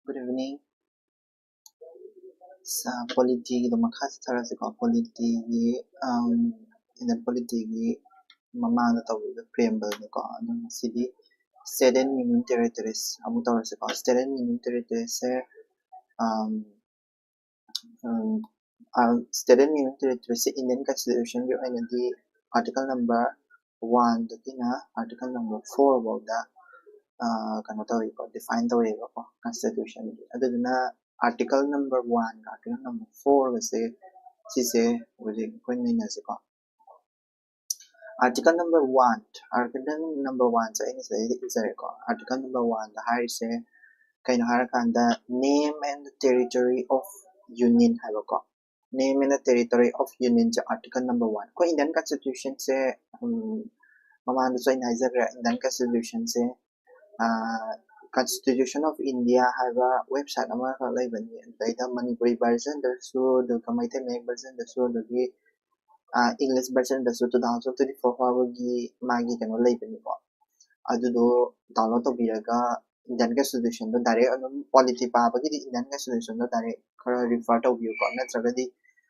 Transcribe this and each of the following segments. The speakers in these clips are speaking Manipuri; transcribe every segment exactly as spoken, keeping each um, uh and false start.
Good evening. Polityꯒꯤꯗꯣ ꯃꯈꯥ ꯆꯠꯊꯔꯁꯤꯀꯣ꯫ Polityꯒꯤ, um, Indian polityꯒꯤ ꯃꯃꯥꯡꯗ ꯇꯧꯈꯤꯕ preambleꯅꯤꯀꯣ꯫ ꯑꯗꯣ ꯉꯁꯤꯗꯤ State and Union Territories ꯑꯃꯨꯛ ꯇꯧꯔꯁꯤꯀꯣ꯫ State and Union Territoriesꯁꯦ, um, um, uh, State and Union Territoriesꯁꯦ Indian Constitutionꯒꯤ ꯑꯣꯏꯅꯗꯤ article number oneꯗꯒꯤꯅ article number four ꯐꯥꯎꯗ, uh, ꯀꯩꯅꯣ ꯇꯧꯋꯦꯕꯀꯣ, define ꯇꯧꯋꯦꯕꯀꯣ Constitutionꯒꯤ꯫ ꯑꯗꯨꯗꯨꯅ article number oneꯒ article number fourꯒꯁꯦ ꯁꯤꯁꯦ ꯍꯧꯖꯤꯛ ꯑꯩꯈꯣꯏ ꯅꯩꯅꯁꯤꯀꯣ꯫ Article number one, article number oneꯁꯦ ꯑꯩꯅ ꯁꯤꯗꯩꯗ ꯏꯖꯔꯦꯀꯣ꯫ Article number oneꯗ ꯍꯥꯏꯔꯤꯁꯦ ꯀꯩꯅꯣ ꯍꯥꯏꯔꯀꯥꯟꯗ, name and territory of union ꯍꯥꯏꯕꯀꯣ꯫ Name and territory of unionꯁꯦ article number one꯫ ꯑꯩꯈꯣꯏ Indian Constitutionꯁꯦ, ꯎꯝ, ꯃꯃꯥꯡꯗꯁꯨ ꯑꯩꯅ ꯍꯥꯏꯖꯈ꯭ꯔꯦ, Indian Constitutionꯁꯦ, ah, Constitution of India ꯍꯥꯏꯕ website ꯑꯃꯈꯛ ꯂꯩꯕꯅꯤ꯫ ꯑꯗꯨꯗꯩꯗ ꯃꯅꯤꯄꯨꯔꯤ versionꯗꯁꯨ, ꯑꯗꯨꯒ ꯃꯩꯇꯩ ꯃꯌꯦꯛ versionꯗꯁꯨ, ꯑꯗꯒꯤ, ꯑꯥ, English versionꯗꯁꯨ two thousand twenty-four ꯐꯥꯎꯕꯒꯤ ꯃꯥꯒꯤ ꯀꯩꯅꯣ ꯂꯩꯕꯅꯤꯀꯣ꯫ ꯑꯗꯨꯗꯣ download ꯇꯧꯕꯤꯔꯒ Indian Constitutionꯗꯣ direct ꯑꯗꯨꯝ, polity ꯄꯥꯕꯒꯤꯗꯤ Indian Constitutionꯗꯣ direct ꯈꯔ refer ꯇꯧꯕꯤꯌꯨꯀꯣ꯫ ꯅꯠꯇ꯭ꯔꯒꯗꯤ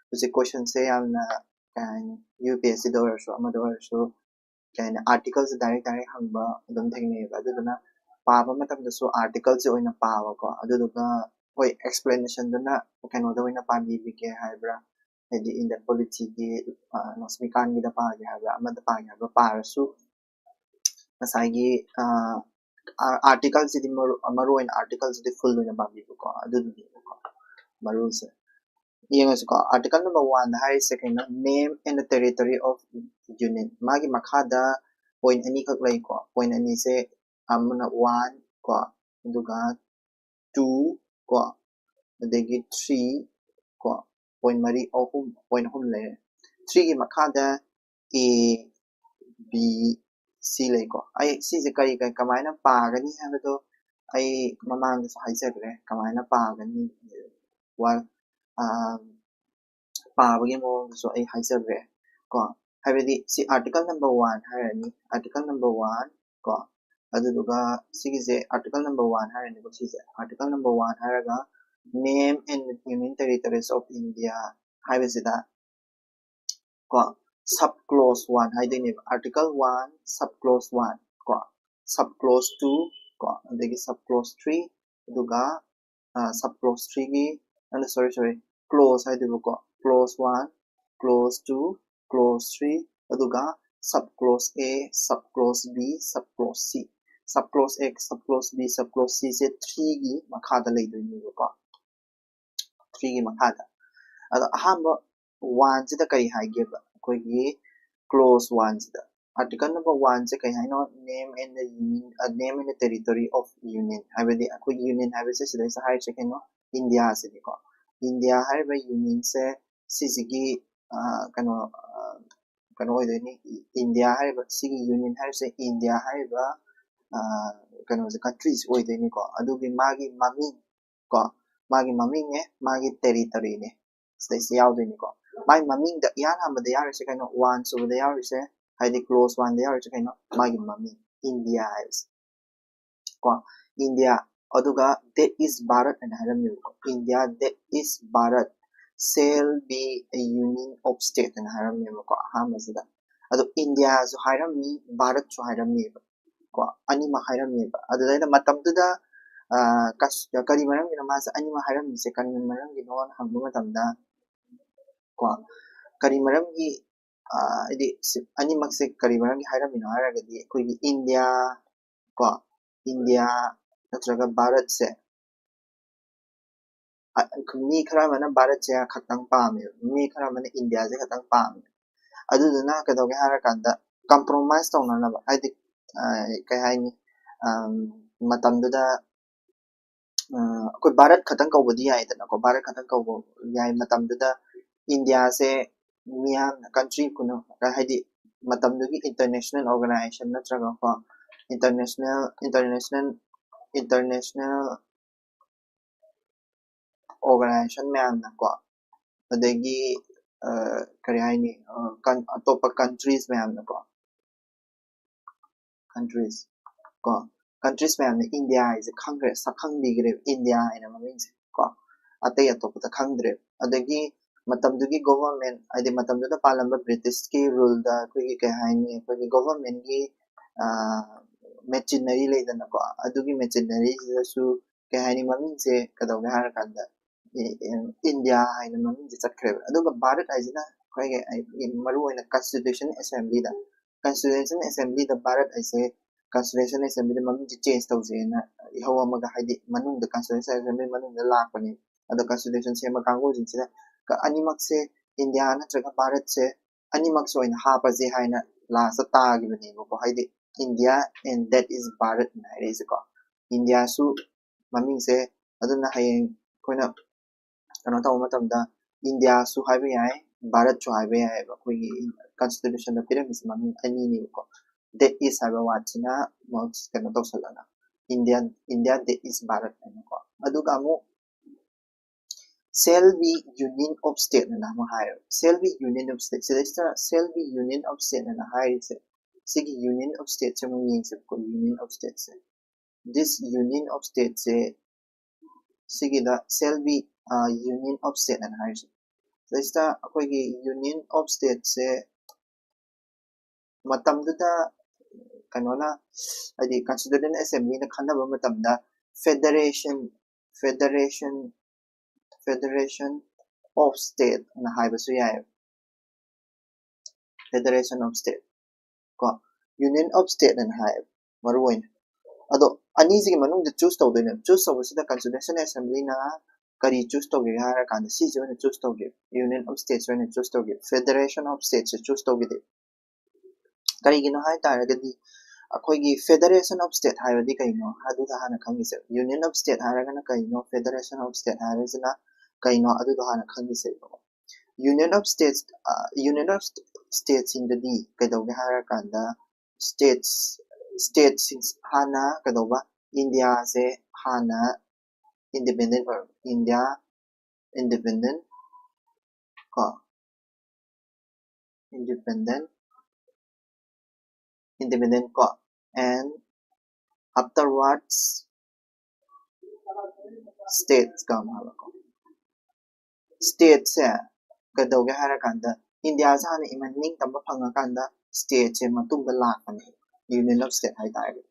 ꯍꯧꯖꯤꯛ questionꯁꯦ ꯌꯥꯝꯅ, ꯀꯩ ꯍꯥꯏꯅꯤ, UPSCꯗ ꯑꯣꯏꯔꯁꯨ ꯑꯃꯗ ꯑꯣꯏꯔꯁꯨ, ꯀꯩ ꯍꯥꯏꯅꯤ, articleꯁꯦ direct direct ꯍꯪꯕ ꯑꯗꯨꯝ ꯊꯦꯡꯅꯩꯌꯦꯕ꯫ ꯑꯗꯨꯗꯨꯅ ꯄꯥꯕ ꯃꯇꯝꯗꯁꯨ articleꯁꯦ ꯑꯣꯏꯅ ꯄꯥꯕꯀꯣ꯫ ꯑꯗꯨꯗꯨꯒ ꯍꯣꯏ, explanationꯗꯨꯅ ꯀꯩꯅꯣꯗ ꯑꯣꯏꯅ ꯄꯥꯕꯤꯕꯤꯒꯦ ꯍꯥꯏꯕ꯭ꯔꯥ, ꯍꯥꯏꯗꯤ Indian polityꯒꯤ, ꯑ, ꯂꯛꯁꯃꯤꯀꯥꯟꯒꯤꯗ ꯄꯥꯒꯦ ꯍꯥꯏꯕ꯭ꯔꯥ, ꯑꯃꯗ ꯄꯥꯒꯦ ꯍꯥꯏꯕ꯭ꯔꯥ ꯄꯥꯔꯁꯨ, ꯉꯁꯥꯏꯒꯤ, ꯑ, ꯑ-, articleꯁꯤꯗꯤ ꯃꯔꯨ, ꯃꯔꯨ ꯑꯣꯏꯅ articleꯁꯤꯗꯤ full ꯑꯣꯏꯅ ꯄꯥꯕꯤꯕꯀꯣ꯫ ꯑꯗꯨꯗꯨꯅꯦꯕꯀꯣ ꯃꯔꯨꯁꯦ꯫ ꯌꯦꯡꯉꯁꯤꯀꯣ, article number oneꯗ ꯍꯥꯏꯔꯤꯁꯦ ꯀꯩꯅꯣ? Name and territory of union꯫ ꯃꯥꯒꯤ ꯃꯈꯥꯗ point ꯑꯅꯤꯈꯛ ꯂꯩꯀꯣ꯫ Point ꯑꯅꯤꯁꯦ, ꯑꯃꯅ one ꯀꯣ, ꯑꯗꯨꯒ two ꯀꯣ, ꯑꯗꯒꯤ three ꯀꯣ, point ꯃꯔꯤ, ꯑꯍꯨꯝ, point ꯑꯍꯨꯝ ꯂꯩꯔꯦ꯫ Threeꯒꯤ ꯃꯈꯥꯗ A, B, C ꯂꯩꯀꯣ꯫ ꯑꯩ ꯁꯤꯁꯦ ꯀꯔꯤ, ꯀꯔꯤ, ꯀꯃꯥꯏꯅ ꯄꯥꯒꯅꯤ ꯍꯥꯏꯕꯗꯣ ꯑꯩ ꯃꯃꯥꯡꯗꯁꯨ ꯍꯥꯏꯖꯈ꯭ꯔꯦ, ꯀꯃꯥꯏꯅ ꯄꯥꯒꯅꯤ꯫ ꯋꯥ-, ꯑꯥ, ꯄꯥꯕꯒꯤ ꯃꯑꯣꯡꯗꯁꯨ ꯑꯩ ꯍꯥꯏꯖꯈ꯭ꯔꯦ ꯀꯣ꯫ ꯍꯥꯏꯕꯗꯤ ꯁꯤ article number one ꯍꯥꯏꯔꯅꯤ, article number one ꯀꯣ, ꯑꯗꯨꯗꯨꯒ ꯁꯤꯒꯤꯁꯦ article number one ꯍꯥꯏꯔꯅꯤꯀꯣ꯫ ꯁꯤꯁꯦ article number one ꯍꯥꯏꯔꯒ name and union territories of India ꯍꯥꯏꯕꯁꯤꯗ ꯀꯣ, sub clause one ꯍꯥꯏꯗꯣꯏꯅꯦꯕ꯫ Article one, sub clause one ꯀꯣ, sub clause two ꯀꯣ, ꯑꯗꯒꯤ sub clause three, ꯑꯗꯨꯒ sub clause threeꯒꯤ, sorry, sorry, clause ꯍꯥꯏꯗꯣꯏꯕꯀꯣ, clause one, clause two, clause three, ꯑꯗꯨꯒ sub clause A, sub clause B, sub clause C꯫ Sub clause A, sub clause B, sub clause Cꯁꯦ threeꯒꯤ ꯃꯈꯥꯗ ꯂꯩꯗꯣꯏꯅꯦꯕꯀꯣ꯫ Threeꯒꯤ ꯃꯈꯥꯗ꯫ ꯑꯗꯣ ꯑꯍꯥꯟꯕ oneꯁꯤꯗ ꯀꯔꯤ ꯍꯥꯏꯒꯦꯕ? ꯑꯩꯈꯣꯏꯒꯤ clause oneꯁꯤꯗ, article number oneꯁꯦ ꯀꯩ ꯍꯥꯏꯅꯣ? Name and the union, name and the territory of union, ꯍꯥꯏꯕꯗꯤ ꯑꯩꯈꯣꯏꯒꯤ union ꯍꯥꯏꯕꯁꯦ ꯁꯤꯗꯩꯁꯤꯗ ꯍꯥꯏꯔꯤꯁꯦ ꯀꯩꯅꯣ? Indiaꯁꯤꯅꯤꯀꯣ꯫ India ꯍꯥꯏꯔꯤꯕ unionꯁꯦ ꯁꯤꯁꯤꯒꯤ ꯀꯩꯅꯣ ꯀꯩꯅꯣ ꯑꯣꯏꯗꯣꯏꯅꯤ꯫ India ꯍꯥꯏꯔꯤꯕ ꯁꯤꯒꯤ union ꯍꯥꯏꯔꯤꯁꯦ India ꯍꯥꯏꯔꯤꯕ ꯀꯩꯅꯣꯁꯦ, countryꯁꯦ ꯑꯣꯏꯗꯣꯏꯅꯤꯀꯣ꯫ ꯑꯗꯨꯒꯤ ꯃꯥꯒꯤ ꯃꯃꯤꯡ ꯀꯣ, ꯃꯥꯒꯤ ꯃꯃꯤꯡꯅꯦ, ꯃꯥꯒꯤ territoryꯅꯦ, ꯁꯤꯗꯩꯁꯤꯗ ꯌꯥꯎꯗꯣꯏꯅꯤꯀꯣ꯫ ꯃꯥꯒꯤ ꯃꯃꯤꯡꯗ ꯏꯍꯥꯟ ꯍꯥꯟꯕꯗ ꯌꯥꯎꯔꯤꯁꯦ ꯀꯩꯅꯣ? One ꯁꯨꯕꯗ ꯌꯥꯎꯔꯤꯁꯦ, ꯍꯥꯏꯗꯤ clause oneꯗ ꯌꯥꯎꯔꯤꯁꯦ ꯀꯩꯅꯣ? ꯃꯥꯒꯤ ꯃꯃꯤꯡ, India ꯍꯥꯏꯕꯁꯦ ꯀꯣ꯫ India, ꯑꯗꯨꯒ that is Bharat ꯍꯥꯏꯅ ꯍꯥꯏꯔꯝꯃꯦꯕꯀꯣ꯫ India that is Bharat shall be a union of state ꯍꯥꯏꯅ ꯍꯥꯏꯔꯝꯃꯦꯕꯀꯣ ꯑꯍꯥꯟꯕꯁꯤꯗ꯫ ꯑꯗꯣ Indiaꯁꯨ ꯍꯥꯏꯔꯝꯃꯤ, ꯚꯥꯔꯠꯁꯨ ꯍꯥꯏꯔꯝꯃꯦꯕ ꯀꯣ, ꯑꯅꯤꯃꯛ ꯍꯥꯏꯔꯝꯃꯦꯕ꯫ ꯑꯗꯨꯗ ꯑꯩꯅ ꯃꯇꯝꯗꯨꯗ ꯀꯔꯤ ꯃꯔꯝꯒꯤꯅꯣ ꯃꯥꯁꯦ ꯑꯅꯤꯃꯛ ꯍꯥꯏꯔꯝꯃꯤꯁꯦ, ꯀꯔꯤ ꯃꯔꯝꯒꯤꯅꯣꯅ ꯍꯪꯕ ꯃꯇꯝꯗ ꯀꯣ, ꯀꯔꯤ ꯃꯔꯝꯒꯤ ꯍꯥꯏꯗꯤ ꯑꯅꯤꯃꯛꯁꯦ ꯀꯔꯤ ꯃꯔꯝꯒꯤ ꯍꯥꯏꯔꯝꯃꯤꯅꯣ ꯍꯥꯏꯔꯒꯗꯤ, ꯑꯩꯈꯣꯏꯒꯤ India ꯀꯣ, India ꯅꯠꯇ꯭ꯔꯒ ꯚꯥꯔꯠꯁꯦ ꯃꯤ ꯈꯔ ꯑꯃꯅ ꯚꯥꯔꯠꯁꯦ ꯈꯛꯇꯪ ꯄꯥꯝꯃꯦꯕ, ꯃꯤ ꯈꯔ ꯑꯃꯅ Indiaꯁꯦ ꯈꯛꯇꯪ ꯄꯥꯝꯃꯦ꯫ ꯑꯗꯨꯗꯨꯅ ꯀꯩꯗꯧꯒꯦ ꯍꯥꯏꯔꯀꯥꯟꯗ compromise ꯇꯧꯅꯅꯕ, ꯍꯥꯏꯗꯤ ꯀꯩ ꯍꯥꯏꯅꯤ, ꯃꯇꯝꯗꯨꯗ ꯑꯩꯈꯣꯏ ꯚꯥꯔꯠ ꯈꯛꯇꯪ ꯀꯧꯕꯗꯤ ꯌꯥꯏꯗꯅꯀꯣ, ꯚꯥꯔꯠ ꯈꯛꯇꯪ ꯀꯧꯕ ꯌꯥꯏ꯫ ꯃꯇꯝꯗꯨꯗ Indiaꯁꯦ ꯃꯤꯌꯥꯝꯅ, country ꯄꯨꯝꯅꯃꯛ, ꯍꯥꯏꯗꯤ ꯃꯇꯝꯗꯨꯒꯤ international organization ꯅꯠꯇ꯭ꯔꯒꯀꯣ, international international international organization ꯃꯌꯥꯝꯅꯀꯣ, ꯑꯗꯒꯤ ꯀꯔꯤ ꯍꯥꯏꯅꯤ, ꯑꯇꯣꯞꯄ countries ꯃꯌꯥꯝꯅꯀꯣ, countries ꯀꯣ꯫ Countries ꯃꯌꯥꯝꯅ ꯏꯟꯗꯤꯌꯥ ꯍꯥꯏꯁꯦ ꯈꯪꯈ꯭ꯔꯦ, ꯁꯛꯈꯪꯕꯤꯈ꯭ꯔꯦꯕ ꯏꯟꯗꯤꯌꯥ ꯍꯥꯏꯅ ꯃꯃꯤꯡꯁꯦ ꯀꯣ, ꯑꯇꯩ ꯑꯇꯣꯞꯄꯗ ꯈꯪꯗ꯭ꯔꯦꯕ꯫ ꯑꯗꯒꯤ ꯃꯇꯝꯗꯨꯒꯤ government, ꯍꯥꯏꯗꯤ ꯃꯇꯝꯗꯨꯗ ꯄꯥꯜꯂꯝꯕ ꯕ꯭ꯔꯤꯇꯤꯁꯀꯤ ꯔꯨꯜꯗ ꯑꯩꯈꯣꯏꯒꯤ ꯀꯩ ꯍꯥꯏꯅꯤ, ꯑꯩꯈꯣꯏꯒꯤ governmentꯒꯤ machinery ꯂꯩꯗꯅꯀꯣ, ꯑꯗꯨꯒꯤ machineryꯁꯤꯗꯁꯨ ꯀꯩ ꯍꯥꯏꯅꯤ, ꯃꯃꯤꯡꯁꯦ ꯀꯩꯗꯧꯒꯦ ꯍꯥꯏꯔꯀꯥꯟꯗ ꯏꯟꯗꯤꯌꯥ ꯍꯥꯏꯅ ꯃꯃꯤꯡꯁꯦ ꯆꯠꯈ꯭ꯔꯦꯕ꯫ ꯑꯗꯨꯒ ꯚꯥꯔꯠ ꯍꯥꯏꯁꯤꯅ ꯑꯩꯈꯣꯏꯒꯤ ꯃꯔꯨꯑꯣꯏꯅ Constitution Assemblyꯗ, Constitution Assemblyꯗ ꯚꯥꯔꯠ ꯍꯥꯏꯁꯦ Constitution Assemblyꯗ ꯃꯃꯤꯡꯁꯦ change ꯇꯧꯁꯦꯅ ꯏꯍꯧ ꯑꯃꯒ, ꯍꯥꯏꯗꯤ ꯃꯅꯨꯡꯗ Constitution Assembly ꯃꯅꯨꯡꯗ ꯂꯥꯛꯄꯅꯦ꯫ ꯑꯗꯣ Constitution ꯁꯦꯝꯕ ꯀꯥꯡꯕꯨꯁꯤꯡꯁꯤꯗ ꯑꯅꯤꯃꯛꯁꯦ, ꯏꯟꯗꯤꯌꯥ ꯅꯠꯇ꯭ꯔꯒ ꯚꯥꯔꯠꯁꯦ, ꯑꯅꯤꯃꯛꯁꯦ ꯑꯣꯏꯅ ꯍꯥꯞꯄꯁꯦ ꯍꯥꯏꯅ lastꯇ ꯇꯥꯈꯤꯕꯅꯦꯕꯀꯣ, ꯍꯥꯏꯗꯤ India and that is ꯚꯥꯔꯠꯅ ꯍꯥꯏꯔꯛꯏꯁꯦꯀꯣ꯫ ꯏꯟꯗꯤꯌꯥꯁꯨ ꯃꯃꯤꯡꯁꯦ, ꯑꯗꯨꯅ ꯍꯌꯦꯡ ꯑꯩꯈꯣꯏꯅ ꯀꯩꯅꯣ ꯇꯧꯕ ꯃꯇꯝꯗ ꯏꯟꯗꯤꯌꯥꯁꯨ ꯍꯥꯏꯕ ꯌꯥꯏ, ꯚꯥꯔꯠꯁꯨ ꯍꯥꯏꯕ ꯌꯥꯏꯑꯕ꯫ ꯑꯩꯈꯣꯏꯒꯤ Constitutionꯗ ꯄꯤꯔꯝꯃꯤꯁꯦ ꯃꯃꯤꯡ ꯑꯅꯤꯅꯦꯕꯀꯣ꯫ That is ꯍꯥꯏꯕ wordꯁꯤꯅ ꯀꯩꯅꯣ ꯇꯧꯁꯜꯂꯒ India, India that is Bharat ꯍꯥꯏꯅꯀꯣ꯫ ꯑꯗꯨꯒ ꯑꯃꯨꯛ shall be union of state ꯑꯅ ꯑꯃ ꯍꯥꯏꯌꯦꯕ꯫ Shall be union of state꯫ ꯁꯤꯗꯩꯁꯤꯗ shall be union of state ꯑꯅ ꯍꯥꯏꯔꯤꯁꯦ, ꯁꯤꯒꯤ union of stateꯁꯦ ꯑꯃꯨꯛ ꯌꯦꯡꯁꯦꯕꯀꯣ, union of stateꯁꯦ꯫ This union of stateꯁꯦ, ꯁꯤꯒꯤꯗ shall be union of state ꯑꯅ ꯍꯥꯏꯔꯤꯁꯦ꯫ ꯁꯤꯗꯩꯁꯤꯗ ꯑꯩꯈꯣꯏꯒꯤ union of stateꯁꯦ ꯃꯇꯝꯗꯨꯗ ꯀꯩꯅꯣꯅ, ꯍꯥꯏꯗꯤ Constituent Assemblyꯅ ꯈꯟꯅꯕ ꯃꯇꯝꯗ federation, federation, federation of state ꯑꯅ ꯍꯥꯏꯕꯁꯨ ꯌꯥꯏ꯫ Federation of state ꯀꯣ, union of state ꯑꯅ ꯍꯥꯏꯌꯦꯕ ꯃꯔꯨ ꯑꯣꯏꯅ꯫ ꯑꯗꯣ ꯑꯅꯤꯁꯤꯒꯤ ꯃꯅꯨꯡꯗ choose ꯇꯧꯗꯣꯏꯅꯦꯕ꯫ Choose ꯇꯧꯕꯁꯤꯗ Constituent Assemblyꯅ ꯀꯔꯤ choose ꯇꯧꯒꯦ ꯍꯥꯏꯔꯀꯥꯟꯗ ꯁꯤꯁꯦ ꯑꯣꯏꯅ choose ꯇꯧꯒꯦ, union of states ꯑꯣꯏꯅ choose ꯇꯧꯒꯦ, federation of statesꯁꯦ choose ꯇꯧꯈꯤꯗꯦ꯫ ꯀꯔꯤꯒꯤꯅꯣ ꯍꯥꯏ ꯇꯥꯔꯒꯗꯤ ꯑꯩꯈꯣꯏꯒꯤ federation of state ꯍꯥꯏꯕꯗꯤ ꯀꯩꯅꯣ ꯑꯗꯨꯗ ꯍꯥꯟꯅ ꯈꯪꯉꯤꯁꯦ꯫ Union of state ꯍꯥꯏꯔꯒꯅ ꯀꯩꯅꯣ, federation of state ꯍꯥꯏꯔꯤꯁꯤꯅ ꯀꯩꯅꯣ, ꯑꯗꯨꯗꯣ ꯍꯥꯟꯅ ꯈꯪꯉꯤꯁꯦ꯫ Union of states, union of statesꯁꯤꯡꯗꯗꯤ ꯀꯩꯗꯧꯒꯦ ꯍꯥꯏꯔꯀꯥꯟꯗ states, statesꯁꯤꯡ ꯍꯥꯟꯅ ꯀꯩꯗꯧꯕ, ꯏꯟꯗꯤꯌꯥꯁꯦ ꯍꯥꯟꯅ independent ꯑꯣꯏꯔꯕ, ꯏꯟꯗꯤꯌꯥ independent ꯀꯣ, independent, independent ꯀꯣ, and Afterwards, states come ꯍꯥꯏꯕꯀꯣ꯫ Stateꯁꯦ ꯀꯩꯗꯧꯒꯦ ꯍꯥꯏꯔꯀꯥꯟꯗ, ꯏꯟꯗꯤꯌꯥꯁꯦ ꯍꯥꯟꯅ ꯏꯃꯟ ꯅꯤꯡꯇꯝꯕ ꯐꯪꯉꯀꯥꯟꯗ stateꯁꯦ ꯃꯇꯨꯡꯗ ꯂꯥꯛꯄꯅꯦ, union of state ꯍꯥꯏꯇꯥꯔꯒꯗꯤ꯫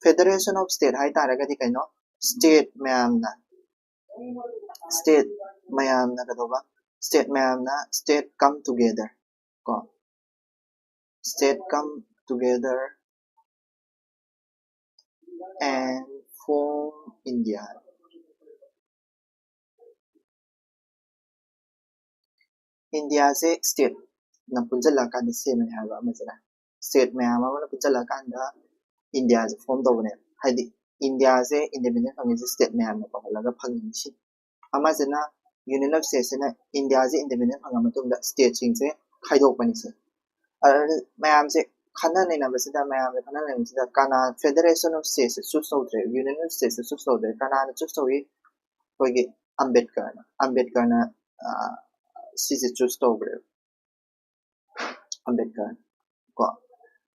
Federation of state ꯍꯥꯏꯇꯥꯔꯒꯗꯤ ꯀꯩꯅꯣ? State ꯃꯌꯥꯝꯅ, state ꯃꯌꯥꯝꯅ ꯀꯩꯗꯧꯕ? State ꯃꯌꯥꯝꯅ, state come together ꯀꯣ, state come together and form India꯫ ꯏꯟꯗꯤꯌꯥꯁꯦ stateꯅ ꯄꯨꯟꯁꯤꯜꯂꯛꯑꯀꯥꯟꯗ ꯁꯦꯝꯕꯅꯦ ꯍꯥꯏꯕ ꯑꯃꯁꯤꯅ꯫ State ꯃꯌꯥꯝ ꯑꯃꯅ ꯄꯨꯟꯁꯤꯜꯂꯛꯑꯀꯥꯟꯗ ꯏꯟꯗꯤꯌꯥꯁꯦ form ꯇꯧꯕꯅꯦ꯫ ꯍꯥꯏꯗꯤ ꯏꯟꯗꯤꯌꯥꯁꯦ independent ꯐꯪꯉꯤꯁꯦ state ꯃꯌꯥꯝꯅ ꯇꯧꯍꯜꯂꯒ ꯐꯪꯉꯤꯅꯤ ꯁꯤ꯫ ꯑꯃꯁꯤꯅ, union of statesꯁꯤꯅ ꯏꯟꯗꯤꯌꯥꯁꯦ independent ꯐꯪꯉ ꯃꯇꯨꯡꯗ stateꯁꯤꯡꯁꯦ ꯈꯥꯏꯗꯣꯛꯄꯅꯤ ꯁꯤ꯫ ꯑꯗꯨ ꯃꯌꯥꯝꯁꯦ ꯈꯟꯅ ꯅꯩꯅꯕꯁꯤꯗ, ꯃꯌꯥꯝꯁꯦ ꯈꯟꯅ ꯅꯩꯅꯕꯁꯤꯗ ꯀꯅꯥ, federation of statesꯁꯦ choose ꯇꯧꯗ꯭ꯔꯦ, union of statesꯁꯦ choose ꯇꯧꯗ꯭ꯔꯦ꯫ ꯀꯅꯥꯅ choose ꯇꯧꯏ? ꯑꯩꯈꯣꯏꯒꯤ ꯑꯝꯕꯦꯗꯀꯔꯅ꯫ ꯑꯝꯕꯦꯗꯀꯔꯅ, ꯑ, ꯁꯤꯁꯦ choose ꯇꯧꯈ꯭ꯔꯦꯕ꯫ ꯑꯝꯕꯦꯗꯀꯔ ꯀꯣ,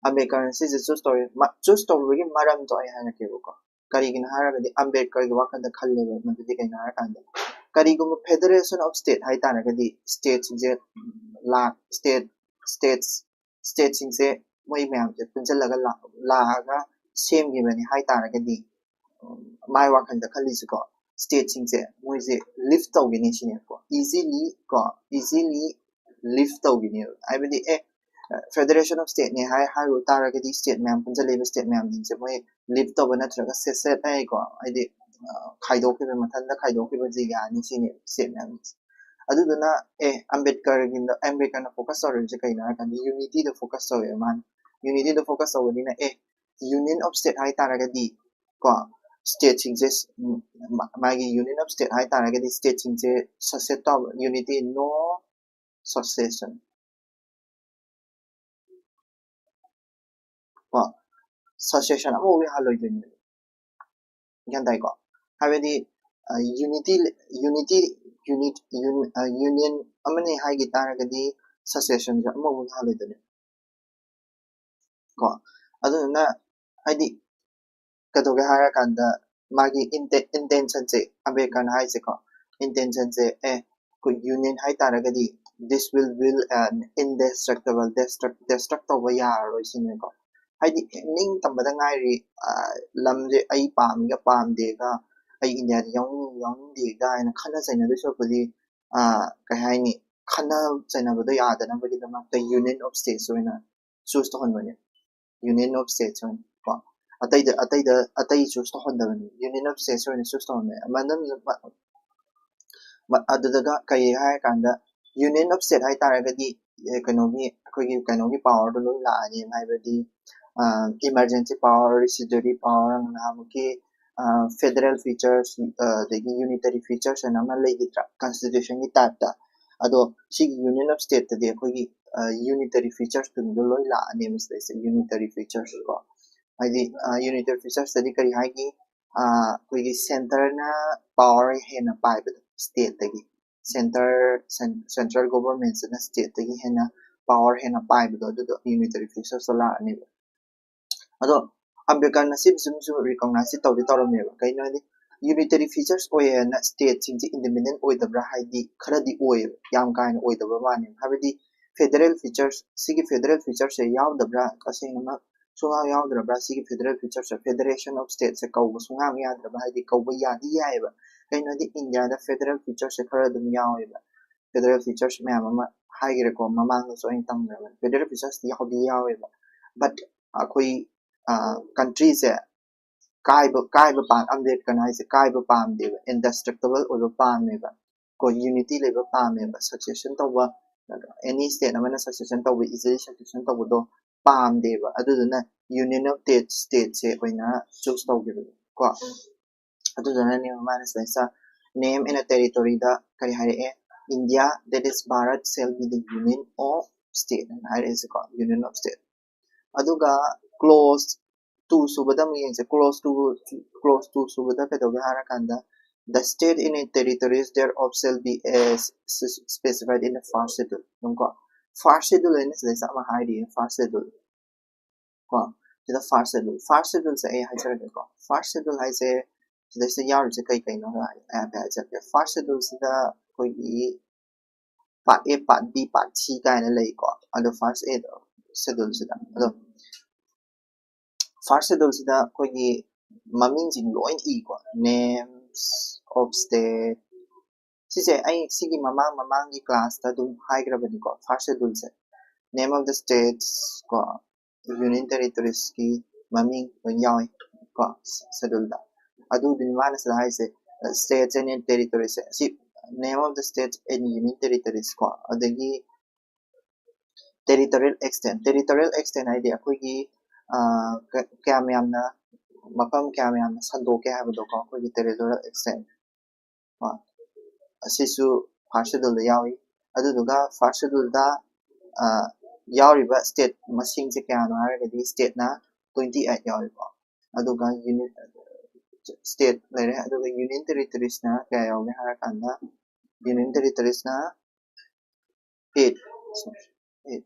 ꯑꯝꯕꯦꯗꯀꯔꯅ ꯁꯤꯁꯦ choose ꯇꯧꯔꯤ꯫ ꯃ-, choose ꯇꯧꯕꯒꯤ ꯃꯔꯝꯗꯣ ꯑꯩ ꯍꯥꯏꯔꯛꯀꯦꯕꯀꯣ꯫ ꯀꯔꯤꯒꯤꯅꯣ ꯍꯥꯏꯔꯒꯗꯤ ꯑꯝꯕꯦꯗꯀꯔꯒꯤ ꯋꯥꯈꯜꯗ ꯈꯜꯂꯦꯕ ꯃꯗꯨꯗꯤ ꯀꯩꯅꯣ ꯍꯥꯏꯔꯀꯥꯟꯗ, ꯀꯔꯤꯒꯨꯝꯕ federation of state ꯍꯥꯏꯇꯥꯔꯒꯗꯤ stateꯁꯤꯡꯁꯦ ꯂꯥꯛ-, state, states, stateꯁꯤꯡꯁꯦ ꯃꯣꯏ ꯃꯌꯥꯝꯁꯦ ꯄꯨꯟꯁꯤꯜꯂꯒ ꯂꯥꯛ-, ꯂꯥꯛꯑꯒ ꯁꯦꯝꯈꯤꯕꯅꯤ ꯍꯥꯏꯇꯥꯔꯒꯗꯤ, ꯎꯝ, ꯃꯥꯏ ꯋꯥꯈꯜꯗ ꯈꯜꯂꯤꯁꯤꯀꯣ, stateꯁꯤꯡꯁꯦ ꯃꯣꯏꯁꯦ lift ꯇꯧꯒꯅꯤ ꯁꯤꯅꯦꯕꯀꯣ, easily ꯀꯣ, easily lift ꯇꯧꯒꯅꯦꯕ꯫ ꯍꯥꯏꯕꯗꯤ, ꯑꯦ, federation of stateꯅꯦ ꯍꯥꯏ, ꯍꯥꯏꯔꯨ ꯇꯥꯔꯒꯗꯤ state ꯃꯌꯥꯝ ꯄꯨꯟꯁꯤꯜꯂꯛꯏꯕ state ꯃꯌꯥꯝꯁꯤꯡꯁꯦ ꯃꯣꯏ lift ꯇꯧꯕ ꯅꯠꯇ꯭ꯔꯒ secede ꯍꯥꯏꯀꯣ, ꯍꯥꯏꯗꯤ, ꯑ, ꯈꯥꯏꯗꯣꯛꯈꯤꯕ, ꯃꯊꯟꯇ ꯈꯥꯏꯗꯣꯛꯈꯤꯕꯁꯦ ꯌꯥꯅꯤ ꯁꯤꯅꯦꯕ state ꯃꯌꯥꯝꯁꯦ꯫ ꯑꯗꯨꯗꯨꯅ, ꯑꯦ, ꯑꯝꯕꯦꯗꯀꯔꯒꯤꯗ, ꯑꯝꯕꯦꯗꯀꯔꯅ focus ꯇꯧꯔꯤꯕꯁꯦ ꯀꯩꯅꯣ ꯍꯥꯏꯔꯀꯥꯟꯗ unityꯗ focus ꯇꯧꯋꯦꯕ ꯃꯥꯅ꯫ Unityꯗ focus ꯇꯧꯕꯅꯤꯅ, ꯑꯦ, union of state ꯍꯥꯏꯇꯥꯔꯒꯗꯤ ꯀꯣ, stateꯁꯤꯡꯁꯦ, ꯎꯝ, ꯃꯥ-, ꯃꯥꯒꯤ union of state ꯍꯥꯏꯇꯥꯔꯒꯗꯤ stateꯁꯤꯡꯁꯦ secede ꯇꯧꯕ, unity, no secession ꯀꯣ, secession ꯑꯃꯐꯥꯎ ꯌꯥꯍꯜꯂꯣꯏꯗꯣꯏꯅꯦꯕ꯫ ꯒ꯭ꯌꯥꯟ ꯇꯥꯏꯀꯣ? ꯍꯥꯏꯕꯗꯤ, ꯑ, unity, unity, unit, un-, ꯑ, union ꯑꯃꯅꯤ ꯍꯥꯏꯈꯤ ꯇꯥꯔꯒꯗꯤ secessionꯁꯦ ꯑꯃꯐꯥꯎ ꯌꯥꯍꯜꯂꯣꯏꯗꯣꯏꯅꯦꯕ꯫ ꯀꯣ, ꯑꯗꯨꯗꯨꯅ ꯍꯥꯏꯗꯤ ꯀꯩꯗꯧꯒꯦ ꯍꯥꯏꯔꯀꯥꯟꯗ ꯃꯥꯒꯤ intention ꯁꯦ, ꯑꯝꯕꯦꯗꯀꯔꯅ ꯍꯥꯏꯁꯦꯀꯣ, intention ꯁꯦ ꯑꯦ ꯑꯩꯈꯣꯏ ꯌꯨꯅꯤꯌꯟ ꯍꯥꯏꯇꯥꯔꯒꯗꯤ this will build an indestructible, destruct destruct ꯇꯧꯕ ꯌꯥꯔꯔꯣꯏ ꯁꯤꯅꯦꯀꯣ꯫ ꯍꯥꯏꯗꯤ ꯅꯤꯡ ꯇꯝꯕꯗ ꯉꯥꯏꯔꯤ, ꯂꯝꯁꯦ ꯑꯩ ꯄꯥꯝꯃꯤꯒ ꯄꯥꯝꯗꯦꯒ, ꯑꯩ ꯏꯟꯗꯤꯌꯥꯗ ꯌꯥꯎꯅꯤꯡ ꯌꯥꯎꯅꯤꯡꯗꯦꯒ ꯍꯥꯏꯅ ꯈꯠꯅ ꯆꯩꯅꯗꯣꯏ ꯁꯔꯨꯛꯄꯨꯗꯤ ꯀꯩ ꯍꯥꯏꯅꯤ, ꯈꯠꯅ ꯆꯩꯅꯕꯗꯣ ꯌꯥꯗꯅꯕꯒꯤꯗꯃꯛꯇ Union of States ꯑꯣꯏꯅ ꯆꯨꯁ ꯇꯧꯍꯟꯕꯅꯦ꯫ Union of States ꯑꯣꯏꯅ ꯀꯣ, ꯑꯇꯩꯗ ꯑꯇꯩꯗ ꯑꯇꯩ ꯆꯨꯁ ꯇꯧꯍꯟꯗꯕꯅꯤ, Union of States ꯑꯣꯏꯅ ꯆꯨꯁ ꯇꯧꯍꯟꯕꯅꯦ꯫ ꯑꯗꯨꯗꯒ ꯀꯩ ꯍꯥꯏꯔꯀꯥꯟꯗ Union of State ꯍꯥꯏꯇꯥꯔꯒꯗꯤ ꯀꯩꯅꯣꯒꯤ ꯑꯩꯈꯣꯏꯒꯤ ꯀꯩꯅꯣꯒꯤ ꯄꯥꯋꯔꯗꯣ ꯂꯣꯏ ꯂꯥꯛꯑꯅꯤ, ꯍꯥꯏꯕꯗꯤ emergency power, residuary power, ꯅꯍꯥꯟꯃꯨꯛꯀꯤ federal features, ꯑꯗꯒꯤ unitary features ꯍꯥꯏꯅ ꯑꯃ ꯂꯩꯈꯤꯗ꯭ꯔꯥ constitution ꯒꯤ type ꯇ꯫ ꯑꯗꯣ ꯁꯤꯒꯤ Union of State ꯇꯗꯤ ꯑꯩꯈꯣꯏꯒꯤ unitary features ꯇꯨꯡꯗꯣ ꯂꯣꯏ ꯂꯥꯛꯑꯅꯦꯕ ꯁꯤꯗꯩꯁꯦ, unitary features ꯀꯣ꯫ ꯍꯥꯏꯗꯤ unitary features ꯇꯗꯤ ꯀꯔꯤ ꯍꯥꯏꯒꯦ? ꯑꯩꯈꯣꯏꯒꯤ centre ꯅ power ꯍꯦꯟꯅ ꯄꯥꯏꯕꯗꯣ state ꯇꯒꯤ, centre central government ꯁꯤꯅ state ꯇꯒꯤ ꯍꯦꯟꯅ power ꯍꯦꯟꯅ ꯄꯥꯏꯕꯗꯣ, ꯑꯗꯨꯗꯣ unitary features ꯇ ꯂꯥꯛꯑꯅꯦꯕ꯫ ꯑꯗꯣ ꯑꯝꯕꯦꯗꯀꯔꯅ ꯁꯤꯝꯁꯨ recognize ꯇꯧꯗꯤ ꯇꯧꯔꯝꯃꯦꯕ꯫ ꯀꯩꯅꯣ ꯍꯥꯏꯗꯤ unitary features ꯑꯣꯏꯌꯦꯅ state ꯁꯤꯡꯁꯦ independent ꯑꯣꯏꯗꯕ꯭ꯔꯥ ꯍꯥꯏꯗꯤ ꯈꯔꯗꯤ ꯑꯣꯏꯌꯦꯕ, ꯌꯥꯝ ꯀꯥ ꯍꯦꯟꯅ ꯑꯣꯏꯗꯕ ꯃꯥꯜꯂꯦ꯫ ꯍꯥꯏꯕꯗꯤ federal features, ꯁꯤꯒꯤ federal features ꯁꯦ ꯌꯥꯎꯗꯕ꯭ꯔꯥ, ꯇꯁꯦꯡꯅꯃꯛ ꯁꯨꯡꯌꯥꯎ ꯌꯥꯎꯗ꯭ꯔꯕ꯭ꯔꯥ ꯁꯤꯒꯤ federal features say? Federation of States ꯁꯦ ꯀꯧꯕ ꯁꯨꯡꯌꯥ ꯌꯥꯗ꯭ꯔꯕ? ꯍꯥꯏꯗꯤ ꯀꯧꯕ ꯌꯥꯗꯤ ꯌꯥꯏꯌꯦꯕ, ꯀꯩꯅꯣ ꯍꯥꯏꯗꯤ ꯏꯟꯗꯤꯌꯥꯗ federal features ꯁꯦ ꯈꯔ ꯑꯗꯨꯝ ꯌꯥꯎꯋꯦꯕ꯫ Federal features ꯃꯌꯥꯝ ꯑꯃ ꯍꯥꯏꯈ꯭ꯔꯦꯀꯣ, ꯃꯃꯥꯡꯗꯁꯨ ꯑꯩꯅ ꯇꯝꯈ꯭ꯔꯕꯅꯤ, federal features ꯇꯤ ꯌꯥꯎꯗꯤ ꯌꯥꯎꯋꯦꯕ꯫ But ꯑꯩꯈꯣꯏ country ꯁꯦ ꯀꯥꯏꯕ ꯀꯥꯏꯕ ꯄꯥꯝ ꯑꯝꯕꯦꯗꯀꯔꯅ ꯍꯥꯏꯁꯦ ꯀꯥꯏꯕ ꯄꯥꯝꯗꯦꯕ, indestructible ꯑꯣꯏꯕ ꯄꯥꯝꯃꯦꯕ꯫ ꯀꯣ unity ꯂꯩꯕ ꯄꯥꯝꯃꯦꯕ, succession ꯇꯧꯕ, any state ꯑꯃꯅ succession ꯇꯧꯕ, easily succession ꯇꯧꯕꯗꯣ ꯄꯥꯝꯗꯦꯕ꯫ ꯑꯗꯨꯗꯨꯅ Union of State ꯁꯦ ꯑꯣꯏꯅ ꯆꯨꯁ ꯇꯧꯈꯤꯕꯅꯦ ꯀꯣ꯫ ꯑꯗꯨꯗꯨꯅꯅꯦꯕ ꯃꯥꯅ ꯁꯤꯗꯩꯁꯤꯗ name in a territory ꯗ ꯀꯔꯤ ꯍꯥꯏꯔꯛꯑꯦ? India, that is Bharat, shall be the union of state ꯍꯥꯏꯅ ꯍꯥꯏꯔꯛꯑꯦꯁꯦꯀꯣ, Union of State꯫ ꯑꯗꯨꯒ clause two ꯁꯨꯕꯗ ꯑꯃꯨꯛ ꯌꯦꯡꯁꯦ꯫ Clause two, clause two ꯁꯨꯕꯗ ꯀꯩꯗꯧꯒꯦ ꯍꯥꯏꯔꯀꯥꯟꯗ, the state in a territories thereof shall be as specified in the first schedule꯫ ꯑꯗꯨꯝ ꯀꯣ, first schedule ꯍꯥꯏꯅ ꯁꯤꯗꯩꯁꯤꯗ ꯑꯃ ꯍꯥꯏꯔꯤꯌꯦ, first schedule ꯀꯣ꯫ ꯁꯤꯗ first schedule, first schedule ꯁꯦ ꯑꯩ ꯍꯥꯏꯖꯔꯒꯦꯀꯣ꯫ First schedule ꯍꯥꯏꯁꯦ ꯁꯤꯗꯩꯁꯤꯗ ꯌꯥꯎꯔꯤꯁꯦ ꯀꯩ ꯀꯩꯅꯣ ꯍꯥꯏ-, ꯍꯥꯏꯐꯦꯠ ꯍꯥꯏꯖꯔꯛꯀꯦ꯫ First schedule ꯁꯤꯗ ꯑꯩꯈꯣꯏꯒꯤ part A, part B, part C ꯀꯥꯏꯅ ꯂꯩꯀꯣ꯫ ꯑꯗꯣ first A schedule ꯁꯤꯗ, ꯑꯗꯣ first schedule ꯁꯤꯗ ꯑꯩꯈꯣꯏꯒꯤ ꯃꯃꯤꯡꯁꯤꯡ ꯂꯣꯏ ꯏꯀꯣ, names of state꯫ ꯁꯤꯁꯦ ꯑꯩ ꯁꯤꯒꯤ ꯃꯃꯥꯡ ꯃꯃꯥꯡꯒꯤ class ꯇ ꯑꯗꯨꯝ ꯍꯥꯏꯈ꯭ꯔꯕꯅꯤꯀꯣ, first schedule say, name of the states ꯀꯣ, union territories ꯀꯤ ꯃꯃꯤꯡ ꯂꯣꯏ ꯌꯥꯎꯏ ꯀꯣ schedule ꯗ꯫ ꯑꯗꯨꯗꯨꯅꯤ ꯃꯥꯅ ꯁꯤꯗ ꯍꯥꯏꯁꯦ, states and territories ꯁꯦ꯫ ꯁꯤ name of the states and union territories ꯀꯣ, ꯑꯗꯒꯤ territorial extent, territorial extent ꯍꯥꯏꯗꯤ ꯑꯩꯈꯣꯏꯒꯤ, ꯑ, ꯀ-, ꯀꯌꯥꯝ ꯌꯥꯝꯅ, ꯃꯐꯝ ꯀꯌꯥꯝ ꯌꯥꯝꯅ ꯁꯟꯗꯣꯛꯀꯦ ꯍꯥꯏꯕꯗꯣꯀꯣ, ꯑꯩꯈꯣꯏꯒꯤ territorial extent ꯀꯣ, ꯑꯁꯤꯁꯨ first schedule ꯗ ꯌꯥꯎꯏ꯫ ꯑꯗꯨꯗꯨꯒ first schedule ꯗ, ꯑ, ꯌꯥꯎꯔꯤꯕ state ꯃꯁꯤꯡꯁꯦ ꯀꯌꯥꯅꯣ ꯍꯥꯏꯔꯒꯗꯤ, state ꯅ twenty eight ꯌꯥꯎꯏꯀꯣ꯫ ꯑꯗꯨꯒ uni-, state ꯂꯩꯔꯦ, ꯑꯗꯨꯒ union territories ꯅ ꯀꯌꯥ ꯌꯥꯎꯒꯦ ꯍꯥꯏꯔꯀꯥꯟꯗ, union territories ꯅ eight, eight,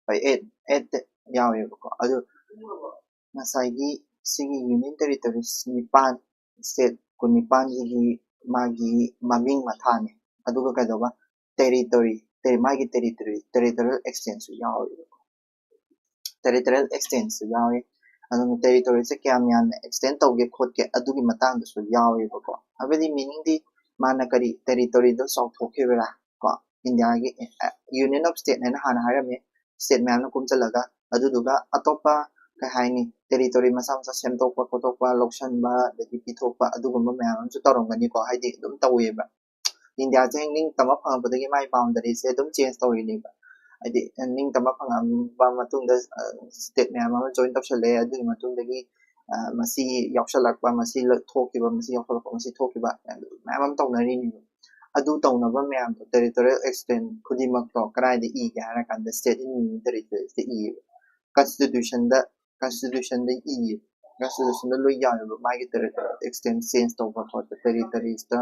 ꯍꯣꯏ, eight, eight ꯌꯥꯎꯋꯦꯕꯀꯣ꯫ ꯑꯗꯨ ꯉꯁꯥꯏꯒꯤ ꯁꯤꯒꯤ union territories ꯅꯤꯄꯥꯟ, state ꯀꯨꯟꯅꯤꯄꯥꯟꯁꯤꯒꯤ ꯃꯥꯒꯤ ꯃꯃꯤꯡ ꯃꯊꯥꯅꯤ꯫ ꯑꯗꯨꯒ ꯀꯩꯗꯧꯕ? Territory, ꯇꯦ-, ꯃꯥꯒꯤ territory, territorial extent ꯁꯨ ꯌꯥꯎꯋꯦꯕꯀꯣ꯫ Territorial extent ꯁꯨ ꯌꯥꯎꯋꯦ꯫ ꯑꯗꯨꯅ territory ꯁꯦ ꯀꯌꯥꯝ ꯌꯥꯝꯅ extend ꯇꯧꯒꯦ ꯈꯣꯠꯀꯦ ꯑꯗꯨꯒꯤ ꯃꯇꯥꯡꯗꯁꯨ ꯌꯥꯎꯋꯦꯕꯀꯣ꯫ ꯍꯥꯏꯕꯗꯤ meaning ꯗꯤ ꯃꯥꯅ ꯀꯔꯤ, territory ꯗꯣ ꯆꯥꯎꯊꯣꯛꯈꯤꯕꯔꯥ ꯀꯣ꯫ ꯏꯟꯗꯤꯌꯥꯒꯤ, ꯑ, union of state ꯍꯥꯏꯅ ꯍꯥꯟꯅ ꯍꯥꯏꯔꯝꯃꯤ, state ꯃꯌꯥꯝꯅ ꯀꯨꯝꯁꯤꯜꯂꯒ, ꯑꯗꯨꯗꯨꯒ ꯑꯇꯣꯞꯄ ꯀꯩ ꯍꯥꯏꯅꯤ, territory ꯃꯆꯥ ꯃꯆꯥ ꯁꯦꯝꯗꯣꯛꯄ ꯈꯣꯠꯇꯣꯛꯄ, ꯂꯧꯁꯟꯕ, ꯑꯗꯒꯤ ꯄꯤꯊꯣꯛꯄ, ꯑꯗꯨꯒꯨꯝꯕ ꯃꯌꯥꯝ ꯑꯃꯁꯨ ꯇꯧꯔꯝꯒꯅꯤꯀꯣ꯫ ꯍꯥꯏꯗꯤ ꯑꯗꯨꯝ ꯇꯧꯋꯦꯕ꯫ ꯏꯟꯗꯤꯌꯥꯁꯦ ꯍꯦꯛ ꯅꯤꯡꯇꯝꯕ ꯐꯪꯉꯛꯄꯗꯒꯤ ꯃꯥꯒꯤ boundary ꯁꯦ ꯑꯗꯨꯝ change ꯇꯧꯔꯤꯅꯦꯕ꯫ ꯍꯥꯏꯗꯤ ꯅꯤꯡꯇꯝꯕ ꯐꯪꯉꯛꯑꯕ ꯃꯇꯨꯡꯗ, ꯑ, state ꯃꯌꯥꯝ ꯑꯃ join ꯇꯧꯁꯜꯂꯛꯑꯦ꯫ ꯑꯗꯨꯒꯤ ꯃꯇꯨꯡꯗꯒꯤ, ꯑ, ꯃꯁꯤ ꯌꯥꯎꯁꯜꯂꯛꯄ, ꯃꯁꯤ ꯂ-, ꯊꯣꯛꯈꯤꯕ, ꯃꯁꯤ ꯌꯥꯎꯁꯜꯂꯛꯄ, ꯃꯁꯤ ꯊꯣꯛꯈꯤꯕ ꯃꯌꯥꯝ ꯑꯃ ꯇꯧꯅꯔꯤꯅꯦꯕ꯫ ꯑꯗꯨ ꯇꯧꯅꯕ ꯃꯌꯥꯝꯗꯣ, territorial extent ꯈꯨꯗꯤꯡꯃꯛꯇꯣ ꯀꯗꯥꯏꯗ ꯏꯒꯦ ꯍꯥꯏꯔ ꯀꯥꯟꯗ, state and union territories ꯇ ꯏꯌꯦꯕ꯫ Constitution ꯗ, Constitution ꯗ ꯏꯌꯦꯕ꯫ Constitution ꯗ ꯂꯣꯏ ꯌꯥꯎꯋꯦꯕ, ꯃꯥꯒꯤ territorial extent change ꯇꯧꯕ ꯈꯣꯠꯄ, territories ꯇ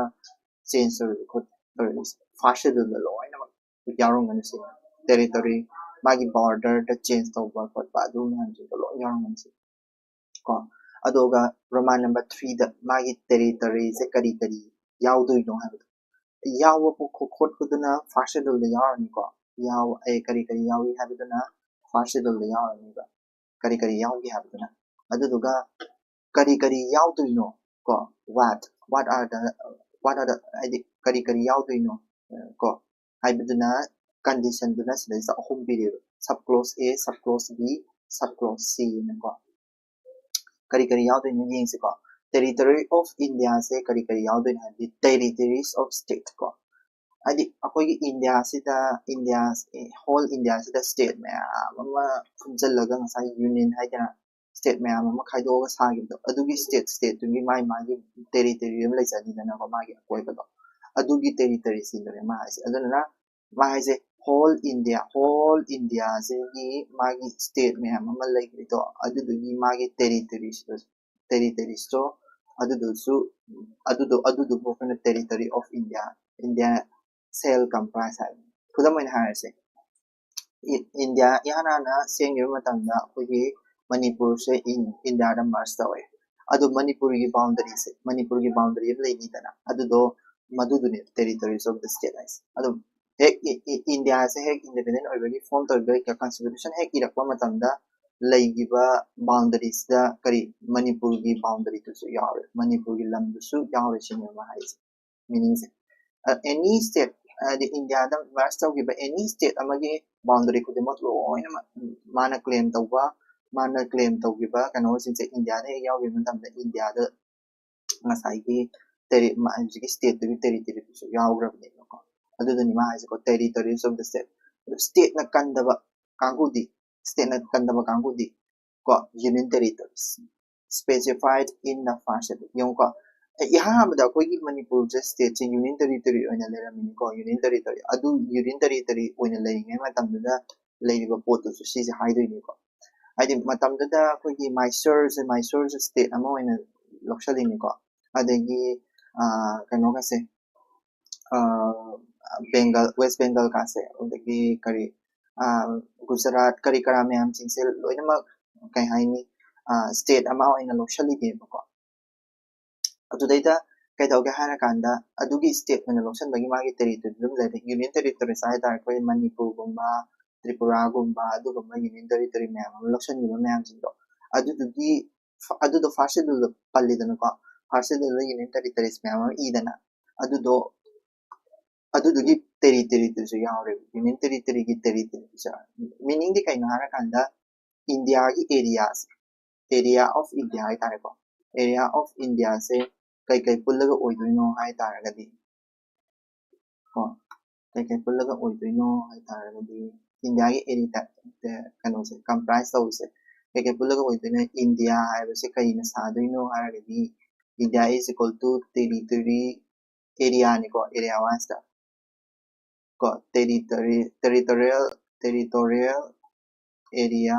change ꯇꯧꯔꯤꯕ ꯈꯣꯠ-, ꯇꯧꯔꯤꯕ first schedule ꯗ ꯂꯣꯏꯅꯃꯛ ꯌꯥꯎꯔꯝꯒꯅꯤ ꯁꯤꯅꯤ꯫ territory, ꯃꯥꯒꯤ borderꯗ change ꯇꯧꯕ ꯈꯣꯠꯄ ꯑꯗꯨ ꯃꯌꯥꯝꯁꯤꯡꯗꯣ ꯂꯣꯏ ꯌꯥꯎꯔꯝꯒꯅꯤ ꯁꯤ꯫ ꯀꯣ, ꯑꯗꯨꯒ Roman number threeꯗ ꯃꯥꯒꯤ territoryꯁꯦ ꯀꯔꯤ ꯀꯔꯤ ꯌꯥꯎꯗꯣꯏꯅꯣ ꯍꯥꯏꯕꯗꯣ, ꯌꯥꯎꯕ ꯈꯣꯠꯄꯗꯨꯅ first scheduleꯗ ꯌꯥꯎꯔꯅꯤꯀꯣ꯫ ꯌꯥꯎ ꯑꯦ ꯀꯔꯤ ꯀꯔꯤ ꯌꯥꯎꯏ ꯍꯥꯏꯕꯗꯨꯅ first scheduleꯗ ꯌꯥꯎꯔꯅꯤꯕ꯫ ꯀꯔꯤ ꯀꯔꯤ ꯌꯥꯎꯒꯦ ꯍꯥꯏꯕꯗꯨꯅ꯫ ꯑꯗꯨꯗꯨꯒ ꯀꯔꯤ ꯀꯔꯤ ꯌꯥꯎꯗꯣꯏꯅꯣ ꯀꯣ, what what are the what are the ꯍꯥꯏꯗꯤ ꯀꯔꯤ ꯀꯔꯤ ꯌꯥꯎꯗꯣꯏꯅꯣ ꯀꯣ ꯍꯥꯏꯕꯗꯨꯅ conditionꯗꯨꯅ ꯁꯤꯗꯩꯁꯤꯗ ꯑꯍꯨꯝ ꯄꯤꯔꯤꯕ, sub clause A, sub clause B, sub clause C ꯅꯀꯣ꯫ ꯀꯔꯤ ꯀꯔꯤ ꯌꯥꯎꯗꯣꯏꯅꯣ ꯌꯦꯡꯁꯤꯀꯣ꯫ Territory of Indiaꯁꯦ ꯀꯔꯤ ꯀꯔꯤ ꯌꯥꯎꯗꯣꯏꯅꯣ ꯍꯥꯏꯕꯗꯤ territories of state ꯀꯣ, ꯍꯥꯏꯗꯤ ꯑꯩꯈꯣꯏꯒꯤ ꯏꯟꯗꯤꯌꯥꯁꯤꯗ, ꯏꯟꯗꯤꯌꯥ whole ꯏꯟꯗꯤꯌꯥꯁꯤꯗ state ꯃꯌꯥꯝ ꯑꯃ ꯄꯨꯟꯁꯤꯜꯂꯒ ꯉꯁꯥꯏ union ꯍꯥꯏꯗꯅ state ꯃꯌꯥꯝ ꯑꯃ ꯈꯥꯏꯗꯣꯛꯑꯒ ꯁꯥꯈꯤꯕꯗꯣ, ꯑꯗꯨꯒꯤ state stateꯇꯨꯒꯤ ꯃꯥꯒꯤ ꯃꯥꯒꯤ territory ꯑꯃ ꯂꯩꯖꯅꯤꯗꯅꯀꯣ, ꯃꯥꯒꯤ ꯑꯀꯣꯏꯕꯗꯣ, ꯑꯗꯨꯒꯤ territoryꯁꯤꯡꯗꯨꯅꯦ ꯃꯥ ꯍꯥꯏꯁꯦ꯫ ꯑꯗꯨꯗꯨꯅ ꯃꯥ ꯍꯥꯏꯁꯦ whole India, whole Indiaꯁꯤꯒꯤ ꯃꯥꯒꯤ state ꯃꯌꯥꯝ ꯑꯃ ꯂꯩꯈ꯭ꯔꯤꯗꯣ, ꯑꯗꯨꯗꯨꯒꯤ ꯃꯥꯒꯤ territoryꯁꯤꯗ territoriesꯇꯣ ꯑꯗꯨꯗꯨꯁꯨ ꯑꯗꯨꯗꯣ ꯑꯗꯨꯗꯨꯕꯨ ꯑꯩꯈꯣꯏꯅ territory of India, India shall comprise ꯍꯥꯏꯕꯅꯤ꯫ ꯈꯨꯗꯝ ꯑꯣꯏꯅ ꯍꯥꯏꯔꯁꯦ, ꯏꯟꯗꯤꯌꯥ ꯏꯍꯥꯟ ꯍꯥꯟꯅ ꯁꯦꯝꯈꯤꯕ ꯃꯇꯝꯗ ꯑꯩꯈꯣꯏꯒꯤ ꯃꯅꯤꯄꯨꯔꯁꯦ ꯏꯟꯗꯤꯌꯥꯗ merge ꯇꯧꯋꯦ꯫ ꯑꯗꯣ ꯃꯅꯤꯄꯨꯔꯒꯤ boundaryꯁꯦ, ꯃꯅꯤꯄꯨꯔꯒꯤ boundary ꯑꯃ ꯂꯩꯅꯤꯗꯅ, ꯑꯗꯨꯗꯣ ꯃꯗꯨꯗꯨꯅꯦ territories of the state ꯍꯥꯏꯁꯦ꯫ ꯑꯗꯨꯝ ꯍꯦꯛ ꯏꯟꯗꯤꯌꯥꯁꯦ ꯍꯦꯛ independent ꯑꯣꯏꯕꯒꯤ form ꯇꯧꯈꯤꯕ constitution ꯍꯦꯛ ꯏꯔꯛꯄ ꯃꯇꯝꯗ ꯂꯩꯈꯤꯕ boundaryꯁꯤꯗ ꯀꯔꯤ ꯃꯅꯤꯄꯨꯔꯒꯤ boundaryꯗꯨꯁꯨ ꯌꯥꯎꯔꯦ, ꯃꯅꯤꯄꯨꯔꯒꯤ ꯂꯝꯗꯨꯁꯨ ꯌꯥꯎꯔꯦ ꯁꯤꯅꯦꯕ ꯍꯥꯏꯁꯦ꯫ Meaningꯁꯦ, any state ꯍꯥꯏꯗꯤ ꯏꯟꯗꯤꯌꯥꯗ merge ꯇꯧꯈꯤꯕ any state ꯑꯃꯒꯤ boundary ꯈꯨꯗꯤꯡꯃꯛ ꯂꯣꯏꯅꯃꯛ ꯃꯥꯅ claim ꯇꯧꯕ, ꯃꯥꯅ claim ꯇꯧꯈꯤꯕ ꯀꯩꯅꯣꯁꯤꯡꯁꯦ ꯏꯟꯗꯤꯌꯥꯗ ꯍꯦꯛ ꯌꯥꯎꯈꯤꯕ ꯃꯇꯝꯗ ꯏꯟꯗꯤꯌꯥꯗ ꯉꯁꯥꯏꯒꯤ ꯍꯧꯖꯤꯛꯀꯤ stateꯇꯨꯒꯤ territoryꯗꯨꯁꯨ ꯌꯥꯎꯈ꯭ꯔꯕꯅꯦꯕꯀꯣ꯫ ꯑꯗꯨꯗꯨꯅꯤ ꯃꯥ ꯍꯥꯏꯁꯦꯀꯣ, territories of the state꯫ ꯑꯗꯨ stateꯅ ꯀꯟꯗꯕ ꯀꯥꯡꯕꯨꯗꯤ, stateꯅ ꯀꯟꯗꯕ ꯀꯥꯡꯕꯨꯗꯤ ꯀꯣ, union territories specified in the first schedule꯫ ꯌꯦꯡꯉꯨꯀꯣ, ꯑꯍꯥꯟꯕꯗ ꯑꯩꯈꯣꯏꯒꯤ ꯃꯅꯤꯄꯨꯔꯁꯦ stateꯁꯦ union territory ꯑꯣꯏꯅ ꯂꯩꯔꯝꯃꯤꯅꯤꯀꯣ꯫ Union territory ꯑꯗꯨ union territory ꯑꯣꯏꯅ ꯂꯩꯔꯤꯉꯩ ꯃꯇꯝꯗꯨꯗ ꯂꯩꯔꯤꯕ ꯄꯣꯠꯇꯨꯁꯨ ꯁꯤꯁꯦ ꯍꯥꯏꯗꯣꯏꯅꯤꯀꯣ꯫ ꯍꯥꯏꯗꯤ ꯃꯇꯝꯗꯨꯗ ꯑꯩꯈꯣꯏꯒꯤ ꯃꯥꯏꯁꯣꯔꯁꯦ, ꯃꯥꯏꯁꯣꯔꯁꯦ state ꯑꯃ ꯑꯣꯏꯅ ꯂꯧꯁꯜꯂꯤꯅꯤꯀꯣ꯫ ꯑꯗꯒꯤ ꯀꯩꯅꯣꯒꯁꯦ, ꯕꯦꯡꯒꯜ, ꯋꯦꯁ ꯕꯦꯡꯒꯜꯒꯁꯦ, ꯑꯗꯒꯤ ꯀꯔꯤ, ꯒꯨꯖꯔꯥꯠ, ꯀꯔꯤ ꯀꯔꯥ ꯃꯌꯥꯝꯁꯤꯡꯁꯦ ꯂꯣꯏꯅꯃꯛ, ꯀꯩ ꯍꯥꯏꯅꯤ, ꯁ꯭ꯇꯦꯠ ꯑꯃ ꯑꯣꯏꯅ ꯂꯧꯁꯜꯂꯤꯅꯦꯕꯀꯣ꯫ ꯑꯗꯨꯗꯩꯗ ꯀꯩꯗꯧꯒꯦ ꯍꯥꯏꯔꯀꯥꯟꯗ, ꯑꯗꯨꯒꯤ ꯁ꯭ꯇꯦꯠ ꯑꯣꯏꯅ ꯂꯧꯁꯟꯕꯒꯤ ꯃꯥꯒꯤ ꯇꯦꯔꯤꯇꯣꯔꯤ ꯑꯗꯨꯝ ꯂꯩꯔꯦ꯫ ꯌꯨꯅꯤꯌꯟ ꯇꯦꯔꯤꯇꯣꯔꯤꯁ ꯍꯥꯏ ꯇꯥꯔꯦ, ꯑꯩꯈꯣꯏ ꯃꯅꯤꯄꯨꯔꯒꯨꯝꯕ, ꯇ꯭ꯔꯤꯄꯨꯔꯥꯒꯨꯝꯕ, ꯑꯗꯨꯒꯨꯝꯕ ꯌꯨꯅꯤꯌꯟ ꯇꯦꯔꯤꯇꯣꯔꯤ ꯃꯌꯥꯝ ꯑꯃ ꯂꯧꯁꯟꯈꯤꯕ ꯃꯌꯥꯝꯁꯤꯡꯗꯣ, ꯑꯗꯨꯗꯨꯒꯤ, ꯑꯗꯨꯗꯣ ꯐꯥꯔꯁ ꯁꯦꯗꯨꯜꯗ ꯄꯜꯂꯤꯗꯅꯀꯣ꯫ ꯐꯥꯔꯁ ꯁꯦꯗꯨꯜꯗ ꯌꯨꯅꯤꯌꯟ ꯇꯦꯔꯤꯇꯣꯔꯤꯁ ꯃꯌꯥꯝ ꯑꯃ ꯏꯗꯅ, ꯑꯗꯨꯗꯣ, ꯑꯗꯨꯗꯨꯒꯤ ꯇꯦꯔꯤꯇꯣꯔꯤꯗꯨꯁꯨ ꯌꯥꯎꯔꯦꯕ, ꯌꯨꯅꯤꯌꯟ ꯇꯦꯔꯤꯇꯣꯔꯤꯒꯤ ꯇꯦꯔꯤꯇꯣꯔꯤꯗꯨꯁꯨ ꯌꯥꯎꯔꯦ꯫ ꯃꯤꯅꯤꯡꯗꯤ ꯀꯩꯅꯣ ꯍꯥꯏꯔꯀꯥꯟꯗ, ꯏꯟꯗꯤꯌꯥꯒꯤ ꯑꯦꯔꯤꯌꯥꯁꯦ, ꯑꯦꯔꯤꯌꯥ ꯑꯣꯐ ꯏꯟꯗꯤꯌꯥ ꯍꯥꯏ ꯇꯥꯔꯦꯀꯣ꯫ ꯑꯦꯔꯤꯌꯥ ꯑꯣꯐ ꯏꯟꯗꯤꯌꯥꯁꯦ ꯀꯩꯀꯩ ꯄꯨꯜꯂꯒ ꯑꯣꯏꯗꯣꯏꯅꯣ ꯍꯥꯏ ꯇꯥꯔꯒꯗꯤ, ꯀꯣ, ꯀꯩꯀꯩ ꯄꯨꯜꯂꯒ ꯑꯣꯏꯗꯣꯏꯅꯣ ꯍꯥꯏ ꯇꯥꯔꯒꯗꯤ, ꯏꯟꯗꯤꯌꯥꯒꯤ ꯑꯦꯔꯤꯌꯥ, ꯀꯩꯅꯣꯁꯦ, ꯀꯝꯄ꯭ꯔꯥꯏꯁ ꯇꯧꯕꯁꯦ ꯀꯩꯀꯩ ꯄꯨꯜꯂꯒ ꯑꯣꯏꯗꯣꯏꯅꯣ? ꯏꯟꯗꯤꯌꯥ ꯍꯥꯏꯕꯁꯦ ꯀꯩꯅ ꯁꯥꯗꯣꯏꯅꯣ ꯍꯥꯏꯔꯒꯗꯤ, India is equal to territory, ꯑꯦꯔꯤꯌꯥꯅꯤꯀꯣ, ꯑꯦꯔꯤꯌꯥ ꯋꯥꯏꯁꯇ ꯀꯣ, territory, territorial, territorial area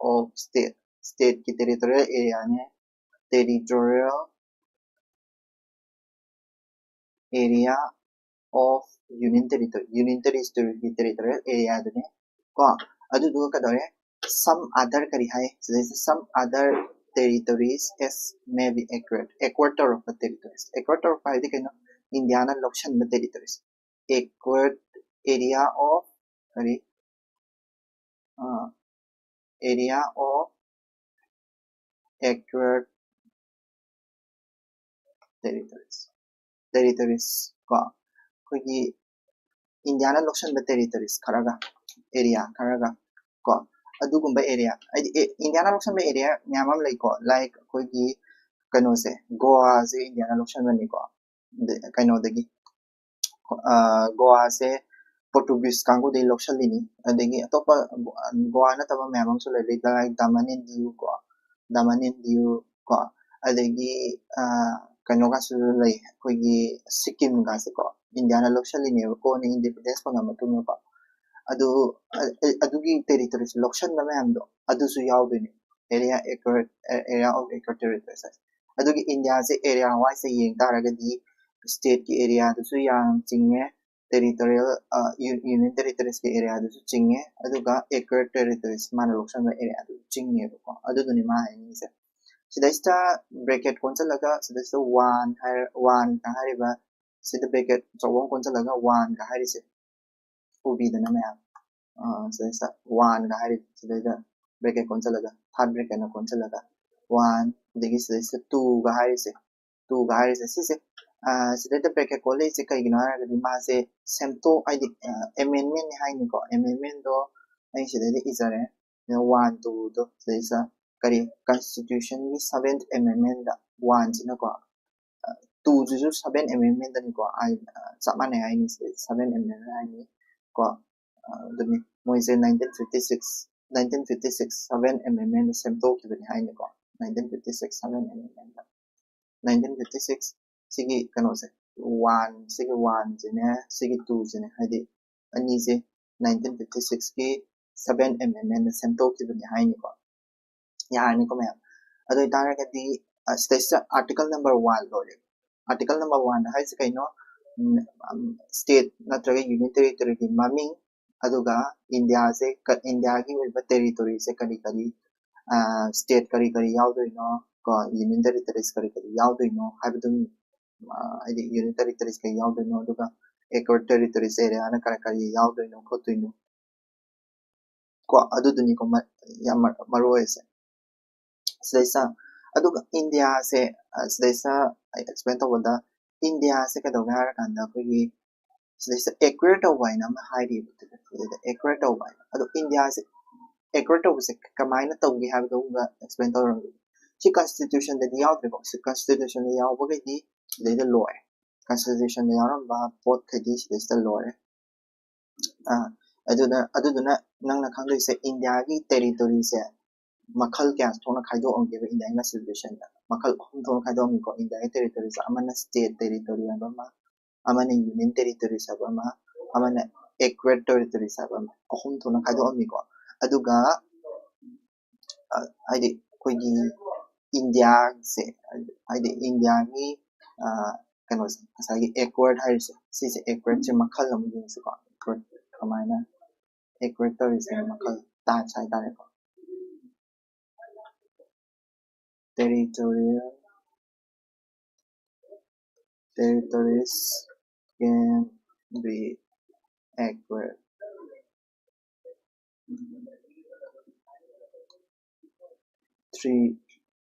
of state, ꯁ꯭ꯇꯦꯠꯀꯤ ꯇꯦꯔꯤꯇꯣꯔꯤꯌꯦꯜ ꯑꯦꯔꯤꯌꯥꯅꯦ꯫ Territorial area of union territory, union ꯇꯦꯔꯤꯇꯣꯔꯤꯒꯤ ꯇꯦꯔꯤꯇꯣꯔꯤꯌꯦꯜ ꯑꯦꯔꯤꯌꯥꯗꯨꯅꯦ ꯀꯣ꯫ ꯑꯗꯨꯗꯨꯒ ꯀꯩꯗꯧꯔꯦ? Some other ꯀꯔꯤ ꯍꯥꯏ? ꯁꯤꯗꯩꯁꯤꯗ some other territories as may be acquired, acquired ꯇꯧꯔꯛꯄ territories꯫ Acquired ꯇꯧꯔꯛꯄ ꯍꯥꯏꯗꯤ ꯀꯩꯅꯣ? ꯏꯟꯗꯤꯌꯥꯅ ꯂꯧꯁꯟꯕ territories꯫ Acquired area of, ꯀꯔꯤ, ꯑ, area of acquired territories, territories ꯀꯣ, ꯑꯩꯈꯣꯏꯒꯤ ꯏꯟꯗꯤꯌꯥꯅ ꯂꯧꯁꯟꯕ territories ꯈꯔꯒ, ꯑꯦꯔꯤꯌꯥ ꯈꯔꯒ ꯀꯣ, ꯑꯗꯨꯒꯨꯝꯕ ꯑꯦꯔꯤꯌꯥ, ꯍꯥꯏꯗꯤ, ꯑꯦ, ꯏꯟꯗꯤꯌꯥꯅ ꯂꯧꯁꯟꯕ ꯑꯦꯔꯤꯌꯥ ꯃꯌꯥꯝ ꯑꯃ ꯂꯩꯀꯣ, like ꯑꯩꯈꯣꯏꯒꯤ ꯀꯩꯅꯣꯁꯦ, ꯒꯣꯋꯥꯁꯦ ꯏꯟꯗꯤꯌꯥꯅ ꯂꯧꯁꯟꯕꯅꯤꯀꯣ, ꯑꯗ-, ꯀꯩꯅꯣꯗꯒꯤ, ꯑ, ꯒꯣꯋꯥꯁꯦ ꯄꯣꯔꯇꯨꯒꯤꯁ ꯀꯥꯡꯕꯨꯗꯒꯤ ꯂꯧꯁꯜꯂꯤꯅꯤ꯫ ꯑꯗꯒꯤ ꯑꯇꯣꯞꯄ ꯒꯣꯋꯥ ꯅꯠꯇꯕ ꯃꯌꯥꯝ ꯑꯃꯁꯨ ꯂꯩ, like ꯗꯃꯟ ꯑꯦꯟ ꯗꯤꯌꯨ ꯀꯣ, ꯗꯃꯟ ꯑꯦꯟ ꯗꯤꯌꯨ ꯀꯣ, ꯑꯗꯒꯤ, ꯑ, ꯀꯩꯅꯣꯒꯁꯨ ꯂꯩ, ꯑꯩꯈꯣꯏꯒꯤ ꯁꯤꯛꯀꯤꯝꯒꯁꯦ ꯀꯣ, ꯏꯟꯗꯤꯌꯥꯅ ꯂꯧꯁꯜꯂꯤꯅꯦꯕ ꯀꯣꯟꯅ ꯏꯟꯗꯤꯄꯦꯟꯗꯦꯟꯁ ꯐꯪꯉ ꯃꯇꯨꯡꯗꯀꯣ꯫ ꯑꯗꯨ, ꯑ-, ꯑ-, ꯑꯗꯨꯒꯤ ꯇꯦꯔꯤꯇꯣꯔꯤꯁꯦ ꯂꯧꯁꯟꯕ ꯃꯌꯥꯝꯗꯣ ꯑꯗꯨꯁꯨ ꯌꯥꯎꯗꯣꯏꯅꯦ, ꯑꯦꯔꯤꯌꯥ ꯑꯦꯀ꯭ꯋꯔ, ꯑꯦꯔꯤꯌꯥ ꯑꯣꯐ ꯑꯦꯀ꯭ꯋꯔ ꯇꯦꯔꯤꯇꯣꯔꯤꯁ ꯍꯥꯏꯁꯦ꯫ ꯑꯗꯨꯒꯤ ꯏꯟꯗꯤꯌꯥꯁꯦ ꯑꯦꯔꯤꯌꯥ ꯋꯥꯏꯁꯇ ꯌꯦꯡ ꯇꯥꯔꯒꯗꯤ, ꯁ꯭ꯇꯦꯠꯀꯤ ꯑꯦꯔꯤꯌꯥꯗꯁꯨ ꯌꯥꯝ ꯆꯤꯡꯉꯦ, territorial union territoriesꯀꯤ areaꯗꯨꯁꯨ ꯆꯤꯡꯉꯦ, ꯑꯗꯨꯒ acquired territories ꯃꯥꯅ ꯂꯧꯁꯟꯕ areaꯗꯨꯁꯨ ꯆꯤꯡꯉꯦꯕꯀꯣ꯫ ꯑꯗꯨꯗꯨꯅꯤ ꯃꯥ ꯍꯥꯏꯅꯤꯡꯉꯤꯁꯦ꯫ ꯁꯤꯗꯩꯁꯤꯗ bracket ꯀꯣꯟꯁꯤꯜꯂꯒ ꯁꯤꯗꯩꯁꯤꯗ one ꯍꯥꯏꯔ, one ꯀ ꯍꯥꯏꯔꯤꯕ ꯁꯤꯗ bracket ꯑꯆꯧꯕ ꯑꯃ ꯀꯣꯟꯁꯤꯜꯂꯒ one ꯀ ꯍꯥꯏꯔꯤꯁꯦ ꯎꯕꯤꯗꯅ ꯃꯌꯥꯝ꯫ ꯁꯤꯗꯩꯁꯤꯗ one ꯀ ꯍꯥꯏꯔꯤꯕ ꯁꯤꯗꯩꯗ bracket ꯀꯣꯟꯁꯤꯜꯂꯒ, third bracketꯅ ꯀꯣꯟꯁꯤꯜꯂꯒ one, ꯑꯗꯒꯤ ꯁꯤꯗꯩꯁꯤꯗ two ꯒ ꯍꯥꯏꯔꯤꯁꯦ, two ꯒ ꯍꯥꯏꯔꯤꯁꯦ ꯁꯤꯁꯦ꯫ ꯁꯤꯗꯩꯗ bracket ꯀꯣꯜꯂꯛꯏꯁꯦ ꯀꯩꯒꯤꯅꯣ ꯍꯥꯏꯔꯒꯗꯤ ꯃꯥꯁꯦ ꯁꯦꯝꯗꯣꯛ, ꯍꯥꯏꯗꯤ amendmentꯅꯤ ꯍꯥꯏꯅꯤꯀꯣ꯫ Amendmentꯗꯣ ꯑꯩ ꯁꯤꯗꯩꯗ ꯏꯖꯔꯦ꯫ One, twoꯗꯣ ꯁꯤꯗꯩꯁꯤꯗ ꯀꯔꯤ, Constitutionꯒꯤ seventh amendmentꯗ oneꯁꯤꯅꯀꯣ, twoꯁꯤꯁꯨ seventh amendmentꯗꯅꯤꯀꯣ, ꯆꯞ ꯃꯥꯟꯅꯩ ꯍꯥꯏꯅꯤ, ꯁꯤꯗꯩ seventh amendment ꯍꯥꯏꯅꯤ ꯀꯣ꯫ ꯑꯗꯨꯅꯤ ꯃꯣꯏꯁꯦ nineteen fifty six, nineteen fifty six seventh amendmentꯗ ꯁꯦꯝꯗꯣꯛꯈꯤꯕꯅꯤ ꯍꯥꯏꯅꯤꯀꯣ꯫ Nineteen fifty six seventh amendmentꯗ, nineteen fifty six ꯁꯤꯒꯤ ꯀꯩꯅꯣꯁꯦ, one, ꯁꯤꯒꯤ oneꯁꯤꯅꯦ, ꯁꯤꯒꯤ twoꯁꯤꯅꯦ, ꯍꯥꯏꯗꯤ ꯑꯅꯤꯁꯦ nineteen fifty sixꯀꯤ seventh amendmentꯗ ꯁꯦꯝꯗꯣꯛꯈꯤꯕꯅꯤ ꯍꯥꯏꯅꯤꯀꯣ꯫ ꯌꯥꯔꯅꯤꯀꯣ ꯃꯌꯥꯝ꯫ ꯑꯗꯨ ꯑꯣꯏꯇꯥꯔꯒꯗꯤ ꯁꯤꯗꯩꯁꯤꯗ article number one ꯂꯣꯏꯔꯦ꯫ Article number one ꯍꯥꯏꯁꯦ ꯀꯩꯅꯣ? State ꯅꯠꯇ꯭ꯔꯒ union territoryꯒꯤ ꯃꯃꯤꯡ, ꯑꯗꯨꯒ ꯏꯟꯗꯤꯌꯥꯁꯦ, ꯏꯟꯗꯤꯌꯥꯒꯤ ꯑꯣꯏꯕ territoryꯁꯦ ꯀꯔꯤ ꯀꯔꯤ, state ꯀꯔꯤ ꯀꯔꯤ ꯌꯥꯎꯗꯣꯏꯅꯣ ꯀꯣ, union territories ꯀꯔꯤ ꯀꯔꯤ ꯌꯥꯎꯗꯣꯏꯅꯣ ꯍꯥꯏꯕꯗꯨ, ꯍꯥꯏꯗꯤ union territories ꯀꯔꯤ ꯌꯥꯎꯗꯣꯏꯅꯣ, ꯑꯗꯨꯒ acquired territories areaꯅ ꯀꯔꯤ ꯀꯔꯤ ꯌꯥꯎꯗꯣꯏꯅꯣ ꯈꯣꯠꯇꯣꯏꯅꯣ ꯀꯣ, ꯑꯗꯨꯗꯨꯅꯤꯀꯣ ꯌꯥꯝ ꯃꯔꯨ ꯑꯣꯏꯔꯤꯁꯦ꯫ ꯁꯤꯗꯩꯁꯤꯗ ꯑꯗꯨꯒ ꯏꯟꯗꯤꯌꯥꯁꯦ, ꯁꯤꯗꯩꯁꯤꯗ ꯑꯩ explain ꯇꯧꯕꯗ, ꯏꯟꯗꯤꯌꯥꯁꯦ ꯀꯩꯗꯧꯒꯦ ꯍꯥꯏꯔꯀꯥꯟꯗ ꯑꯩꯈꯣꯏꯒꯤ ꯁꯤꯗꯩꯁꯤꯗ acquire ꯇꯧꯕ ꯍꯥꯏꯅ ꯑꯃ ꯍꯥꯏꯔꯤꯕ, acquire ꯇꯧꯕ ꯍꯥꯏꯅ꯫ ꯑꯗꯣ ꯏꯟꯗꯤꯌꯥꯁꯦ acquire ꯇꯧꯕꯁꯦ ꯀꯃꯥꯏꯅ ꯇꯧꯒꯦ ꯍꯥꯏꯕꯗꯨ explain ꯇꯧꯔꯝꯒꯦ꯫ ꯁꯤ Constitutionꯗꯗꯤ ꯌꯥꯎꯗ꯭ꯔꯦꯀꯣ꯫ ꯁꯤ Constitutionꯗ ꯌꯥꯎꯕꯈꯩꯗꯤ ꯁꯤꯗꯩꯗ ꯂꯣꯏꯔꯦ꯫ Constitutionꯗ ꯌꯥꯎꯔꯝꯕ ꯄꯣꯠꯈꯩꯗꯤ ꯁꯤꯗꯩꯁꯤꯗ ꯂꯣꯏꯔꯦ꯫ ꯑꯗꯨꯅ, ꯑꯗꯨꯗꯨꯅ ꯅꯪꯅ ꯈꯪꯗꯣꯏꯁꯦ ꯏꯟꯗꯤꯌꯥꯒꯤ territoryꯁꯦ ꯃꯈꯜ ꯀꯌꯥ ꯊꯣꯛꯅ ꯈꯥꯏꯗꯣꯛꯑꯝꯒꯦꯕ ꯏꯟꯗꯤꯌꯥꯒꯤ Constitutionꯗ꯫ ꯃꯈꯜ ꯑꯍꯨꯝ ꯊꯣꯛꯅ ꯈꯥꯏꯗꯣꯛꯑꯝꯃꯤꯀꯣ ꯏꯟꯗꯤꯌꯥꯒꯤ territoryꯁꯦ꯫ ꯑꯃꯅ state territory ꯍꯥꯏꯕ ꯑꯃ, ꯑꯃꯅ union territories ꯍꯥꯏꯕ ꯑꯃ, ꯑꯃꯅ acquired territories ꯍꯥꯏꯕ ꯑꯃ, ꯑꯍꯨꯝ ꯊꯣꯛꯅ ꯈꯥꯏꯗꯣꯛꯑꯝꯃꯤꯀꯣ꯫ ꯑꯗꯨꯒ ꯍꯥꯏꯗꯤ ꯑꯩꯈꯣꯏꯒꯤ ꯏꯟꯗꯤꯌꯥꯁꯦ, ꯍꯥꯏꯗꯤ ꯏꯟꯗꯤꯌꯥꯒꯤ ꯀꯩꯅꯣꯁꯦ, ꯉꯁꯥꯏꯒꯤ ꯑꯦꯀ꯭ꯋꯥꯔꯠ ꯍꯥꯏꯔꯤꯁꯦ, ꯁꯤꯁꯦ ꯑꯦꯀ꯭ꯋꯥꯔꯠꯁꯦ ꯃꯈꯜ ꯑꯃ ꯌꯦꯡꯁꯤꯀꯣ꯫ ꯑꯦꯀ꯭ꯋꯥꯔꯠ ꯀꯃꯥꯏꯅ ꯑꯦꯀ꯭ꯋꯥꯔꯠ ꯇꯧꯔꯤꯁꯦ ꯃꯈꯜ, ꯇꯥꯏꯞꯁ ꯍꯥꯏꯇꯥꯔꯦꯀꯣ꯫ Territorial, territories can be acquired three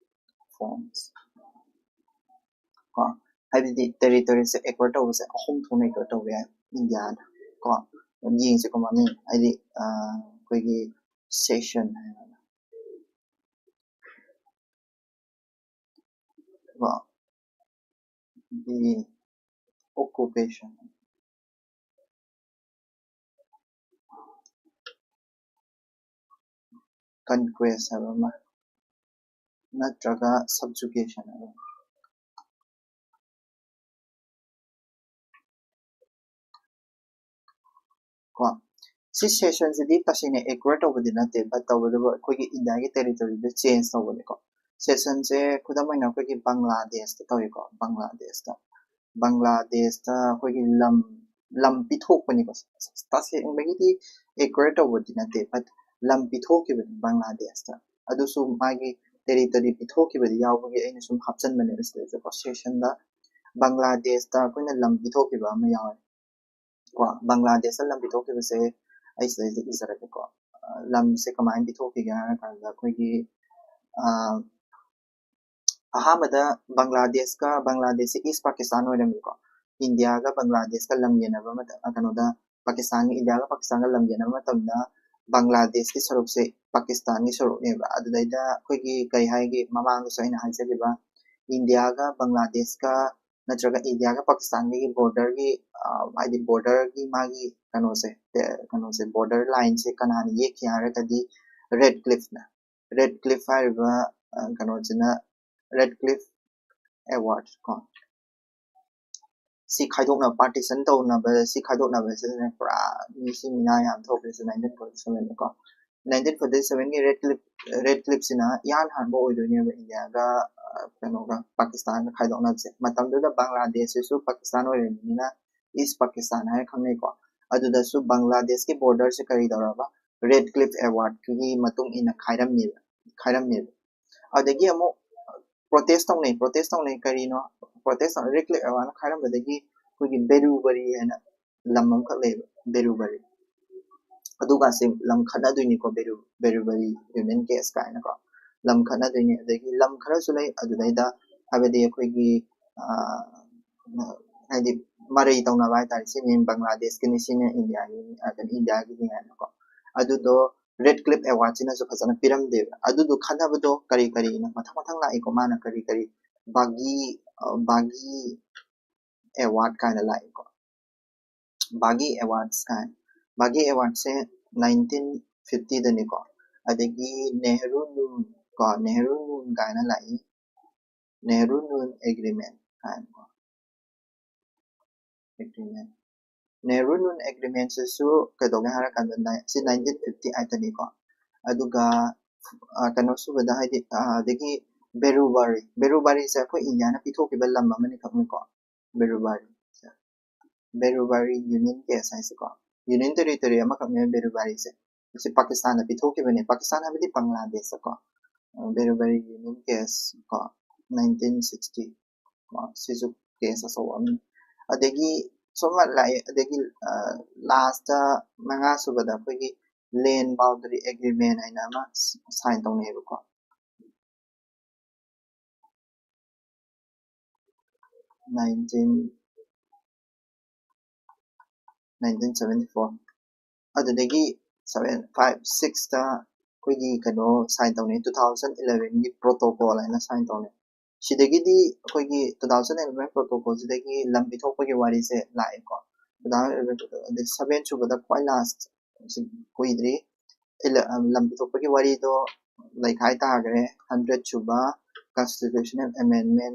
forms. ꯀꯣ, ꯍꯥꯏꯕꯗꯤ ꯇꯦꯔꯤꯇꯣꯔꯤꯁꯦ ꯑꯦꯀ꯭ꯋꯥꯔ ꯇꯧꯕꯁꯦ ꯑꯍꯨꯝ ꯊꯣꯛꯅ ꯑꯦꯀ꯭ꯋꯥꯔ ꯇꯧꯕ ꯌꯥꯏ ꯏꯟꯗꯤꯌꯥꯗ ꯀꯣ꯫ ꯑꯗꯨꯝ ꯌꯦꯡꯁꯤꯀꯣ ꯃꯃꯤꯡ, ꯍꯥꯏꯗꯤ ꯑꯩꯈꯣꯏꯒꯤ ꯁꯦꯁꯟ ꯍꯥꯏꯅ ꯀꯣ, ꯑꯗꯒꯤ ꯑꯣꯀꯨꯄꯦꯁꯟ, ꯀꯟꯀ꯭ꯋꯦꯁ ꯍꯥꯏꯕ ꯑꯃ, ꯅꯠꯇ꯭ꯔꯒ ꯁꯕꯖꯨꯒꯦꯁꯟ ꯍꯥꯏꯕ ꯑꯃ꯫ ꯀꯣ, ꯁꯤ ꯁꯦꯁꯟꯁꯤꯗꯤ ꯇꯁꯦꯡꯅ ꯑꯦꯀ꯭ꯋꯥꯔ ꯇꯧꯕꯗꯤ ꯅꯠꯇꯦ, ꯕꯠ ꯇꯧꯕꯇꯕꯨ ꯑꯩꯈꯣꯏꯒꯤ ꯏꯟꯗꯤꯌꯥꯒꯤ ꯇꯦꯔꯤꯇꯣꯔꯤꯗ ꯆꯦꯟꯖ ꯇꯧꯕꯅꯤꯀꯣ꯫ ꯁꯦꯁꯟꯁꯦ ꯈꯨꯗꯝ ꯑꯣꯏꯅ ꯑꯩꯈꯣꯏꯒꯤ ꯕꯪꯒ꯭ꯂꯥꯗꯦꯁꯇ ꯇꯧꯏꯀꯣ꯫ ꯕꯪꯒ꯭ꯂꯥꯗꯦꯁꯇ, ꯕꯪꯒ꯭ꯂꯥꯗꯦꯁꯇ ꯑꯩꯈꯣꯏꯒꯤ ꯂꯝ, ꯂꯝ ꯄꯤꯊꯣꯛꯄꯅꯤꯀꯣ꯫ ꯇꯁꯦꯡꯕꯒꯤꯗꯤ ꯑꯦꯀ꯭ꯋꯥꯔ ꯇꯧꯕꯗꯤ ꯅꯠꯇꯦ, ꯕꯠ ꯂꯝ ꯄꯤꯊꯣꯛꯈꯤꯕꯅꯤ ꯕꯪꯒ꯭ꯂꯥꯗꯦꯁꯇ꯫ ꯑꯗꯨꯁꯨ ꯃꯥꯒꯤ ꯇꯦꯔꯤꯇꯣꯔꯤ ꯄꯤꯊꯣꯛꯈꯤꯕꯗꯤ ꯌꯥꯎꯕꯒꯤ ꯑꯩꯅ ꯁꯨꯝ ꯍꯥꯞꯆꯟꯕꯅꯦꯕ ꯁꯤꯗꯩꯁꯤꯗꯀꯣ꯫ ꯁꯦꯁꯟꯗ ꯕꯪꯒ꯭ꯂꯥꯗꯦꯁꯇ ꯑꯩꯈꯣꯏꯅ ꯂꯝ ꯄꯤꯊꯣꯛꯈꯤꯕ ꯑꯃ ꯌꯥꯎꯔꯦ ꯀꯣ꯫ ꯕꯪꯒ꯭ꯂꯥꯗꯦꯁꯇ ꯂꯝ ꯄꯤꯊꯣꯛꯈꯤꯕꯁꯦ ꯑꯩ ꯁꯤꯗꯩꯁꯤꯗ ꯏꯖꯔꯒꯦꯀꯣ꯫ ꯑ, ꯂꯝꯁꯦ ꯀꯃꯥꯏꯅ ꯄꯤꯊꯣꯛꯈꯤꯒꯦ ꯍꯥꯏꯔ ꯀꯥꯟꯗ ꯑꯩꯈꯣꯏꯒꯤ, ꯑ, ꯑꯍꯥꯟꯕꯗ ꯕꯪꯒ꯭ꯂꯥꯗꯦꯁꯀ, ꯕꯪꯒ꯭ꯂꯥꯗꯦꯁꯁꯦ ꯏꯁ ꯄꯥꯀꯤꯁꯇꯥꯟ ꯑꯣꯏꯔꯝꯃꯤꯀꯣ꯫ ꯏꯟꯗꯤꯌꯥꯒ ꯕꯪꯒ꯭ꯂꯥꯗꯦꯁꯀ ꯂꯝ ꯌꯦꯟꯅꯕ ꯃꯇꯝ, ꯑ, ꯀꯩꯅꯣꯗ ꯄꯥꯀꯤꯁꯇꯥꯟꯒ, ꯏꯟꯗꯤꯌꯥꯒ ꯄꯥꯀꯤꯁꯇꯥꯟꯒ ꯂꯝ ꯌꯦꯟꯅꯕ ꯃꯇꯝꯗ ꯕꯪꯒ꯭ꯂꯥꯗꯦꯁꯀꯤ ꯁꯔꯨꯛꯁꯦ ꯄꯥꯀꯤꯁꯇꯥꯟꯒꯤ ꯁꯔꯨꯛꯅꯦꯕ꯫ ꯑꯗꯨꯗꯩꯗ ꯑꯩꯈꯣꯏꯒꯤ ꯀꯩ ꯍꯥꯏꯒꯦ, ꯃꯃꯥꯡꯗꯁꯨ ꯑꯩꯅ ꯍꯥꯏꯖꯈꯤꯕ ꯏꯟꯗꯤꯌꯥꯒ ꯕꯪꯒ꯭ꯂꯥꯗꯦꯁꯀ ꯅꯠꯇ꯭ꯔꯒ ꯏꯟꯗꯤꯌꯥꯒ ꯄꯥꯀꯤꯁꯇꯥꯟꯒꯤ ꯕꯣꯔꯗꯔꯒꯤ, ꯑ, ꯍꯥꯏꯗꯤ ꯕꯣꯔꯗꯔꯒꯤ ꯃꯥꯒꯤ ꯀꯩꯅꯣꯁꯦ, ꯑ, ꯀꯩꯅꯣꯁꯦ, ꯕꯣꯔꯗꯔ ꯂꯥꯏꯟꯁꯦ ꯀꯅꯥꯅ ꯌꯦꯛꯈꯤ ꯍꯥꯏꯔꯒꯗꯤ ꯔꯦꯗ ꯀ꯭ꯂꯤꯐꯅ, ꯔꯦꯗ ꯀ꯭ꯂꯤꯐ ꯍꯥꯏꯔꯤꯕ, ꯑ, ꯀꯩꯅꯣꯁꯤꯅ, ꯔꯦꯗ ꯀ꯭ꯂꯤꯐ ꯑꯦꯋꯥꯔꯗ ꯀꯣ꯫ ꯁꯤ ꯈꯥꯏꯗꯣꯛꯅꯕ, ꯄꯥꯔꯇꯤꯁꯟ ꯇꯧꯅꯕ, ꯁꯤ ꯈꯥꯏꯗꯣꯛꯅꯕꯁꯤꯗꯅꯦ ꯄꯨꯔꯥ ꯃꯤꯁꯤ ꯃꯤꯅꯥ ꯌꯥꯝ ꯊꯣꯛꯈ꯭ꯔꯤꯁꯦ nineteen forty seven ꯀꯣ꯫ ꯅꯥꯏꯟꯇꯤꯟ ꯐꯣꯔꯇꯤ ꯁꯚꯦꯟꯒꯤ ꯔꯦꯗ ꯀ꯭ꯂꯤꯞ ꯔꯦꯗ ꯀ꯭ꯂꯤꯞꯁꯤꯅ ꯏꯍꯥꯟ ꯍꯥꯟꯕ ꯑꯣꯏꯗꯣꯏꯅꯦꯕ ꯏꯟꯗꯤꯌꯥꯒ ꯑ, ꯀꯩꯅꯣꯒ ꯄꯥꯀꯤꯁꯇꯥꯟꯒ ꯈꯥꯏꯗꯣꯛꯅꯕꯁꯦ꯫ ꯃꯇꯝꯗꯨꯗ ꯕꯪꯒ꯭ꯂꯥꯗꯦꯁꯁꯤꯁꯨ ꯄꯥꯀꯤꯁꯇꯥꯟ ꯑꯣꯏꯔꯤꯕꯅꯤꯅ ꯏꯁ ꯄꯥꯀꯤꯁꯇꯥꯟ ꯍꯥꯏꯅ ꯈꯪꯅꯩꯀꯣ꯫ ꯑꯗꯨꯗꯁꯨ ꯕꯪꯒ꯭ꯂꯥꯗꯦꯁꯀꯤ ꯕꯣꯔꯗꯔꯁꯦ ꯀꯔꯤ ꯇꯧꯔꯕ, ꯔꯦꯗ ꯀ꯭ꯂꯤꯞ ꯑꯦꯋꯥꯔꯗꯀꯤ ꯃꯇꯨꯡ ꯏꯟꯅ ꯈꯥꯏꯔꯝꯃꯦꯕ ꯈꯥꯏꯔꯝꯃꯦꯕ ꯑꯗꯒꯤ ꯑꯃꯨꯛ ꯄ꯭ꯔꯣꯇꯦꯁ ꯇꯧꯅꯩ ꯄ꯭ꯔꯣꯇꯦꯁ ꯇꯧꯅꯩ ꯀꯔꯤꯅꯣ? ꯄ꯭ꯔꯣꯇꯦꯁ ꯇꯧꯅꯩ ꯔꯦꯗ ꯀ꯭ꯂꯤꯞ ꯑꯦꯋꯥꯔꯗꯅ ꯈꯥꯏꯔꯝꯕꯗꯒꯤ ꯑꯩꯈꯣꯏꯒꯤ ꯕꯦꯔꯨꯕꯔꯤ ꯍꯥꯏꯅ ꯂꯝ ꯑꯃꯈꯛ ꯂꯩꯌꯦꯕ, ꯕꯦꯔꯨꯕꯔꯤ꯫ ꯑꯗꯨꯒꯁꯦ ꯂꯝ ꯈꯠꯅꯗꯣꯏꯅꯤꯀꯣ, ꯕꯦꯔꯨ ꯕꯦꯔꯨꯕꯔꯤ ꯌꯨꯅꯤꯌꯟ ꯀꯦꯁ ꯀꯥꯏꯅꯀꯣ꯫ ꯂꯝ ꯈꯠꯅꯗꯣꯏꯅꯤ꯫ ꯑꯗꯒꯤ ꯂꯝ ꯈꯔꯁꯨ ꯂꯩ ꯑꯗꯨꯗꯩꯗ, ꯍꯥꯏꯕꯗꯤ ꯑꯩꯈꯣꯏꯒꯤ ꯑ, ꯍꯥꯏꯗꯤ ꯃꯔꯩ ꯇꯧꯅꯕ ꯍꯥꯏꯇꯥꯔꯦ, ꯁꯤꯅ ꯕꯪꯒ꯭ꯂꯥꯗꯦꯁꯀꯤꯅꯤ, ꯁꯤꯅ ꯏꯟꯗꯤꯌꯥꯒꯤ ꯑ, ꯀꯩꯅꯣ, ꯏꯟꯗꯤꯌꯥꯒꯤꯅꯤ ꯍꯥꯏꯅꯀꯣ꯫ ꯑꯗꯨꯗꯣ ꯔꯦꯗ ꯀ꯭ꯂꯤꯞ ꯑꯦꯋꯥꯔꯗꯁꯤꯅꯁꯨ ꯐꯖꯅ ꯄꯤꯔꯝꯗꯦꯕ꯫ ꯑꯗꯨꯗꯣ ꯈꯠꯅꯕꯗꯣ ꯀꯔꯤ ꯀꯔꯤꯅꯣ ꯃꯊꯪ ꯃꯊꯪ ꯂꯥꯛꯏꯀꯣ, ꯃꯥꯅ ꯀꯔꯤ ꯀꯔꯤ ꯕꯥꯒꯤ ꯑ, ꯕꯥꯒꯤ ꯑꯦꯋꯥꯔꯗ ꯀꯥꯏꯅ ꯂꯥꯛꯏꯀꯣ꯫ ꯕꯥꯒꯤ ꯑꯦꯋꯥꯔꯗꯁ ꯀꯥꯏꯅ, ꯕꯥꯒꯤ ꯑꯦꯋꯥꯔꯗꯁꯦ ꯅꯥꯏꯟꯇꯤꯟ ꯐꯤꯐꯇꯤꯗꯅꯤꯀꯣ꯫ ꯑꯗꯒꯤ ꯅꯦꯍꯔꯨ ꯅꯨꯟ ꯀꯣ, ꯅꯦꯍꯔꯨ ꯅꯨꯟ ꯀꯥꯏꯅ ꯂꯥꯛꯏ꯫ ꯅꯦꯍꯔꯨ ꯅꯨꯟ ꯑꯦꯒ꯭ꯔꯤꯃꯦꯟ ꯀꯥꯏꯅꯀꯣ꯫ ꯑꯦꯒ꯭ꯔꯤꯃꯦꯟ ꯅꯦꯍꯔꯨ ꯅꯨꯟ ꯑꯦꯒ꯭ꯔꯤꯃꯦꯟꯁꯤꯁꯨ ꯀꯩꯗꯧꯒꯦ ꯍꯥꯏꯔꯀꯥꯟꯗ ꯅꯥꯏ- ꯁꯤ ꯅꯥꯏꯟꯇꯤꯟ ꯐꯤꯐꯇꯤ ꯑꯥꯏꯠꯇꯅꯤꯀꯣ꯫ ꯑꯗꯨꯒ ꯑ, ꯀꯩꯅꯣ ꯁꯨꯕꯗ ꯍꯥꯏꯗꯤ ꯑ, ꯑꯗꯒꯤ ꯕꯦꯔꯨꯕꯥꯔꯤ, ꯕꯦꯔꯨꯕꯥꯔꯤꯁꯦ ꯑꯩꯈꯣꯏ ꯏꯟꯗꯤꯌꯥꯅ ꯄꯤꯊꯣꯛꯈꯤꯕ ꯂꯝ ꯑꯃꯅꯤꯈꯛꯅꯤꯀꯣ꯫ ꯕꯦꯔꯨꯕꯥꯔꯤ, ꯕꯦꯔꯨꯕꯥꯔꯤ ꯌꯨꯅꯤꯌꯟ ꯇꯦꯔꯤꯇꯣꯔꯤ ꯑꯃꯈꯛꯅꯦ ꯕꯦꯔꯨꯕꯥꯔꯤꯁꯦ꯫ ꯁꯤ ꯄꯥꯀꯤꯁꯇꯥꯟꯗ ꯄꯤꯊꯣꯛꯈꯤꯕꯅꯦ, ꯄꯥꯀꯤꯁꯇꯥꯟ ꯍꯥꯏꯕꯗꯤ ꯕꯪꯒ꯭ꯂꯥꯗꯦꯁꯇꯀꯣ꯫ ꯕꯦꯔꯨꯕꯥꯔꯤ ꯌꯨꯅꯤꯌꯟ ꯀꯦꯁ ꯀꯣ, ꯅꯥꯏꯟꯇꯤꯟ ꯁꯤꯛꯁꯇꯤ ꯀꯣ, ꯁꯤꯁꯨ ꯀꯦꯁ ꯑꯆꯧꯕ ꯑꯃꯅꯤ꯫ ꯑꯗꯒꯤ ꯁꯨꯝꯕ ꯂꯥꯛꯑꯦ꯫ ꯑꯗꯒꯤ ꯂꯥꯁꯇ ꯃꯉꯥ ꯁꯨꯕꯗ ꯑꯩꯈꯣꯏꯒꯤ ꯂꯦꯟ ꯕꯥꯎꯟꯗꯔꯤ ꯑꯦꯒ꯭ꯔꯤꯃꯦꯟ ꯍꯥꯏꯅ ꯑꯃ ꯁꯥꯏꯟ ꯇꯧꯅꯩꯌꯦꯕꯀꯣ꯫ Nineteen nineteen seventy four. ꯑꯗꯨꯗꯒꯤ ꯁꯚꯦꯟ ꯐꯥꯏꯚ ꯁꯤꯛꯁꯇ ꯑꯩꯈꯣꯏꯒꯤ ꯀꯩꯅꯣ ꯁꯥꯏꯟ ꯇꯧꯅꯩ, ꯇꯨ ꯊꯥꯎꯖꯟ ꯏꯂꯚꯦꯟꯒꯤ ꯄ꯭ꯔꯣꯇꯣꯀꯣꯜ ꯍꯥꯏꯅ ꯁꯥꯏꯟ ꯇꯧꯅꯩ꯫ ꯁꯤꯗꯒꯤꯗꯤ ꯑꯩꯈꯣꯏꯒꯤ ꯇꯨ ꯊꯥꯎꯖꯟ ꯏꯂꯚꯦꯟ ꯄ꯭ꯔꯣꯇꯣꯀꯣꯜꯁꯤꯗꯒꯤ ꯂꯝ ꯄꯤꯊꯣꯛꯄꯒꯤ ꯋꯥꯔꯤꯁꯦ ꯂꯥꯛꯑꯦꯀꯣ꯫ ꯇꯨ ꯊꯥꯎꯖꯟ ꯏꯂꯚꯦꯟ ꯄ꯭ꯔꯣꯇꯣꯀꯣꯜ, ꯑꯗꯩ ꯁꯚꯦꯟ ꯁꯨꯕꯗ ꯈ꯭ꯋꯥꯏ ꯂꯥꯁ ꯀꯨꯏꯗ꯭ꯔꯤ ꯏꯂ- ꯂꯝ ꯄꯤꯊꯣꯛꯄꯒꯤ ꯋꯥꯔꯤꯗꯣ ꯂꯩꯈꯥꯏ ꯇꯥꯈ꯭ꯔꯦ꯫ ꯍꯟꯗ꯭ꯔꯦꯠ ꯁꯨꯕ ꯀꯟꯁꯇꯤꯇ꯭ꯌꯨꯁꯅꯦꯜ ꯑꯦꯃꯦꯟꯃꯦꯟ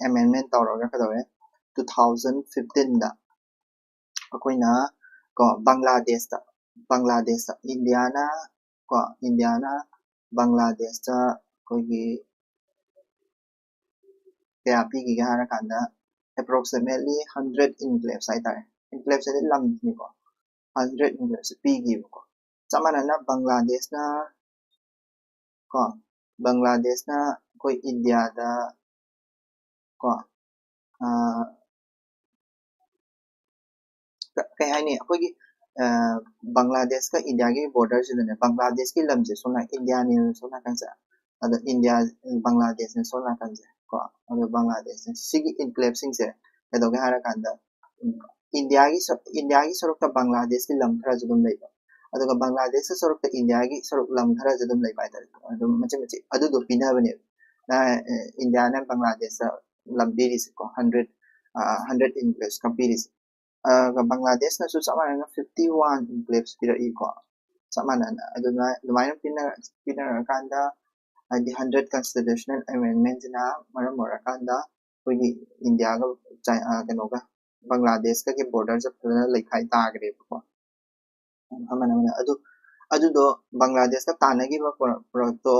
ꯑꯦꯃꯦꯟꯃꯦꯟ ꯇꯧꯔꯒ ꯀꯩꯗꯧꯔꯦ, ꯇꯨ ꯊꯥꯎꯖꯟ ꯐꯤꯐꯇꯤꯟꯗ ꯑꯩꯈꯣꯏꯅ ꯀꯣ ꯕꯪꯒ꯭ꯂꯥꯗꯦꯁꯇ ꯕꯪꯒ꯭ꯂꯥꯗꯦꯁꯇ ꯏꯟꯗꯤꯌꯥꯅ ꯀꯣ, ꯏꯟꯗꯤꯌꯥꯅ ꯕꯪꯒ꯭ꯂꯥꯗꯦꯁꯇ ꯑꯩꯈꯣꯏꯒꯤ ꯀꯌꯥ ꯄꯤꯈꯤꯒꯦ ꯍꯥꯏꯔꯀꯥꯟꯗ approximately hundred enclaves ꯍꯥꯏꯇꯥꯔꯦ, enclaves ꯍꯥꯏꯗꯤ ꯂꯝꯅꯤꯀꯣ, hundred enclaves ꯄꯤꯈꯤꯕꯀꯣ꯫ ꯆꯞ ꯃꯥꯟꯅꯅ ꯕꯪꯒ꯭ꯂꯥꯗꯦꯁꯅ ꯀꯣ, ꯕꯪꯒ꯭ꯂꯥꯗꯦꯁꯅ ꯑꯩꯈꯣꯏ ꯏꯟꯗꯤꯌꯥꯗ ꯀꯣ, ꯑꯥ, ꯀ-, ꯀꯩ ꯍꯥꯏꯅꯤ, ꯑꯩꯈꯣꯏꯒꯤ, ꯑꯥ, ꯕꯪꯒ꯭ꯂꯥꯗꯦꯁꯀ ꯏꯟꯗꯤꯌꯥꯒꯤ borderꯁꯤꯗꯅꯦ, ꯕꯪꯒ꯭ꯂꯥꯗꯦꯁꯀꯤ ꯂꯝꯁꯦ ꯁꯣꯝ ꯅꯥ-, ꯏꯟꯗꯤꯌꯥꯅꯦꯕ ꯁꯣꯝ ꯅꯥꯀꯟꯁꯦ, ꯑꯗ ꯏꯟꯗꯤꯌꯥ, ꯕꯪꯒ꯭ꯂꯥꯗꯦꯁꯅ ꯁꯣꯝ ꯅꯥꯀꯟꯁꯦ ꯀꯣ, ꯑꯗꯣ ꯕꯪꯒ꯭ꯂꯥꯗꯦꯁꯅ ꯁꯤꯒꯤ enclaveꯁꯤꯡꯁꯦ ꯀꯩꯗꯧꯒꯦ ꯍꯥꯏꯔꯀꯥꯟꯗ, ꯎꯝ, ꯏꯟꯗꯤꯌꯥꯒꯤ ꯁ-, ꯏꯟꯗꯤꯌꯥꯒꯤ ꯁꯔꯨꯛꯇ ꯕꯪꯒ꯭ꯂꯥꯗꯦꯁꯀꯤ ꯂꯝ ꯈꯔꯁꯨ ꯑꯗꯨꯝ ꯂꯩꯕ, ꯑꯗꯨꯒ ꯕꯪꯒ꯭ꯂꯥꯗꯦꯁꯀꯤ ꯁꯔꯨꯛꯇ ꯏꯟꯗꯤꯌꯥꯒꯤ ꯁꯔꯨꯛ ꯂꯝ ꯈꯔꯁꯨ ꯑꯗꯨꯝ ꯂꯩꯕ ꯍꯥꯏꯇꯥꯔꯦ, ꯑꯗꯨꯝ ꯃꯆꯤꯠ ꯃꯆꯤꯠ ꯑꯗꯨꯗꯣ ꯄꯤꯅꯕꯅꯦꯕ꯫ ꯅ-, ꯑꯦ, ꯏꯟꯗꯤꯌꯥꯅ ꯕꯪꯒ꯭ꯂꯥꯗꯦꯁꯇ ꯂꯝ ꯄꯤꯔꯤꯁꯦꯀꯣ, hundred, ꯑ, hundred enclaves ꯀ ꯄꯤꯔꯤꯁꯦ꯫ ꯑꯗꯨꯒ ꯕꯪꯒ꯭ꯂꯥꯗꯦꯁꯅꯁꯨ ꯆꯞ ꯃꯥꯟꯅꯅ fifty one enclaves ꯄꯤꯔꯛꯏꯀꯣ, ꯆꯞ ꯃꯥꯟꯅꯅ꯫ ꯑꯗꯨꯅ ꯑꯗꯨꯃꯥꯏꯅ ꯄꯤꯅ-, ꯄꯤꯅꯔꯀꯥꯟꯗ, ꯍꯥꯏꯗꯤ hundred constitutional amendmentꯁꯤꯅ ꯃꯔꯝ ꯑꯣꯏꯔꯀꯥꯟꯗ ꯑꯩꯈꯣꯏꯒꯤ ꯏꯟꯗꯤꯌꯥꯒ ꯆꯥꯏ-, ꯑ, ꯀꯩꯅꯣꯒ, ꯕꯪꯒ꯭ꯂꯥꯗꯦꯁꯀꯒꯤ borderꯁꯦ ꯐꯖꯅ ꯂꯩꯈꯥꯏ ꯇꯥꯈ꯭ꯔꯦꯕꯀꯣ꯫ ꯑꯃꯅ ꯑꯃꯅ ꯑꯗꯨ, ꯑꯗꯨꯗꯣ ꯕꯪꯒ꯭ꯂꯥꯗꯦꯁꯀ ꯇꯥꯟꯅꯈꯤꯕ ꯄꯣꯔ-, ꯄꯣꯔꯛꯇꯣ,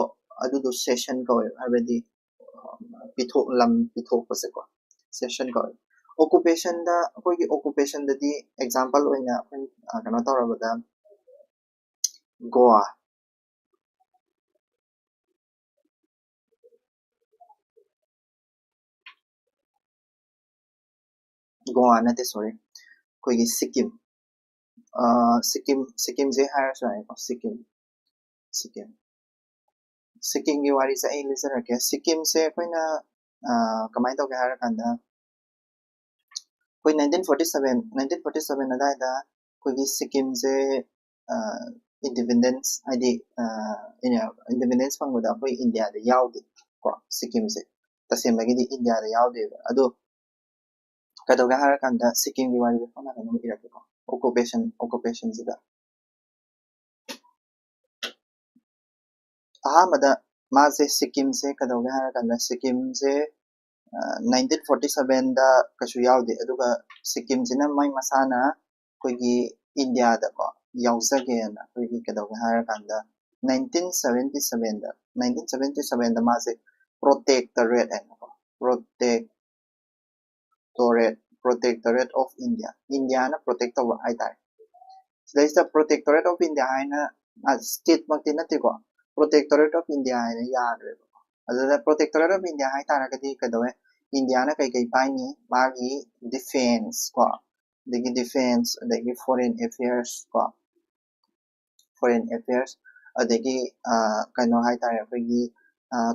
ꯑꯗꯨꯗꯣ cession ꯀꯧꯋꯦ, ꯍꯥꯏꯕꯗꯤ, ꯑ, ꯄꯤꯊꯣꯛ-, ꯂꯝ ꯄꯤꯊꯣꯛꯄꯁꯦꯀꯣ, cession ꯀꯧꯋꯦ꯫ Occupationꯗ, ꯑꯩꯈꯣꯏꯒꯤ occupationꯗꯗꯤ example ꯑꯣꯏꯅ ꯑꯩꯈꯣꯏ, ꯑ, ꯀꯩꯅꯣ ꯇꯧꯔꯕꯗ, ꯒꯣꯋꯥ, ꯒꯣꯋꯥ ꯅꯠꯇꯦ, sorry, ꯑꯩꯈꯣꯏꯒꯤ ꯁꯤꯛꯀꯤꯝ, ꯑ, ꯁꯤꯛꯀꯤꯝ, ꯁꯤꯛꯀꯤꯝꯁꯦ ꯍꯥꯏꯔꯁꯨ ꯌꯥꯏꯀꯣ, ꯁꯤꯛꯀꯤꯝ, ꯁꯤꯛꯀꯤꯝ, ꯁꯤꯛꯀꯤꯝꯒꯤ ꯋꯥꯔꯤꯁꯦ ꯑꯩ ꯂꯤꯖꯔꯛꯀꯦ꯫ ꯁꯤꯛꯀꯤꯝꯁꯦ ꯑꯩꯈꯣꯏꯅ, ꯑ, ꯀꯃꯥꯏꯅ ꯇꯧꯒꯦ ꯍꯥꯏꯔꯀꯥꯟꯗ, ꯑꯩꯈꯣꯏ nineteen forty seven, nineteen forty seven ꯑꯗꯥꯏꯗ ꯑꯩꯈꯣꯏꯒꯤ ꯁꯤꯛꯀꯤꯝꯁꯦ, ꯑ, independence, ꯍꯥꯏꯗꯤ, ꯑ, independence ꯐꯪꯕꯗ ꯑꯩꯈꯣꯏ ꯏꯟꯗꯤꯌꯥꯗ ꯌꯥꯎꯗꯦ ꯀꯣ, ꯁꯤꯛꯀꯤꯝꯁꯦ ꯇꯁꯦꯡꯕꯒꯤꯗꯤ ꯏꯟꯗꯤꯌꯥꯗ ꯌꯥꯎꯗꯦꯕ꯫ ꯑꯗꯣ ꯀꯩꯗꯧꯒꯦ ꯍꯥꯏꯔꯀꯥꯟꯗ ꯁꯤꯛꯀꯤꯝꯒꯤ ꯋꯥꯔꯤꯁꯦ ꯁꯣꯝ ꯅꯥꯀꯟꯗ ꯑꯃꯨꯛ ꯏꯔꯛꯀꯦꯀꯣ, occupation, occupationꯁꯤꯗ꯫ ꯑꯍꯥꯟꯕꯗ ꯃꯥꯁꯦ, ꯁꯤꯛꯀꯤꯝꯁꯦ ꯀꯩꯗꯧꯒꯦ ꯍꯥꯏꯔꯀꯥꯟꯗ, ꯁꯤꯛꯀꯤꯝꯁꯦ, ꯑ, nineteen forty sevenꯗ ꯀꯩꯁꯨ ꯌꯥꯎꯗꯦ, ꯑꯗꯨꯒ ꯁꯤꯛꯀꯤꯝꯁꯤꯅ ꯃꯥꯏ ꯃꯁꯥꯅ ꯑꯩꯈꯣꯏꯒꯤ ꯏꯟꯗꯤꯌꯥꯗꯀꯣ ꯌꯥꯎꯖꯒꯦꯅ ꯑꯩꯈꯣꯏꯒꯤ ꯀꯩꯗꯧꯒꯦ ꯍꯥꯏꯔꯀꯥꯟꯗ, ꯅꯥꯏꯟꯇꯤꯟ ꯁꯕꯦꯟꯇꯤ ꯁꯕꯦꯟꯗ, ꯅꯥꯏꯟꯇꯤꯟ ꯁꯕꯦꯟꯇꯤ ꯁꯕꯦꯟꯗ ꯃꯥꯁꯦ protectorate ꯍꯥꯏꯅꯀꯣ, protectorate, Protectorate of India, Indian protect ꯇꯧꯕ ꯍꯥꯏꯇꯥꯔꯦ꯫ ꯁꯤꯗꯩꯁꯤꯗ Protectorate of India ꯍꯥꯏꯅ, state ꯃꯛꯇꯤ ꯅꯠꯇꯦꯀꯣ, Protectorate of India ꯍꯥꯏꯅ ꯌꯥꯗ꯭ꯔꯦꯕꯀꯣ꯫ ꯑꯗꯨꯗ Protectorate of India ꯍꯥꯏ ꯇꯥꯔꯒꯗꯤ ꯀꯩꯗꯧꯋꯦ? ꯏꯟꯗꯤꯌꯥꯅ ꯀꯩꯀꯩ ꯄꯥꯏꯅꯤ? ꯃꯥꯒꯤ defence ꯀꯣ, ꯑꯗꯒꯤ defence, ꯑꯗꯒꯤ foreign affairs ꯀꯣ, foreign affairs, ꯑꯗꯒꯤ ꯀꯩꯅꯣ ꯍꯥꯏꯇꯥꯔꯦ, ꯑꯩꯈꯣꯏꯒꯤ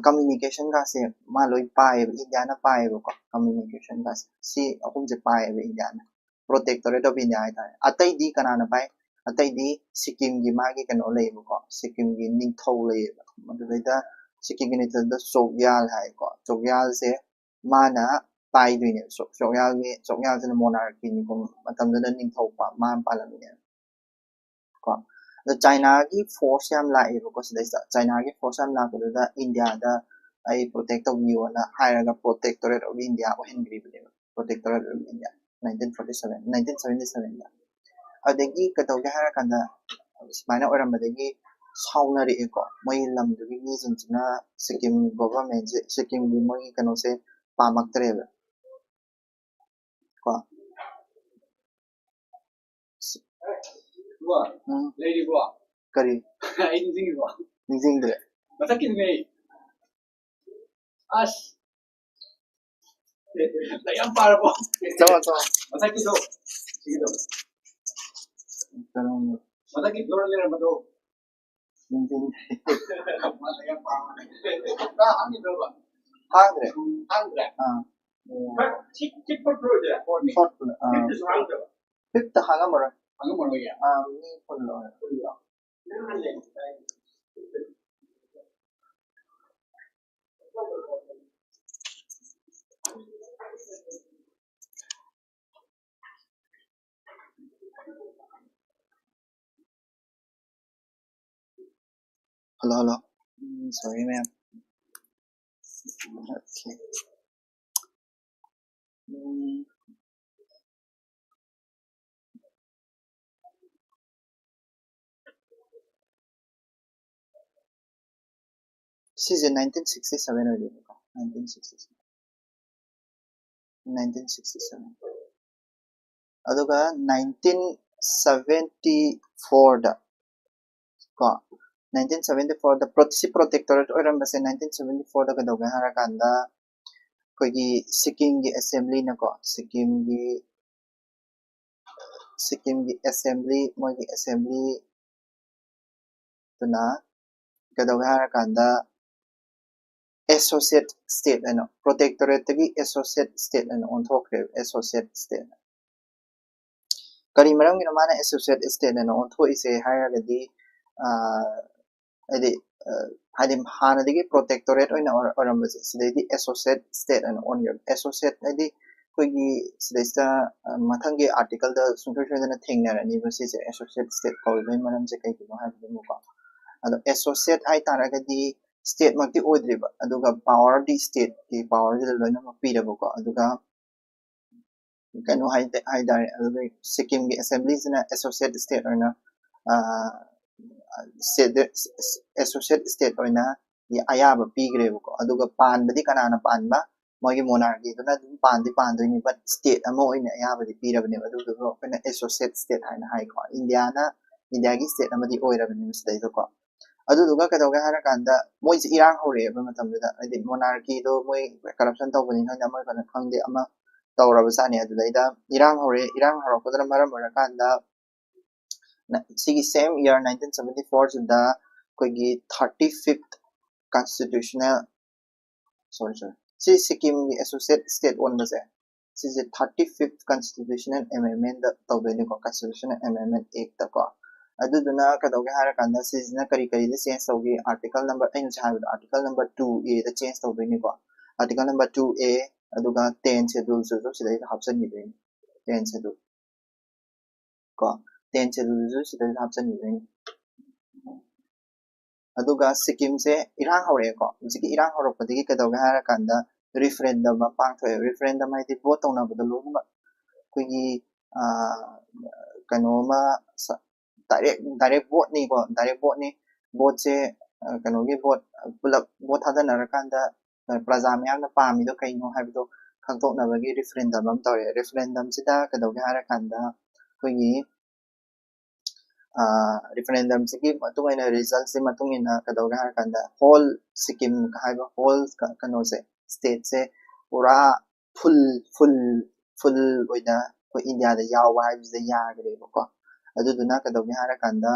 communication ꯒꯥꯁꯦ ꯃꯥ ꯂꯣꯏ ꯄꯥꯏꯌꯦꯕ, ꯏꯟꯗꯤꯌꯥꯅ ꯄꯥꯏꯌꯦꯕꯀꯣ꯫ Communication ꯒꯥꯁꯦ ꯁꯤ ꯑꯍꯨꯝꯁꯦ ꯄꯥꯏꯌꯦꯕ ꯏꯟꯗꯤꯌꯥꯅ, Protectorate of India ꯍꯥꯏꯇꯥꯔꯦ꯫ ꯑꯇꯩꯗꯤ ꯀꯅꯥꯅ ꯄꯥꯏ? ꯑꯇꯩꯗꯤ ꯁꯤꯛꯀꯤꯝꯒꯤ ꯃꯥꯒꯤ ꯀꯩꯅꯣ ꯂꯩꯌꯦꯕꯀꯣ, ꯁꯤꯛꯀꯤꯝꯒꯤ ꯅꯤꯡꯊꯧ ꯂꯩꯌꯦꯕ꯫ ꯃꯗꯨꯗꯩꯗ ꯁꯤꯛꯀꯤꯝꯒꯤ ꯅꯤꯡꯊꯧꯗ ꯆꯣꯛꯌꯥꯜ ꯍꯥꯏꯀꯣ꯫ ꯆꯣꯛꯌꯥꯜꯁꯦ ꯃꯥꯅ ꯄꯥꯏꯗꯣꯏꯅꯦꯕ꯫ ꯆꯣꯛ-, ꯆꯣꯛꯌꯥꯜꯒꯤ, ꯆꯣꯛꯌꯥꯜꯁꯤꯅ monarchy ꯅꯤꯀꯣ, ꯃꯇꯝꯗꯨꯗ ꯅꯤꯡꯊꯧ ꯄꯥ-, ꯃꯥꯅ ꯄꯥꯜꯂꯝꯃꯤꯅꯦꯕ꯫ ꯀꯣ꯫ ꯑꯗꯣ ꯆꯥꯏꯅꯥꯒꯤ force ꯌꯥꯝ ꯂꯥꯛꯑꯦꯕꯀꯣ ꯁꯤꯗꯩꯁꯤꯗ꯫ ꯆꯥꯏꯅꯥꯒꯤ force ꯌꯥꯝ ꯂꯥꯛꯄꯗꯨꯗ ꯏꯟꯗꯤꯌꯥꯗ ꯑꯩ protect ꯇꯧꯕꯤꯌꯣꯅ ꯍꯥꯏꯔꯒ Protectorate of India ꯑꯣꯏꯍꯟꯈ꯭ꯔꯤꯕꯅꯦꯕ꯫ Protectorate of India, nineteen forty seven, nineteen seventy seven ꯗ꯫ ꯑꯗꯒꯤ ꯀꯩꯗꯧꯒꯦ ꯍꯥꯏꯔꯀꯥꯟꯗ ꯁꯨꯃꯥꯏꯅ ꯑꯣꯏꯔꯝꯕꯗꯒꯤ ꯁꯥꯎꯅꯔꯛꯑꯦꯀꯣ꯫ ꯃꯣꯏ ꯂꯝꯗꯨꯒꯤ ꯃꯤꯁꯤꯡꯁꯤꯅ ꯁꯤꯛꯀꯤꯝ government ꯁꯦ, ꯁꯤꯛꯀꯤꯝꯒꯤ ꯃꯣꯏꯒꯤ ꯀꯩꯅꯣꯁꯦ ꯄꯥꯝꯃꯛꯇ꯭ꯔꯦꯕ꯫ ꯀꯣ꯫ ꯏꯕꯣ, ꯎꯝ꯫ ꯂꯩꯔꯤꯕꯣ? ꯀꯔꯤ? ꯑꯩ ꯅꯤꯡꯁꯤꯡꯉꯤꯕꯣ? ꯅꯤꯡꯁꯤꯡꯗ꯭ꯔꯦ꯫ ꯃꯊꯛꯀꯤꯗꯨꯅꯦ ꯑꯩ꯫ ꯑꯁ꯫ ꯂꯥꯏꯔꯤꯛ ꯌꯥꯝ ꯄꯥꯔꯕꯣ? ꯆꯪꯉꯣ, ꯆꯪꯉꯣ꯫ ꯃꯊꯛꯀꯤꯗꯣ꯫ ꯁꯤꯒꯤꯗꯣ꯫ ꯀꯔꯝꯕ? ꯃꯊꯛꯀꯤ drawer ꯂꯩꯔꯝꯕꯗꯣ꯫ ꯅꯤꯡꯁꯤꯡꯗꯦ꯫ ꯃꯥ ꯂꯥꯏꯔꯤꯛ ꯌꯥꯝ ꯄꯥꯔꯕꯅꯦ꯫ ꯀꯥ ꯍꯥꯡꯈꯤꯗ꯭ꯔꯕ? ꯍꯥꯡꯗ꯭ꯔꯦ꯫ ꯍꯥꯡꯗ꯭ꯔꯦ? ꯑꯥ꯫ ꯈꯔ ꯆꯤꯛ-, ꯆꯤꯛꯄ drawer ꯁꯦ? Fourth ꯅꯦ꯫ Fourth ꯅꯦ, ꯑꯥ꯫ Fifth ꯁꯨ ꯍꯥꯡꯗ꯭ꯔꯕ? Fifth ꯍꯥꯡꯉꯝꯃꯔꯣꯏ꯫ ꯍꯥꯡꯉꯝꯃꯔꯣꯏꯌꯦ? ꯑꯥ, ꯃꯤ ꯐꯨꯜ ꯑꯣꯏꯔꯦ꯫ ꯐꯨꯜꯂꯣ? Hello, hello. Mm, sorry, ma'am. Okay. Mm. ꯁꯤꯁꯦ nineteen sixty seven ꯑꯣꯏꯗꯣꯏꯅꯤꯀꯣ, nineteen sixty seven, nineteen sixty seven꯫ ꯑꯗꯨꯒ nineteen seventy fourꯗ ꯀꯣ, nineteen seventy fourꯗ ꯁꯤ protectorate ꯑꯣꯏꯔꯝꯕꯁꯦ nineteen seventy fourꯗ ꯀꯩꯗꯧꯒꯦ ꯍꯥꯏꯔꯀꯥꯟꯗ ꯑꯩꯈꯣꯏꯒꯤ ꯁꯤꯛꯀꯤꯝꯒꯤ assemblyꯅꯀꯣ, ꯁꯤꯛꯀꯤꯝꯒꯤ ꯁꯤꯛꯀꯤꯝꯒꯤ assembly, ꯃꯣꯏꯒꯤ assemblyꯗꯨꯅ ꯀꯩꯗꯧꯒꯦ ꯍꯥꯏꯔꯀꯥꯟꯗ associate state ꯍꯥꯏꯅ, protectorateꯇꯒꯤ associate state ꯍꯥꯏꯅ ꯑꯣꯟꯊꯣꯛꯈ꯭ꯔꯦꯕ, associate state꯫ ꯀꯔꯤ ꯃꯔꯝꯒꯤꯅꯣ ꯃꯥꯅ associate state ꯍꯥꯏꯅ ꯑꯣꯟꯊꯣꯛꯏꯁꯦ ꯍꯥꯏꯔꯒꯗꯤ, ꯍꯥꯏꯗꯤ ꯍꯥꯏꯗꯤ ꯍꯥꯟꯅꯗꯒꯤ protectorate ꯑꯣꯏꯅ ꯑꯣꯏꯔꯝꯕꯁꯦ ꯁꯤꯗꯩꯗꯤ associate state ꯍꯥꯏꯅ ꯑꯣꯟꯈ꯭ꯔꯦꯕ꯫ Associate ꯍꯥꯏꯗꯤ ꯑꯩꯈꯣꯏꯒꯤ ꯁꯤꯗꯩꯁꯤꯗ ꯃꯊꯪꯒꯤ articleꯗ ꯁꯨꯡꯁꯣꯏ ꯁꯣꯏꯗꯅ ꯊꯦꯡꯅꯔꯅꯤꯕ ꯁꯤꯁꯦ, associate state ꯀꯧꯔꯤꯕꯒꯤ ꯃꯔꯝꯁꯦ ꯀꯩꯒꯤꯅꯣ ꯍꯥꯏꯕꯗꯨꯃꯀꯣ꯫ ꯑꯗꯣ associate ꯍꯥꯏꯇꯥꯔꯒꯗꯤ stateꯃꯛꯇꯤ ꯑꯣꯏꯗ꯭ꯔꯤꯕ, ꯑꯗꯨꯒ powerꯗꯤ stateꯀꯤ powerꯁꯤꯗ ꯂꯣꯏꯅꯃꯛ ꯄꯤꯔꯕꯀꯣ꯫ ꯑꯗꯨꯒ ꯀꯩꯅꯣ ꯍꯥꯏꯇꯥꯔꯦ, ꯑꯗꯨꯒ ꯁꯤꯛꯀꯤꯝꯒꯤ assemblyꯁꯤꯅ associate state ꯑꯣꯏꯅ associate state ꯑꯣꯏꯅ ꯑꯌꯥꯕ ꯄꯤꯈ꯭ꯔꯦꯕꯀꯣ꯫ ꯑꯗꯨꯒ ꯄꯥꯟꯕꯗꯤ ꯀꯅꯥꯅ ꯄꯥꯟꯕ? ꯃꯣꯏꯒꯤ monarchyꯗꯨꯅ ꯑꯗꯨꯝ ꯄꯥꯟꯗꯤ ꯄꯥꯟꯗꯣꯏꯅꯤ, but state ꯑꯃ ꯑꯣꯏꯅ ꯑꯌꯥꯕꯗꯤ ꯄꯤꯔꯕꯅꯦꯕ꯫ ꯑꯗꯨꯗꯨꯒ ꯑꯩꯈꯣꯏꯅ associate state ꯍꯥꯏꯅ ꯍꯥꯏꯀꯣ꯫ ꯏꯟꯗꯤꯌꯥꯅ, ꯏꯟꯗꯤꯌꯥꯒꯤ state ꯑꯃꯗꯤ ꯑꯣꯏꯔꯕꯅꯦꯕ ꯁꯤꯗꯩꯗꯀꯣ꯫ ꯑꯗꯨꯗꯨꯒ ꯀꯩꯗꯧꯒꯦ ꯍꯥꯏꯔꯀꯥꯟꯗ ꯃꯣꯏꯁꯦ ꯏꯔꯥꯡ ꯍꯧꯔꯛꯑꯦꯕ ꯃꯇꯝꯗꯨꯗ, ꯍꯥꯏꯗꯤ monarchyꯗꯣ ꯃꯣꯏ corruption ꯇꯧꯕꯅꯤ ꯈꯪꯗꯦ, ꯑꯃ ꯀꯩꯅꯣ ꯈꯪꯗꯦ, ꯑꯃ ꯇꯧꯔꯕꯖꯥꯠꯅꯤ꯫ ꯑꯗꯨꯗꯩꯗ ꯏꯔꯥꯡ ꯍꯧꯔꯛꯑꯦ꯫ ꯏꯔꯥꯡ ꯍꯧꯔꯛꯄꯗꯨꯅ ꯃꯔꯝ ꯑꯣꯏꯔꯀꯥꯟꯗ ꯁꯤꯒꯤ same year nineteen seventy fourꯁꯤꯗ ꯑꯩꯈꯣꯏꯒꯤ thirty fifth constitutional, sorry sorry, ꯁꯤ ꯁꯤꯛꯀꯤꯝꯒꯤ associate state ꯑꯣꯟꯕꯁꯦ, ꯁꯤꯁꯦ thirty fifth constitutional amendmentꯗ ꯇꯧꯗꯣꯏꯅꯤꯀꯣ, constitutional amendment actꯇꯀꯣ꯫ ꯑꯗꯨꯗꯨꯅ ꯀꯩꯗꯧꯒꯦ ꯍꯥꯏꯔꯀꯥꯟꯗ ꯁꯤꯁꯤꯅ ꯀꯔꯤ ꯀꯔꯤꯗ change ꯇꯧꯒꯦ? Article number, ꯑꯩꯅ ꯉꯁꯥꯏ ꯍꯥꯏꯕꯗꯣ, article number two Aꯗ change ꯇꯧꯗꯣꯏꯅꯤꯀꯣ, article number two A꯫ ꯑꯗꯨꯒ ten scheduleꯁꯤꯁꯨ ꯁꯤꯗꯩꯗ ꯍꯥꯞꯆꯤꯟꯈꯤꯗꯣꯏꯅꯤ, ten schedule ꯀꯣ, ten scheduleꯁꯤꯁꯨ ꯁꯤꯗꯩꯗ ꯍꯥꯞꯆꯤꯟꯈꯤꯗꯣꯏꯅꯤ꯫ ꯑꯗꯨꯒ ꯁꯤꯛꯀꯤꯝꯁꯦ ꯏꯔꯥꯡ ꯍꯧꯔꯛꯑꯦꯀꯣ꯫ ꯍꯧꯖꯤꯛꯀꯤ ꯏꯔꯥꯡ ꯍꯧꯔꯛꯄꯗꯒꯤ ꯀꯩꯗꯧꯒꯦ ꯍꯥꯏꯔꯀꯥꯟꯗ referendum ꯑꯃ ꯄꯥꯡꯊꯣꯛꯑꯦ꯫ Referendum ꯍꯥꯏꯗꯤ vote ꯇꯧꯅꯕꯗꯣ ꯂꯣꯏꯅꯃꯛ ꯑꯩꯈꯣꯏꯒꯤ ꯀꯩꯅꯣ ꯑꯃ, direct direct voteꯅꯤꯀꯣ, direct voteꯅꯤ꯫ Voteꯁꯦ ꯀꯩꯅꯣꯒꯤ ꯚꯣꯠ ꯄꯨꯂꯞ ꯚꯣꯠ ꯊꯥꯗꯅꯔꯀꯥꯟꯗ ꯄ꯭ꯔꯖꯥ ꯃꯌꯥꯝꯅ ꯄꯥꯝꯃꯤꯗꯣ ꯀꯩꯅꯣ ꯍꯥꯏꯕꯗꯣ ꯈꯪꯗꯣꯛꯅꯕꯒꯤ ꯔꯤꯐꯔꯦꯟꯗꯝ ꯑꯃ ꯇꯧꯔꯛꯑꯦ꯫ ꯔꯤꯐꯔꯦꯟꯗꯝꯁꯤꯗ ꯀꯩꯗꯧꯒꯦ ꯍꯥꯏꯔꯀꯥꯟꯗ ꯑꯩꯈꯣꯏꯒꯤ ꯔꯤꯐꯔꯦꯟꯗꯝꯁꯤꯒꯤ ꯃꯇꯨꯡ ꯏꯟꯅ ꯔꯤꯖꯜꯁꯤ ꯃꯇꯨꯡ ꯏꯟꯅ ꯀꯩꯗꯧꯒꯦ ꯍꯥꯏꯔꯀꯥꯟꯗ ꯍꯣꯜ ꯁꯤꯛꯀꯤꯝ ꯍꯥꯏꯕ ꯍꯣꯜ ꯀꯩꯅꯣꯁꯦ ꯁ꯭ꯇꯦꯠꯁꯦ ꯄꯨꯔꯥ ꯐꯨꯜ ꯐꯨꯜ ꯐꯨꯜ ꯑꯣꯏꯅ ꯑꯩꯈꯣꯏ ꯏꯟꯗꯤꯌꯥꯗ ꯌꯥꯎꯕ ꯍꯥꯏꯕꯁꯤꯗ ꯌꯥꯈ꯭ꯔꯦꯕꯀꯣ꯫ ꯑꯗꯨꯗꯨꯅ ꯀꯩꯗꯧꯒꯦ ꯍꯥꯏꯔꯀꯥꯟꯗ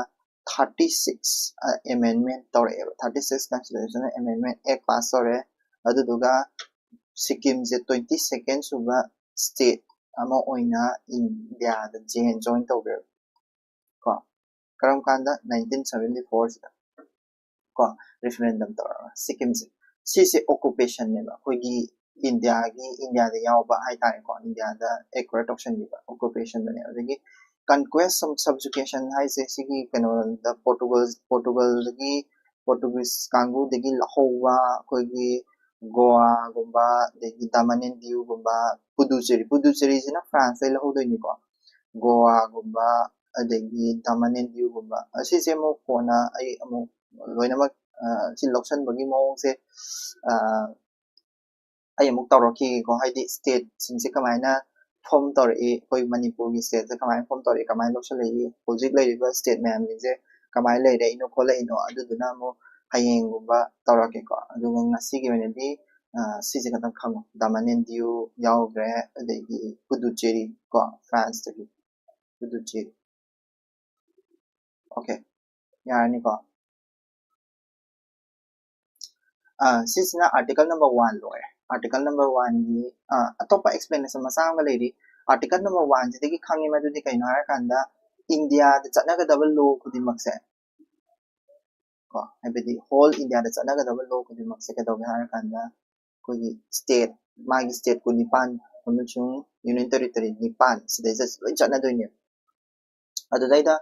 ꯊꯥꯔꯇꯤ ꯁꯤꯛꯁ ꯑꯦꯃꯦꯟꯃꯦꯟ ꯇꯧꯔꯛꯑꯦꯕ꯫ ꯊꯥꯔꯇꯤ ꯁꯤꯛꯁ ꯀꯟꯁꯇꯤꯇ꯭ꯌꯨꯁꯅꯦꯜ ꯑꯦꯃꯦꯟꯃꯦꯟ ꯑꯦꯛ ꯄꯥꯁ ꯇꯧꯔꯦ꯫ ꯑꯗꯨꯗꯨꯒ ꯁꯤꯛꯀꯤꯝꯁꯦ ꯇ꯭ꯋꯦꯟꯇꯤ ꯁꯦꯀꯦꯟ ꯁꯨꯕ ꯁ꯭ꯇꯦꯠ ꯑꯃ ꯑꯣꯏꯅ ꯏꯟꯗꯤꯌꯥꯗ ꯖꯣꯏꯟ ꯇꯧꯈ꯭ꯔꯦꯕ ꯀꯣ꯫ ꯀꯔꯝ ꯀꯥꯟꯗ? ꯅꯥꯏꯟꯇꯤꯟ ꯁꯚꯦꯟꯇꯤ ꯐꯣꯔꯁꯤꯗ ꯀꯣ, ꯔꯤꯐꯔꯦꯟꯗꯝ ꯇꯧꯔꯒ ꯁꯤꯛꯀꯤꯝꯁꯦ꯫ ꯁꯤꯁꯦ ꯑꯣꯀꯨꯄꯦꯁꯟꯅꯦꯕ, ꯑꯩꯈꯣꯏꯒꯤ ꯏꯟꯗꯤꯌꯥꯒꯤ, ꯏꯟꯗꯤꯌꯥꯗ ꯌꯥꯎꯕ ꯍꯥꯏꯇꯥꯔꯦꯀꯣ, ꯏꯟꯗꯤꯌꯥꯗ ꯑꯦꯀ꯭ꯋꯥꯌꯔ ꯇꯧꯁꯟꯈꯤꯕ ꯑꯣꯀꯨꯄꯦꯁꯟꯗꯨꯅꯦ꯫ ꯑꯗꯒꯤ ꯀꯟꯀ꯭ꯋꯦꯁ ꯁꯕꯖꯨꯀꯦꯁꯟ ꯍꯥꯏꯁꯦ ꯁꯤꯒꯤ ꯀꯩꯅꯣꯗ ꯄꯣꯔꯇꯨꯒꯜ, ꯄꯣꯔꯇꯨꯒꯜꯗꯒꯤ ꯄꯣꯔꯇꯨꯒꯤꯁ ꯀꯥꯡꯕꯨꯗꯒꯤ ꯂꯧꯍꯧꯕ ꯑꯩꯈꯣꯏꯒꯤ ꯒꯣꯋꯥꯒꯨꯝꯕ, ꯑꯗꯒꯤ ꯗꯃꯟ ꯑꯦꯟ ꯗꯤꯌꯨꯒꯨꯝꯕ, ꯄꯨꯗꯨꯆꯦꯔꯤ, ꯄꯨꯗꯨꯆꯦꯔꯤꯁꯤꯅ ꯐ꯭ꯔꯥꯟꯁꯇꯩ ꯂꯧꯍꯧꯗꯣꯏꯅꯤꯀꯣ꯫ ꯒꯣꯋꯥꯒꯨꯝꯕ, ꯑꯗꯒꯤ ꯗꯃꯟ ꯑꯦꯟ ꯗꯤꯌꯨꯒꯨꯝꯕ, ꯑꯁꯤꯁꯦ ꯑꯃꯨꯛ ꯀꯣꯟꯅ ꯑꯩ ꯑꯃꯨꯛ ꯂꯣꯏꯅꯃꯛ ꯁꯤ ꯂꯧꯁꯟꯕꯒꯤ ꯃꯑꯣꯡꯁꯦ ꯑꯩ ꯑꯃꯨꯛ ꯇꯧꯔꯛꯈꯤꯒꯦꯀꯣ꯫ ꯍꯥꯏꯗꯤ ꯁ꯭ꯇꯦꯠꯁꯤꯡꯁꯦ ꯀꯃꯥꯏꯅ ꯐꯣꯝ ꯇꯧꯔꯛꯏ, ꯑꯩꯈꯣꯏ ꯃꯅꯤꯄꯨꯔꯒꯤ ꯁ꯭ꯇꯦꯠꯁꯦ ꯀꯃꯥꯏꯅ ꯐꯣꯝ ꯇꯧꯔꯛꯏ, ꯀꯃꯥꯏꯅ ꯂꯧꯁꯜꯂꯛꯏ, ꯍꯧꯖꯤꯛ ꯂꯩꯔꯤꯕ ꯁ꯭ꯇꯦꯠ ꯃꯌꯥꯝꯁꯤꯡꯁꯦ ꯀꯃꯥꯏꯅ ꯂꯩꯔꯛꯏꯅꯣ ꯈꯣꯠꯂꯛꯏꯅꯣ, ꯑꯗꯨꯗꯨꯅ ꯑꯃꯨꯛ ꯍꯌꯦꯡꯒꯨꯝꯕ ꯇꯧꯔꯛꯀꯦꯀꯣ꯫ ꯑꯗꯨꯒ ꯉꯁꯤꯒꯤ ꯑꯣꯏꯅꯗꯤ ꯁꯤꯁꯦ ꯈꯛꯇꯪ ꯈꯪꯉꯣ꯫ ꯗꯃꯟ ꯑꯦꯟ ꯗꯤꯌꯨ ꯌꯥꯎꯈ꯭ꯔꯦ, ꯑꯗꯒꯤ ꯄꯨꯗꯨꯆꯦꯔꯤ ꯀꯣ, ꯐ꯭ꯔꯥꯟꯁꯇꯒꯤ ꯄꯨꯗꯨꯆꯦꯔꯤ꯫ ꯑꯣꯀꯦ, ꯌꯥꯔꯅꯤꯀꯣ꯫ ꯁꯤꯁꯤꯅ ꯑꯥꯔꯇꯤꯀꯜ ꯅꯝꯕꯔ ꯋꯥꯟ ꯂꯣꯏꯔꯦ꯫ ꯑꯥꯔꯇꯤꯀꯜ ꯅꯝꯕꯔ ꯋꯥꯟꯒꯤ ꯑꯇꯣꯞꯄ ꯑꯦꯛꯁꯄ꯭ꯂꯦꯅꯦꯁꯟ ꯃꯆꯥ ꯑꯃꯒ ꯂꯩꯔꯤ꯫ ꯑꯥꯔꯇꯤꯀꯜ ꯅꯝꯕꯔ ꯋꯥꯟꯁꯤꯗꯒꯤ ꯈꯪꯉꯤ ꯃꯗꯨꯗꯤ ꯀꯩꯅꯣ ꯍꯥꯏꯔꯀꯥꯟꯗ ꯏꯟꯗꯤꯌꯥꯗ ꯆꯠꯅꯒꯗꯕ ꯂꯣ ꯈꯨꯗꯤꯡꯃꯛꯁꯦ ꯀꯣ, ꯍꯥꯏꯕꯗꯤ ꯍꯣꯜ ꯏꯟꯗꯤꯌꯥꯗ ꯆꯠꯅꯒꯗꯕ ꯂꯣ ꯈꯨꯗꯤꯡꯃꯛꯁꯦ ꯀꯩꯗꯧꯒꯦ ꯍꯥꯏꯔꯀꯥꯟꯗ ꯑꯩꯈꯣꯏꯒꯤ ꯁ꯭ꯇꯦꯠ, ꯃꯥꯒꯤ ꯁ꯭ꯇꯦꯠ ꯀꯨꯟꯅꯤꯄꯥꯟ ꯑꯃꯁꯨꯡ ꯌꯨꯅꯤꯌꯟ ꯇꯦꯔꯤꯇꯣꯔꯤ ꯅꯤꯄꯥꯟ ꯁꯤꯗꯩꯁꯤꯗ ꯂꯣꯏ ꯆꯠꯅꯗꯣꯏꯅꯦꯕ꯫ ꯑꯗꯨꯗꯩꯗ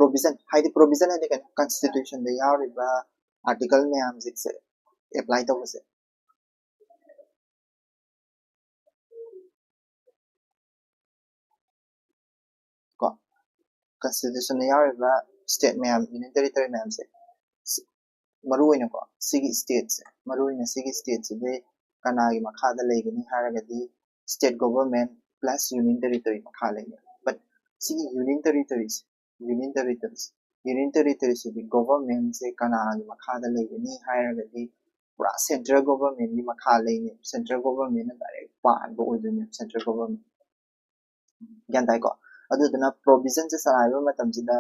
ꯄ꯭ꯔꯣꯚꯤꯖꯟ, ꯍꯥꯏꯗꯤ ꯄ꯭ꯔꯣꯚꯤꯖꯟ ꯍꯥꯏꯗꯤ ꯀꯩꯅꯣ? ꯀꯟꯁꯇꯤꯇ꯭ꯌꯨꯁꯟꯗ ꯌꯥꯎꯔꯤꯕ ꯑꯥꯔꯇꯤꯀꯜ ꯃꯌꯥꯝꯁꯤꯡꯁꯦ ꯑꯦꯄ꯭ꯂꯥꯏ ꯇꯧꯕꯁꯦ ꯀꯣ, ꯀꯟꯁꯇꯤꯇ꯭ꯌꯨꯁꯟꯗ ꯌꯥꯎꯔꯤꯕ ꯁ꯭ꯇꯦꯠ ꯃꯌꯥꯝ, ꯌꯨꯅꯤꯌꯟ ꯇꯦꯔꯤꯇꯣꯔꯤ ꯃꯌꯥꯝꯁꯦ ꯃꯔꯨ ꯑꯣꯏꯅꯀꯣ ꯁꯤꯒꯤ stateꯁꯦ, ꯃꯔꯨ ꯑꯣꯏꯅ ꯁꯤꯒꯤ stateꯁꯤꯗꯤ ꯀꯅꯥꯒꯤ ꯃꯈꯥꯗ ꯂꯩꯒꯅꯤ ꯍꯥꯏꯔꯒꯗꯤ state government plus union territory ꯃꯈꯥ ꯂꯩꯅꯤ꯫ But ꯁꯤꯒꯤ union territories, union territories, union territoriesꯁꯤꯗꯤ governmentꯁꯦ ꯀꯅꯥꯒꯤ ꯃꯈꯥꯗ ꯂꯩꯒꯅꯤ ꯍꯥꯏꯔꯒꯗꯤ ꯄꯨꯔꯥ central governmentꯀꯤ ꯃꯈꯥ ꯂꯩꯅꯤ꯫ Central governmentꯅ direct ꯄꯥꯟꯕ ꯑꯣꯏꯗꯣꯏꯅꯦ, central government꯫ ꯒ꯭ꯌꯥꯟ ꯇꯥꯏꯀꯣ? ꯑꯗꯨꯗꯨꯅ provisionꯁꯦ ꯆꯂꯥꯏꯕ ꯃꯇꯝꯁꯤꯗ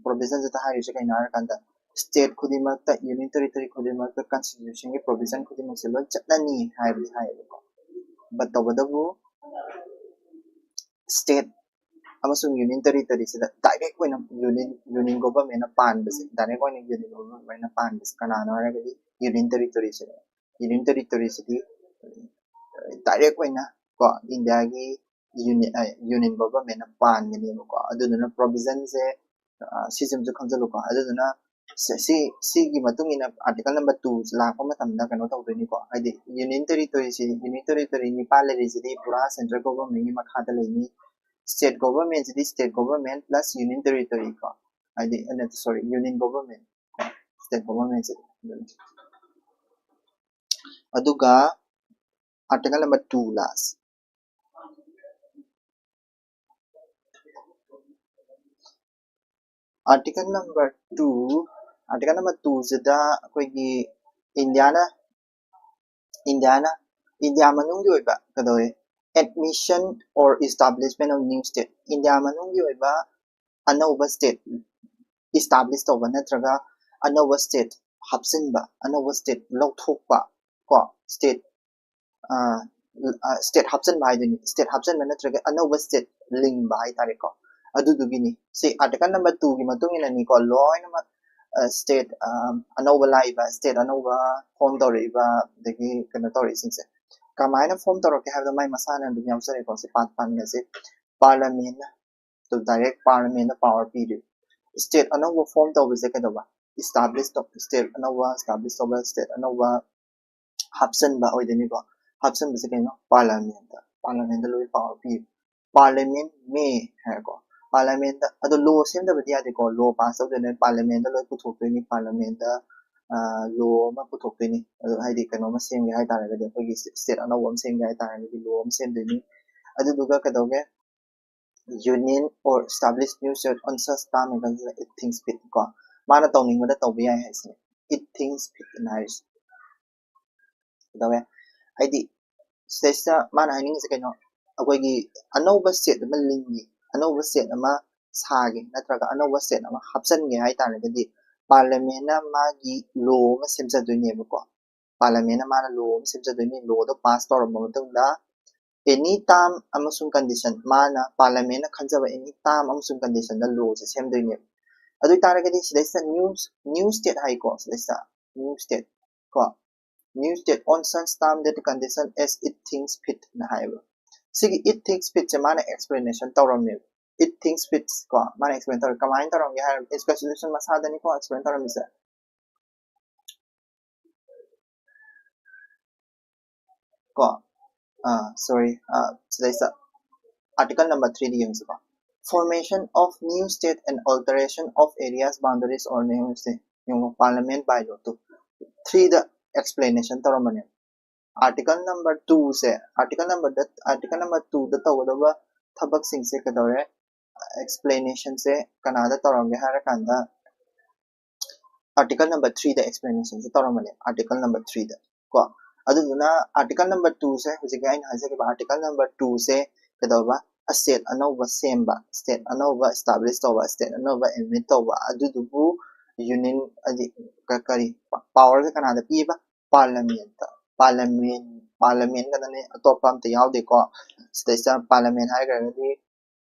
provisionꯁꯤꯗ ꯍꯥꯏꯔꯤꯁꯦ ꯀꯩꯅꯣ ꯍꯥꯏꯔꯀꯥꯟꯗ state ꯈꯨꯗꯤꯡꯃꯛꯇ, union territory ꯈꯨꯗꯤꯡꯃꯛꯇ constitutionꯒꯤ provision ꯈꯨꯗꯤꯡꯃꯛꯁꯦ ꯂꯣꯏ ꯆꯠꯅꯅꯤ ꯍꯥꯏꯕꯗꯤ ꯍꯥꯏꯌꯦꯕꯀꯣ꯫ But ꯇꯧꯕꯇꯕꯨ state ꯑꯃꯁꯨꯡ union territoryꯁꯤꯗ direct ꯑꯣꯏꯅ union, union governmentꯅ ꯄꯥꯟꯕꯁꯦ, direct ꯑꯣꯏꯅ union governmentꯅ ꯄꯥꯟꯕꯁꯦ ꯀꯅꯥꯅꯣ ꯍꯥꯏꯔꯒꯗꯤ union territoryꯁꯤꯅꯦ꯫ Union territoryꯁꯤꯗꯤ direct ꯑꯣꯏꯅ ꯀꯣ Indiaꯒꯤ union, union governmentꯅ ꯄꯥꯟꯒꯅꯦꯕꯀꯣ꯫ ꯑꯗꯨꯗꯨꯅ provisionꯁꯦ, ꯑ, ꯁꯤꯁꯤꯃꯁꯨ ꯈꯪꯖꯜꯂꯨꯀꯣ꯫ ꯑꯗꯨꯗꯨꯅ ꯁꯤ, ꯁꯤ, ꯁꯤꯒꯤ ꯃꯇꯨꯡ ꯏꯟꯅ article number two ꯂꯥꯛꯄ ꯃꯇꯝꯗ ꯀꯩꯅꯣ ꯇꯧꯗꯣꯏꯅꯤꯀꯣ, ꯍꯥꯏꯗꯤ union territoryꯁꯤ, union territory ꯅꯤꯄꯥꯟ ꯂꯩꯔꯤꯁꯤꯗꯤ ꯄꯨꯔꯥ central governmentꯀꯤ ꯃꯈꯥꯗ ꯂꯩꯅꯤ꯫ State governmentꯁꯤꯗꯤ state government plus union territory ꯀꯣ, ꯍꯥꯏꯗꯤ, ꯅꯠꯇꯦ, sorry, union government, state governmentꯁꯤꯗꯤ꯫ ꯑꯗꯨꯒ article number two ꯂꯥꯛꯑꯁꯤ꯫ Article number two, article number twoꯁꯤꯗ ꯑꯩꯈꯣꯏꯒꯤ ꯏꯟꯗꯤꯌꯥꯅ, ꯏꯟꯗꯤꯌꯥꯅ, ꯏꯟꯗꯤꯌꯥ ꯃꯅꯨꯡꯒꯤ ꯑꯣꯏꯕ ꯀꯩꯗꯧꯋꯦ, admission or establishment of new state, India ꯃꯅꯨꯡꯒꯤ ꯑꯣꯏꯕ ꯑꯅꯧꯕ state establish ꯇꯧꯕ ꯅꯠꯇ꯭ꯔꯒ ꯑꯅꯧꯕ state ꯍꯥꯞꯆꯤꯟꯕ, ꯑꯅꯧꯕ state ꯂꯧꯊꯣꯛꯄ ꯀꯣ, state, ꯑ, ꯑ, state ꯍꯥꯞꯆꯤꯟꯕ ꯍꯥꯏꯗꯣꯏꯅꯤ, state ꯍꯥꯞꯆꯤꯟꯕ ꯅꯠꯇ꯭ꯔꯒ ꯑꯅꯧꯕ state ꯂꯤꯡꯕ ꯍꯥꯏꯇꯥꯔꯦꯀꯣ꯫ ꯑꯗꯨꯗꯨꯒꯤꯅꯤ ꯁꯤ article number twoꯒꯤ ꯃꯇꯨꯡ ꯏꯟꯅꯅꯤꯀꯣ ꯂꯣꯏꯅꯃꯛ, ꯑ, state, ꯑ, ꯑꯅꯧꯕ ꯂꯥꯛꯏꯕ, state ꯑꯅꯧꯕ form ꯇꯧꯔꯛꯏꯕ, ꯑꯗꯒꯤ ꯀꯩꯅꯣ ꯇꯧꯔꯛꯏꯁꯤꯡꯁꯦ ꯀꯃꯥꯏꯅ form ꯇꯧꯔꯛꯀꯦ ꯍꯥꯏꯕꯗꯣ ꯃꯥꯏ ꯃꯁꯥꯅ ꯑꯗꯨꯝ ꯌꯥꯎꯖꯔꯦꯀꯣ꯫ ꯁꯤ ꯄꯥꯟ ꯄꯥꯟꯒꯁꯦ parliament, direct parliamentꯗ power ꯄꯤꯔꯤ꯫ State ꯑꯅꯧꯕ form ꯇꯧꯕꯁꯦ ꯀꯩꯗꯧꯕ? Establish ꯇꯧ, state ꯑꯅꯧꯕ establish ꯇꯧꯕ, state ꯑꯅꯧꯕ ꯍꯥꯞꯆꯟꯕ ꯑꯣꯏꯗꯣꯏꯅꯤꯀꯣ꯫ ꯍꯥꯞꯆꯟꯕꯁꯦ ꯀꯩꯅꯣ? Parliamentꯇ, parliamentꯇ ꯂꯣꯏ power ꯄꯤ꯫ Parliament may ꯍꯥꯏꯔꯦꯀꯣ꯫ Parliamentꯇ, ꯑꯗꯣ law ꯁꯦꯝꯗꯕꯗꯤ ꯌꯥꯗꯦꯀꯣ꯫ Law pass ꯇꯧꯗꯣꯏꯅꯦ, parliamentꯇ ꯂꯣꯏ ꯄꯨꯊꯣꯛꯇꯣꯏꯅꯤ꯫ Parliamentꯇ ꯂꯣ ꯑꯃ ꯄꯨꯊꯣꯛꯇꯣꯏꯅꯤ꯫ ꯑꯗꯨ ꯍꯥꯏꯗꯤ ꯀꯩꯅꯣ ꯑꯃ ꯁꯦꯝꯒꯦ ꯍꯥꯏꯇꯥꯔꯒꯗꯤ, ꯑꯩꯈꯣꯏꯒꯤ ꯁ꯭ꯇꯦꯠ ꯑꯅꯧꯕ ꯑꯃ ꯁꯦꯝꯒꯦ ꯍꯥꯏꯇꯥꯔꯒꯗꯤ ꯂꯣ ꯑꯃ ꯁꯦꯝꯗꯣꯏꯅꯤ꯫ ꯑꯗꯨꯗꯨꯒ ꯀꯩꯗꯧꯒꯦ, union or establish new state on such term and condition it thinks fit ꯀꯣ꯫ ꯃꯥꯅ ꯇꯧꯅꯤꯡꯕꯗ ꯇꯧꯕ ꯌꯥꯏ ꯍꯥꯏꯁꯤꯅꯦ, it thinks fit ꯑꯅ ꯍꯥꯏꯔꯤꯁꯦ꯫ ꯀꯩꯗꯧꯋꯦ ꯍꯥꯏꯗꯤ ꯁꯤꯗꯩꯁꯤꯗ ꯃꯥꯅ ꯍꯥꯏꯅꯤꯡꯉꯤꯁꯦ ꯀꯩꯅꯣ, ꯑꯩꯈꯣꯏꯒꯤ ꯑꯅꯧꯕ ꯁ꯭ꯇꯦꯠ ꯑꯃ ꯂꯤꯡꯒꯦ, ꯑꯅꯧꯕ ꯁ꯭ꯇꯦꯠ ꯑꯃ ꯁꯥꯒꯦ, ꯅꯠꯇ꯭ꯔꯒ ꯑꯅꯧꯕ ꯁ꯭ꯇꯦꯠ ꯑꯃ ꯍꯥꯞꯆꯤꯟꯒꯦ ꯍꯥꯏꯇꯥꯔꯒꯗꯤ ꯄꯥꯔꯂꯤꯌꯥꯃꯦꯟꯅ ꯃꯥꯒꯤ ꯂꯣ ꯑꯃ ꯁꯦꯝꯖꯗꯣꯏꯅꯦꯕꯀꯣ꯫ ꯄꯥꯔꯂꯤꯌꯥꯃꯦꯟꯅ ꯃꯥꯅ ꯂꯣ ꯑꯃ ꯁꯦꯝꯖꯗꯣꯏꯅꯤ꯫ ꯂꯣꯗꯣ ꯄꯥꯁ ꯇꯧꯔꯕ ꯃꯇꯨꯡꯗ any term ꯑꯃꯁꯨꯡ condition, ꯃꯥꯅ ꯄꯥꯔꯂꯤꯌꯥꯃꯦꯟꯅ ꯈꯟꯖꯕ any term ꯑꯃꯁꯨꯡ conditionꯗ ꯂꯣꯁꯦ ꯁꯦꯝꯗꯣꯏꯅꯦꯕ꯫ ꯑꯗꯨ ꯑꯣꯏꯇꯥꯔꯒꯗꯤ ꯁꯤꯗꯩꯁꯤꯗ new, new state ꯍꯥꯏꯀꯣ, ꯁꯤꯗꯩꯁꯤꯗ new state ꯀꯣ, new state on such term that condition as it thinks fit ꯅ ꯍꯥꯏꯌꯦꯕ꯫ ꯁꯤꯒꯤ it thinks fitꯁꯦ ꯃꯥꯅ explanation ꯇꯧꯔꯝꯃꯦꯕ꯫ It thinks fit ꯀꯣ, ꯃꯥꯅ explain ꯇꯧꯔꯦ꯫ ꯀꯃꯥꯏꯅ ꯇꯧꯔꯝꯒꯦ ꯍꯥꯏꯔꯕꯗꯤ, constitution ꯃꯁꯥꯗꯅꯤꯀꯣ explain ꯇꯧꯔꯝꯃꯤꯁꯦ ꯀꯣ꯫ ꯑꯥ, sorry, ꯑꯥ, ꯁꯤꯗꯩꯁꯤꯗ article number threeꯗ ꯌꯦꯡꯁꯤꯀꯣ꯫ Formation of new state and alteration of areas, boundaries or new state. ꯌꯦꯡꯉꯣ, Parliament by law two, threeꯗ explanation ꯇꯧꯔꯝꯕꯅꯦ꯫ Article number twoꯁꯦ, article number, article number twoꯗ ꯇꯧꯒꯗꯕ ꯊꯕꯛꯁꯤꯡꯁꯦ ꯀꯩꯗꯧꯔꯦ, explanationꯁꯦ ꯀꯅꯥꯗ ꯇꯧꯔꯝꯒꯦ ꯍꯥꯏꯔꯀꯥꯟꯗ article number threeꯗ explanationꯁꯦ ꯇꯧꯔꯝꯕꯅꯦ, article number threeꯗ ꯀꯣ꯫ ꯑꯗꯨꯗꯨꯅ article number twoꯁꯦ, ꯍꯧꯖꯤꯛꯀꯤ ꯑꯩꯅ ꯍꯥꯏꯖꯈꯤꯕ article number twoꯁꯦ ꯀꯩꯗꯧꯕ, state ꯑꯅꯧꯕ ꯁꯦꯝꯕ, state ꯑꯅꯧꯕ establish ꯇꯧꯕ, state ꯑꯅꯧꯕ admit ꯇꯧꯕ, ꯑꯗꯨꯗꯨꯕꯨ union ꯍꯥꯏꯗꯤ ꯀ-, ꯀꯔꯤ powerꯁꯦ ꯀꯅꯥꯗ ꯄꯤꯕ? Parliamentꯇ꯫ Parliament, Parliament ꯈꯛꯇꯅꯦ, ꯑꯇꯣꯞꯄ ꯑꯝꯇ ꯌꯥꯎꯗꯦꯀꯣ꯫ ꯁꯤꯗꯩꯁꯤꯗ Parliament ꯍꯥꯏꯈ꯭ꯔꯒꯗꯤ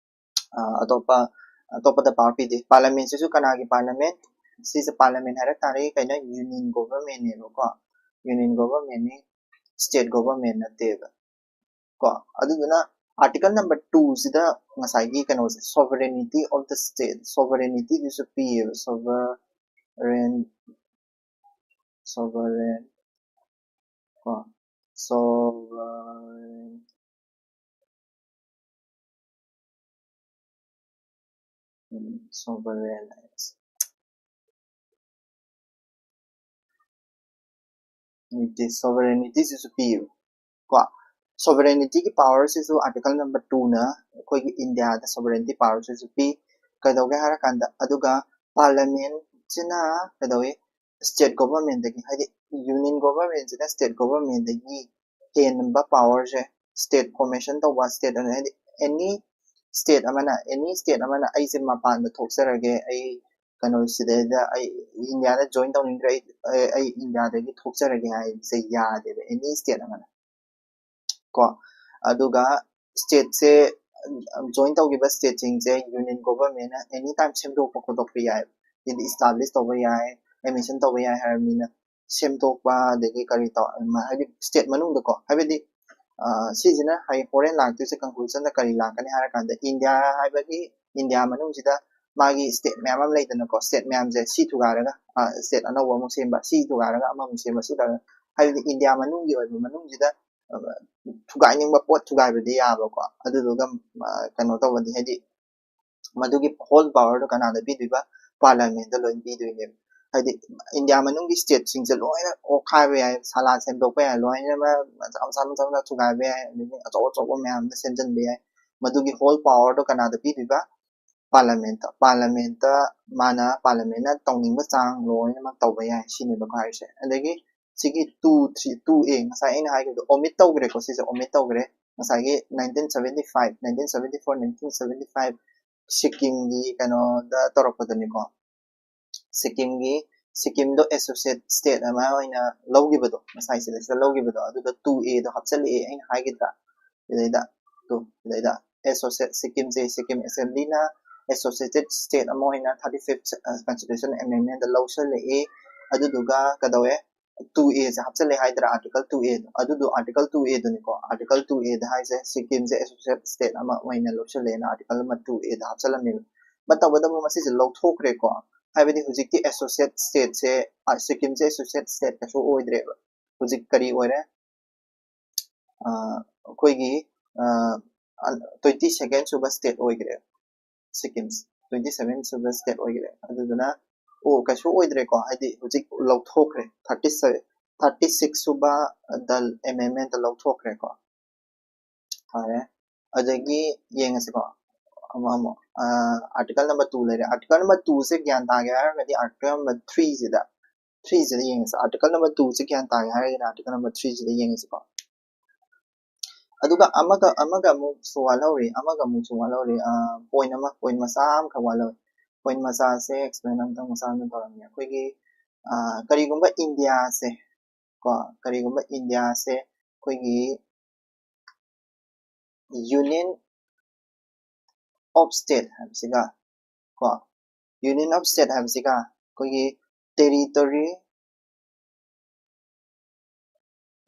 ꯑ, ꯑꯇꯣꯞꯄ, ꯑꯇꯣꯞꯄꯗ power ꯄꯤꯗꯦ꯫ Parliamentꯁꯤꯁꯨ ꯀꯅꯥꯒꯤ Parliament? ꯁꯤꯁꯦ Parliament ꯍꯥꯏꯔꯛ ꯇꯥꯔꯒꯗꯤ ꯀꯩꯅꯣ, union governmentꯅꯦꯕꯀꯣ꯫ Union governmentꯅꯤ, state government ꯅꯠꯇꯦꯕ ꯀꯣ꯫ ꯑꯗꯨꯗꯨꯅ article number twoꯁꯤꯗ ꯉꯁꯥꯏꯒꯤ ꯀꯩꯅꯣꯁꯦ, sovereignty of the state, sovereigntyꯗꯨꯁꯨ ꯄꯤꯌꯦꯕ, sovereign, sovereign ꯀꯣ, sovereign, sovereign sovereignty ꯁꯤꯁꯨ ꯄꯤꯌꯦꯕ ꯀꯣ꯫ Sovereignty ꯒꯤ power ꯁꯤꯁꯨ article number two ꯅ ꯑꯩꯈꯣꯏꯒꯤ ꯏꯟꯗꯤꯌꯥꯗ sovereignty power ꯁꯤꯁꯨ ꯄꯤ꯫ ꯀꯩꯗꯧꯒꯦ ꯍꯥꯏꯔꯀꯥꯟꯗ, ꯑꯗꯨꯒ parliament ꯁꯤꯅ ꯀꯩꯗꯧꯏ, state government ꯇꯒꯤ, ꯍꯥꯏꯗꯤ union government ꯁꯤꯅ state government ꯇꯒꯤ ꯍꯦꯟꯕ power ꯁꯦ, state formation ꯇꯧꯕ state ꯑꯃꯅ, ꯍꯥꯏꯗꯤ any state ꯑꯃꯅ, any state ꯑꯃꯅ "ꯑꯩꯁꯦ ꯃꯄꯥꯟꯗ ꯊꯣꯛꯆꯔꯒꯦ, ꯑꯩ ꯀꯩꯅꯣ ꯁꯤꯗꯩꯗ ꯑꯩ ꯏꯟꯗꯤꯌꯥꯗ join ꯇꯧꯅꯤꯡꯗ꯭ꯔꯦ, ꯑꯩ ꯑꯩ ꯏꯟꯗꯤꯌꯥꯗꯒꯤ ꯊꯣꯛꯆꯔꯒꯦ" ꯍꯥꯏꯕꯁꯦ ꯌꯥꯗꯦꯕ any state ꯑꯃꯅ ꯀꯣ꯫ ꯑꯗꯨꯒ state ꯁꯦ join ꯇꯧꯈꯤꯕ state ꯁꯤꯡꯁꯦ union government ꯅ any time ꯁꯦꯝꯗꯣꯛꯄ ꯈꯣꯠꯇꯣꯛꯄ ꯌꯥꯏ, ꯍꯥꯏꯗꯤ establish ꯇꯧꯕ ꯌꯥꯏ, admission ꯇꯧꯕ ꯌꯥꯏ ꯍꯥꯏꯔꯕꯅꯤꯅ ꯁꯦꯝꯗꯣꯛꯄ, ꯑꯗꯒꯤ ꯀꯔꯤ ꯇꯧ, ꯍꯥꯏꯗꯤ state ꯃꯅꯨꯡꯗꯀꯣ, ꯍꯥꯏꯕꯗꯤ ꯁꯤꯁꯤꯅ ꯍꯌꯦꯡ ꯍꯣꯔꯦꯟ ꯂꯥꯛꯇꯣꯏꯁꯦ conclusion ꯗ ꯀꯔꯤ ꯂꯥꯛꯀꯅꯤ ꯍꯥꯏꯔꯀꯥꯟꯗ, ꯏꯟꯗꯤꯌꯥ ꯍꯥꯏꯕꯒꯤ, ꯏꯟꯗꯤꯌꯥ ꯃꯅꯨꯡꯁꯤꯗ ꯃꯥꯒꯤ state ꯃꯌꯥꯝ ꯑꯃ ꯂꯩꯗꯅꯀꯣ, state ꯃꯌꯥꯝꯁꯦ ꯁꯤ ꯊꯨꯒꯥꯏꯔꯒ state ꯑꯅꯧꯕ ꯑꯃꯨꯛ ꯁꯦꯝꯕ, ꯁꯤ ꯊꯨꯒꯥꯏꯔꯒ ꯑꯃꯃꯨꯛ ꯁꯦꯝꯕ, ꯁꯤ ꯊꯨꯒꯥꯏꯔꯒ, ꯍꯥꯏꯕꯗꯤ ꯏꯟꯗꯤꯌꯥ ꯃꯅꯨꯡꯒꯤ ꯑꯣꯏꯕ, ꯃꯅꯨꯡꯁꯤꯗ ꯊꯨꯒꯥꯏꯅꯤꯡꯕ ꯄꯣꯠ ꯊꯨꯒꯥꯏꯕꯗꯤ ꯌꯥꯕꯀꯣ, ꯑꯗꯨꯗꯨꯒ ꯀꯩꯅꯣ ꯇꯧꯕꯗꯤ, ꯍꯥꯏꯗꯤ ꯃꯗꯨꯒꯤ whole power ꯗꯣ ꯀꯅꯥꯗ ꯄꯤꯗꯣꯏꯕ? Parliament ꯇ ꯂꯣꯏ ꯄꯤꯗꯣꯏꯅꯦꯕ꯫ ꯍꯥꯏꯗꯤ ꯏꯟꯗꯤꯌꯥ ꯃꯅꯨꯡꯒꯤ state ꯁꯤꯡꯁꯦ ꯂꯣꯏꯅ ꯑꯣꯛꯈꯥꯏꯕ ꯌꯥꯏ, ꯁꯂꯥ ꯁꯦꯝꯗꯣꯛꯄ ꯌꯥꯏ, ꯂꯣꯏꯅꯃꯛ ꯃꯆꯥ ꯃꯆꯥ ꯃꯆꯥ ꯃꯆꯥ ꯊꯨꯒꯥꯏꯕ ꯌꯥꯏ, ꯑꯗꯒꯤ ꯑꯆꯧ ꯑꯆꯧꯕ ꯃꯌꯥꯝꯗ ꯁꯦꯝꯖꯤꯟꯕ ꯌꯥꯏ꯫ ꯃꯗꯨꯒꯤ whole power ꯗꯣ ꯀꯅꯥꯗ ꯄꯤꯗꯣꯏꯕ? Parliament ꯇ꯫ Parliament ꯇ ꯃꯥꯅ, parliament ꯅ ꯇꯧꯅꯤꯡꯕ ꯆꯥꯡ ꯂꯣꯏꯅꯃꯛ ꯇꯧꯕ ꯌꯥꯏ ꯁꯤꯅꯦꯕꯀꯣ ꯍꯥꯏꯔꯤꯁꯦ꯫ ꯑꯗꯒꯤ ꯁꯤꯒꯤ two three two A, ꯉꯁꯥꯏ ꯑꯩꯅ ꯍꯥꯏꯈꯤꯕꯗꯣ omit ꯇꯧꯈ꯭ꯔꯦꯀꯣ, ꯁꯤꯁꯦ omit ꯇꯧꯈ꯭ꯔꯦ꯫ ꯉꯁꯥꯏꯒꯤ nineteen seventy five, nineteen seventy four, nineteen seventy five ꯁꯤꯛꯀꯤꯝꯒꯤ ꯀꯩꯅꯣꯗ ꯇꯧꯔꯛꯄꯗꯅꯤꯀꯣ, ꯁꯤꯛꯀꯤꯝꯒꯤ, ꯁꯤꯛꯀꯤꯝꯗꯣ associate state ꯑꯃ ꯑꯣꯏꯅ ꯂꯧꯈꯤꯕꯗꯣ, ꯉꯁꯥꯏ ꯁꯤꯗꯩꯁꯤꯗ ꯂꯧꯈꯤꯕꯗꯣ, ꯑꯗꯨꯗ two A ꯗꯣ ꯍꯥꯞꯆꯤꯜꯂꯛꯑꯦ ꯑꯩꯅ ꯍꯥꯏꯈꯤꯗ꯭ꯔꯥ? ꯁꯤꯗꯩꯗ, ꯇꯨ, ꯁꯤꯗꯩꯗ associate, ꯁꯤꯛꯀꯤꯝꯁꯦ, ꯁꯤꯛꯀꯤꯝ assembly ꯅ associated state ꯑꯃ ꯑꯣꯏꯅ thirty fifth constitution amendment ꯗ ꯂꯧꯁꯜꯂꯛꯑꯦ꯫ ꯑꯗꯨꯗꯨꯒ ꯀꯩꯗꯧꯋꯦ? Two A ꯁꯦ ꯍꯥꯞꯆꯜꯂꯦ ꯍꯥꯏꯗ꯭ꯔꯥ, article two A ꯗꯣ? ꯑꯗꯨꯗꯣ article two A ꯗꯨꯅꯤꯀꯣ, article two A ꯗ ꯍꯥꯏꯁꯦ ꯁꯤꯛꯀꯤꯝꯁꯦ associate state ꯑꯃ ꯑꯣꯏꯅ ꯂꯧꯁꯜꯂꯦꯅ article ꯑꯃ two A ꯗ ꯍꯥꯞꯆꯜꯂꯝꯃꯦꯕ꯫ But ꯇꯧꯕꯇꯕꯨ ꯃꯁꯤꯁꯦ ꯂꯧꯊꯣꯛꯈ꯭ꯔꯦꯀꯣ, ꯍꯥꯏꯕꯗꯤ ꯍꯧꯖꯤꯛꯇꯤ associate state ꯁꯦ, ꯑ, ꯁꯤꯛꯀꯤꯝꯁꯦ associate state ꯀꯩꯁꯨ ꯑꯣꯏꯗ꯭ꯔꯦꯕ꯫ ꯍꯧꯖꯤꯛ ꯀꯔꯤ ꯑꯣꯏꯔꯦ? ꯑ, ꯑꯩꯈꯣꯏꯒꯤ, ꯑ, twenty second ꯁꯨꯕ state ꯑꯣꯏꯈ꯭ꯔꯦ ꯁꯤꯛꯀꯤꯝꯁꯦ, twenty seven ꯁꯨꯕ state ꯑꯣꯏꯈ꯭ꯔꯦ꯫ ꯑꯗꯨꯗꯨꯅ ꯑꯣ ꯀꯩꯁꯨ ꯑꯣꯏꯗ꯭ꯔꯦꯀꯣ, ꯍꯥꯏꯗꯤ ꯍꯧꯖꯤꯛ ꯂꯧꯊꯣꯛꯈ꯭ꯔꯦ, thirty seven, ꯊꯥꯔꯇꯤ ꯁꯤꯛꯁ ꯁꯨꯕ ꯗ ꯑꯦꯃꯦꯟꯃꯦꯟꯠꯇ ꯂꯧꯊꯣꯛꯈ꯭ꯔꯦꯀꯣ꯫ ꯐꯔꯦ, ꯑꯗꯒꯤ ꯌꯦꯡꯉꯁꯤꯀꯣ, ꯑꯃ ꯑꯃꯨꯛ ꯑꯥꯔꯇꯤꯀꯜ ꯅꯝꯕꯔ ꯇꯨ ꯂꯩꯔꯦ꯫ ꯑꯥꯔꯇꯤꯀꯜ ꯅꯝꯕꯔ ꯇꯨꯁꯦ ꯒ꯭ꯌꯥꯟ ꯇꯥꯒꯦ ꯍꯥꯏꯔꯒꯗꯤ ꯑꯥꯔꯇꯤꯀꯜ ꯅꯝꯕꯔ ꯊ꯭ꯔꯤꯁꯤꯗ ꯊ꯭ꯔꯤꯁꯤꯗ ꯌꯦꯡꯉꯁꯤ꯫ ꯑꯥꯔꯇꯤꯀꯜ ꯅꯝꯕꯔ ꯇꯨꯁꯦ ꯒ꯭ꯌꯥꯟ ꯇꯥꯒꯦ ꯍꯥꯏꯔꯒꯅ ꯑꯥꯔꯇꯤꯀꯜ ꯅꯝꯕꯔ ꯊ꯭ꯔꯤꯁꯤꯗ ꯌꯦꯡꯉꯁꯤꯀꯣ꯫ ꯑꯗꯨꯒ ꯑꯃꯒ ꯑꯃꯒ ꯑꯃꯨꯛꯁꯨ ꯋꯥꯠꯍꯧꯔꯤ, ꯑꯃꯒ ꯑꯃꯨꯛꯁꯨ ꯋꯥꯠꯍꯧꯔꯤ꯫ ꯄꯣꯏꯟ ꯑꯃ, ꯄꯣꯏꯟ ꯃꯆꯥ ꯑꯃꯈꯛ ꯋꯥꯠꯍꯧꯔꯤ꯫ ꯄꯣꯏꯟ ꯃꯆꯥꯁꯦ ꯑꯦꯛꯁꯄ꯭ꯂꯦꯟ ꯑꯝꯇꯪ ꯃꯆꯥ ꯑꯝꯇꯪ ꯇꯧꯔꯝꯒꯦ꯫ ꯑꯩꯈꯣꯏꯒꯤ ꯀꯔꯤꯒꯨꯝꯕ ꯏꯟꯗꯤꯌꯥꯁꯦ ꯀꯣ, ꯀꯔꯤꯒꯨꯝꯕ ꯏꯟꯗꯤꯌꯥꯁꯦ ꯑꯩꯈꯣꯏꯒꯤ Union of State ꯍꯥꯏꯕꯁꯤꯒ ꯀꯣ, Union of State ꯍꯥꯏꯕꯁꯤꯒ ꯑꯩꯈꯣꯏꯒꯤ territory,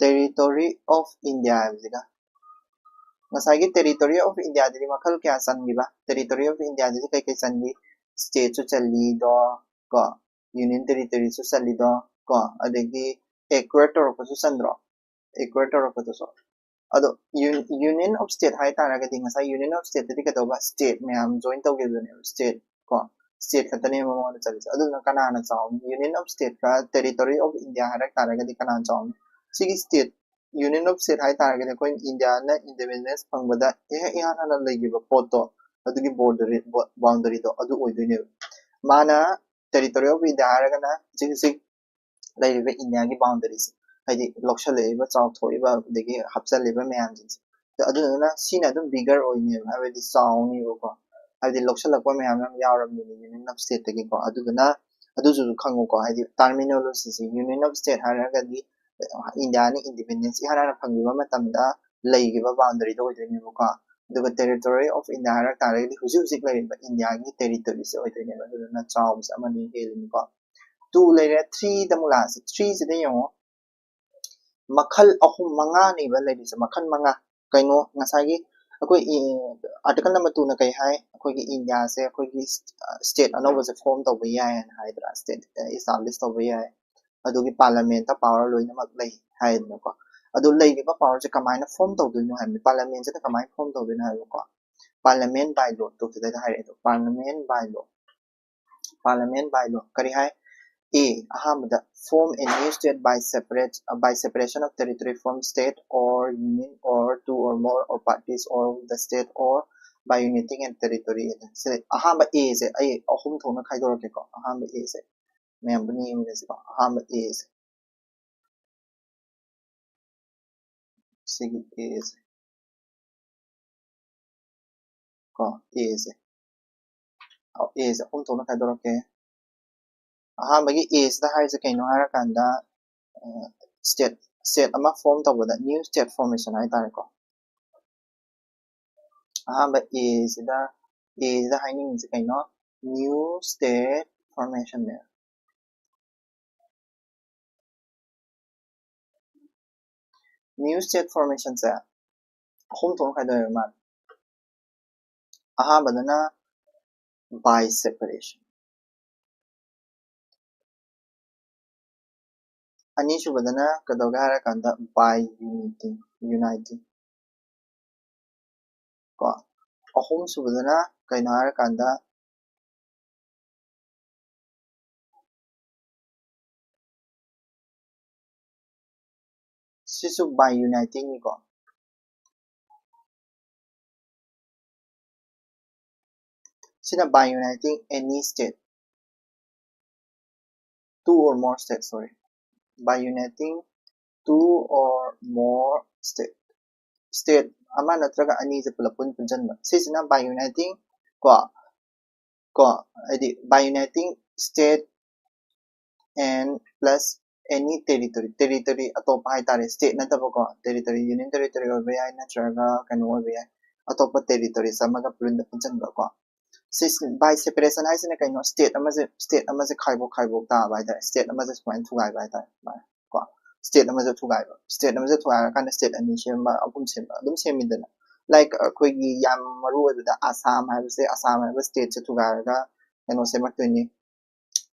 Territory of India ꯍꯥꯏꯕꯁꯤꯒ, ꯉꯁꯥꯏꯒꯤ Territory of Indiaꯗꯗꯤ ꯃꯈꯜ ꯀꯌꯥ ꯆꯟꯈꯤꯕ? Territory of Indiaꯗꯗꯤ ꯀꯩ ꯀꯩ ꯆꯟꯈꯤ? Stateꯁꯨ ꯆꯜꯂꯤꯗꯣ ꯀꯣ, Union Territoryꯁꯨ ꯆꯜꯂꯤꯗꯣ ꯀꯣ, ꯑꯗꯒꯤ acquire ꯇꯧꯔꯛꯄꯁꯨ ꯆꯟꯗ꯭ꯔꯣ? Acquire ꯇꯧꯔꯛꯄꯗꯨꯁꯨ꯫ ꯑꯗꯣ Union of State ꯍꯥꯏ ꯇꯥꯔꯒꯗꯤ ꯉꯁꯥꯏ Union of Stateꯇꯗꯤ ꯀꯩꯗꯧꯕ? State ꯃꯌꯥꯝ join ꯇꯧꯈꯤꯕꯗꯨꯅꯦꯕ, state ꯀꯣ꯫ State ꯈꯛꯇꯅꯦꯕ ꯃꯉꯣꯟꯗ ꯆꯠꯂꯤꯁꯦ꯫ ꯑꯗꯨꯗꯨꯅ ꯀꯅꯥꯅ ꯆꯥꯎꯅꯤ? Union of Stateꯀ Territory of India ꯍꯥꯏꯔꯛ ꯇꯥꯔꯒꯗꯤ ꯀꯅꯥꯅ ꯆꯥꯎꯅꯤ? ꯁꯤꯒꯤ state, Union of State ꯍꯥꯏ ꯇꯥꯔꯒꯗꯤ ꯑꯩꯈꯣꯏ ꯏꯟꯗꯤꯌꯥꯅ independence ꯐꯪꯕꯗ ꯏꯍ-, ꯏꯍꯥꯟ ꯍꯥꯟꯅ ꯂꯩꯈꯤꯕ ꯄꯣꯠꯇꯣ, ꯑꯗꯨꯒꯤ boundary, boundaryꯗꯣ ꯑꯗꯨ ꯑꯣꯏꯗꯣꯏꯅꯦꯕ꯫ ꯃꯥꯅ Territory of India ꯍꯥꯏꯔꯒꯅ ꯍꯧꯖꯤꯛ ꯍꯧꯖꯤꯛ ꯂꯩꯔꯤꯕ ꯏꯟꯗꯤꯌꯥꯒꯤ boundaryꯁꯦ, ꯍꯥꯏꯗꯤ ꯂꯧꯁꯜꯂꯛꯏꯕ, ꯆꯥꯎꯊꯣꯛꯏꯕ, ꯑꯗꯒꯤ ꯍꯥꯞꯆꯜꯂꯤꯕ ꯃꯌꯥꯝꯁꯤꯡꯁꯦ꯫ ꯑꯗꯨꯗꯨꯅ ꯁꯤꯅ ꯑꯗꯨꯝ bigger ꯑꯣꯏꯅꯦꯕ, ꯍꯥꯏꯕꯗꯤ ꯆꯥꯎꯅꯦꯕꯀꯣ, ꯍꯥꯏꯕꯗꯤ ꯂꯧꯁꯜꯂꯛꯄ ꯃꯌꯥꯝ ꯑꯃ ꯌꯥꯎꯔꯕꯅꯤꯅ Union of Stateꯇꯒꯤꯀꯣ꯫ ꯑꯗꯨꯗꯨꯅ ꯑꯗꯨꯁꯨ ꯈꯪꯉꯨꯀꯣ, ꯍꯥꯏꯗꯤ terminologyꯁꯦ, Union of State ꯍꯥꯏꯔꯒꯗꯤ ꯏꯟꯗꯤꯌꯥꯅ independence ꯏꯍꯥꯟ ꯍꯥꯟꯅ ꯐꯪꯈꯤꯕ ꯃꯇꯝꯗ ꯂꯩꯈꯤꯕ boundaryꯗꯣ ꯑꯣꯏꯗꯣꯏꯅꯦꯕꯀꯣ꯫ ꯑꯗꯨꯒ Territory of India ꯍꯥꯏꯔꯛ ꯇꯥꯔꯒꯗꯤ ꯍꯧꯖꯤꯛ ꯍꯧꯖꯤꯛ ꯂꯩꯔꯤꯕ ꯏꯟꯗꯤꯌꯥꯒꯤ territoryꯁꯦ ꯑꯣꯏꯗꯣꯏꯅꯦꯕ꯫ ꯑꯗꯨꯗꯨꯅ ꯆꯥꯎꯕꯁꯦ ꯑꯃꯅꯤ ꯍꯦꯜꯂꯤꯅꯤꯀꯣ꯫ Two ꯂꯩꯔꯦ, threeꯗ ꯑꯃꯨꯛ ꯂꯥꯛꯑꯁꯤ꯫ Threeꯁꯤꯗ ꯌꯦꯡꯉꯣ, ꯃꯈꯜ ꯑꯍꯨꯝ, ꯃꯉꯥꯅꯦꯕ ꯂꯩꯔꯤꯁꯦ, ꯃꯈꯜ ꯃꯉꯥ꯫ ꯀꯩꯅꯣ, ꯉꯁꯥꯏꯒꯤ ꯑꯩꯈꯣꯏ article number twoꯅ ꯀꯩ ꯍꯥꯏ? ꯑꯩꯈꯣꯏꯒꯤ ꯏꯟꯗꯤꯌꯥꯁꯦ ꯑꯩꯈꯣꯏꯒꯤ state ꯑꯅꯧꯕꯁꯦ form ꯇꯧꯕ ꯌꯥꯏ ꯍꯥꯏꯅ ꯍꯥꯏꯗ꯭ꯔꯥ, state establish ꯇꯧꯕ ꯌꯥꯏ, ꯑꯗꯨꯒꯤ parliamentꯇ power ꯂꯣꯏꯅꯃꯛ ꯂꯩ ꯍꯥꯏꯗꯅꯀꯣ꯫ ꯑꯗꯣ ꯂꯩꯔꯤꯕ powerꯁꯦ ꯀꯃꯥꯏꯅ form ꯇꯧꯗꯣꯏꯅꯣ ꯍꯥꯏꯕꯅꯤ, parliamentꯁꯤꯅ ꯀꯃꯥꯏꯅ form ꯇꯧꯗꯣꯏꯅꯣ ꯍꯥꯏꯕꯀꯣ꯫ Parliament by law ꯇꯨ ꯁꯤꯗꯩꯗ ꯍꯥꯏꯔꯛꯑꯦ ꯑꯗꯣ, Parliament by law꯫ Parliament by law ꯀꯔꯤ ꯍꯥꯏ? A, ꯑꯍꯥꯟꯕꯗ form a new state by separate, uh, by separation of territory from state or union or two or more or parties or the state or by uniting and territory. ꯁꯤ ꯑꯍꯥꯟꯕ A ꯁꯦ ꯑꯩ ꯑꯍꯨꯝ ꯊꯣꯛꯅ ꯈꯥꯏꯗꯣꯔꯛꯀꯦꯀꯣ꯫ ꯑꯍꯥꯟꯕ A ꯁꯦ ꯃꯌꯥꯝ ꯄꯨꯟꯅ ꯌꯦꯡꯃꯤꯟꯅꯁꯤꯀꯣ꯫ ꯑꯍꯥꯟꯕ A ꯁꯦ, ꯁꯤꯒꯤ A ꯁꯦ ꯀꯣ, A ꯁꯦ, ꯑ, A ꯁꯦ ꯑꯍꯨꯝ ꯊꯣꯛꯅ ꯈꯥꯏꯗꯣꯔꯛꯀꯦ꯫ ꯑꯍꯥꯟꯕꯒꯤ A ꯁꯤꯗ ꯍꯥꯏꯔꯤꯁꯦ ꯀꯩꯅꯣ ꯍꯥꯏꯔꯀꯥꯟꯗ, state, state ꯑꯃ form ꯇꯧꯕꯗ new state formation ꯍꯥꯏꯇꯥꯔꯦꯀꯣ꯫ ꯑꯍꯥꯟꯕ A ꯁꯤꯗ, A ꯁꯤꯗ ꯍꯥꯏꯅꯤꯡꯉꯤꯁꯦ ꯀꯩꯅꯣ? New state formation ꯅꯦ꯫ New state formation ꯁꯦ ꯑꯍꯨꯝ ꯊꯣꯛꯅ ꯈꯥꯏꯗꯣꯛꯑꯦꯕ ꯃꯥꯅ꯫ ꯑꯍꯥꯟꯕꯗꯅ by separation, ꯑꯅꯤꯁꯨꯕꯗꯅ ꯀꯩꯗꯧꯒꯦ ꯍꯥꯏꯔꯀꯥꯟꯗ by uniting, uniting ꯀꯣ꯫ ꯑꯍꯨꯝꯁꯨꯕꯗꯅ ꯀꯩꯅꯣ ꯍꯥꯏꯔꯀꯥꯟꯗ, ꯁꯤꯁꯨ by uniting ꯅꯤꯀꯣ꯫ ꯁꯤꯅ by uniting any state, two or more state, sorry, by uniting two or more state, state ꯑꯃ ꯅꯠꯇ꯭ꯔꯒ ꯑꯅꯤꯁꯦ ꯄꯨꯂꯞ ꯄꯨꯟ ꯄꯨꯟꯁꯤꯟꯕ꯫ ꯁꯤꯁꯤꯅ by uniting ꯀꯣ, ꯀꯣ, ꯍꯥꯏꯗꯤ by uniting state and plus any territory, territory ꯑꯇꯣꯞꯄ ꯍꯥꯏꯇꯥꯔꯦ, state ꯅꯠꯇꯕꯀꯣ, territory, union territory ꯑꯣꯏꯕ ꯌꯥꯏ, ꯅꯠꯇ꯭ꯔꯒ ꯀꯩꯅꯣ ꯑꯣꯏꯕ ꯌꯥꯏ, ꯑꯇꯣꯞꯄ territories ꯑꯃꯒ ꯄꯨꯟꯗ ꯄꯨꯟꯁꯤꯟꯕꯀꯣ꯫ ꯁꯤ by separation ꯍꯥꯏꯁꯤꯅ ꯀꯩꯅꯣ? State ꯑꯃꯁꯦ, state ꯑꯃꯁꯦ ꯈꯥꯏꯕꯣꯛ ꯈꯥꯏꯕꯣꯛ ꯇꯥꯕ ꯍꯥꯏꯇꯥꯔꯦ, state ꯑꯃꯁꯦ ꯁꯨꯃꯥꯏꯅ ꯊꯨꯒꯥꯏꯕ ꯍꯥꯏꯇꯥꯔꯦ, ꯁꯨꯃꯥꯏꯅ ꯀꯣ꯫ State ꯑꯃꯁꯦ ꯊꯨꯒꯥꯏꯕ, state ꯑꯃꯁꯦ ꯊꯨꯒꯥꯏꯔꯀꯥꯟꯗ state ꯑꯅꯤ ꯁꯦꯝꯕ, ꯑꯍꯨꯝ ꯁꯦꯝꯕ, ꯑꯗꯨꯝ ꯁꯦꯝꯃꯤꯗꯅ꯫ Like ꯑꯩꯈꯣꯏꯒꯤ ꯌꯥꯝ ꯃꯔꯨ ꯑꯣꯏꯕꯗ ꯑꯁꯥꯝ ꯍꯥꯏꯕꯁꯦ, ꯑꯁꯥꯝ ꯍꯥꯏꯕ state ꯁꯦ ꯊꯨꯒꯥꯏꯔꯒ ꯀꯩꯅꯣ ꯁꯦꯝꯃꯛꯇꯣꯏꯅꯤ,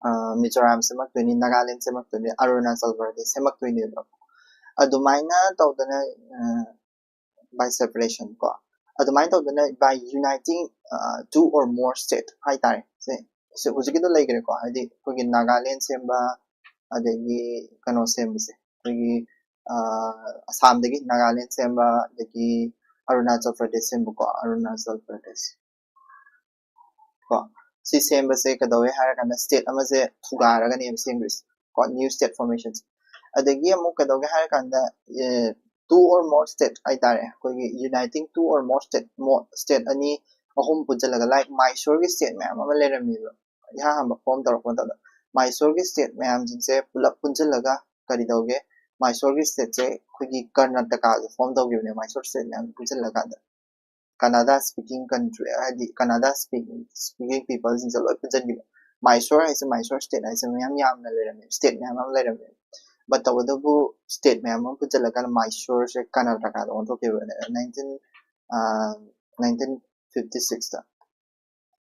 ꯑ, ꯃꯤꯖꯣꯔꯥꯝ ꯁꯦꯝꯃꯛꯇꯣꯏꯅꯤ, ꯅꯥꯒꯥꯂꯦꯟ ꯁꯦꯝꯃꯛꯇꯣꯏꯅꯤ, ꯑꯔꯨꯅꯥꯆꯜ ꯄ꯭ꯔꯗꯦꯁ ꯁꯦꯝꯃꯛꯇꯣꯏꯅꯦꯕ꯫ ꯑꯗꯨꯃꯥꯏꯅ ꯇꯧꯗꯅ, ꯑ, by separation ꯀꯣ, ꯑꯗꯨꯃꯥꯏꯅ ꯇꯧꯗꯅ by uniting, ꯑ, two or more state ꯍꯥꯏꯇꯥꯔꯦ, ꯁꯦ ꯁꯤ ꯍꯧꯖꯤꯛꯀꯤꯗꯣ ꯂꯩꯈ꯭ꯔꯦꯀꯣ, ꯍꯥꯏꯗꯤ ꯑꯩꯈꯣꯏꯒꯤ ꯅꯥꯒꯥꯂꯦꯟ ꯁꯦꯝꯕ, ꯑꯗꯒꯤ ꯀꯩꯅꯣ ꯁꯦꯝꯕꯁꯦ, ꯑꯩꯈꯣꯏꯒꯤ ꯑꯁꯥꯝꯗꯒꯤ ꯅꯥꯒꯥꯂꯦꯟ ꯁꯦꯝꯕ, ꯑꯗꯒꯤ ꯑꯔꯨꯅꯥꯆꯜ ꯄ꯭ꯔꯗꯦꯁ ꯁꯦꯝꯕꯀꯣ, ꯑꯔꯨꯅꯥꯆꯜ ꯄ꯭ꯔꯗꯦꯁ ꯀꯣ꯫ ꯁꯤ ꯁꯦꯝꯕꯁꯦ ꯀꯩꯗꯧꯋꯦ ꯍꯥꯏꯔꯀꯥꯟꯗ state ꯑꯃꯁꯦ ꯊꯨꯒꯥꯏꯔꯒꯅꯦꯕ ꯁꯦꯝꯗꯣꯏꯁꯦ ꯀꯣ, new state formation꯫ ꯑꯗꯒꯤ ꯑꯃꯨꯛ ꯀꯩꯗꯧꯒꯦ ꯍꯥꯏꯔꯀꯥꯟꯗ two or more state ꯍꯥꯏꯇꯥꯔꯦ, ꯑꯩꯈꯣꯏꯒꯤ uniting two or more state, state ꯑꯅꯤ ꯑꯍꯨꯝ ꯄꯨꯟꯁꯤꯜꯂꯒ, like ꯃꯥꯏꯁꯣꯔꯒꯤ state ꯃꯌꯥꯝ ꯑꯃ ꯂꯩꯔꯝꯃꯦꯕ ꯏꯍꯥꯟ ꯍꯥꯟꯕ form ꯇꯧꯔꯛꯄ ꯃꯇꯝꯗ꯫ ꯃꯥꯏꯁꯣꯔꯒꯤ state ꯃꯌꯥꯝꯁꯤꯡꯁꯦ ꯄꯨꯂꯞ ꯄꯨꯟꯁꯤꯜꯂꯒ ꯀꯔꯤ ꯇꯧꯒꯦ, ꯃꯥꯏꯁꯣꯔꯒꯤ stateꯁꯦ ꯑꯩꯈꯣꯏꯒꯤ ꯀꯔꯅꯥꯇꯀꯥꯒ form ꯇꯧꯈꯤꯕꯅꯦ, ꯃꯥꯏꯁꯣꯔ state ꯃꯌꯥꯝ ꯄꯨꯟꯁꯤꯜꯂꯀꯥꯟꯗ꯫ ꯀꯅꯥꯗꯥ speaking country ꯍꯥꯏꯗꯤ ꯀꯅꯥꯗꯥ speaking speaking peopleꯁꯤꯡꯁꯦ ꯂꯣꯏ ꯄꯨꯟꯁꯤꯟꯈꯤꯕ꯫ ꯃꯥꯏꯁꯣꯔ ꯍꯥꯏꯁꯦ, ꯃꯥꯏꯁꯣꯔ state ꯍꯥꯏꯁꯦ ꯃꯌꯥꯝ ꯌꯥꯝꯅ ꯂꯩꯔꯝꯃꯦ, state ꯃꯌꯥꯝ ꯑꯃ ꯂꯩꯔꯝꯃꯦ꯫ But ꯇꯧꯕꯇꯕꯨ state ꯃꯌꯥꯝ ꯑꯃ ꯄꯨꯟꯁꯤꯜꯂꯀꯥꯟꯗ ꯃꯥꯏꯁꯣꯔꯁꯦ ꯀꯔꯅꯥꯇꯀꯥꯗ ꯑꯣꯟꯊꯣꯛꯈꯤꯕꯅꯦ nineteen nineteen fifty sixꯇ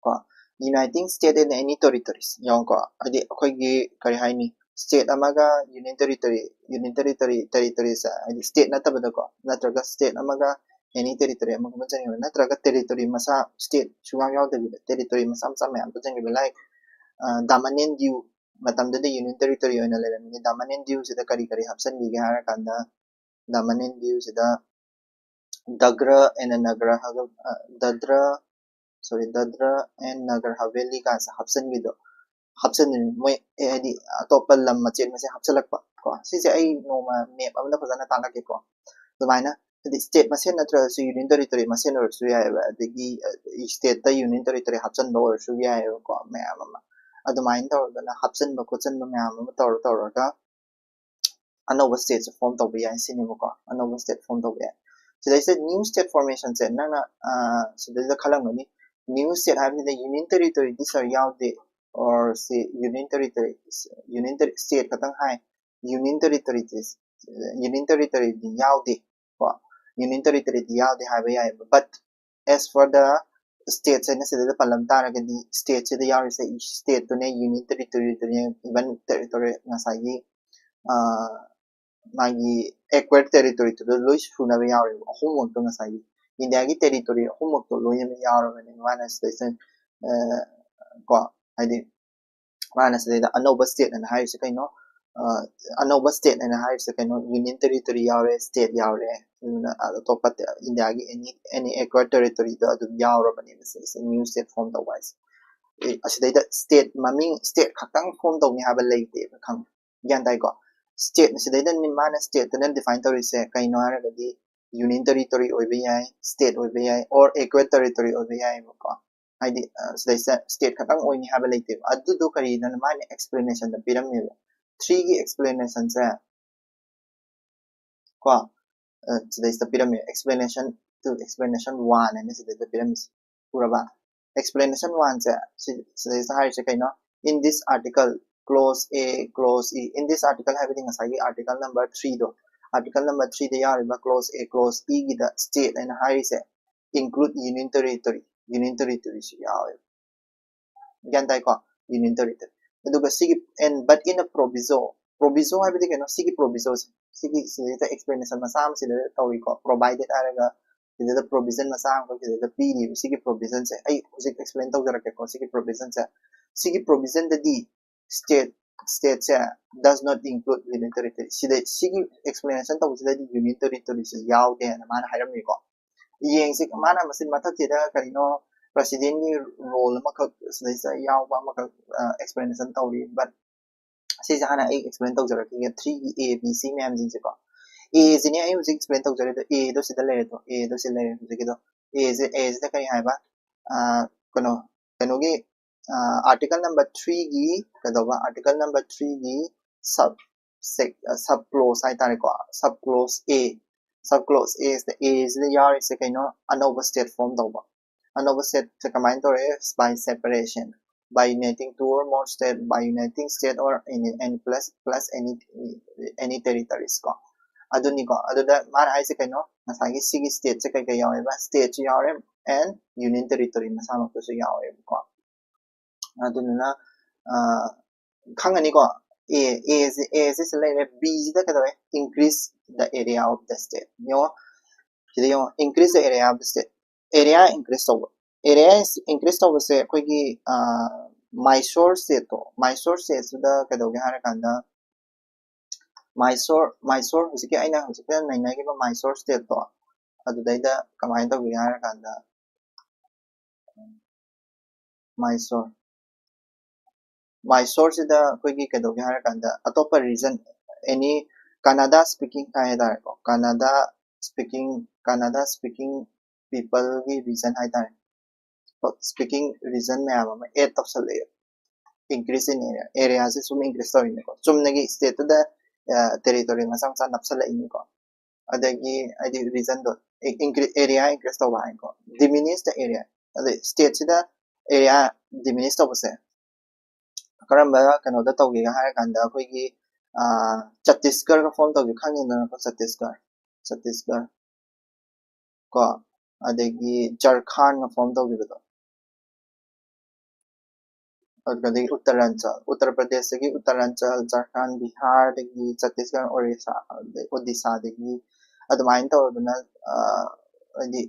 ꯀꯣ꯫ Uniting state and any territories ꯌꯦꯡꯉꯨꯀꯣ, ꯍꯥꯏꯗꯤ ꯑꯩꯈꯣꯏꯒꯤ ꯀꯔꯤ ꯍꯥꯏꯅꯤ, state ꯑꯃꯒ union territory, union territory, territoriesꯁꯦ ꯍꯥꯏꯗꯤ state ꯅꯠꯇꯕꯗꯀꯣ, ꯅꯠꯇ꯭ꯔꯒ state ꯑꯃꯒ any territory ꯑꯃꯒ ꯄꯨꯟꯁꯤꯟꯈꯤꯕ, ꯅꯠꯇ꯭ꯔꯒ territory ꯃꯆꯥ, state ꯁꯨꯡꯌꯥꯎ ꯌꯥꯎꯗꯕꯤꯗ territory ꯃꯆꯥ ꯃꯆꯥ ꯃꯌꯥꯝ ꯄꯨꯟꯁꯤꯟꯈꯤꯕ, like ꯗꯥꯃꯟ ꯑꯦꯟ ꯗꯤꯌꯨ ꯃꯇꯝꯗꯨꯗ union territory ꯑꯣꯏꯅ ꯂꯩꯔꯝꯃꯤꯅꯤ꯫ ꯗꯥꯃꯟ ꯑꯦꯟ ꯗꯤꯌꯨꯁꯤꯗ ꯀꯔꯤ ꯀꯔꯤ ꯍꯥꯞꯆꯤꯟꯈꯤꯒꯦ ꯍꯥꯏꯔꯀꯥꯟꯗ, ꯗꯥꯃꯟ ꯑꯦꯟ ꯗꯤꯌꯨꯁꯤꯗ ꯗꯒ꯭ꯔ and ꯅꯒ꯭ꯔ ꯍꯥꯏꯕ, ꯗꯗ꯭ꯔ, sorry, ꯗꯗ꯭ꯔ and ꯅꯒ꯭ꯔ ꯍꯕꯦꯂꯤ ꯀꯥꯏꯁꯦ ꯍꯥꯞꯆꯤꯟꯈꯤꯗꯣ, ꯍꯥꯞꯆꯤꯟꯗꯣꯏꯅꯤ ꯃꯣꯏ, ꯑꯦ, ꯍꯥꯏꯗꯤ ꯑꯇꯣꯞꯄ ꯂꯝ ꯃꯆꯦꯠ ꯃꯆꯦꯠ ꯍꯥꯞꯆꯤꯜꯂꯛꯄ ꯀꯣ꯫ ꯁꯤꯁꯦ ꯑꯩ ꯅꯣꯡꯃ map ꯑꯃꯗ ꯐꯖꯅ ꯇꯥꯛꯂꯛꯀꯦꯀꯣ꯫ ꯑꯗꯨꯃꯥꯏꯅ ꯍꯥꯏꯗꯤ state ꯃꯁꯦꯟ ꯅꯠꯇ꯭ꯔꯒꯁꯨ union territory ꯃꯁꯦꯟ ꯑꯣꯏꯔꯁꯨ ꯌꯥꯏꯑꯕ, ꯑꯗꯒꯤ stateꯇ union territory ꯍꯥꯞꯆꯤꯟꯕ ꯑꯣꯏꯔꯁꯨ ꯌꯥꯏꯑꯕꯀꯣ, ꯃꯌꯥꯝ ꯑꯃ ꯑꯗꯨꯃꯥꯏꯅ ꯇꯧꯔꯒꯅ ꯍꯥꯞꯆꯤꯟꯕ ꯈꯣꯠꯆꯤꯟꯕ ꯃꯌꯥꯝ ꯑꯃ ꯇꯧꯔ ꯇꯧꯔꯒ ꯑꯅꯧꯕ stateꯁꯦ form ꯇꯧꯕ ꯌꯥꯏ ꯁꯤꯅꯦꯕꯀꯣ, ꯑꯅꯧꯕ state form ꯇꯧꯕ ꯌꯥꯏ꯫ ꯁꯤꯗꯩꯁꯤꯗ new state formationꯁꯦ ꯅꯪꯅ ꯁꯤꯗꯩꯁꯤꯗ ꯈꯜꯂꯝꯒꯅꯤ, new state ꯍꯥꯏꯕꯁꯤꯗ union territoryꯗꯤ sir ꯌꯥꯎꯗꯦ, or ꯁꯤ union territory, union state ꯈꯛꯇꯪ ꯍꯥꯏ, union territoryꯗꯤ, union territoryꯗꯤ ꯌꯥꯎꯗꯦ ꯀꯣ, union territoryꯗꯤ ꯌꯥꯎꯗꯦ ꯍꯥꯏꯕ ꯌꯥꯏꯑꯕ꯫ But as for the states ꯍꯥꯏꯅ ꯁꯤꯗꯩꯗ ꯄꯜꯂꯝ ꯇꯥꯔꯒꯗꯤ, stateꯁꯤꯗ ꯌꯥꯎꯔꯤꯁꯦ stateꯇꯨꯅꯦ, union territoryꯗꯨꯅꯦ, even territory ꯉꯁꯥꯏꯒꯤ ꯃꯥꯒꯤ acquired territoryꯗꯨꯗ ꯂꯣꯏ ꯁꯨꯅꯕ ꯌꯥꯎꯔꯦꯕ꯫ ꯑꯍꯨꯝꯃꯛꯇꯣ ꯉꯁꯥꯏꯒꯤ ꯏꯟꯗꯤꯌꯥꯒꯤ territory ꯑꯍꯨꯝꯃꯛꯇꯣ ꯂꯣꯏꯅꯃꯛ ꯌꯥꯎꯔꯕꯅꯦ ꯃꯥꯅ ꯁꯤꯗꯩꯁꯤꯗ ꯀꯣ꯫ ꯍꯥꯏꯗꯤ ꯃꯥꯅ ꯁꯤꯗꯩꯗ ꯑꯅꯧꯕ state ꯑꯅ ꯍꯥꯏꯔꯤꯁꯦ ꯀꯩꯅꯣ? ꯑ, ꯑꯅꯧꯕ state ꯑꯅ ꯍꯥꯏꯔꯤꯁꯦ ꯀꯩꯅꯣ? Union territory ꯌꯥꯎꯔꯦ, state ꯌꯥꯎꯔꯦ, ꯑꯗꯨꯅ ꯑꯇꯣꯞꯄ ꯏꯟꯗꯤꯌꯥꯒꯤ any any acquired territoryꯗꯣ ꯑꯗꯨꯝ ꯌꯥꯎꯔꯕꯅꯦꯕ ꯁꯤꯁꯦ new state form ꯇꯧꯕ ꯍꯥꯏꯁꯦ꯫ ꯑꯦ, ꯑꯁꯤꯗꯩꯗ state ꯃꯃꯤꯡ, state ꯈꯛꯇꯪ form ꯇꯧꯅꯤ ꯍꯥꯏꯕ ꯂꯩꯇꯦꯕ, ꯈꯪꯕ? ꯒ꯭ꯌꯥꯟ ꯇꯥꯏꯀꯣ? State ꯁꯤꯗꯩꯗ ꯃꯥꯅ stateꯇꯨꯅ define ꯇꯧꯔꯤꯁꯦ ꯀꯩꯅꯣ ꯍꯥꯏꯔꯒꯗꯤ union territory ꯑꯣꯏꯕ ꯌꯥꯏ, state ꯑꯣꯏꯕ ꯌꯥꯏ, or acquired territory ꯑꯣꯏꯕ ꯌꯥꯏꯑꯕꯀꯣ꯫ ꯍꯥꯏꯗꯤ ꯁꯤꯗꯩꯁꯤꯗ state ꯈꯛꯇꯪ ꯑꯣꯏꯅꯤ ꯍꯥꯏꯕ ꯂꯩꯇꯦꯕ꯫ ꯑꯗꯨꯗꯣ ꯀꯔꯤꯅꯣꯅ ꯃꯥꯅ explanationꯗ ꯄꯤꯔꯝꯃꯦꯕ꯫ Threeꯒꯤ explanationꯁꯦ ꯀꯣ, ꯁꯤꯗꯩꯁꯤꯗ ꯄꯤꯔꯝꯃꯦ, explanation to explanation one ꯍꯥꯏꯅ ꯁꯤꯗꯩꯗ ꯄꯤꯔꯝꯃꯤꯁꯦ꯫ ꯎꯔꯕ? Explanation oneꯁꯦ ꯁꯤꯗꯩꯁꯤꯗ ꯍꯥꯏꯔꯤꯁꯦ ꯀꯩꯅꯣ? In this article, clause A, clause E, in this article ꯍꯥꯏꯕꯗꯤ ꯉꯁꯥꯏꯒꯤ article number threeꯗꯣ, article number threeꯗ ꯌꯥꯎꯔꯤꯕ clause A, clause Eꯒꯤꯗ state ꯍꯥꯏꯅ ꯍꯥꯏꯔꯤꯁꯦ include union territory, union territoryꯁꯨ ꯌꯥꯎꯋꯦꯕ꯫ ꯒ꯭ꯌꯥꯟ ꯇꯥꯏꯀꯣ? Union territory꯫ ꯑꯗꯨꯒ ꯁꯤꯒꯤ and but in a proviso, proviso ꯍꯥꯏꯕꯗꯤ ꯀꯩꯅꯣ? ꯁꯤꯒꯤ provisoꯁꯦ, ꯁꯤꯒꯤ ꯁꯤꯗꯩꯗ explanation ꯃꯆꯥ ꯑꯃ ꯁꯤꯗ ꯇꯧꯔꯤꯀꯣ, provided ꯍꯥꯏꯔꯒ ꯁꯤꯗꯩꯗ provision ꯃꯆꯥ ꯑꯃꯈꯛ ꯁꯤꯗꯩꯗ ꯄꯤꯔꯤꯕ ꯁꯤꯒꯤ provisionꯁꯦ ꯑꯩ ꯍꯧꯖꯤꯛ explain ꯇꯧꯖꯔꯛꯀꯦꯀꯣ꯫ ꯁꯤꯒꯤ provisionꯁꯦ, ꯁꯤꯒꯤ provisionꯗꯗꯤ state, stateꯁꯦ does not include union territory꯫ ꯁꯤꯗ ꯁꯤꯒꯤ explanation ꯇꯧꯕꯁꯤꯗꯗꯤ union territoryꯁꯦ ꯌꯥꯎꯗꯦꯅ ꯃꯥꯅ ꯍꯥꯏꯔꯝꯃꯤꯀꯣ꯫ ꯌꯦꯡꯁꯤ, ꯃꯥꯅ ꯃꯁꯤ ꯃꯊꯛꯁꯤꯗ ꯀꯔꯤꯅꯣ presidentꯀꯤ role ꯑꯃꯈꯛ ꯁꯤꯗꯩꯁꯤꯗ ꯌꯥꯎꯕ ꯑꯃꯈꯛ explanation ꯇꯧꯔꯤ꯫ But ꯁꯤꯁꯦ ꯍꯥꯟꯅ ꯑꯩ explain ꯇꯧꯖꯔꯛꯈꯤꯒꯦ, threeꯒꯤ A, B, C ꯃꯌꯥꯝꯁꯤꯡꯁꯦꯀꯣ꯫ Aꯁꯤꯅꯦ ꯑꯩ ꯍꯧꯖꯤꯛ explain ꯇꯧꯖꯔꯤꯗꯣ, Aꯗꯣ ꯁꯤꯗ ꯂꯩꯔꯦꯗꯣ, Aꯗꯣ ꯁꯤ ꯂꯩꯔꯦ ꯍꯧꯖꯤꯛꯀꯤꯗꯣ꯫ Aꯁꯦ, Aꯁꯤꯗ ꯀꯔꯤ ꯍꯥꯏꯕ? ꯀꯩꯅꯣ, ꯀꯩꯅꯣꯒꯤ article number threeꯒꯤ ꯀꯩꯗꯧꯕ? Article number threeꯒꯤ sub sec sub clause ꯍꯥꯏꯇꯥꯔꯦꯀꯣ, sub clause A, sub clause Aꯁꯤꯗ, Aꯁꯤꯗ ꯌꯥꯎꯔꯤꯁꯦ ꯀꯩꯅꯣ? ꯑꯅꯧꯕ state form ꯇꯧꯕ꯫ ꯑꯅꯧꯕ stateꯁꯦ ꯀꯃꯥꯏꯅ ꯇꯧꯔꯦ? By separation, by uniting two or more state, by uniting state or any, any plus plus any any territories ꯀꯣ꯫ ꯑꯗꯨꯅꯤꯀꯣ꯫ ꯑꯗꯨꯗ ꯃꯥꯅ ꯍꯥꯏꯁꯦ ꯀꯩꯅꯣ? ꯉꯁꯥꯏꯒꯤ ꯁꯤꯒꯤ stateꯁꯦ ꯀꯩ ꯀꯩ ꯌꯥꯎꯋꯦꯕ? Stateꯁꯨ ꯌꯥꯎꯔꯦ and union territory ꯃꯁꯥꯃꯛꯇꯁꯨ ꯌꯥꯎꯋꯦꯕꯀꯣ꯫ ꯑꯗꯨꯗꯨꯅ ꯈꯪꯉꯅꯤꯀꯣ꯫ A, Aꯁꯦ, Aꯁꯦ ꯁꯤ ꯂꯩꯔꯦ, Bꯁꯤꯗ ꯀꯩꯗꯧꯋꯦ? Increase the area of the state꯫ ꯌꯦꯡꯉꯣ, ꯁꯤꯗ ꯌꯦꯡꯉꯣ, increase the area of the state, area increase ꯇꯧꯕ꯫ Area increase ꯇꯧꯕꯁꯦ ꯑꯩꯈꯣꯏꯒꯤ ꯃꯥꯏꯁꯣꯔ ꯁ꯭ꯇꯦꯠꯇꯣ, ꯃꯥꯏꯁꯣꯔ ꯁ꯭ꯇꯦꯠꯁꯤꯗ ꯀꯩꯗꯧꯒꯦ ꯍꯥꯏꯔꯀꯥꯟꯗ, ꯃꯥꯏꯁꯣꯔ ꯃꯥꯏꯁꯣꯔ ꯍꯧꯖꯤꯛꯀꯤ ꯑꯩꯅ ꯍꯧꯖꯤꯛꯀꯤ ꯅꯩꯅꯈꯤꯕ ꯃꯥꯏꯁꯣꯔ ꯁ꯭ꯇꯦꯠꯇꯣ, ꯑꯗꯨꯗꯩꯗ ꯀꯃꯥꯏꯅ ꯇꯧꯒꯦ ꯍꯥꯏꯔꯀꯥꯟꯗ, ꯃꯥꯏꯁꯣꯔ ꯃꯥꯏꯁꯣꯔꯁꯤꯗ ꯑꯩꯈꯣꯏꯒꯤ ꯀꯩꯗꯧꯒꯦ ꯍꯥꯏꯔꯀꯥꯟꯗ, ꯑꯇꯣꯞꯄ ꯔꯤꯖꯟ, ꯑꯦꯅꯤ ꯀꯅꯥꯗꯥ ꯁ꯭ꯄꯤꯀꯤꯡ ꯍꯥꯏ ꯇꯥꯔꯦꯀꯣ, ꯀꯅꯥꯗꯥ ꯁ꯭ꯄꯤꯀꯤꯡ ꯀꯅꯥꯗꯥ ꯁ꯭ꯄꯤꯀꯤꯡ ꯄꯤꯄꯜꯒꯤ ꯔꯤꯖꯟ ꯍꯥꯏ ꯇꯥꯔꯦ, ꯁ꯭ꯄꯤꯀꯤꯡ ꯔꯤꯖꯟ ꯃꯌꯥꯝ ꯑꯃ ꯑꯦꯗ ꯇꯧꯁꯜꯂꯛꯑꯦ꯫ ꯏꯟꯀ꯭ꯔꯤꯁ ꯏꯟ ꯑꯦꯔꯤꯌꯥ, ꯑꯦꯔꯤꯌꯥꯁꯦ ꯁꯨꯝ ꯏꯟꯀ꯭ꯔꯤꯁ ꯇꯧꯔꯤꯅꯦꯀꯣ, ꯆꯨꯝꯅꯒꯤ ꯁ꯭ꯇꯦꯠꯇꯨꯗ ꯇꯦꯔꯤꯇꯣꯔꯤ ꯃꯆꯥ ꯃꯆꯥ ꯅꯞꯁꯜꯂꯛꯏꯅꯤꯀꯣ꯫ ꯑꯗꯒꯤ ꯍꯥꯏꯗꯤ ꯔꯤꯖꯟꯗꯣ, ꯑꯦꯔꯤꯌꯥ ꯏꯟꯀ꯭ꯔꯤꯁ ꯇꯧꯕ ꯍꯥꯏꯀꯣ, ꯗꯤꯃꯤꯅꯤꯁ ꯗ ꯑꯦꯔꯤꯌꯥ꯫ ꯑꯗꯩ ꯁ꯭ꯇꯦꯠꯁꯤꯗ ꯑꯦꯔꯤꯌꯥ ꯗꯤꯃꯤꯅꯤꯁ ꯇꯧꯕꯁꯦ ꯀꯔꯝꯕ ꯀꯩꯅꯣꯗ ꯇꯧꯒꯦꯒ ꯍꯥꯏꯔꯀꯥꯟꯗ, ꯑꯩꯈꯣꯏꯒꯤ ꯆꯇꯤꯁꯒꯔꯒ ꯐꯣꯝ ꯇꯧꯈꯤꯕ ꯈꯪꯉꯤꯗꯅꯀꯣ, ꯆꯇꯤꯁꯒꯔ ꯆꯇꯤꯁꯒꯔ ꯀꯣ, ꯑꯗꯒꯤ ꯖꯔꯈꯥꯟꯒ ꯐꯣꯝ ꯇꯧꯈꯤꯕꯗꯣ, ꯑꯗꯒꯤ ꯎꯠꯇꯔꯥꯟꯆꯜ, ꯎꯠꯇꯔ ꯄ꯭ꯔꯗꯦꯁꯇꯒꯤ ꯎꯠꯇꯔꯥꯟꯆꯜ, ꯖꯔꯈꯥꯟ, ꯕꯤꯍꯥꯔꯗꯒꯤ ꯆꯇꯤꯁꯒꯔ, ꯑꯣꯔꯤꯁꯥ, ꯑꯗꯩ ꯑꯣꯗꯤꯁꯥꯗꯒꯤ ꯑꯗꯨꯃꯥꯏꯅ ꯇꯧꯗꯅ, ꯍꯥꯏꯗꯤ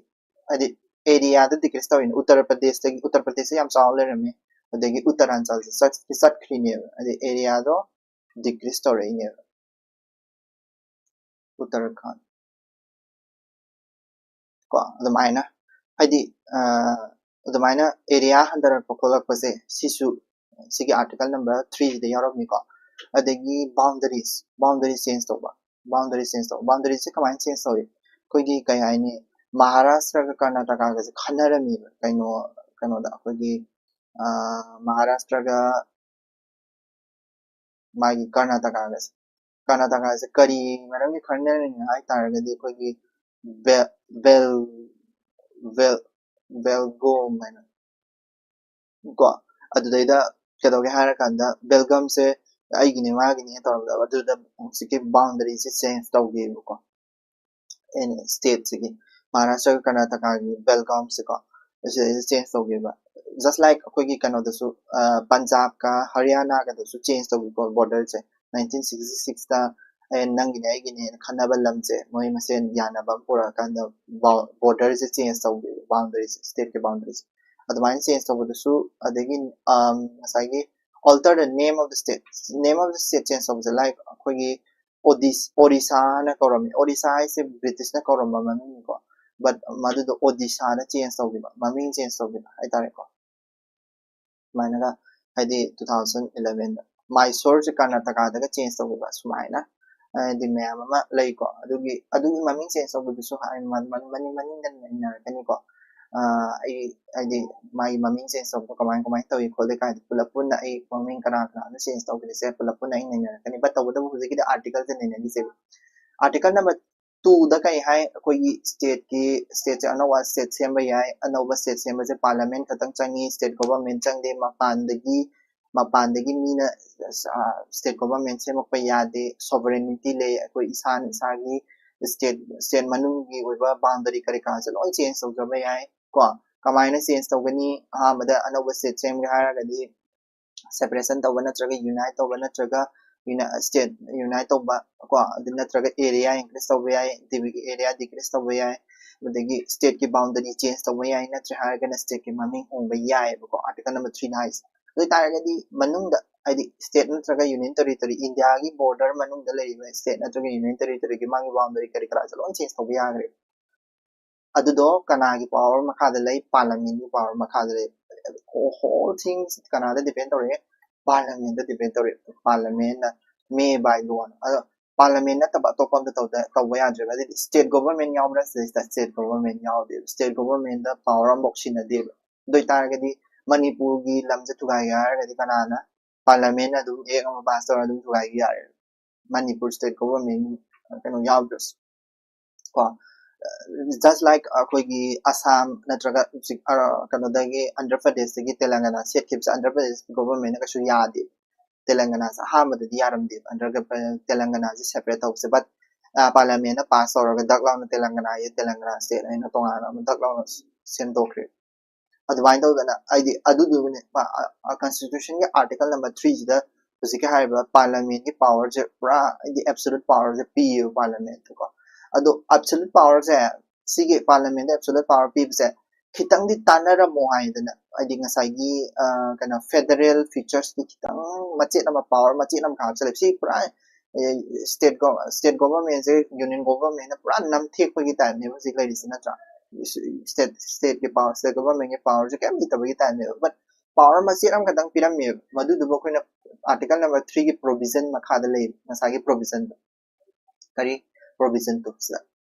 ꯍꯥꯏꯗꯤ ꯑꯦꯔꯤꯌꯥꯗ ꯗꯤꯀ꯭ꯔꯤꯁ ꯇꯧꯔꯤꯅꯦ꯫ ꯎꯠꯇꯔ ꯄ꯭ꯔꯗꯦꯁꯇꯒꯤ, ꯎꯠꯇꯔ ꯄ꯭ꯔꯗꯦꯁꯁꯦ ꯌꯥꯝ ꯆꯥꯎꯅ ꯂꯩꯔꯝꯃꯦ, ꯑꯗꯒꯤ ꯎꯠꯇꯔꯥꯟꯆꯜꯁꯦ ꯆꯠꯈ꯭ꯔꯤꯅꯦꯕ, ꯍꯥꯏꯗꯤ ꯑꯦꯔꯤꯌꯥꯗꯣ ꯗꯤꯀ꯭ꯔꯤꯁ ꯇꯧꯔꯛꯏꯅꯦꯕ꯫ ꯎꯠꯇꯔꯥꯈꯟ ꯀꯣ, ꯑꯗꯨꯃꯥꯏꯅ ꯍꯥꯏꯗꯤ ꯑꯗꯨꯃꯥꯏꯅ ꯑꯦꯔꯤꯌꯥ ꯍꯟꯊꯔꯛꯄ ꯈꯣꯠꯂꯛꯄꯁꯦ ꯁꯤꯁꯨ ꯁꯤꯒꯤ ꯑꯥꯔꯇꯤꯀꯜ ꯅꯝꯕꯔ ꯊ꯭ꯔꯤꯁꯤꯗ ꯌꯥꯎꯔꯝꯃꯤꯀꯣ꯫ ꯑꯗꯒꯤ ꯕꯥꯎꯟꯗꯔꯤꯁ ꯕꯥꯎꯟꯗꯔꯤ ꯆꯦꯟꯖ ꯇꯧꯕ ꯕꯥꯎꯟꯗꯔꯤ ꯆꯦꯟꯖ ꯇꯧꯕ ꯕꯥꯎꯟꯗꯔꯤꯁꯦ ꯀꯃꯥꯏꯅ ꯆꯦꯟꯖ ꯇꯧꯏ? ꯑꯩꯈꯣꯏꯒꯤ ꯀꯩ ꯍꯥꯏꯅꯤ, ꯃꯍꯥꯔꯥꯁꯇ꯭ꯔꯒ ꯀꯔꯅꯥꯇꯀꯥꯒꯁꯦ ꯈꯟꯅꯔꯝꯃꯦꯕ ꯀꯩꯅꯣ ꯀꯩꯅꯣꯗ ꯑꯩꯈꯣꯏꯒꯤ ꯃꯍꯥꯔꯥꯁꯇ꯭ꯔꯒ ꯃꯥꯒꯤ ꯀꯔꯅꯥꯇꯀꯥꯒꯁꯦ ꯀꯔꯅꯥꯇꯀꯥꯁꯦ ꯀꯔꯤ ꯃꯔꯝꯒꯤ ꯈꯟꯅꯔꯤꯅꯣ ꯍꯥꯏ ꯇꯥꯔꯒꯗꯤ ꯑꯩꯈꯣꯏꯒꯤ ꯕꯦꯜ ꯕꯦꯜ ꯕꯦꯜꯒꯣꯝ ꯍꯥꯏꯅ ꯀꯣ, ꯑꯗꯨꯗꯩꯗ ꯀꯩꯗꯧꯒꯦ ꯍꯥꯏꯔꯀꯥꯟꯗ ꯕꯦꯜꯒꯝꯁꯦ ꯑꯩꯒꯤꯅꯦ ꯃꯥꯒꯤꯅꯦ ꯇꯧꯔꯝꯗꯕ, ꯑꯗꯨꯗ ꯍꯧꯖꯤꯛꯀꯤ ꯕꯥꯎꯟꯗꯔꯤꯁꯦ ꯆꯦꯟꯖ ꯇꯧꯈꯤꯕꯀꯣ꯫ ꯑꯦꯅꯤ ꯁ꯭ꯇꯦꯠꯁꯤꯒꯤ ꯃꯍꯥꯔꯥꯁꯇ꯭ꯔꯒ ꯀꯔꯅꯥꯇꯀꯥꯒꯤ ꯕꯦꯜꯒꯥꯝꯁꯦꯀꯣ, ꯑꯁꯤꯗꯩꯗ ꯆꯦꯟꯖ ꯇꯧꯈꯤꯕ꯫ ꯖꯁ ꯂꯥꯏꯛ ꯑꯩꯈꯣꯏꯒꯤ ꯀꯩꯅꯣꯗꯁꯨ ꯄꯟꯖꯥꯕꯀ ꯍꯔꯤꯌꯥꯅꯥꯒꯗꯁꯨ ꯆꯦꯟꯖ ꯇꯧꯈꯤꯀꯣ ꯕꯣꯔꯗꯔꯁꯦ꯫ ꯅꯥꯏꯟꯇꯤꯟ ꯁꯤꯛꯁꯇꯤ ꯁꯤꯛꯁꯇ ꯑꯦ ꯅꯪꯒꯤꯅꯦ ꯑꯩꯒꯤꯅꯦꯅ ꯈꯟꯅꯕ ꯂꯝꯁꯦ ꯃꯣꯏ ꯃꯁꯦꯟ ꯌꯥꯅꯕ ꯑꯃ ꯄꯨꯔꯛꯑꯀꯥꯟꯗ ꯕꯣꯔꯗꯔꯁꯦ ꯆꯦꯟꯖ ꯇꯧꯈꯤꯕ, ꯕꯥꯎꯟꯗꯔꯤꯁꯦ, ꯁ꯭ꯇꯦꯠꯀꯤ ꯕꯥꯎꯟꯗꯔꯤꯁꯦ꯫ ꯑꯗꯨꯃꯥꯏꯅ change ꯇꯧꯕꯗꯨꯁꯨ, ꯑꯗꯒꯤ ꯉꯁꯥꯏꯒꯤ alter the name of the state, name of the state change ꯇꯧꯕꯁꯦ, like ꯑꯩꯈꯣꯏꯒꯤ ꯑꯣꯗꯤꯁ ꯑꯣꯔꯤꯁꯥꯅ ꯀꯧꯔꯝꯃꯤ꯫ ꯑꯣꯔꯤꯁꯥ ꯍꯥꯏꯁꯦ ꯕ꯭ꯔꯤꯇꯤꯁꯅ ꯀꯧꯔꯝꯕ ꯃꯃꯤꯡꯅꯤꯀꯣ, but ꯃꯗꯨꯗꯣ ꯑꯣꯗꯤꯁꯥꯅ change ꯇꯧꯈꯤꯕ, ꯃꯃꯤꯡ change ꯇꯧꯈꯤꯕ ꯍꯥꯏꯇꯥꯔꯦꯀꯣ꯫ ꯁꯨꯃꯥꯏꯅꯒ ꯍꯥꯏꯗꯤ two thousand eleven ꯃꯥꯏꯁꯣꯔꯁꯦ ꯀꯔꯅꯥꯇꯀꯥꯗꯒ change ꯇꯧꯈꯤꯕ, ꯁꯨꯃꯥꯏꯅ ꯍꯥꯏꯗꯤ ꯃꯌꯥꯝ ꯑꯃ ꯂꯩꯀꯣ꯫ ꯑꯗꯨꯒꯤ ꯑꯗꯨꯒꯤ ꯃꯃꯤꯡ change ꯇꯧꯕꯗꯨꯁꯨ ꯃꯅꯤꯡ ꯃꯅꯤꯡꯗ ꯅꯩꯅꯔꯛꯀꯅꯤꯀꯣ꯫ ꯑꯩ ꯍꯥꯏꯗꯤ ꯃꯥꯒꯤ ꯃꯃꯤꯡ change ꯇꯧꯕꯗꯣ ꯀꯃꯥꯏ ꯀꯃꯥꯏꯅ ꯇꯧꯏ ꯈꯣꯠꯂꯤ ꯀꯥꯏꯗ ꯄꯨꯂꯞ ꯄꯨꯟꯅ ꯑꯩ ꯃꯃꯤꯡ ꯀꯅꯥ ꯀꯅꯥꯅ change ꯇꯧꯈꯤꯕꯁꯦ ꯄꯨꯂꯞ ꯄꯨꯟꯅ ꯑꯩ ꯅꯩꯅꯔꯛꯀꯅꯤ꯫ But ꯇꯧꯕꯇꯕꯨ ꯍꯧꯖꯤꯛꯀꯤꯗꯤ article ꯁꯦ ꯅꯩꯅꯈꯤꯁꯦꯕ꯫ Article number two ꯗ ꯀꯩ ꯍꯥꯏ? ꯑꯩꯈꯣꯏꯒꯤ state ꯀꯤ, state ꯁꯦ ꯑꯅꯧꯕ state ꯁꯦꯝꯕ ꯌꯥꯏ꯫ ꯑꯅꯧꯕ state ꯁꯦꯝꯕꯁꯦ parliament ꯈꯛꯇꯪ ꯆꯪꯉꯤ, state government ꯆꯪꯗꯦ꯫ ꯃꯄꯥꯟꯗꯒꯤ ꯃꯄꯥꯟꯗꯒꯤ ꯃꯤꯅ state government ꯁꯦꯝꯃꯛꯄ ꯌꯥꯗꯦ꯫ Sovereignty ꯂꯩ, ꯑꯩꯈꯣꯏ ꯏꯁꯥꯅ ꯏꯁꯥꯒꯤ state state ꯃꯅꯨꯡꯒꯤ ꯑꯣꯏꯕ boundary ꯀꯔꯤ ꯀꯔꯥꯁꯦ ꯂꯣꯏ change ꯇꯧꯖꯕ ꯌꯥꯏ ꯀꯣ꯫ ꯀꯃꯥꯏꯅ change ꯇꯧꯒꯅꯤ? ꯑꯍꯥꯟꯕꯗ ꯑꯅꯧꯕ state ꯁꯦꯝꯒꯦ ꯍꯥꯏꯔꯒꯗꯤ separation ꯇꯧꯕ ꯅꯠꯇ꯭ꯔꯒ unite ꯇꯧꯕ ꯅꯠꯇ꯭ꯔꯒ state unite ꯇꯧꯕ ꯀꯣ, ꯑꯗꯨ ꯅꯠꯇ꯭ꯔꯒ area increase ꯇꯧꯕ ꯌꯥꯏ, area decrease ꯇꯧꯕ ꯌꯥꯏ, ꯑꯗꯒꯤ state ꯀꯤ boundary change ꯇꯧꯕ ꯌꯥꯏ, ꯅꯠꯇ꯭ꯔꯦ ꯍꯥꯏꯔꯒꯅ state ꯀꯤ ꯃꯃꯤꯡ ꯍꯣꯡꯕ ꯌꯥꯏꯑꯕꯀꯣ, article number three ꯅ ꯍꯥꯏꯁꯦ꯫ ꯑꯗꯨ ꯑꯣꯏꯇꯥꯔꯒꯗꯤ ꯃꯅꯨꯡꯗ ꯍꯥꯏꯗꯤ state ꯅꯠꯇ꯭ꯔꯒ union territory, ꯏꯟꯗꯤꯌꯥꯒꯤ border ꯃꯅꯨꯡꯗ ꯂꯩꯔꯤꯕ state ꯅꯠꯇ꯭ꯔꯒ union territory ꯒꯤ ꯃꯥꯒꯤ boundary ꯀꯔꯤ ꯀꯔꯥꯁꯦ ꯂꯣꯏ change ꯇꯧꯕ ꯌꯥꯈ꯭ꯔꯦ꯫ ꯑꯗꯨꯗꯣ ꯀꯅꯥꯒꯤ power ꯃꯈꯥꯗ ꯂꯩ? Parliament ꯀꯤ power ꯃꯈꯥꯗ ꯂꯩ꯫ Whole things ꯀꯅꯥꯗ depend ꯇꯧꯔꯦ? Parliament ꯇ depend ꯇꯧꯔꯦ꯫ Parliament ꯅ may by law ꯅ꯫ ꯑꯗꯣ parliament ꯅꯠꯇꯕ ꯑꯇꯣꯞꯄ ꯑꯝꯇ ꯇꯧꯗ ꯇꯧꯕ ꯌꯥꯗ꯭ꯔꯦꯕ꯫ ꯑꯗꯨꯗꯤ state government ꯌꯥꯎꯕ꯭ꯔꯥ ꯁꯤꯗꯩꯁꯤꯗ? State government ꯌꯥꯎꯗꯦꯕ꯫ State government ꯗ power ꯑꯃꯐꯥꯎ ꯁꯤꯟꯅꯗꯦꯕ꯫ ꯑꯗꯨ ꯑꯣꯏꯇꯥꯔꯒꯗꯤ ꯃꯅꯤꯄꯨꯔꯒꯤ ꯂꯝꯁꯦ ꯊꯨꯒꯥꯏꯒꯦ ꯍꯥꯏꯔꯒꯗꯤ ꯀꯅꯥꯅ? Parliament ꯅ ꯑꯗꯨꯝ act ꯑꯃ pass ꯇꯧꯔꯒ ꯑꯗꯨꯝ ꯊꯨꯒꯥꯏꯕ ꯌꯥꯔꯦ, ꯃꯅꯤꯄꯨꯔ state government ꯀꯩꯅꯣ ꯌꯥꯎꯗ꯭ꯔꯁꯨ ꯀꯣ꯫ Just like ꯑꯩꯈꯣꯏꯒꯤ ꯑꯁꯥꯝ ꯅꯠꯇ꯭ꯔꯒ ꯍꯧꯖꯤꯛ ꯀꯩꯅꯣꯗꯒꯤ ꯑꯟꯗ꯭ꯔ ꯄ꯭ꯔꯗꯦꯁꯇꯒꯤ ꯇꯦꯂꯪꯒꯅꯥ ꯁꯦꯠꯈꯤꯕꯁꯦ ꯑꯟꯗ꯭ꯔ ꯄ꯭ꯔꯗꯦꯁꯀꯤ government ꯅ ꯀꯩꯁꯨ ꯌꯥꯗꯦ꯫ ꯇꯦꯂꯪꯒꯅꯥꯁꯦ ꯑꯍꯥꯟꯕꯗꯗꯤ ꯌꯥꯔꯝꯗꯦꯕ ꯑꯟꯗ꯭ꯔ ꯇꯦꯂꯪꯒꯅꯥꯁꯦ separate ꯇꯧꯕꯁꯦ꯫ But parliament ꯅ pass ꯇꯧꯔꯒ ꯗꯛ ꯂꯥꯎꯅ ꯇꯦꯂꯪꯒꯅꯥ ꯍꯥꯏꯁꯦ ꯇꯦꯂꯪꯒꯅꯥ state ꯍꯥꯏꯅ ꯇꯣꯉꯥꯟꯅ ꯑꯃ ꯗꯛ ꯂꯥꯎꯅ ꯁꯦꯝꯗꯣꯛꯈ꯭ꯔꯦ꯫ ꯑꯗꯨꯃꯥꯏꯅ ꯇꯧꯗꯅ ꯍꯥꯏꯗꯤ ꯑꯗꯨꯗꯨꯒꯅꯦ constitution ꯒꯤ article number three ꯁꯤꯗ ꯍꯧꯖꯤꯛꯀꯤ ꯍꯥꯏꯔꯤꯕ parliament ꯀꯤ power ꯁꯦ ꯄꯨꯔꯥ ꯍꯥꯏꯗꯤ absolute power ꯁꯦ ꯄꯤꯌꯦꯕ parliament ꯇꯀꯣ꯫ ꯑꯗꯣ absolute power ꯁꯦ, ꯁꯤꯒꯤ parliament ꯗ absolute power ꯄꯤꯕꯁꯦ ꯈꯤꯇꯪꯗꯤ ꯇꯥꯟꯅꯔꯝꯃꯣ ꯍꯥꯏꯗꯅ, ꯍꯥꯏꯗꯤ ꯉꯁꯥꯏꯒꯤ ꯀꯩꯅꯣ federal features ꯇꯤ ꯈꯤꯇꯪ ꯃꯆꯦꯠ ꯑꯃ, power ꯃꯆꯦꯠ ꯑꯃꯈꯛ ꯍꯥꯞꯆꯜꯂꯦ꯫ ꯁꯤ ꯄꯨꯔꯥ state state government ꯁꯦ union government ꯅ ꯄꯨꯔꯥ ꯅꯝꯊꯦꯛꯄꯒꯤ type ꯅꯦꯕ ꯍꯧꯖꯤꯛ ꯂꯩꯔꯤꯁꯤ, ꯅꯠꯇ꯭ꯔꯥ? State state ꯀꯤ power, state government ꯀꯤ power ꯁꯦ ꯀꯩꯝ ꯂꯩꯇꯕꯒꯤ type ꯅꯦꯕ꯫ But power ꯃꯆꯦꯠ ꯑꯃꯈꯛꯇꯪ ꯄꯤꯔꯝꯃꯦꯕ, ꯃꯗꯨꯗꯨꯕꯨ ꯑꯩꯈꯣꯏꯅ article number three ꯒꯤ provision ꯃꯈꯥꯗ ꯂꯩ, ꯉꯁꯥꯏꯒꯤ provision ꯗꯣ꯫ ꯀꯔꯤ provision ꯇꯨ ꯁꯤꯗ?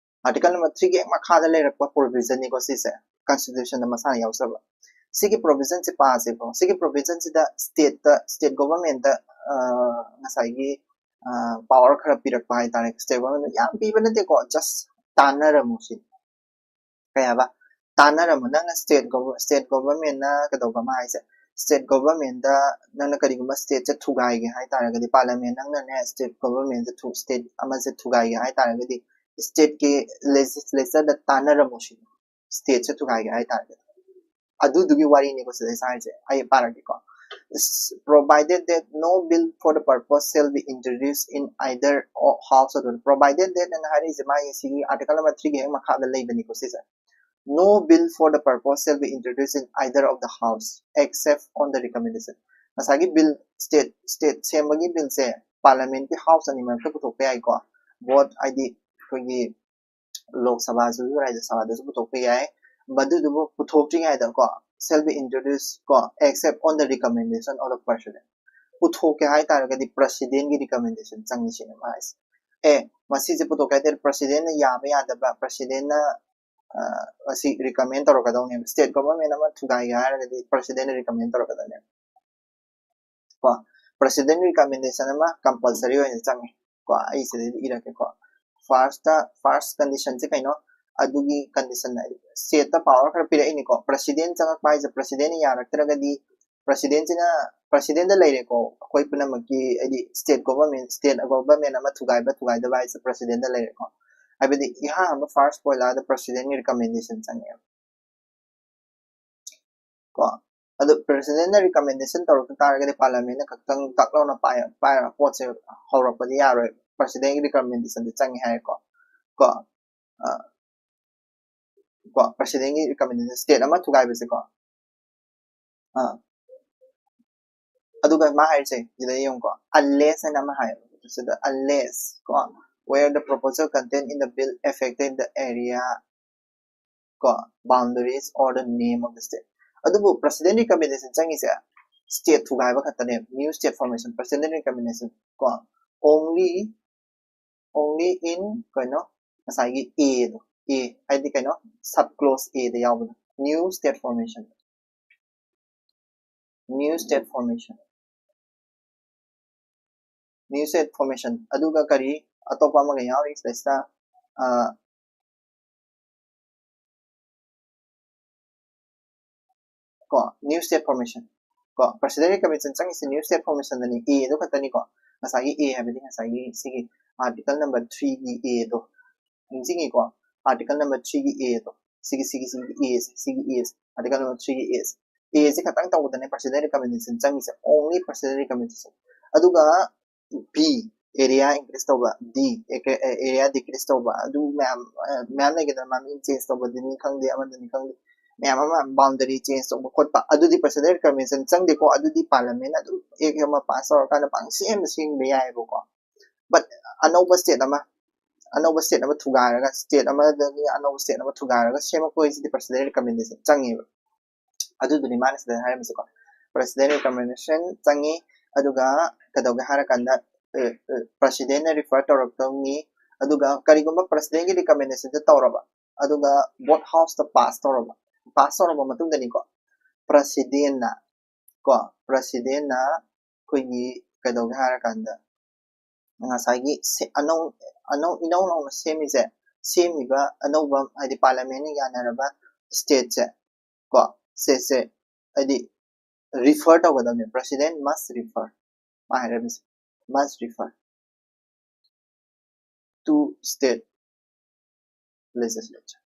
Article number three ꯒꯤ ꯍꯦꯛ ꯃꯈꯥꯗ ꯂꯩꯔꯛꯄ provision ꯅꯤꯀꯣ ꯁꯤꯁꯦ, constitution ꯗ ꯃꯁꯥꯅ ꯌꯥꯎꯖꯕ꯫ ꯁꯤꯒꯤ provision ꯁꯦ ꯄꯥꯁꯦꯕꯀꯣ꯫ ꯁꯤꯒꯤ provision ꯁꯤꯗ state ꯇ, state government ꯇ ꯉꯁꯥꯏꯒꯤ power ꯈꯔ ꯄꯤꯔꯛꯄ ꯍꯥꯏꯇꯥꯔꯦ꯫ State government ꯅ ꯌꯥꯝ ꯄꯤꯕ ꯅꯠꯇꯦꯀꯣ, just ꯇꯥꯟꯅꯔꯝꯃꯨ ꯁꯤꯅꯤ꯫ ꯀꯩ ꯍꯥꯏꯕ? ꯇꯥꯟꯅꯔꯝꯃꯨ꯫ ꯅꯪꯅ state gov state government ꯅ ꯀꯩꯗꯧꯕ ꯑꯃ ꯍꯥꯏꯁꯦ, state government ꯗ ꯅꯪꯅ ꯀꯔꯤꯒꯨꯝꯕ state ꯁꯦ ꯊꯨꯒꯥꯏꯒꯦ ꯍꯥꯏꯇꯥꯔꯒꯗꯤ, parliament, ꯅꯪꯅꯅꯦ state government ꯁꯦ ꯊꯨ state ꯑꯃꯁꯦ ꯊꯨꯒꯥꯏꯒꯦ ꯍꯥꯏꯇꯥꯔꯒꯗꯤ, state ꯀꯤ legislature ꯗ ꯇꯥꯟꯅꯔꯝꯃꯨ ꯁꯤꯅꯤ꯫ State ꯁꯦ ꯊꯨꯒꯥꯏꯒꯦ ꯍꯥꯏꯇꯥꯔꯒꯗꯤ꯫ ꯑꯗꯨꯗꯨꯒꯤ ꯋꯥꯔꯤꯅꯤꯀꯣ ꯁꯤꯗꯩꯁ ꯍꯥꯏꯁꯦ꯫ ꯑꯩ ꯄꯥꯔꯛꯀꯦꯀꯣ꯫ Provided that no bill for the purpose shall be introduced in either house ꯑꯗꯨ, provided that ꯑꯅ ꯍꯥꯏꯔꯛꯏꯁꯦ ꯃꯥꯒꯤ ꯁꯤꯒꯤ article number three ꯒꯤ ꯍꯦꯛ ꯃꯈꯥꯗ ꯂꯩꯕꯅꯤꯀꯣ ꯁꯤꯁꯦ꯫ No bill for the purpose shall be introduced in either of the house except on the recommendation. ꯉꯁꯥꯏꯒꯤ bill, state state ꯁꯦꯝꯕꯒꯤ bill ꯁꯦ parliament ꯀꯤ house ꯑꯅꯤꯃꯛꯇ ꯄꯨꯊꯣꯛꯄ ꯌꯥꯏꯀꯣ꯫ Both ꯍꯥꯏꯗꯤ ꯑꯩꯈꯣꯏꯒꯤ ꯂꯣꯛ ꯁꯚꯥꯁꯨ ꯔꯥꯖ꯭ꯌ ꯁꯚꯥꯗꯁꯨ ꯄꯨꯊꯣꯛꯄ ꯌꯥꯏ꯫ ꯃꯗꯨꯗꯨꯕꯨ ꯄꯨꯊꯣꯛꯇ꯭ꯔꯤꯉꯩꯗꯀꯣ, shall be introduced ꯀꯣ, except on the recommendation of the president. ꯄꯨꯊꯣꯛꯀꯦ ꯍꯥꯏꯇꯥꯔꯒꯗꯤ president ꯀꯤ recommendation ꯆꯪꯉꯤ ꯁꯤꯅꯦ ꯃꯥ ꯍꯥꯏꯁꯦ꯫ ꯑꯦ, ꯃꯁꯤꯁꯦ ꯄꯨꯊꯣꯛꯀꯦ ꯍꯥꯏꯇꯥꯔꯗꯤ president ꯅ ꯌꯥꯕ ꯌꯥꯗꯕ, president ꯅ ꯃꯁꯤ recommend ꯇꯧꯔꯛꯀꯗꯧꯅꯦꯕ꯫ State government ꯑꯃ ꯊꯨꯒꯥꯏꯒꯦ ꯍꯥꯏꯔꯒꯗꯤ president ꯅ recommend ꯇꯧꯔꯛꯀꯗꯧꯅꯦꯕ꯫ ꯀꯣ, president recommendation ꯑꯃ compulsory ꯑꯣꯏꯅ ꯆꯪꯉꯤ꯫ ꯀꯣ, ꯑꯩ ꯁꯤꯗꯩꯗ ꯏꯔꯛꯀꯦꯀꯣ꯫ First, first condition ꯁꯦ ꯀꯩꯅꯣ? ꯑꯗꯨꯒꯤ condition ꯍꯥꯏꯗꯤ state ꯇ power ꯈꯔ ꯄꯤꯔꯛꯏꯅꯤꯀꯣ꯫ President ꯆꯪꯉꯛꯄ ꯍꯥꯏꯁꯦ president ꯅ ꯌꯥꯔꯛꯇ꯭ꯔꯒꯗꯤ president ꯁꯤꯅ, president ꯗ ꯂꯩꯔꯦꯀꯣ꯫ ꯑꯩꯈꯣꯏ ꯄꯨꯝꯅꯃꯛꯀꯤ ꯍꯥꯏꯗꯤ state government, state government ꯑꯃ ꯊꯨꯒꯥꯏꯕ ꯊꯨꯒꯥꯏꯗꯕ ꯍꯥꯏꯁꯦ president ꯗ ꯂꯩꯔꯦꯀꯣ꯫ ꯍꯥꯏꯕꯗꯤ ꯏꯍꯥꯟ ꯍꯥꯟꯕ first ꯄꯣꯏꯂꯥꯗ president ꯀꯤ recommendation ꯆꯪꯉꯦꯕ꯫ ꯀꯣ, ꯑꯗꯨ president ꯅ recommendation ꯇꯧꯔꯛꯇ ꯇꯥꯔꯒꯗꯤ parliament ꯅ ꯈꯛꯇꯪ ꯇꯛ ꯂꯥꯎꯅ ꯄꯥꯏ-, ꯄꯥꯏꯔꯒ ꯄꯣꯠꯁꯦ ꯍꯧꯔꯛꯄꯗꯤ ꯌꯥꯔꯣꯏ꯫ President ꯀꯤ recommendation ꯗꯤ ꯆꯪꯉꯦ ꯍꯥꯏꯔꯦꯀꯣ꯫ ꯀꯣ, ꯑ, ꯀꯣ, presidentꯀꯤ recommendation, state ꯑꯃ ꯊꯨꯒꯥꯏꯕꯁꯦꯀꯣ꯫ ꯑꯥ, ꯑꯗꯨꯒ ꯃꯥ ꯍꯥꯏꯔꯤꯁꯦ ꯁꯤꯗ ꯌꯦꯡꯉꯨꯀꯣ, unless ꯍꯥꯏꯅ ꯑꯃ ꯍꯥꯏꯌꯦꯕ, ꯁꯤꯗ unless ꯀꯣ, where the proposal contained in the bill affected the area ꯀꯣ, boundaries or the name of the state. ꯑꯗꯨꯕꯨ president recommendation ꯆꯪꯉꯤꯁꯦ state ꯊꯨꯒꯥꯏꯕ ꯈꯛꯇꯅꯦ, new state formation, president recommendation ꯀꯣ, only only in ꯀꯩꯅꯣ, ꯉꯁꯥꯏꯒꯤ A ꯗꯣ, A ꯍꯥꯏꯗꯤ ꯀꯩꯅꯣ, sub clause A ꯗ ꯌꯥꯎꯕꯗꯣ, new state formation, new state formation, new state formation. ꯑꯗꯨꯒ ꯀꯔꯤ, ꯑꯇꯣꯞꯄ ꯑꯃꯒ ꯌꯥꯎꯔꯤ ꯁꯤꯗꯩꯁꯤꯗ, ꯑ, ꯀꯣ, new state formation ꯀꯣ, president recommendation ꯆꯪꯉꯤꯁꯦ new state formation ꯗꯅꯤ, A ꯗꯣ ꯈꯛꯇꯅꯤꯀꯣ꯫ ꯉꯁꯥꯏꯒꯤ A ꯍꯥꯏꯕꯗꯤ ꯉꯁꯥꯏꯒꯤ ꯁꯤꯒꯤ article number three ꯒꯤ A ꯗꯣ ꯅꯤꯡꯁꯤꯡꯉꯤꯀꯣ, article number three ꯒꯤ A ꯗꯣ, ꯁꯤꯒꯤ ꯁꯤꯒꯤ ꯁꯤꯒꯤ A ꯁꯦ, ꯁꯤꯒꯤ A say, article number three ꯒꯤ A ꯁꯦ, A ꯁꯦ ꯈꯛꯇꯪ ꯇꯧꯕꯗꯅꯦ president recommendation ꯆꯪꯉꯤꯁꯦ, only president recommendation꯫ ꯑꯗꯨꯒ B, area increase ꯇꯧꯕ, D, area decrease ꯇꯧꯕ, ꯑꯗꯨ ꯃꯌꯥꯝ, ꯑ, ꯃꯌꯥꯝ ꯂꯩꯒꯗꯅ, ꯃꯃꯤꯡ change ꯇꯧꯕꯗꯅꯤ ꯈꯪꯗꯦ, ꯑꯃꯗꯅꯤ ꯈꯪꯗꯦ, ꯃꯌꯥꯝ ꯑꯃ boundary change ꯇꯧꯕ ꯈꯣꯠꯄ, ꯑꯗꯨꯗꯤ president recommendation ꯆꯪꯗꯦꯀꯣ, ꯑꯗꯨꯗꯤ parliament ꯑꯗꯨꯝ act ꯑꯃ pass ꯇꯧꯔꯀꯥꯟꯗ ꯄꯪꯁꯦꯝꯗ ꯁꯦꯝꯕ ꯌꯥꯏꯑꯕꯀꯣ꯫ But ꯑꯅꯧꯕ state ꯑꯃ, ꯑꯅꯧꯕ state ꯑꯃ ꯊꯨꯒꯥꯏꯔꯒ, state ꯑꯃꯗꯒꯤ ꯑꯅꯧꯕ state ꯑꯃ ꯊꯨꯒꯥꯏꯔꯒ ꯁꯦꯝꯃꯛꯄ ꯍꯥꯏꯁꯤꯗꯤ president recommendation ꯆꯪꯉꯦꯕ꯫ ꯑꯗꯨꯗꯨꯅꯤ ꯃꯥꯅ ꯁꯤꯗ ꯍꯥꯏꯔꯝꯃꯤꯁꯦꯀꯣ, president recommendation ꯆꯪꯉꯤ, ꯑꯗꯨꯒ ꯀꯩꯗꯧꯒꯦ ꯍꯥꯏꯔꯀꯥꯟꯗ, ꯑ, ꯑ, president ꯅ refer ꯇꯧꯔꯛꯇꯧꯅꯤ, ꯑꯗꯨꯒ ꯀꯔꯤꯒꯨꯝꯕ president ꯀꯤ recommendation ꯁꯦ ꯇꯧꯔꯕ, ꯑꯗꯨꯒ both house ꯇ pass ꯇꯧꯔꯕ, pass ꯇꯧꯔꯕ ꯃꯇꯨꯡꯗꯅꯤꯀꯣ, president ꯅ ꯀꯣ, president ꯅ ꯑꯩꯈꯣꯏꯒꯤ ꯀꯩꯗꯧꯒꯦ ꯍꯥꯏꯔꯀꯥꯟꯗ, ꯉꯁꯥꯏꯒꯤ ꯁꯦ-, ꯑꯅꯧ-, ꯑꯅꯧ-, ꯏꯅꯧ ꯅꯧꯅ ꯁꯦꯝꯃꯤꯁꯦ, ꯁꯦꯝꯃꯤꯕ ꯑꯅꯧꯕ, ꯍꯥꯏꯗꯤ parliament ꯅ ꯌꯥꯅꯔꯕ state ꯁꯦ ꯀꯣ, state ꯁꯦ ꯍꯥꯏꯗꯤ refer ꯇꯧꯒꯗꯕꯅꯦ, president must refer, ꯃꯥ ꯍꯥꯏꯔꯝꯃꯤꯁꯦ, must refer to state legislature꯫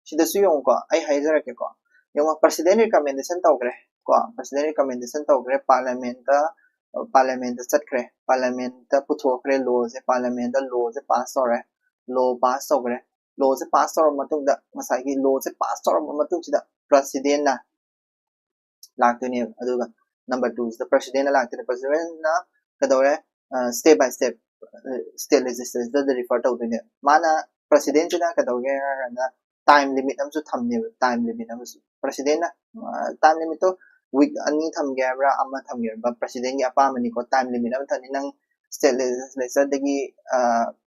ꯁꯤꯗꯁꯨ ꯌꯦꯡꯉꯨꯀꯣ, ꯑꯩ ꯍꯥꯏꯖꯔꯛꯀꯦꯀꯣ, ꯌꯦꯡꯉꯣ, president recommendation ꯇꯧꯈ꯭ꯔꯦ ꯀꯣ, president recommendation ꯇꯧꯈ꯭ꯔꯦ, parliament ꯇ, parliament ꯇ ꯆꯠꯈ꯭ꯔꯦ, parliament ꯇ ꯄꯨꯊꯣꯛꯈ꯭ꯔꯦ law ꯁꯦ, parliament ꯇ law ꯁꯦ pass ꯇꯧꯔꯦ, ꯂꯣ ꯄꯥꯁ ꯇꯧꯈ꯭ꯔꯦ꯫ ꯂꯣꯁꯦ ꯄꯥꯁ ꯇꯧꯔꯕ ꯃꯇꯨꯡꯗ ꯉꯁꯥꯏꯒꯤ ꯂꯣꯁꯦ ꯄꯥꯁ ꯇꯧꯔꯕ ꯃꯇꯨꯡꯁꯤꯗ ꯄ꯭ꯔꯁꯤꯗꯦꯟꯅ ꯂꯥꯛꯇꯣꯏꯅꯦꯕ꯫ ꯑꯗꯨꯒ ꯅꯝꯕꯔ ꯇꯨꯁꯤꯗ ꯄ꯭ꯔꯁꯤꯗꯦꯟꯅ ꯂꯥꯛꯇꯣꯏꯅꯦ꯫ ꯄ꯭ꯔꯁꯤꯗꯦꯟꯅ ꯀꯩꯗꯧꯔꯦ? ꯁ꯭ꯇꯦꯞ ꯕꯥꯏ ꯁ꯭ꯇꯦꯞ ꯁ꯭ꯇꯦꯠ ꯂꯦꯖꯤꯁꯂꯦꯆꯔꯗ ꯔꯤꯐꯔ ꯇꯧꯗꯣꯏꯅꯦ꯫ ꯃꯥꯅ ꯄ꯭ꯔꯁꯤꯗꯦꯟꯁꯤꯅ ꯀꯩꯗꯧꯒꯦ ꯍꯥꯏꯔꯒꯅ ꯇꯥꯏꯝ ꯂꯤꯃꯤꯠ ꯑꯃꯁꯨ ꯊꯝꯅꯦꯕ꯫ ꯇꯥꯏꯝ ꯂꯤꯃꯤꯠ ꯑꯃꯁꯨ ꯄ꯭ꯔꯁꯤꯗꯦꯟꯅ ꯇꯥꯏꯝ ꯂꯤꯃꯤꯠꯇꯣ ꯋꯤꯛ ꯑꯅꯤ ꯊꯝꯒꯦ ꯍꯥꯏꯕ꯭ꯔꯥ, ꯑꯃ ꯊꯝꯒꯦ ꯍꯥꯏꯕ꯭ꯔꯥ, ꯄ꯭ꯔꯁꯤꯗꯦꯟꯒꯤ ꯑꯄꯥꯝꯕꯅꯤꯀꯣ꯫ ꯇꯥꯏꯝ ꯂꯤꯃꯤꯠ ꯑꯃ ꯊꯝꯅꯤ꯫ ꯅꯪ ꯁ꯭ꯇꯦꯠ ꯂꯦꯖꯤꯁꯂꯦꯆꯔꯗꯒꯤ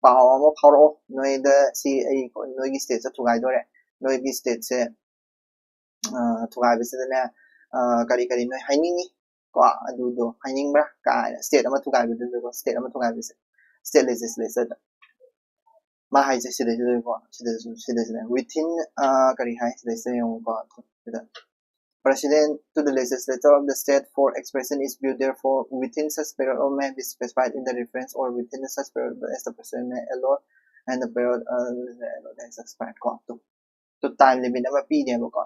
ꯄꯥꯎ ꯑꯃ ꯐꯥꯎꯔꯛꯑꯣ, ꯅꯣꯏꯗ ꯁꯤ ꯑꯩ ꯅꯣꯏꯒꯤ ꯁ꯭ꯇꯦꯠꯁꯦ ꯊꯨꯒꯥꯏꯗꯣꯔꯦ, ꯅꯣꯏꯒꯤ ꯁ꯭ꯇꯦꯠꯁꯦ ꯊꯨꯒꯥꯏꯕꯁꯤꯗꯅꯦ ꯀꯔꯤ ꯀꯔꯤ ꯅꯣꯏ ꯍꯥꯏꯅꯤꯡꯉꯤ ꯀꯣ, ꯑꯗꯨꯗꯣ ꯍꯥꯏꯅꯤꯡꯕ꯭ꯔꯥ ꯀꯥꯏꯅ꯫ ꯁ꯭ꯇꯦꯠ ꯑꯃ ꯊꯨꯒꯥꯏꯕꯗꯨꯗꯀꯣ, ꯁ꯭ꯇꯦꯠ ꯑꯃ ꯊꯨꯒꯥꯏꯕꯁꯦ ꯁ꯭ꯇꯦꯠ ꯂꯦꯖꯤꯁꯂꯦꯆꯔꯗ꯫ ꯃꯥ ꯍꯥꯏꯁꯦ ꯁꯤꯗꯩꯁꯤꯗꯀꯣ, ꯁꯤꯗꯁꯨ ꯁꯤꯗꯩꯁꯤꯗ within ꯀꯔꯤ ꯍꯥꯏ ꯁꯤꯗꯩꯁꯤꯗ ꯌꯦꯡꯉꯨꯀꯣ꯫ ꯁꯤꯗ President to the legislature of the state for expression is due therefore within such period or may be specified in the reference or within the such period as the president may allot and the period uh, allot has expired ꯀꯣ꯫ ꯇꯨ ꯇꯥꯏꯝ ꯂꯤꯃꯤꯠ ꯑꯃ ꯄꯤꯅꯦꯕꯀꯣ꯫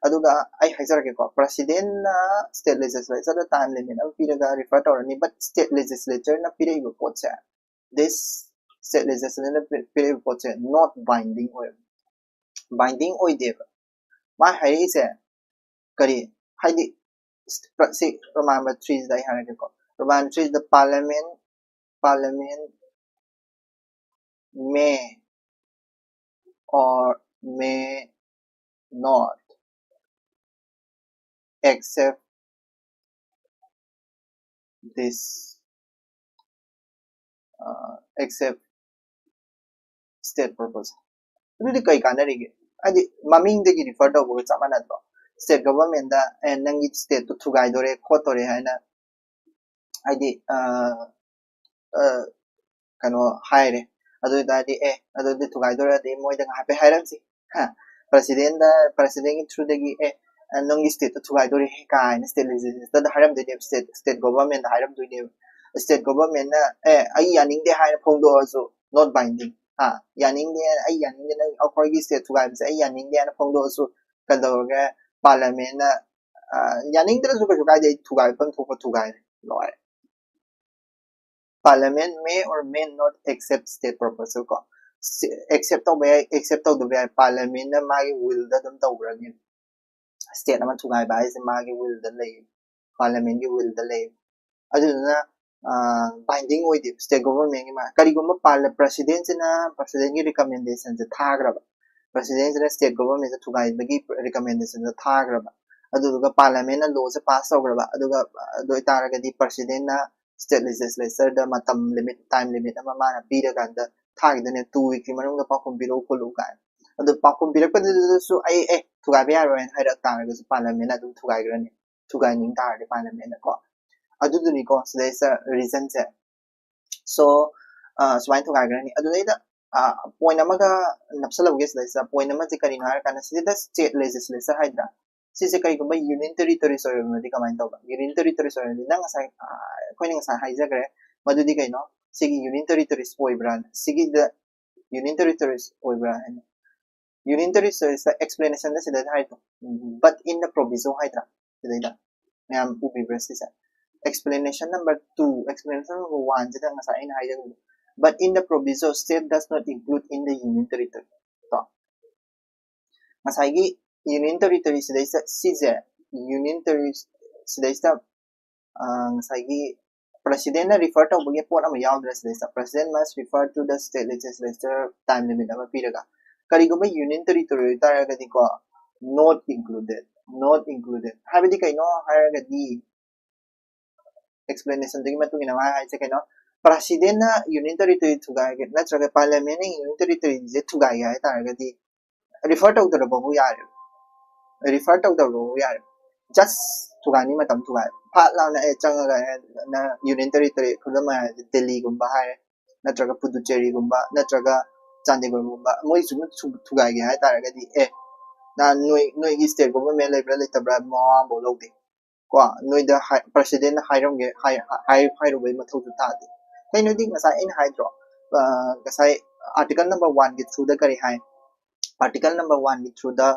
ꯑꯗꯨꯒ ꯑꯩ ꯍꯥꯏꯖꯔꯛꯀꯦꯀꯣ, ꯄ꯭ꯔꯁꯤꯗꯦꯟꯅ ꯁ꯭ꯇꯦꯠ ꯂꯦꯖꯤꯁꯂꯦꯆꯔꯗ ꯇꯥꯏꯝ ꯂꯤꯃꯤꯠ ꯑꯃ ꯄꯤꯔꯒ ꯔꯤꯐꯔ ꯇꯧꯔꯅꯤ꯫ But ꯁ꯭ꯇꯦꯠ ꯂꯦꯖꯤꯁꯂꯦꯆꯔꯅ ꯄꯤꯔꯛꯏꯕ ꯄꯣꯠꯁꯦ, this ꯁ꯭ꯇꯦꯠ ꯂꯦꯖꯤꯁꯂꯦꯆꯔꯅ ꯄꯤꯔꯛꯏꯕ ꯄꯣꯠꯁꯦ not binding ꯑꯣꯏꯕ, ꯕꯥꯏꯟꯗꯤꯡ ꯑꯣꯏꯗꯦꯕ꯫ ꯃꯥ ꯍꯥꯏꯔꯛꯏꯁꯦ ꯀꯔꯤ ꯍꯥꯏꯗꯤ, ꯁꯤ ꯔꯣꯃꯥꯟ ꯊ꯭ꯔꯤꯁꯤꯗ ꯑꯩ ꯍꯥꯏꯔꯒꯦꯀꯣ꯫ ꯔꯣꯃꯥꯟ ꯊ꯭ꯔꯤꯁꯤꯗ parliament parliament may or may not accept this uh, accept state proposal. ꯑꯗꯨꯗꯤ ꯀꯩ ꯀꯥꯟꯅꯔꯤꯒꯦ? ꯍꯥꯏꯗꯤ ꯃꯃꯤꯡꯗꯒꯤ ꯔꯤꯐꯔ ꯇꯧꯕꯒ ꯆꯞ ꯃꯥꯟꯅꯗ꯭ꯔꯣ? ꯁ꯭ꯇꯦꯠ ꯒꯣꯚꯔꯟꯃꯦꯟꯗ ꯑꯦ ꯅꯪꯒꯤ ꯁ꯭ꯇꯦꯠꯇꯨ ꯊꯨꯒꯥꯏꯗꯣꯔꯦ ꯈꯣꯠꯇꯣꯔꯦ ꯍꯥꯏꯅ ꯍꯥꯏꯗꯤ ꯀꯩꯅꯣ ꯍꯥꯏꯔꯦ꯫ ꯑꯗꯨ ꯑꯣꯏꯇꯥꯔꯗꯤ ꯑꯦ ꯑꯗꯨꯗꯤ ꯊꯨꯒꯥꯏꯗꯣꯔꯗꯤ ꯃꯣꯏꯗ ꯍꯥꯏꯐꯦꯠ ꯍꯥꯏꯔꯝꯁꯤ꯫ ꯄ꯭ꯔꯁꯤꯗꯦꯟꯗ ꯄ꯭ꯔꯁꯤꯗꯦꯟꯒꯤ ꯊ꯭ꯔꯨꯗꯒꯤ ꯑꯦ ꯅꯪꯒꯤ ꯁ꯭ꯇꯦꯠꯇꯣ ꯊꯨꯒꯥꯏꯗꯣꯔꯦ ꯀꯥꯏꯅ ꯁ꯭ꯇꯦꯠ ꯂꯦꯖꯤꯁꯂꯦꯆꯔꯗ ꯍꯥꯏꯔꯝꯗꯣꯏꯅꯦꯕ, ꯁ꯭ꯇꯦꯠ ꯁ꯭ꯇꯦꯠ ꯒꯣꯚꯔꯟꯃꯦꯟꯗ ꯍꯥꯏꯔꯝꯗꯣꯏꯅꯦꯕ꯫ ꯁ꯭ꯇꯦꯠ ꯒꯣꯚꯔꯟꯃꯦꯟꯅ ꯑꯦ ꯑꯩ ꯌꯥꯅꯤꯡꯗꯦ ꯍꯥꯏꯅ ꯐꯣꯡꯗꯣꯛꯑꯁꯨ not binding꯫ ꯍꯥ, ꯌꯥꯅꯤꯡꯗꯦ, ꯑꯩ ꯌꯥꯅꯤꯡꯗꯦ, ꯅꯪ ꯑꯩꯈꯣꯏꯒꯤ ꯁ꯭ꯇꯦꯠ ꯊꯨꯒꯥꯏꯕꯁꯦ ꯑꯩ ꯌꯥꯅꯤꯡꯗꯦ ꯍꯥꯏꯅ ꯐꯣꯡꯗꯣꯛꯑꯁꯨ ꯀꯩꯗꯧꯔꯒꯦ? ꯄꯥꯔꯂꯤꯌꯥꯃꯦꯟꯅ ꯌꯥꯅꯤꯡꯗ꯭ꯔꯁꯨ ꯀꯩꯁꯨ ꯀꯥꯏꯗꯦ, ꯑꯩ ꯊꯨꯒꯥꯏꯐꯝ ꯊꯣꯛꯄ ꯊꯨꯒꯥꯏꯔꯦ, ꯂꯣꯏꯔꯦ꯫ Parliament may or may not accept state proposal ꯀꯣ꯫ ꯑꯦꯛꯁꯦꯞ ꯇꯧꯕ ꯌꯥꯏ, ꯑꯦꯛꯁꯦꯞ ꯇꯧꯗꯕ ꯌꯥꯏ, ꯄꯥꯔꯂꯤꯌꯥꯃꯦꯟꯅ ꯃꯥꯒꯤ ꯋꯤꯜꯗ ꯑꯗꯨꯝ ꯇꯧꯈ꯭ꯔꯅꯤ꯫ ꯁ꯭ꯇꯦꯠ ꯑꯃ ꯊꯨꯒꯥꯏꯕ ꯍꯥꯏꯁꯦ ꯃꯥꯒꯤ ꯋꯤꯜꯗ ꯂꯩ, ꯄꯥꯔꯂꯤꯌꯥꯃꯦꯟꯒꯤ ꯋꯤꯜꯗ ꯂꯩ꯫ ꯑꯗꯨꯗꯨꯅ ꯕꯥꯏꯟꯗꯤꯡ ꯑꯣꯏꯗꯦꯕ ꯁ꯭ꯇꯦꯠ ꯒꯣꯕꯔꯃꯦꯟꯒꯤ ꯃꯥ꯫ ꯀꯔꯤꯒꯨꯝꯕ ꯄ꯭ꯔꯁꯤꯗꯦꯟꯁꯤꯅ ꯄ꯭ꯔꯁꯤꯗꯦꯟꯒꯤ ꯔꯤꯀꯃꯦꯟꯗꯦꯁꯟꯁꯦ ꯊꯥꯈ꯭ꯔꯕ, ꯄ꯭ꯔꯁꯤꯗꯦꯟꯁꯤꯅ ꯁ꯭ꯇꯦꯠ ꯒꯣꯕꯔꯃꯦꯟꯁꯦ ꯊꯨꯒꯥꯏꯕꯒꯤ ꯔꯤꯀꯃꯦꯟꯗꯦꯁꯟꯗꯣ ꯊꯥꯈ꯭ꯔꯕ, ꯑꯗꯨꯗꯨꯒ ꯄꯥꯔꯂꯤꯌꯥꯃꯦꯟꯅ ꯂꯣꯁꯦ ꯄꯥꯁ ꯇꯧꯈ꯭ꯔꯕ, ꯑꯗꯨꯒ ꯑꯗꯨ ꯑꯣꯏꯇꯥꯔꯒꯗꯤ ꯄ꯭ꯔꯁꯤꯗꯦꯟꯅ ꯁ꯭ꯇꯦꯠ ꯂꯦꯖꯤꯁꯂꯦꯆꯔꯗ ꯃꯇꯝ ꯂꯤꯃꯤꯠ, ꯇꯥꯏꯝ ꯂꯤꯃꯤꯠ ꯑꯃ ꯃꯥꯅ ꯄꯤꯔꯀꯥꯟꯗ ꯊꯥꯈꯤꯗꯣꯏꯅꯦ, ꯇꯨ ꯋꯤꯛꯀꯤ ꯃꯅꯨꯡꯗ ꯄꯥꯎꯈꯨꯝ ꯄꯤꯔꯛꯎ ꯈꯣꯠꯂꯨ ꯀꯥꯏꯅ꯫ ꯑꯗꯨ ꯄꯥꯎꯈꯨꯝ ꯄꯤꯔꯛꯄꯗꯨꯗꯁꯨ ꯑꯩ ꯑꯦ ꯊꯨꯒꯥꯏꯕ ꯌꯥꯔꯣꯏ ꯍꯥꯏꯅ ꯍꯥꯏꯔꯛ ꯇꯥꯔꯒꯁꯨ ꯄꯥꯔꯂꯤꯌꯥꯃꯦꯟꯅ ꯑꯗꯨꯝ ꯊꯨꯒꯥꯏꯈ꯭ꯔꯅꯤ, ꯊꯨꯒꯥꯏꯅꯤꯡ ꯇꯥꯔꯗꯤ ꯄꯥꯔꯂꯤꯌꯥꯃꯦꯟꯅꯀꯣ꯫ ꯑꯗꯨꯗꯨꯅꯤꯀꯣ ꯁꯤꯗꯩꯁꯤꯗ ꯔꯤꯖꯟꯁꯦ꯫ ꯁꯣ ꯁꯨꯃꯥꯏꯅ ꯊꯨꯒꯥꯏꯈ꯭ꯔꯅꯤ꯫ ꯑꯗꯨꯗꯩꯗ ꯄꯣꯏꯟ ꯑꯃꯒ ꯅꯞꯁꯜꯍꯧꯒꯦ ꯁꯤꯗꯩꯁꯤꯗ꯫ ꯄꯣꯏꯟ ꯑꯃꯁꯦ ꯀꯔꯤꯅꯣ ꯍꯥꯏꯔꯀꯥꯟꯗ ꯁꯤꯗ ꯁ꯭ꯇꯦꯠ ꯂꯦꯖꯤꯁꯂꯦꯆꯔ ꯍꯥꯏꯗ꯭ꯔꯥ, ꯁꯤꯁꯦ ꯀꯔꯤꯒꯨꯝꯕ ꯌꯨꯅꯤꯌꯟ ꯇꯦꯔꯤꯇꯣꯔꯤꯁ ꯑꯣꯏꯔꯝꯃꯗꯤ ꯀꯃꯥꯏꯅ ꯇꯧꯕ? ꯌꯨꯅꯤꯌꯟ ꯇꯦꯔꯤꯇꯣꯔꯤꯁ ꯑꯣꯏꯔꯝꯃꯗꯤ ꯅꯪ ꯉꯁꯥꯏ, ꯑ, ꯑꯩꯈꯣꯏꯅ ꯉꯁꯥꯏ ꯍꯥꯏꯖꯈ꯭ꯔꯦ, ꯃꯗꯨꯗꯤ ꯀꯩꯅꯣ? ꯁꯤꯒꯤ ꯌꯨꯅꯤꯌꯟ ꯇꯦꯔꯤꯇꯣꯔꯤꯁ ꯑꯣꯏꯕ꯭ꯔꯥ? ꯁꯤꯒꯤꯗ ꯌꯨꯅꯤꯌꯟ ꯇꯦꯔꯤꯇꯣꯔꯤꯁ ꯑꯣꯏꯕ꯭ꯔꯥ ꯍꯥꯏꯅ, ꯌꯨꯅꯤꯌꯟ ꯇꯦꯔꯤꯇꯣꯔꯤꯁ ꯑꯦꯛꯁꯄ꯭ꯂꯦꯅꯦꯁꯟꯗ ꯁꯤꯗ ꯍꯥꯏꯗꯣ, but in the proviso ꯍꯥꯏꯗ꯭ꯔꯥ ꯁꯤꯗꯩꯗ, ꯃꯌꯥꯝ ꯎꯕꯤꯕ꯭ꯔꯥ ꯁꯤꯁꯦ? Explanation number two, explanation number one ꯁꯤꯗ ꯉꯁꯥꯏ ꯑꯩꯅ ꯍꯥꯏꯖꯈꯤꯕꯗꯣ, but in the proviso, state does not include in the union territory꯫ ꯀꯣ, ꯉꯁꯥꯏꯒꯤ ꯌꯨꯅꯤꯌꯟ ꯇꯦꯔꯤꯇꯣꯔꯤ ꯁꯤꯗꯩꯁꯤꯗ, ꯁꯤꯁꯦ ꯌꯨꯅꯤꯌꯟ ꯇꯦꯔꯤ ꯁꯤꯗꯩꯁꯤꯗ, ꯑ, ꯉꯁꯥꯏꯒꯤ ꯄ꯭ꯔꯁꯤꯗꯦꯟꯅ ꯔꯤꯐꯔ ꯇꯧꯕꯒꯤ ꯄꯣꯠ ꯑꯃ ꯌꯥꯎꯗ꯭ꯔꯥ ꯁꯤꯗꯩꯁꯤꯗ? President must refer to the state legislature time limit ꯑꯃ ꯄꯤꯔꯒ, ꯀꯔꯤꯒꯨꯝꯕ ꯌꯨꯅꯤꯌꯟ ꯇꯦꯔꯤꯇꯣꯔꯤ ꯑꯣꯏꯇꯥꯔꯒꯗꯤꯀꯣ, not included, not included ꯍꯥꯏꯕꯗꯤ ꯀꯩꯅꯣ ꯍꯥꯏꯔꯒꯗꯤ, ꯑꯦꯛꯁꯄ꯭ꯂꯦꯅꯦꯁꯟꯗꯨꯒꯤ ꯃꯇꯨꯡ ꯏꯟꯅ ꯃꯥ ꯍꯥꯏꯁꯦ ꯀꯩꯅꯣ, ꯄ꯭ꯔꯁꯤꯗꯦꯟꯅ ꯌꯨꯅꯤꯌꯟ ꯇꯦꯔꯤꯇꯣꯔꯤ ꯊꯨꯒꯥꯏꯒꯦ ꯅꯠꯇ꯭ꯔꯒ ꯄꯥꯔꯂꯤꯌꯥꯃꯦꯟꯅ ꯌꯨꯅꯤꯌꯟ ꯇꯦꯔꯤꯇꯣꯔꯤꯁꯦ ꯊꯨꯒꯥꯏꯒꯦ ꯍꯥꯏ ꯇꯥꯔꯒꯗꯤ, ꯔꯤꯐꯔ ꯇꯧꯗ꯭ꯔꯕꯕꯨ ꯌꯥꯔꯦ, ꯔꯤꯐꯔ ꯇꯧꯗ꯭ꯔꯕꯕꯨ ꯌꯥꯔꯦ, ꯖꯁ ꯊꯨꯒꯥꯏꯅꯤ ꯃꯇꯝ ꯊꯨꯒꯥꯏ, ꯐꯥꯠ ꯂꯥꯎꯅ ꯑꯦ ꯆꯪꯉꯒ ꯑꯦ ꯅ ꯌꯨꯅꯤꯌꯟ ꯇꯦꯔꯤꯇꯣꯔꯤ, ꯈꯨꯗꯝ ꯑꯣꯏꯅ ꯍꯥꯏꯔꯗꯤ ꯗꯦꯜꯂꯤꯒꯨꯝꯕ ꯍꯥꯏꯔꯦ, ꯅꯠꯇ꯭ꯔꯒ ꯄꯨꯗꯨꯆꯦꯔꯤꯒꯨꯝꯕ, ꯅꯠꯇ꯭ꯔꯒ ꯆꯥꯟꯗꯤꯒꯔꯒꯨꯝꯕ, ꯃꯣꯏ ꯁꯨꯝ ꯊꯨ-, ꯊꯨꯒꯥꯏꯒꯦ ꯍꯥꯏ ꯇꯥꯔꯒꯗꯤ, ꯑꯦ ꯅ ꯅꯣꯏ, ꯅꯣꯏꯒꯤ ꯁ꯭ꯇꯦꯠ ꯒꯣꯕꯔꯃꯦꯟ ꯂꯩꯕ꯭ꯔꯥ ꯂꯩꯇꯕ꯭ꯔꯥ ꯃꯋꯥ ꯑꯃꯐꯥꯎ ꯂꯧꯗꯦ꯫ ꯀꯣ, ꯅꯣꯏꯗ ꯍꯥꯏ-, ꯄ꯭ꯔꯁꯤꯗꯦꯟꯅ ꯍꯥꯏꯔꯝꯒꯦ, ꯍꯥꯏ-, ꯍꯥꯏ-, ꯍꯥꯏꯔꯨꯕꯩ ꯃꯊꯧꯁꯨ ꯇꯥꯗꯦ꯫ ꯀꯩꯅꯣꯗꯤ ꯉꯁꯥꯏ ꯑꯩꯅ ꯍꯥꯏꯗ꯭ꯔꯣ, ꯑ, ꯉꯁꯥꯏ ꯑꯥꯔꯇꯤꯀꯜ ꯅꯝꯕꯔ ꯋꯥꯟꯒꯤ ꯊ꯭ꯔꯨꯗ ꯀꯔꯤ ꯍꯥꯏ? ꯑꯥꯔꯇꯤꯀꯜ ꯅꯝꯕꯔ ꯋꯥꯟꯒꯤ ꯊ꯭ꯔꯨꯗ,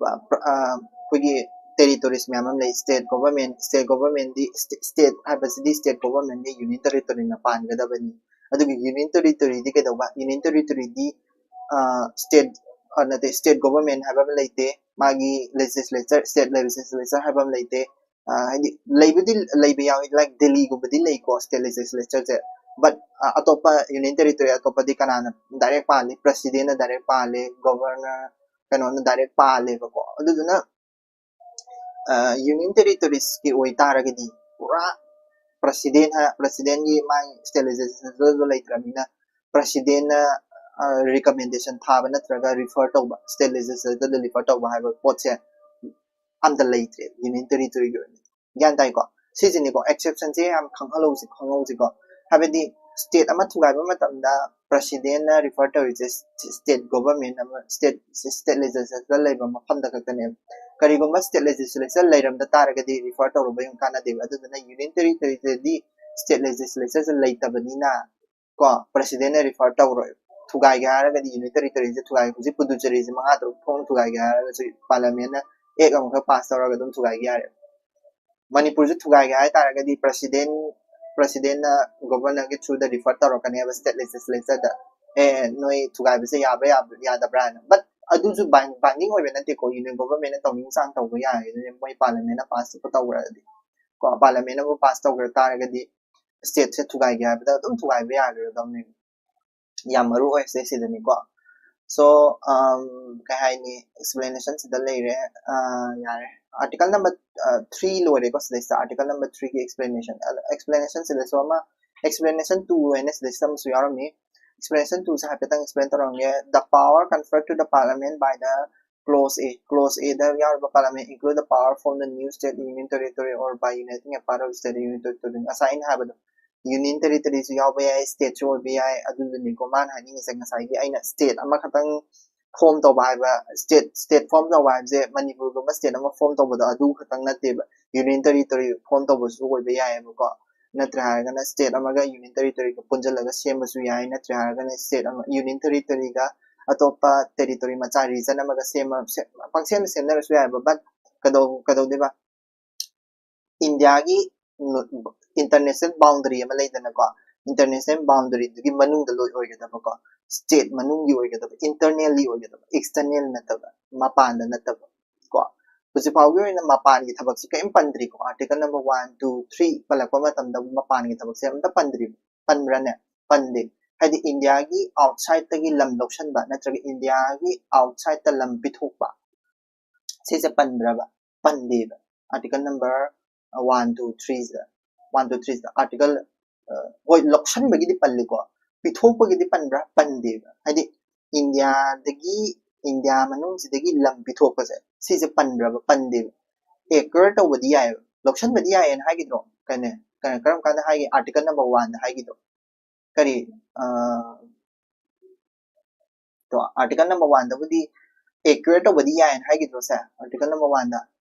ꯑ, ꯄ꯭ꯔ-, ꯑ, ꯑꯩꯈꯣꯏꯒꯤ ꯇꯦꯔꯤꯇꯣꯔꯤꯁ ꯃꯌꯥꯝ ꯑꯃ ꯂꯩ꯫ ꯁ꯭ꯇꯦꯠ ꯒꯣꯕꯔꯃꯦꯟ, ꯁ꯭ꯇꯦꯠ ꯒꯣꯕꯔꯃꯦꯟꯗꯤ, ꯁ꯭ꯇꯦ-, ꯁ꯭ꯇꯦꯠ ꯍꯥꯏꯕꯁꯤꯗꯤ ꯁ꯭ꯇꯦꯠ ꯒꯣꯕꯔꯃꯦꯟꯒꯤ ꯌꯨꯅꯤꯌꯟ ꯇꯦꯔꯤꯇꯣꯔꯤꯅ ꯄꯥꯟꯒꯗꯕꯅꯤ꯫ ꯑꯗꯨꯒ ꯌꯨꯅꯤꯌꯟ ꯇꯦꯔꯤꯇꯣꯔꯤꯗꯤ ꯀꯩꯗꯧꯕ? ꯌꯨꯅꯤꯌꯟ ꯇꯦꯔꯤꯇꯣꯔꯤꯗꯤ ꯁ꯭ꯇꯦꯠ, ꯅꯠꯇꯦ, ꯁ꯭ꯇꯦꯠ ꯒꯣꯚꯔꯟꯃꯦꯟ ꯍꯥꯏꯕ ꯑꯃ ꯂꯩꯇꯦ, ꯃꯥꯒꯤ ꯂꯦꯖꯤꯁꯂꯦꯆꯔ, ꯁ꯭ꯇꯦꯠ ꯂꯦꯖꯤꯁꯂꯦꯆꯔ ꯍꯥꯏꯕ ꯑꯃ ꯂꯩꯇꯦ, ꯑ, ꯍꯥꯏꯗꯤ ꯂꯩꯕꯨꯗꯤ ꯂꯩꯕ ꯌꯥꯎꯏ, ꯂꯥꯏꯛ ꯗꯦꯜꯂꯤꯒꯨꯝꯕꯗꯤ ꯂꯩꯀꯣ ꯁ꯭ꯇꯦꯠ ꯂꯦꯖꯤꯁꯂꯦꯆꯔꯁꯦ, ꯕꯠ ꯑꯇꯣꯞꯄ ꯌꯨꯅꯤꯌꯟ ꯇꯦꯔꯤꯇꯣꯔꯤ ꯑꯇꯣꯞꯄꯗꯤ ꯀꯅꯥꯅ ꯗꯥꯏꯔꯦꯛ ꯄꯥꯜꯂꯤ? ꯄ꯭ꯔꯁꯤꯗꯦꯟꯅ ꯗꯥꯏꯔꯦꯛ ꯄꯥꯜꯂꯦ, ꯒꯣꯚꯔꯅꯔ ꯀꯩꯅꯣꯅ ꯗꯥꯏꯔꯦꯛ ꯄꯥꯜꯂꯦꯕꯀꯣ꯫ ꯑꯗꯨꯗꯨꯅ ꯌꯨꯅꯤꯌꯟ ꯇꯦꯔꯤꯇꯣꯔꯤꯁꯀꯤ ꯑꯣꯏꯇꯥꯔꯒꯗꯤ ꯄꯨꯔꯥ ꯄ꯭ꯔꯁꯤꯗꯦꯟ ꯄ꯭ꯔꯁꯤꯗꯦꯟꯒꯤ ꯃꯥꯒꯤ ꯁ꯭ꯇꯦꯠ ꯂꯦꯖꯤꯁꯂꯦꯆꯔꯗꯣ ꯂꯩꯇ꯭ꯔꯕꯅꯤꯅ ꯄ꯭ꯔꯁꯤꯗꯦꯟꯅ ꯔꯤꯀꯃꯦꯟꯗꯦꯁꯟ ꯊꯥꯕ ꯅꯠꯇ꯭ꯔꯒ ꯔꯤꯐꯔ ꯇꯧꯕ, ꯁ꯭ꯇꯦꯠ ꯂꯦꯖꯤꯁꯂꯦꯆꯔꯗ ꯔꯤꯐꯔ ꯇꯧꯕ ꯍꯥꯏꯕ ꯄꯣꯠꯁꯦ ꯑꯝꯇ ꯂꯩꯇ꯭ꯔꯦ ꯌꯨꯅꯤꯌꯟ ꯇꯦꯔꯤꯇꯣꯔꯤꯒꯤ ꯑꯣꯏꯅ꯫ ꯒ꯭ꯌꯥꯟ ꯇꯥꯏꯀꯣ? ꯁꯤꯁꯤꯅꯤꯀꯣ, ꯑꯦꯛꯁꯦꯞꯁꯟꯁꯦ ꯌꯥꯝ ꯈꯪꯍꯜꯍꯧꯁꯤ, ꯈꯪꯍꯧꯁꯤꯀꯣ꯫ ꯍꯥꯏꯕꯗꯤ ꯁ꯭ꯇꯦꯠ ꯑꯃ ꯊꯨꯒꯥꯏꯕ ꯃꯇꯝꯗ ꯄ꯭ꯔꯁꯤꯗꯦꯟꯅ ꯔꯤꯐꯔ ꯇꯧꯔꯤꯁꯦ ꯁ꯭ꯇꯦꯠ ꯒꯣꯚꯔꯟꯃꯦꯟ ꯑꯃ, ꯁ꯭ꯇꯦꯠ, ꯁ꯭ꯇꯦꯠ ꯂꯦꯖꯤꯁꯂꯦꯆꯔ ꯂꯩꯕ ꯃꯐꯝꯗ ꯈꯛꯇꯅꯦꯕ꯫ ꯀꯔꯤꯒꯨꯝꯕ ꯁ꯭ꯇꯦꯠ ꯂꯦꯖꯤꯁꯂꯦꯆꯔ ꯂꯩꯔꯝꯗ ꯇꯥꯔꯒꯗꯤ ꯔꯤꯐꯔ ꯇꯧꯔꯨꯕ ꯌꯥꯝ ꯀꯥꯟꯅꯗꯦꯕ꯫ ꯑꯗꯨꯗꯨꯅ ꯌꯨꯅꯤꯌꯟ ꯇꯦꯔꯤꯇꯣꯔꯤꯗꯗꯤ ꯁ꯭ꯇꯦꯠ ꯂꯦꯖꯤꯁꯂꯦꯆꯔꯁꯦ ꯂꯩꯇꯕꯅꯤꯅ ꯀꯣ, ꯄ꯭ꯔꯁꯤꯗꯦꯟꯅ ꯔꯤꯐꯔ ꯇꯧꯔꯣꯏ꯫ ꯊꯨꯒꯥꯏꯒꯦ ꯍꯥꯏꯔꯒꯗꯤ ꯌꯨꯅꯤꯌꯟ ꯇꯦꯔꯤꯇꯣꯔꯤꯁꯦ ꯊꯨꯒꯥꯏ, ꯍꯧꯖꯤꯛ ꯄꯨꯗꯨꯆꯦꯔꯤꯁꯦ ꯃꯉꯥ ꯇꯔꯨꯛ ꯊꯣꯛꯅ ꯊꯨꯒꯥꯏꯒꯦ ꯍꯥꯏꯔꯒꯁꯨ ꯄꯥꯔꯂꯤꯌꯥꯃꯦꯟꯅ ꯑꯦꯛ ꯑꯃꯈꯛ ꯄꯥꯁ ꯇꯧꯔꯒ ꯑꯗꯨꯝ ꯊꯨꯒꯥꯏꯒꯦ ꯌꯥꯔꯦ꯫ ꯃꯅꯤꯄꯨꯔꯁꯨ ꯊꯨꯒꯥꯏꯒꯦ ꯍꯥꯏꯇꯥꯔꯒꯗꯤ ꯄ꯭ꯔꯁꯤꯗꯦꯟ, ꯄ꯭ꯔꯁꯤꯗꯦꯟꯅ ꯒꯣꯚꯔꯅꯔꯒꯤ ꯊ꯭ꯔꯨꯗ ꯔꯤꯐꯔ ꯇꯧꯔꯛꯀꯅꯦꯕ ꯁ꯭ꯇꯦꯠ ꯂꯦꯖꯤꯁꯂꯦꯆꯔꯗ, "ꯑꯦ, ꯅꯣꯏ ꯊꯨꯒꯥꯏꯕꯁꯦ ꯌꯥꯕ꯭ꯔꯥ, ꯌꯥꯕ-, ꯌꯥꯗꯕ꯭ꯔꯥ?" ꯍꯥꯏꯅ꯫ ꯕꯠ ꯑꯗꯨꯁꯨ ꯕꯥꯏꯟꯗꯤꯡ ꯑꯣꯏꯕ ꯅꯠꯇꯦꯀꯣ, ꯌꯨꯅꯤꯌꯟ ꯒꯣꯚꯔꯟꯃꯦꯟꯅ ꯇꯧꯅꯤꯡ ꯆꯥꯡ ꯇꯧꯕ ꯌꯥꯏ, ꯃꯣꯏ ꯄꯥꯔꯂꯤꯌꯥꯃꯦꯟꯅ ꯄꯥꯁ ꯇꯧꯔꯛꯑꯗꯤ꯫ ꯀꯣ, ꯄꯥꯔꯂꯤꯌꯥꯃꯦꯟꯅꯕꯨ ꯄꯥꯁ ꯇꯧꯈ꯭ꯔ ꯇꯥꯔꯒꯗꯤ ꯁ꯭ꯇꯦꯠꯁꯦ ꯊꯨꯒꯥꯏꯒꯦ ꯍꯥꯏꯕꯗ ꯑꯗꯨꯝ ꯊꯨꯒꯥꯏꯕ ꯌꯥꯈ꯭ꯔꯗꯕꯅꯦꯕ꯫ ꯌꯥꯝ ꯃꯔꯨ ꯑꯣꯏꯁꯦ ꯁꯤꯗꯅꯤꯀꯣ꯫ ꯁꯣ, ꯀꯩ ꯍꯥꯏꯅꯤ, ꯑꯦꯛꯁꯄ꯭ꯂꯦꯅꯦꯁꯟ ꯁꯤꯗ ꯂꯩꯔꯦ꯫ ꯑ, ꯌꯥꯔꯦ, ꯑꯥꯔꯇꯤꯀꯜ ꯅꯝꯕꯔ ꯊ꯭ꯔꯤ ꯂꯣꯏꯔꯦꯀꯣ꯫ ꯁꯤꯗꯩꯁꯤꯗ ꯑꯥꯔꯇꯤꯀꯜ ꯅꯝꯕꯔ ꯊ꯭ꯔꯤꯒꯤ ꯑꯦꯛꯁꯄ꯭ꯂꯦꯅꯦꯁꯟ, ꯑꯦꯛꯁꯄ꯭ꯂꯦꯅꯦꯁꯟ ꯁꯤꯗꯁꯨ ꯑꯃ, ꯑꯦꯛꯁꯄ꯭ꯂꯦꯅꯦꯁꯟ ꯇꯨ ꯍꯥꯏꯅ ꯁꯤꯗꯩꯁꯤꯗ ꯑꯃꯁꯨ ꯌꯥꯎꯔꯝꯃꯤ꯫ ꯑꯦꯛꯁꯄ꯭ꯂꯦꯅꯦꯁꯟ ꯇꯨꯁꯦ ꯍꯥꯏꯐꯦꯠꯇꯪ explain ꯇꯧꯔꯝꯒꯦ꯫ The power conferred to the parliament by the clause A, clause A ꯗ ꯌꯥꯎꯔꯤꯕ parliament include the power from the new state, union territory or by uniting a part of state, union territory. ꯉꯁꯥꯏ ꯑꯩꯅ ꯍꯥꯏꯕꯗꯣ, ꯌꯨꯅꯤꯌꯟ ꯇꯦꯔꯤꯇꯣꯔꯤꯁꯨ ꯌꯥꯎꯕ ꯌꯥꯏ, ꯁ꯭ꯇꯦꯠꯁꯨ ꯑꯣꯏꯕ ꯌꯥꯏ꯫ ꯑꯗꯨꯗꯨꯅꯤꯀꯣ ꯃꯥꯅ ꯍꯥꯏꯅꯤꯡꯉꯤꯁꯦ, ꯉꯁꯥꯏꯒꯤ ꯑꯩꯅ ꯁ꯭ꯇꯦꯠ ꯑꯃꯈꯛꯇꯪ ꯐꯣꯝ ꯇꯧꯕ ꯍꯥꯏꯕ, ꯁ꯭ꯇꯦꯠ, ꯁ꯭ꯇꯦꯠ ꯐꯣꯝ ꯇꯧꯕ ꯍꯥꯏꯕꯁꯦ ꯃꯅꯤꯄꯨꯔꯒꯨꯝꯕ ꯁ꯭ꯇꯦꯠ ꯑꯃ ꯐꯣꯝ ꯇꯧꯕꯗꯣ ꯑꯗꯨ ꯈꯛꯇꯪ ꯅꯠꯇꯦꯕ꯫ ꯌꯨꯅꯤꯌꯟ ꯇꯦꯔꯤꯇꯣꯔꯤ ꯐꯣꯝ ꯇꯧꯕꯁꯨ ꯑꯣꯏꯕ ꯌꯥꯏꯑꯕꯀꯣ꯫ ꯅꯠꯇ꯭ꯔꯦ ꯍꯥꯏꯔꯒꯅ ꯁ꯭ꯇꯦꯠ ꯑꯃꯒ ꯌꯨꯅꯤꯌꯟ ꯇꯦꯔꯤꯇꯣꯔꯤꯒ ꯄꯨꯟꯁꯤꯜꯂꯒ ꯁꯦꯝꯕꯁꯨ ꯌꯥꯏ, ꯅꯠꯇ꯭ꯔꯦ ꯍꯥꯏꯔꯒꯅ ꯁ꯭ꯇꯦꯠ ꯑꯃ, ꯌꯨꯅꯤꯌꯟ ꯇꯦꯔꯤꯇꯣꯔꯤꯒ ꯑꯇꯣꯞꯄ ꯇꯦꯔꯤꯇꯣꯔꯤ ꯃꯆꯥ ꯔꯤꯖꯟ ꯑꯃꯒ ꯁꯦꯝꯃ, ꯁꯦꯝ-, ꯄꯪꯁꯦꯝꯗ ꯁꯦꯝꯅꯔꯁꯨ ꯌꯥꯏꯑꯕ꯫ ꯕꯠ ꯀꯩꯗꯧ-, ꯀꯩꯗꯧꯗꯣꯏꯕ? ꯏꯟꯗꯤꯌꯥꯒꯤ ꯏꯟꯇꯔꯅꯦꯁꯅꯦꯜ ꯕꯥꯎꯟꯗꯔꯤ ꯑꯃ ꯂꯩꯗꯅꯀꯣ, international boundary ꯗꯨꯒꯤ ꯃꯅꯨꯡꯗ ꯂꯣꯏ ꯑꯣꯏꯒꯗꯕꯀꯣ, state ꯃꯅꯨꯡꯒꯤ ꯑꯣꯏꯒꯗꯕ, internally ꯑꯣꯏꯒꯗꯕ, external ꯅꯠꯇꯕ, ꯃꯄꯥꯟꯗ ꯅꯠꯇꯕ ꯀꯣ꯫ ꯍꯧꯖꯤꯛ ꯐꯥꯎꯒꯤ ꯑꯣꯏꯅ ꯃꯄꯥꯟꯒꯤ ꯊꯕꯛꯁꯤ ꯀꯔꯤꯝ ꯄꯟꯗ꯭ꯔꯤꯀꯣ꯫ Article number one, two, three ꯄꯜꯂꯛꯄ ꯃꯇꯝꯗ ꯃꯄꯥꯟꯒꯤ ꯊꯕꯛꯁꯦ ꯑꯝꯇ ꯄꯟꯗ꯭ꯔꯤꯕ, ꯄꯟꯕ꯭ꯔꯥꯅꯦ? ꯄꯟꯗꯦ꯫ ꯍꯥꯏꯗꯤ ꯏꯟꯗꯤꯌꯥꯒꯤ outside ꯇꯒꯤ ꯂꯝ ꯂꯧꯁꯟꯕ ꯅꯠꯇ꯭ꯔꯒ ꯏꯟꯗꯤꯌꯥꯒꯤ outside ꯇ ꯂꯝ ꯄꯤꯊꯣꯛꯄ, ꯁꯤꯁꯦ ꯄꯟꯕ꯭ꯔꯕ? ꯄꯟꯗꯦꯕ꯫ Article number one, two, three ꯁꯤꯗ, one, two, three ꯁꯤꯗ article, ꯑ, ꯍꯣꯏ, ꯂꯧꯁꯟꯕꯒꯤꯗꯤ ꯄꯜꯂꯤꯀꯣ, ꯄꯤꯊꯣꯛꯄꯒꯤꯗꯤ ꯄꯟꯕ꯭ꯔꯥ? ꯄꯟꯗꯦꯕ꯫ ꯍꯥꯏꯗꯤ ꯏꯟꯗꯤꯌꯥꯗꯒꯤ, ꯏꯟꯗꯤꯌꯥ ꯃꯅꯨꯡꯁꯤꯗꯒꯤ ꯂꯝ ꯄꯤꯊꯣꯛꯄꯁꯦ, ꯁꯤꯁꯦ ꯄꯟꯕ꯭ꯔꯕ? ꯄꯟꯗꯦꯕ꯫ Acquire ꯇꯧꯕꯗꯤ ꯌꯥꯏꯑꯕ, ꯂꯧꯁꯟꯕꯗꯤ ꯌꯥꯏꯌꯦꯅ ꯍꯥꯏꯈꯤꯗ꯭ꯔꯣ? ꯀꯩꯅꯣ, ꯀꯩꯅꯣ, ꯀꯔꯝ ꯀꯥꯟꯗ ꯍꯥꯏꯒꯦ? Article number one ꯗ ꯍꯥꯏꯈꯤꯗꯣ꯫ ꯀꯔꯤ, ꯑ, ꯇꯣ, article number one ꯗꯕꯨꯗꯤ acquire ꯇꯧꯕꯗꯤ ꯌꯥꯏꯌꯦꯅ ꯍꯥꯏꯈꯤꯗ꯭ꯔꯣ ꯁꯦ? Article number one ꯗ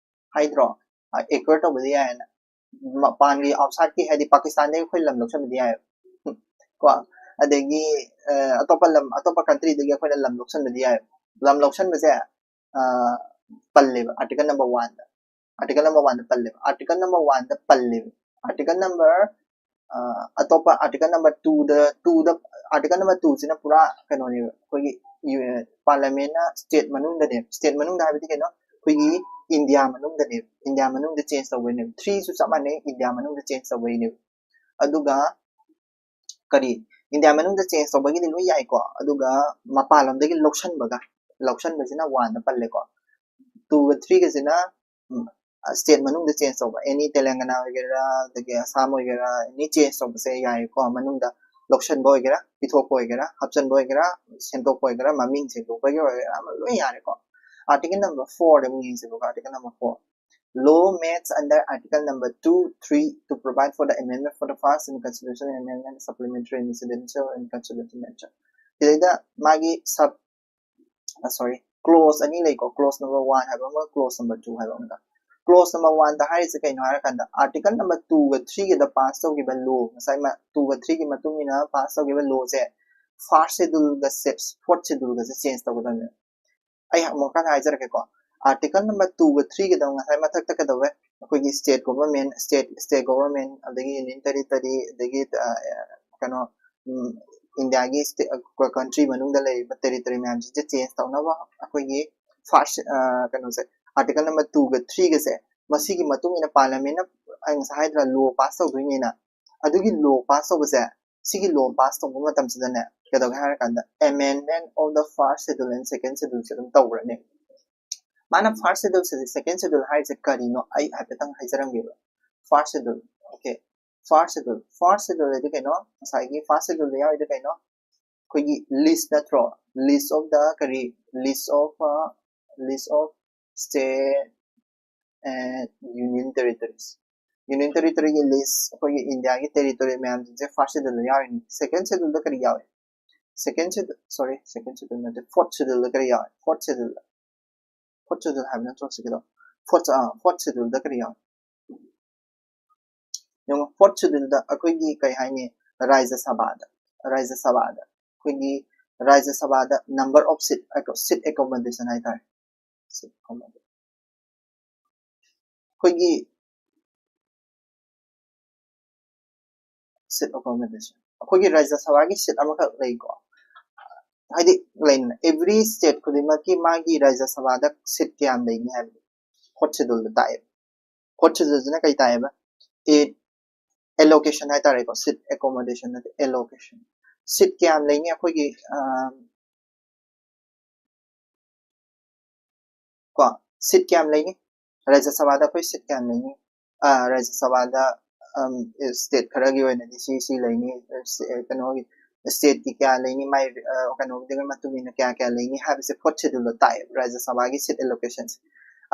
ꯍꯥꯏꯗ꯭ꯔꯣ? ꯑ, acquire ꯇꯧꯕꯗꯤ ꯌꯥꯏꯌꯦꯅ꯫ ꯃꯄꯥꯟꯒꯤ, outside ꯀꯤ, ꯍꯥꯏꯗꯤ ꯄꯥꯀꯤꯁꯇꯥꯟꯗꯒꯤ ꯑꯩꯈꯣꯏ ꯂꯝ ꯂꯧꯁꯟꯕꯗꯤ ꯌꯥꯏꯌꯦꯕ꯫ ꯀꯣ, ꯑꯗꯒꯤ, ꯑ, ꯑꯇꯣꯞꯄ ꯂꯝ, ꯑꯇꯣꯞꯄ country ꯗꯒꯤ ꯑꯩꯈꯣꯏꯅ ꯂꯝ ꯂꯧꯁꯟꯕꯗꯤ ꯌꯥꯏꯌꯦꯕ꯫ ꯂꯝ ꯂꯧꯁꯟꯕꯁꯦ, ꯑ, ꯄꯜꯂꯦꯕ article number one ꯗ꯫ Article number one ꯗ ꯄꯜꯂꯦꯕ꯫ Article number one ꯗ ꯄꯜꯂꯦꯕ꯫ Article number, ꯑ, ꯑꯇꯣꯞꯄ article number two ꯗ, two ꯗ, article number two ꯁꯤꯅ ꯄꯨꯔꯥ ꯀꯩꯅꯣꯅꯦꯕ, ꯑꯩꯈꯣꯏꯒꯤ ꯌꯨ-, parliament ꯅ state ꯃꯅꯨꯡꯗꯅꯦꯕ꯫ State ꯃꯅꯨꯡꯗ ꯍꯥꯏꯕꯗꯤ ꯀꯩꯅꯣ? ꯑꯩꯈꯣꯏꯒꯤ ꯏꯟꯗꯤꯌꯥ ꯃꯅꯨꯡꯗꯅꯦꯕ꯫ ꯏꯟꯗꯤꯌꯥ ꯃꯅꯨꯡꯗ change ꯇꯧꯕꯩꯅꯦꯕ꯫ Three ꯁꯨ ꯆꯞ ꯃꯥꯟꯅꯩ, ꯏꯟꯗꯤꯌꯥ ꯃꯅꯨꯡꯗ change ꯇꯧꯕꯩꯅꯦꯕ꯫ ꯑꯗꯨꯒ ꯀꯔꯤ, ꯏꯟꯗꯤꯌꯥ ꯃꯅꯨꯡꯗ change ꯇꯧꯕꯒꯤꯗꯤ ꯂꯣꯏ ꯌꯥꯏꯀꯣ, ꯑꯗꯨꯒ ꯃꯄꯥꯟ ꯂꯝꯗꯒꯤ ꯂꯧꯁꯟꯕꯒ, ꯂꯧꯁꯟꯕꯁꯤꯅ one ꯗ ꯄꯜꯂꯦꯀꯣ, two ꯒ three ꯒꯁꯤꯅ, ꯎꯝ, state ꯃꯅꯨꯡꯗ change ꯇꯧꯕ, any ꯇꯦꯂꯪꯒꯅꯥ ꯑꯣꯏꯒꯦꯔꯥ, ꯑꯗꯒꯤ ꯑꯁꯥꯝ ꯑꯣꯏꯒꯦꯔꯥ, any change ꯇꯧꯕꯁꯦ ꯌꯥꯏꯀꯣ, ꯃꯅꯨꯡꯗ ꯂꯧꯁꯟꯕ ꯑꯣꯏꯒꯦꯔꯥ, ꯄꯤꯊꯣꯛꯄ ꯑꯣꯏꯒꯦꯔꯥ, ꯍꯥꯞꯆꯟꯕ ꯑꯣꯏꯒꯦꯔꯥ, ꯁꯦꯝꯗꯣꯛꯄ ꯑꯣꯏꯒꯦꯔꯥ, ꯃꯃꯤꯡ ꯁꯦꯡꯗꯣꯛꯄꯒꯤ ꯑꯣꯏꯒꯦꯔꯥ, ꯑꯃ ꯂꯣꯏ ꯌꯥꯔꯦꯀꯣ꯫ Article number four ꯗ ꯑꯃꯨꯛ ꯌꯦꯡꯁꯦꯕꯀꯣ, article number four꯫ Law made under article number two, three to provide for the amendment for the first and constitutional amendment, supplementary and incidental and constitutional mention. ꯁꯤꯗꯩꯗ ꯃꯥꯒꯤ sub, ꯑ, sorry, clause ꯑꯅꯤ ꯂꯩꯀꯣ, clause number one ꯍꯥꯏꯕ ꯑꯃꯒ clause number two ꯍꯥꯏꯕ ꯑꯃꯒ꯫ Clause number one ꯗ ꯍꯥꯏꯔꯤꯁꯦ ꯀꯩꯅꯣ ꯍꯥꯏꯔꯀꯥꯟꯗ, article number two ꯒ three ꯒꯗ pass ꯇꯧꯈꯤꯕ law, ꯉꯁꯥꯏ ꯃ-, two ꯒ three ꯒꯤ ꯃꯇꯨꯡ ꯏꯟꯅ pass ꯇꯧꯈꯤꯕ law ꯁꯦ first schedule ꯒ ꯁꯦ-, fourth schedule ꯒꯁꯦ change ꯇꯧꯒꯗꯕꯅꯦꯕ꯫ ꯑꯩ ꯑꯃꯨꯛ ꯍꯟꯅ ꯍꯥꯏꯖꯔꯛꯀꯦꯀꯣ, article number two ꯒ three ꯒꯗꯣ ꯉꯁꯥꯏ ꯃꯊꯛꯇ ꯀꯩꯗꯧꯋꯦ? ꯑꯩꯈꯣꯏꯒꯤ state government, state, state government, ꯑꯗꯒꯤ union territory, ꯑꯗꯒꯤ, ꯑ, ꯀꯩꯅꯣ ꯏꯟꯗꯤꯌꯥꯒꯤ ꯀꯟꯇ꯭ꯔꯤ ꯃꯅꯨꯡꯗ ꯂꯩꯔꯤꯕ ꯇꯦꯔꯤꯇꯣꯔꯤ ꯃꯌꯥꯝꯁꯤꯡꯁꯦ ꯆꯦꯟꯖ ꯇꯧꯅꯕ ꯑꯩꯈꯣꯏꯒꯤ ꯐꯥꯔꯁ ꯀꯩꯅꯣꯁꯦ, ꯑꯥꯔꯇꯤꯀꯜ ꯅꯝꯕꯔ ꯇꯨꯒ ꯊ꯭ꯔꯤꯒꯁꯦ, ꯃꯁꯤꯒꯤ ꯃꯇꯨꯡ ꯏꯟꯅ ꯄꯥꯔꯂꯤꯌꯥꯃꯦꯟꯅ, ꯑꯩ ꯉꯁꯥꯏ ꯍꯥꯏꯗ꯭ꯔꯥ, ꯂꯣ ꯄꯥꯁ ꯇꯧꯗꯣꯏꯅꯦꯅ꯫ ꯑꯗꯨꯒꯤ ꯂꯣ ꯄꯥꯁ ꯇꯧꯕꯁꯦ, ꯁꯤꯒꯤ ꯂꯣ ꯄꯥꯁ ꯇꯧꯕ ꯃꯇꯝꯁꯤꯗꯅꯦ ꯀꯩꯗꯧꯒꯦ ꯍꯥꯏꯔꯀꯥꯟꯗ, amendment of the first schedule and second schedule ꯁꯦ ꯑꯗꯨꯝ ꯇꯧꯈ꯭ꯔꯅꯤ꯫ ꯃꯥꯅ first schedule, second schedule ꯍꯥꯏꯔꯤꯁꯦ ꯀꯔꯤꯅꯣ ꯑꯩ ꯍꯥꯏꯐꯦꯠꯇꯪ ꯍꯥꯏꯖꯔꯝꯒꯦꯕ꯫ First schedule, okay, first schedule, first schedule ꯍꯥꯏꯗꯤ ꯀꯩꯅꯣ? ꯉꯁꯥꯏꯒꯤ first schedule ꯗ ꯌꯥꯎꯔꯤꯗꯣ ꯀꯩꯅꯣ? ꯑꯩꯈꯣꯏꯒꯤ list ꯅꯠꯇ꯭ꯔꯣ? List of the ꯀꯔꯤ? List of, list of state and union territories. Union territory ꯒꯤ list, ꯑꯩꯈꯣꯏꯒꯤ ꯏꯟꯗꯤꯌꯥꯒꯤ ꯇꯦꯔꯤꯇꯣꯔꯤ ꯃꯌꯥꯝꯁꯤꯡꯁꯦ first schedule ꯗ ꯌꯥꯎꯔꯤꯅꯤ꯫ Second schedule ꯗ ꯀꯔꯤ ꯌꯥꯎꯏ? Second schedule, sorry, second schedule ꯅꯠꯇꯦ, fourth schedule ꯗ ꯀꯔꯤ ꯌꯥꯎꯏ? Fourth schedule ꯗ, fourth schedule ꯍꯥꯏꯕ ꯅꯠꯇ꯭ꯔꯣ ꯁꯤꯒꯤꯗꯣ? Fourth, ꯑꯥ, fourth schedule ꯗ ꯀꯔꯤ ꯌꯥꯎꯏ? ꯌꯦꯡꯉꯣ, fourth schedule ꯗ ꯑꯩꯈꯣꯏꯒꯤ ꯀꯩ ꯍꯥꯏꯅꯤ, ꯔꯥꯖ꯭ꯌ ꯁꯚꯥꯗ, ꯔꯥꯖ꯭ꯌ ꯁꯚꯥꯗ ꯑꯩꯈꯣꯏꯒꯤ ꯔꯥꯖ꯭ꯌ ꯁꯚꯥꯗ number of seat, seat accommodation ꯍꯥꯏꯇꯥꯔꯦ, seat accommodation, ꯑꯩꯈꯣꯏꯒꯤ seat accommodation, ꯑꯩꯈꯣꯏꯒꯤ ꯔꯥꯖ꯭ꯌ ꯁꯚꯥꯒꯤ seat ꯑꯃꯈꯛ ꯂꯩꯀꯣ꯫ ꯍꯥꯏꯗꯤ ꯂꯩꯅ, every state ꯈꯨꯗꯤꯡꯃꯛꯀꯤ ꯃꯥꯒꯤ ꯔꯥꯖ꯭ꯌ ꯁꯚꯥꯗ seat ꯀꯌꯥꯝ ꯂꯩꯅꯤ ꯍꯥꯏꯕꯗꯣ fourth schedule ꯗ ꯇꯥꯛꯑꯦꯕ꯫ Fourth schedule ꯁꯤꯅ ꯀꯩ ꯇꯥꯛꯑꯦꯕ? It allocation ꯍꯥꯏꯇꯥꯔꯦꯀꯣ, seat accommodation ꯅꯠꯇꯦ, allocation꯫ Seat ꯀꯌꯥꯝ ꯂꯩꯅꯤ ꯑꯩꯈꯣꯏꯒꯤ, ꯑꯥ, ꯀꯣ, seat ꯀꯌꯥꯝ ꯂꯩꯅꯤ? ꯔꯥꯖ꯭ꯌ ꯁꯚꯥꯗ ꯑꯩꯈꯣꯏ seat ꯀꯌꯥꯝ ꯂꯩꯅꯤ? ꯑꯥ, ꯔꯥꯖ꯭ꯌ ꯁꯚꯥꯗ, ꯑꯝ, state ꯈꯔꯒꯤ ꯑꯣꯏꯅꯗꯤ ꯁꯤ, ꯁꯤ ꯂꯩꯅꯤ, ꯑ, ꯁ-, ꯑ, ꯀꯩꯅꯣꯒꯤ, state ꯀꯤ ꯀꯌꯥ ꯂꯩꯅꯤ, ꯃꯥꯏ, ꯑ, ꯀꯩꯅꯣꯒꯤꯗꯨꯒꯤ ꯃꯇꯨꯡ ꯏꯟꯅ ꯀꯌꯥ, ꯀꯌꯥ ꯂꯩꯅꯤ ꯍꯥꯏꯕꯁꯦ fourth schedule ꯗ ꯇꯥꯛꯑꯦ, ꯔꯥꯖ꯭ꯌ ꯁꯚꯥꯒꯤ seat allocation ꯁꯦ꯫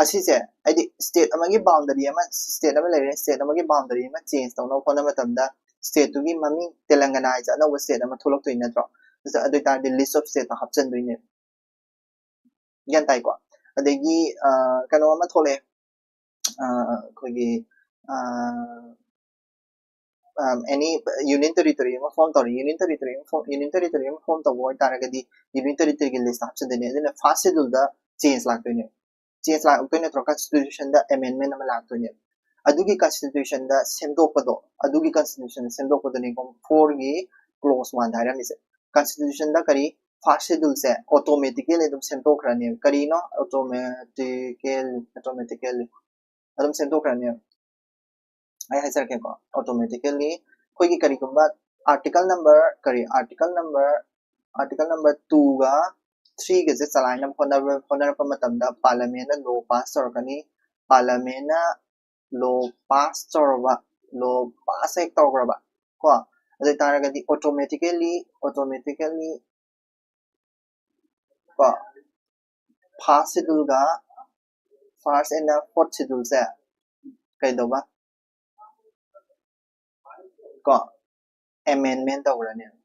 ꯑꯁꯤꯁꯦ ꯍꯥꯏꯗꯤ state ꯑꯃꯒꯤ boundary ꯑꯃ, state ꯑꯃ ꯂꯩꯔꯦ, state ꯑꯃꯒꯤ boundary ꯑꯃ change ꯇꯧꯅꯕ ꯍꯣꯠꯅꯕ ꯃꯇꯝꯗ state ꯇꯨꯒꯤ ꯃꯃꯤꯡ ꯇꯦꯂꯪꯒꯅꯥ ꯍꯥꯏꯁꯦ ꯑꯅꯧꯕ state ꯑꯃ ꯊꯣꯛꯂꯛꯇꯣꯏ ꯅꯠꯇ꯭ꯔꯣ? ꯑꯗꯨ, ꯑꯗꯨ ꯑꯣꯏꯇꯥꯔꯗꯤ list of state ꯇꯣ ꯍꯥꯞꯆꯤꯟꯗꯣꯏꯅꯦ꯫ ꯒ꯭ꯌꯥꯟ ꯇꯥꯏꯀꯣ? ꯑꯗꯒꯤ, ꯑ, ꯀꯩꯅꯣ ꯑꯃ ꯊꯣꯛꯂꯛꯑꯦ꯫ ꯑ, ꯑꯩꯈꯣꯏꯒꯤ, ꯑ, ꯑ, any union territory ꯑꯃ form ꯇꯧꯔꯦ꯫ Union territory ꯑꯃ form, union territory ꯑꯃ form ꯇꯧꯕ ꯑꯣꯏꯇꯥꯔꯒꯗꯤ union territory ꯒꯤ list ꯍꯥꯞꯆꯤꯟꯗꯣꯏꯅꯦ꯫ ꯑꯗꯨꯅ fourth schedule ꯗ change ꯂꯥꯛꯇꯣꯏꯅꯦ꯫ Change ꯂꯥꯛꯇꯣꯏ ꯅꯠꯇ꯭ꯔꯣ? Constitution ꯗ amendment ꯑꯃ ꯂꯥꯛꯇꯣꯏꯅꯦ꯫ ꯑꯗꯨꯒꯤ constitutionꯗ ꯁꯦꯝꯗꯣꯛꯄꯗꯣ, ꯑꯗꯨꯒꯤ constitutionꯗ ꯁꯦꯝꯗꯣꯛꯄꯗꯨꯅꯤꯀꯣ fourꯒꯤ clause oneꯗ ꯍꯥꯏꯔꯝꯃꯤꯁꯦ꯫ Constitutionꯗ ꯀꯔꯤ, first scheduleꯁꯦ automatically ꯑꯗꯨꯝ ꯁꯦꯝꯗꯣꯛꯈ꯭ꯔꯅꯦꯕ꯫ ꯀꯔꯤꯅꯣ? Automatically, automatically ꯑꯗꯨꯝ ꯁꯦꯝꯗꯣꯛꯈ꯭ꯔꯅꯦꯕ꯫ ꯑꯩ ꯍꯥꯏꯖꯔꯛꯀꯦꯀꯣ, automatically ꯑꯩꯈꯣꯏꯒꯤ ꯀꯔꯤꯒꯨꯝꯕ article number, ꯀꯔꯤ, article number, article number twoꯒ threeꯒꯁꯦ ꯆꯂꯥꯏꯅꯕ ꯍꯣꯠꯅꯕ ꯍꯣꯠꯅꯔꯛꯄ ꯃꯇꯝꯗ parliamentꯅ law pass ꯇꯧꯔꯛꯀꯅꯤ꯫ Parliamentꯅ law pass ꯇꯧꯔꯕ, law pass ꯍꯦꯛ ꯇꯧꯈ꯭ꯔꯕ ꯀꯣ, ꯑꯗꯨ ꯑꯣꯏꯇꯥꯔꯒꯗꯤ automatically, automatically ꯀꯣ, first scheduleꯒ first and fourth scheduleꯁꯦ ꯀꯩꯗꯧꯕ ꯀꯣ, amendment ꯇꯧꯈ꯭ꯔꯅꯦꯕ꯫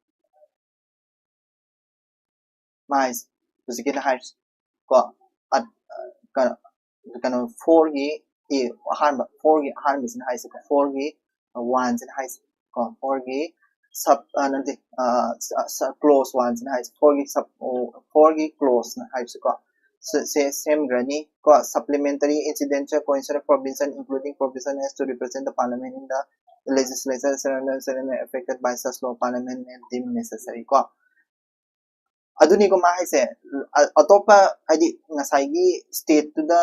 ꯃꯥꯏꯁꯦ ꯍꯧꯖꯤꯛꯀꯤꯗ ꯍꯥꯏꯔꯤꯁꯦ ꯀꯣ, ꯑ-, ꯀꯩꯅꯣ, ꯀꯩꯅꯣ fourꯒꯤ, ꯑꯦ, ꯑꯍꯥꯟꯕ, fourꯒꯤ ꯑꯍꯥꯟꯕꯁꯤꯅ ꯍꯥꯏꯁꯦꯀꯣ, fourꯒꯤ oneꯁꯤꯅ ꯍꯥꯏꯁꯦ ꯀꯣ, fourꯒꯤ sub, ꯑ, ꯅꯠꯇꯦ, ꯑ, ꯁ-, ꯁ-, clause oneꯁꯤꯅ ꯍꯥꯏꯁꯦ, fourꯒꯤ sub, fourꯒꯤ clauseꯅ ꯍꯥꯏꯕꯁꯦꯀꯣ, ꯁꯦ-, ꯁꯦ-, ꯁꯦꯝꯈ꯭ꯔꯅꯤ ꯀꯣ꯫ Supplementary incidental coincidental provision including provision as to represent the parliament in the legislature affected by such law, parliament may deem necessary ꯀꯣ꯫ ꯑꯗꯨꯅꯤꯀꯣ ꯃꯥ ꯍꯥꯏꯁꯦ꯫ ꯑ-, ꯑꯇꯣꯞꯄ ꯍꯥꯏꯗꯤ ꯉꯁꯥꯏꯒꯤ stateꯇꯨꯗ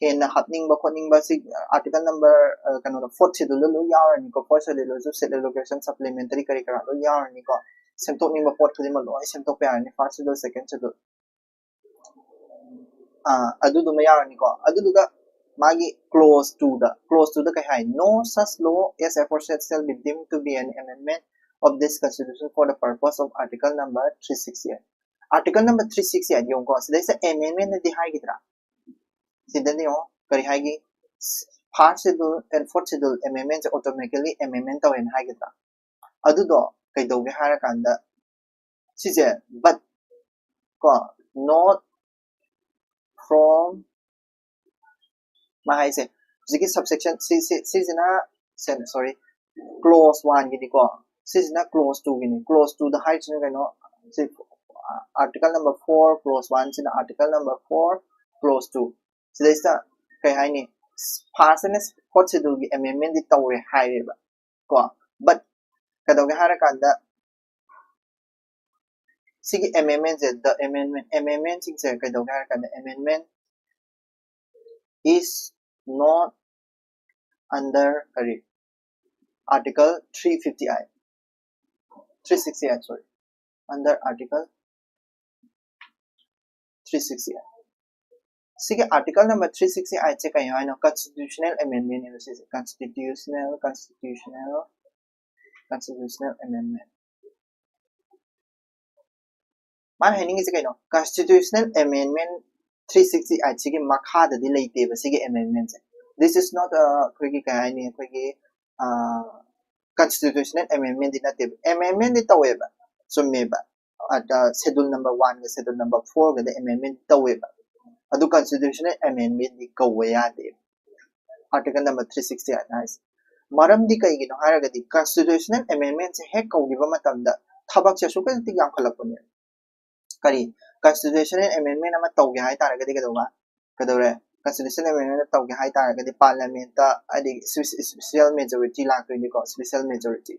ꯍꯦꯟꯅ ꯍꯥꯞꯅꯤꯡꯕ ꯈꯣꯠꯅꯤꯡꯕ ꯁꯤ article number, ꯑ, ꯀꯩꯅꯣꯗ fourth scheduleꯗ ꯂꯣꯏ ꯌꯥꯎꯔꯅꯤꯀꯣ꯫ Fourth scheduleꯗꯁꯨ seat allocation, supplementary ꯀꯔꯤ ꯀꯔꯥ ꯂꯣꯏ ꯌꯥꯎꯔꯅꯤꯀꯣ꯫ ꯁꯦꯝꯗꯣꯛꯅꯤꯡꯕ ꯄꯣꯠ ꯈꯨꯗꯤꯡꯃꯛ ꯂꯣꯏ ꯁꯦꯝꯗꯣꯛꯄ ꯌꯥꯔꯅꯤ first schedule, second schedule꯫ ꯑꯥ, ꯑꯗꯨꯗꯨꯃ ꯌꯥꯎꯔꯅꯤꯀꯣ꯫ ꯑꯗꯨꯗꯨꯒ ꯃꯥꯒꯤ clause twoꯗ, clause twoꯗ ꯀꯩ ꯍꯥꯏ? No such law as aforesaid shall be deemed to be an amendment of this constitution for the purpose of article number three sixty-eight꯫ Article number three sixty-eight ꯌꯦꯡꯉꯨꯀꯣ, ꯁꯤꯗꯩꯁꯤꯗ amendmentꯅꯗꯤ ꯍꯥꯏꯈꯤꯗ꯭ꯔꯥ? ꯁꯤꯗꯗꯤ ꯌꯦꯡꯉꯣ ꯀꯔꯤ ꯍꯥꯏꯒꯦ? First schedule and fourth schedule amendmentꯁꯦ automatically amendment ꯇꯧꯋꯦꯅ ꯍꯥꯏꯒꯗ꯭ꯔꯥ? ꯑꯗꯨꯗꯣ ꯀꯩꯗꯧꯒꯦ ꯍꯥꯏꯔꯀꯥꯟꯗ ꯁꯤꯁꯦ, but ꯀꯣ, not from ꯃꯥ ꯍꯥꯏꯁꯦ ꯍꯧꯖꯤꯛꯀꯤ subsection ꯁꯤ, ꯁꯤ, ꯁꯤꯁꯤꯅ, sorry, clause oneꯒꯤꯅꯤꯀꯣ, ꯁꯤꯁꯤꯅ clause twoꯒꯤꯅꯤ꯫ Clause twoꯗ ꯍꯥꯏꯔꯤꯁꯤꯅ ꯀꯩꯅꯣ? ꯁꯤ article number four clause oneꯁꯤꯅ article number four clause two꯫ ꯁꯤꯗꯩꯁꯤꯗ ꯀꯩ ꯍꯥꯏꯅꯤ? first and fourth schedule ꯒꯤ amendment ꯗꯤ ꯇꯧꯔꯦ ꯍꯥꯏꯔꯦꯕ ꯀꯣ꯫ But ꯀꯩꯗꯧꯒꯦ ꯍꯥꯏꯔꯀꯥꯟꯗ ꯁꯤꯒꯤ amendment say, the amendment, amendment ꯁꯤꯡꯁꯦ ꯀꯩꯗꯧꯒꯦ ꯍꯥꯏꯔꯀꯥꯟꯗ amendment is not under ꯀꯔꯤ article three fifty I, three sixty I, sorry, under article three sixty I. ꯁꯤꯒꯤ article number three sixty I ꯁꯦ ꯀꯩꯅꯣ ꯍꯥꯏꯅꯣ? Constitutional amendment ꯅꯦꯕ ꯁꯤꯁꯦ, constitutional, constitutional, constitutional amendment. ꯃꯥꯅ ꯍꯥꯏꯅꯤꯡꯉꯤꯁꯦ ꯀꯩꯅꯣ? Constitutional amendment three sixty I ꯁꯤꯒꯤ ꯃꯈꯥꯗꯗꯤ ꯂꯩꯇꯦꯕ ꯁꯤꯒꯤ amendment say. This is not ꯑꯩꯈꯣꯏꯒꯤ ꯀꯩ ꯍꯥꯏꯅꯤ, ꯑꯩꯈꯣꯏꯒꯤ constitutional amendment ꯗꯤ ꯅꯠꯇꯦꯕ. Amendment ꯗꯤ ꯇꯧꯋꯦꯕ, ꯆꯨꯝꯃꯦꯕ, schedule number one ꯒ schedule number four good amendment ꯇꯧꯋꯦꯕ. ꯑꯗꯨ constitutional amendment ꯗꯤ ꯀꯧꯕ ꯌꯥꯗꯦ article number three sixty I ꯍꯥꯏꯁꯦ. ꯃꯔꯝꯗꯤ ꯀꯩꯒꯤꯅꯣ ꯍꯥꯏꯔꯒꯗꯤ constitutional amendment ꯁꯦ ꯍꯦꯛ ꯀꯧꯈꯤꯕ ꯃꯇꯝꯗ ꯊꯕꯛꯁꯦ ꯑꯁꯨꯛꯀꯤ ꯃꯇꯤꯛ ꯌꯥꯝꯈꯠꯂꯛꯄꯅꯦ. ꯀꯔꯤ? Constitutional amendment ꯑꯃ ꯇꯧꯒꯦ ꯍꯥꯏꯇꯥꯔꯒꯗꯤ ꯀꯩꯗꯧꯕ? ꯀꯩꯗꯧꯔꯦ? Constitutional amendment ꯇꯧꯒꯦ ꯍꯥꯏꯇꯥꯔꯒꯗꯤ parliament ꯇ, ꯍꯥꯏꯗꯤ special majority ꯂꯥꯛꯇꯣꯏꯅꯤꯀꯣ, special majority.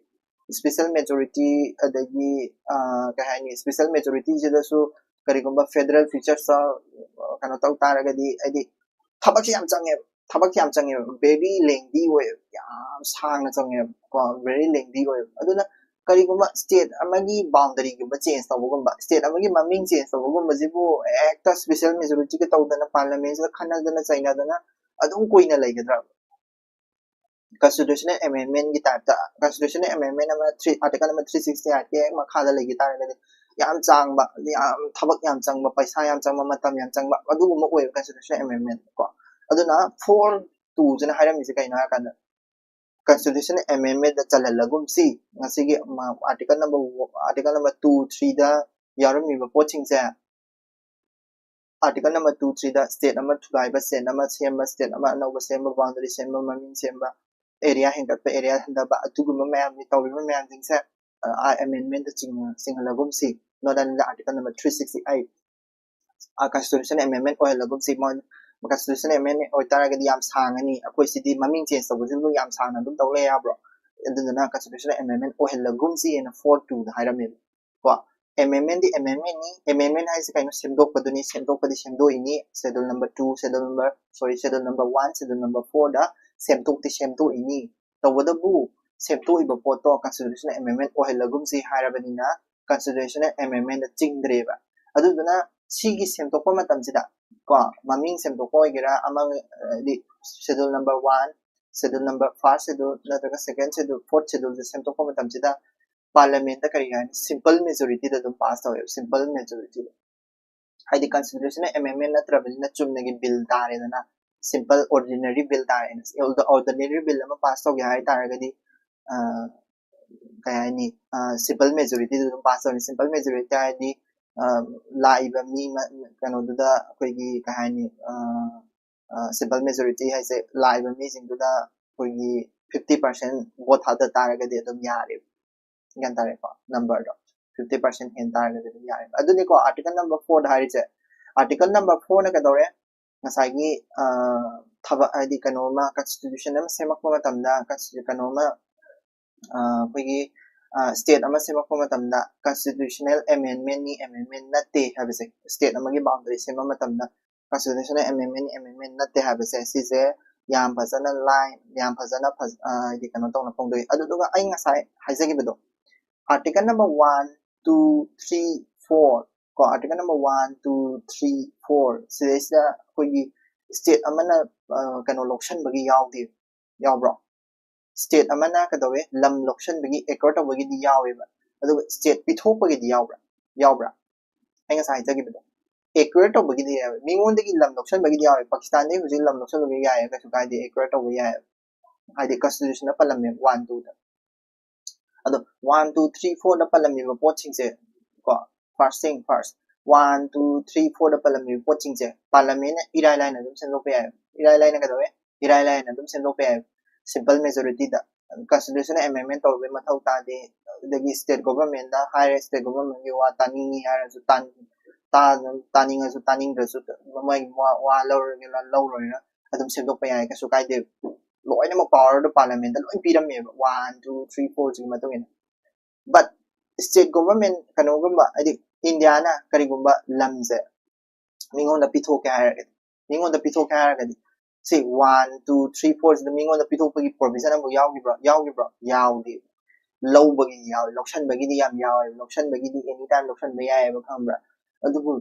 Special majority, ꯑꯗꯒꯤ ꯀꯩ ꯍꯥꯏꯅꯤ, special majority ꯁꯤꯗꯁꯨ ꯀꯔꯤꯒꯨꯝꯕ federal features ꯀꯩꯅꯣ ꯇꯧ ꯇꯥꯔꯒꯗꯤ, ꯍꯥꯏꯗꯤ ꯊꯕꯛꯁꯦ ꯌꯥꯝ ꯆꯪꯉꯦꯕ, ꯊꯕꯛꯁꯦ ꯌꯥꯝ ꯆꯪꯉꯦꯕ, very lengthy ꯑꯣꯏꯌꯦꯕ, ꯌꯥꯝ ꯁꯥꯡꯅ ꯆꯪꯉꯦꯕ ꯀꯣ, very lengthy ꯑꯣꯏꯌꯦꯕ. ꯑꯗꯨꯅ ꯀꯔꯤꯒꯨꯝꯕ state ꯑꯃꯒꯤ boundary ꯒꯨꯝꯕ change ꯇꯧꯕꯒꯨꯝꯕ, state ꯑꯃꯒꯤ ꯃꯃꯤꯡ change ꯇꯧꯕꯒꯨꯝꯕꯁꯤꯕꯨ ꯍꯦꯛꯇ special majority ꯒ ꯇꯧꯗꯅ parliament ꯁꯤꯗ ꯈꯟꯅꯗꯅ ꯆꯩꯅꯗꯅ ꯑꯗꯨꯝ ꯀꯨꯏꯅ ꯂꯩꯒꯗ꯭ꯔꯕ? Constitutional amendment ꯀꯤ type ꯇ constitutional amendment ꯑꯃ three, article number three sixty I ꯒꯤ ꯍꯦꯛ ꯃꯈꯥꯗ ꯂꯩꯈꯤ ꯇꯥꯔꯒꯗꯤ ꯌꯥꯝ ꯆꯥꯡꯕ, ꯌꯥꯝ ꯊꯕꯛ ꯌꯥꯝ ꯆꯪꯕ, ꯄꯩꯁꯥ ꯌꯥꯝ ꯆꯪꯕ, ꯃꯇꯝ ꯌꯥꯝ ꯆꯪꯕ, ꯑꯗꯨꯒꯨꯝꯕ ꯑꯣꯏꯌꯦꯕ constitutional amendment ꯀꯣ. ꯑꯗꯨꯅ four two ꯁꯤꯅ ꯍꯥꯏꯔꯝꯃꯤꯁꯦ ꯀꯩꯅꯣ ꯍꯥꯏꯔꯀꯥꯟꯗ, constitutional amendment ꯗ ꯆꯜꯍꯜꯂꯒꯨꯝꯁꯤ, ꯉꯁꯤꯒꯤ article number, article number two three ꯗ ꯌꯥꯎꯔꯝꯃꯤꯕ ꯄꯣꯠꯁꯤꯡꯁꯦ, article number two three ꯗ state ꯑꯃ ꯊꯨꯒꯥꯏꯕ, state ꯑꯃ ꯁꯦꯝꯕ, state ꯑꯃ ꯑꯅꯧꯕ ꯁꯦꯝꯕ, boundary ꯁꯦꯝꯕ, ꯃꯃꯤꯡ ꯁꯦꯝꯕ, area ꯍꯦꯟꯒꯠꯄ, area ꯍꯟꯊꯕ, ꯑꯗꯨꯒꯨꯝꯕ ꯃꯌꯥꯝꯅꯤ ꯇꯧꯔꯤꯕ ꯃꯌꯥꯝꯁꯤꯡꯁꯦ amendment ꯇ ꯆꯤꯡꯍꯜꯂꯒꯨꯝꯁꯤ, not under article number three sixty I, constitutional amendment ꯑꯣꯏꯍꯜꯂꯒꯨꯝꯁꯤ꯫ Constitution Amendment ꯑꯣꯏꯇꯥꯔꯒꯗꯤ ꯌꯥꯝ ꯁꯥꯡꯉꯅꯤ, ꯑꯩꯈꯣꯏ ꯁꯤꯗꯤ ꯃꯃꯤꯡ change ꯇꯧꯕꯁꯤꯕꯨ ꯌꯥꯝ ꯁꯥꯡꯅ ꯑꯗꯨꯝ ꯇꯧ ꯂꯩ ꯌꯥꯕ꯭ꯔꯣ? ꯑꯗꯨꯗꯨꯅ Constitution Amendment ꯑꯣꯏꯍꯜꯂꯒꯨꯝꯁꯤꯅ four two ꯗ ꯍꯥꯏꯔꯝꯃꯦꯕ꯫ ꯀꯣ, amendment ꯗꯤ amendment ꯅꯤ꯫ Amendment ꯍꯥꯏꯁꯦ ꯀꯩꯅꯣ? ꯁꯦꯝꯗꯣꯛꯄꯗꯨꯅꯤ꯫ ꯁꯦꯝꯗꯣꯛꯄꯗꯤ ꯁꯦꯝꯗꯣꯛꯏꯅꯤ꯫ Schedule number two, Schedule number, sorry, Schedule number one, Schedule number four ꯗ ꯁꯦꯝꯗꯣꯛꯇꯤ ꯁꯦꯝꯗꯣꯛꯏꯅꯤ꯫ ꯇꯧꯕꯇꯕꯨ ꯁꯦꯝꯗꯣꯛꯏꯕ ꯄꯣꯠꯇꯣ Constitutional Amendment ꯑꯣꯏꯍꯜꯂꯒꯨꯝꯁꯤ ꯍꯥꯏꯔꯕꯅꯤꯅ Constitutional Amendment ꯗ ꯆꯤꯡꯗ꯭ꯔꯦꯕ꯫ ꯑꯗꯨꯗꯨꯅ ꯁꯤꯒꯤ ꯁꯦꯝꯗꯣꯛꯄ ꯃꯇꯝꯁꯤꯗ, ꯀꯣ, ꯃꯃꯤꯡ ꯁꯦꯝꯗꯣꯛꯄ ꯑꯣꯏꯒꯦꯔꯥ, ꯑꯃ, ꯍꯥꯏꯗꯤ Schedule number one, Schedule number, first Schedule ꯅꯠꯇ꯭ꯔꯒ second Schedule, fourth Schedule ꯁꯦ ꯁꯦꯝꯗꯣꯛꯄ ꯃꯇꯝꯁꯤꯗ Parliament ꯇ ꯀꯔꯤ ꯍꯥꯏꯅꯤ? Simple majority ꯗ ꯑꯗꯨꯝ pass ꯇꯧꯋꯦꯕ, simple majority ꯗ꯫ ꯍꯥꯏꯗꯤ Constitutional Amendment ꯅꯠꯇ꯭ꯔꯕꯅꯤꯅ ꯆꯨꯝꯅꯒꯤ bill ꯇꯥꯔꯦꯗꯅ, simple ordinary bill ꯇꯥꯔꯦꯅ꯫ Ordinary bill ꯑꯃ pass ꯇꯧꯒꯦ ꯍꯥꯏ ꯇꯥꯔꯒꯗꯤ, ꯑ, ꯀꯩ ꯍꯥꯏꯅꯤ, ꯑ, simple majority ꯗ ꯑꯗꯨꯝ pass ꯇꯧꯅꯤ꯫ Simple majority ꯍꯥꯏꯗꯤ, ꯑ, ꯂꯥꯛꯏꯕ ꯃꯤ ꯃ-, ꯀꯩꯅꯣꯗꯨꯗ ꯑꯩꯈꯣꯏꯒꯤ, ꯀꯩ ꯍꯥꯏꯅꯤ, ꯑ, ꯑ, simple majority ꯍꯥꯏꯁꯦ ꯂꯥꯛꯏꯕ ꯃꯤꯁꯤꯡꯗꯨꯗ ꯑꯩꯈꯣꯏꯒꯤ fifty percent vote ꯊꯥꯗ ꯇꯥꯔꯒꯗꯤ ꯑꯗꯨꯝ ꯌꯥꯔꯦꯕ꯫ ꯒ꯭ꯌꯥꯟ ꯇꯥꯔꯦꯀꯣ? Number ꯗꯣ fifty percent ꯍꯦꯟ ꯇꯥꯔꯒꯗꯤ ꯑꯗꯨꯝ ꯌꯥꯔꯦꯕ꯫ ꯑꯗꯨꯅꯤꯀꯣ article number four ꯗ ꯍꯥꯏꯔꯤꯁꯦ꯫ Article number four ꯅ ꯀꯩꯗꯧꯔꯦ? ꯉꯁꯥꯏꯒꯤ, ꯑ, ꯊꯕꯛ, ꯍꯥꯏꯗꯤ ꯀꯩꯅꯣꯝꯃ, constitution ꯑꯃ ꯁꯦꯝꯃꯛꯄ ꯃꯇꯝꯗ, consti-, ꯀꯩꯅꯣꯝꯃ, ꯑ, ꯑꯩꯈꯣꯏꯒꯤ, ꯑ, state ꯑꯃ ꯁꯦꯝꯃꯛꯄ ꯃꯇꯝꯗ constitutional amendment ꯅꯤ, amendment ꯅꯠꯇꯦ ꯍꯥꯏꯕꯁꯦ, state ꯑꯃꯒꯤ boundary ꯁꯦꯝꯕ ꯃꯇꯝꯗ constitutional amendment ꯅꯤ, amendment ꯅꯠꯇꯦ ꯍꯥꯏꯕꯁꯦ, ꯁꯤꯁꯦ ꯌꯥꯝ ꯐꯖꯅ line, ꯌꯥꯝ ꯐꯖꯅ ꯐꯖ-, ꯑ, ꯍꯥꯏꯗꯤ ꯀꯩꯅꯣ ꯇꯧꯅ ꯐꯣꯡꯗꯣꯛꯏ꯫ ꯑꯗꯨꯗꯨꯒ ꯑꯩ ꯉꯁꯥꯏ ꯍꯥꯏꯖꯈꯤꯕꯗꯣ, article number one, two, three, four, ꯀꯣ, article number one, two, three, four ꯁꯤꯗꯩꯁꯤꯗ ꯑꯩꯈꯣꯏꯒꯤ state ꯑꯃꯅ, ꯑ, ꯀꯩꯅꯣ ꯂꯧꯁꯟꯕꯒꯤ ꯌꯥꯎꯗꯦ, ꯌꯥꯎꯕ꯭ꯔꯣ? State ꯑꯃꯅ ꯀꯩꯗꯧꯋꯦ? ꯂꯝ ꯂꯧꯁꯟꯕꯒꯤ, acquire ꯇꯧꯕꯒꯤꯗꯤ ꯌꯥꯎꯋꯦꯕ, ꯑꯗꯨꯒ state ꯄꯤꯊꯣꯛꯄꯒꯤꯗꯤ ꯌꯥꯎꯕ꯭ꯔꯥ? ꯌꯥꯎꯕ꯭ꯔꯥ? ꯑꯩ ꯉꯁꯥꯏ ꯍꯥꯏꯖꯈꯤꯕꯗꯣ, acquire ꯇꯧꯕꯒꯤꯗꯤ ꯌꯥꯎꯋꯦ, ꯃꯤꯉꯣꯟꯗꯒꯤ ꯂꯝ ꯂꯧꯁꯟꯕꯒꯤꯗꯤ ꯌꯥꯎꯋꯦ꯫ ꯄꯥꯀꯤꯁꯇꯥꯟꯗꯒꯤ ꯍꯧꯖꯤꯛ ꯂꯝ ꯂꯧꯁꯟꯕꯒꯤ ꯌꯥꯏꯌꯦ, ꯀꯩꯁꯨ ꯀꯥꯏꯗꯦ, acquire ꯇꯧꯕ ꯌꯥꯏꯌꯦ, ꯍꯥꯏꯗꯤ constitution ꯗ ꯄꯜꯂꯝꯃꯦ one, two ꯗ꯫ ꯑꯗꯣ one, two, three, four ꯗ ꯄꯜꯂꯝꯃꯤꯕ ꯄꯣꯠꯁꯤꯡꯁꯦ, ꯀꯣ, first thing first, one, two, three, four ꯗ ꯄꯜꯂꯝꯃꯤꯕ ꯄꯣꯠꯁꯤꯡꯁꯦ Parliament ꯅ ꯏꯔꯥꯏ ꯂꯥꯏꯅ ꯑꯗꯨꯝ ꯁꯦꯝꯗꯣꯛꯄ ꯌꯥꯏ꯫ ꯏꯔꯥꯏ ꯂꯥꯏꯅ ꯀꯩꯗꯧꯋꯦ? ꯏꯔꯥꯏ ꯂꯥꯏꯅ ꯑꯗꯨꯝ ꯁꯦꯝꯗꯣꯛꯄ ꯌꯥꯏ, simple majority ꯗ꯫ Constitution amendment ꯇꯧꯔꯨꯕꯩ ꯃꯊꯧ ꯇꯥꯗꯦ꯫ ꯑꯗꯒꯤ state government ꯗ ꯍꯥꯏꯔꯦ, state government ꯀꯤ ꯋꯥ ꯇꯥꯅꯤꯡꯉꯤ ꯍꯥꯏꯔꯁꯨ ꯇꯥꯅꯤꯡꯉꯤ꯫ ꯇꯥ- ꯇꯥꯅꯤꯡꯉꯁꯨ ꯇꯥꯅꯤꯡꯗ꯭ꯔꯁꯨ ꯃꯣꯏ ꯋꯥ ꯋꯥ ꯂꯧꯔꯒꯦꯔꯥ ꯂꯧꯔꯣꯏꯔꯥ ꯑꯗꯨꯝ ꯁꯦꯝꯗꯣꯛꯄ ꯌꯥꯏ, ꯀꯩꯁꯨ ꯀꯥꯏꯗꯦ꯫ ꯂꯣꯏꯅꯃꯛ power ꯗꯣ parliament ꯇ ꯂꯣꯏ ꯄꯤꯔꯝꯃꯦꯕ, one two three four ꯁꯤꯒꯤ ꯃꯇꯨꯡ ꯏꯟꯅ꯫ But state government ꯀꯩꯅꯣꯒꯨꯝꯕ, ꯍꯥꯏꯗꯤ ꯏꯟꯗꯤꯌꯥꯅ ꯀꯔꯤꯒꯨꯝꯕ ꯂꯝꯁꯦ ꯃꯤꯉꯣꯟꯗ ꯄꯤꯊꯣꯛꯀꯦ ꯍꯥꯏꯔꯒꯗꯤ, ꯃꯤꯉꯣꯟꯗ ꯄꯤꯊꯣꯛꯀꯦ ꯍꯥꯏꯔꯒꯗꯤ ꯁꯤ one two three four ꯁꯤꯗ ꯃꯤꯉꯣꯟꯗ ꯄꯤꯊꯣꯛꯄꯒꯤ provision ꯑꯃꯐꯥꯎ ꯌꯥꯎꯈꯤꯕ꯭ꯔꯣ? ꯌꯥꯎꯈꯤꯕ꯭ꯔꯣ? ꯌꯥꯎꯗꯦ꯫ ꯂꯧꯕꯒꯤꯗꯤ ꯌꯥꯎꯋꯦ, ꯂꯧꯁꯟꯕꯒꯤꯗꯤ ꯌꯥꯝ ꯌꯥꯎꯋꯦ, ꯂꯧꯁꯟꯕꯒꯤꯗꯤ any time ꯂꯧꯁꯟꯕ ꯌꯥꯏꯑꯕ, ꯈꯪꯕ꯭ꯔꯥ? ꯑꯗꯨꯕꯨ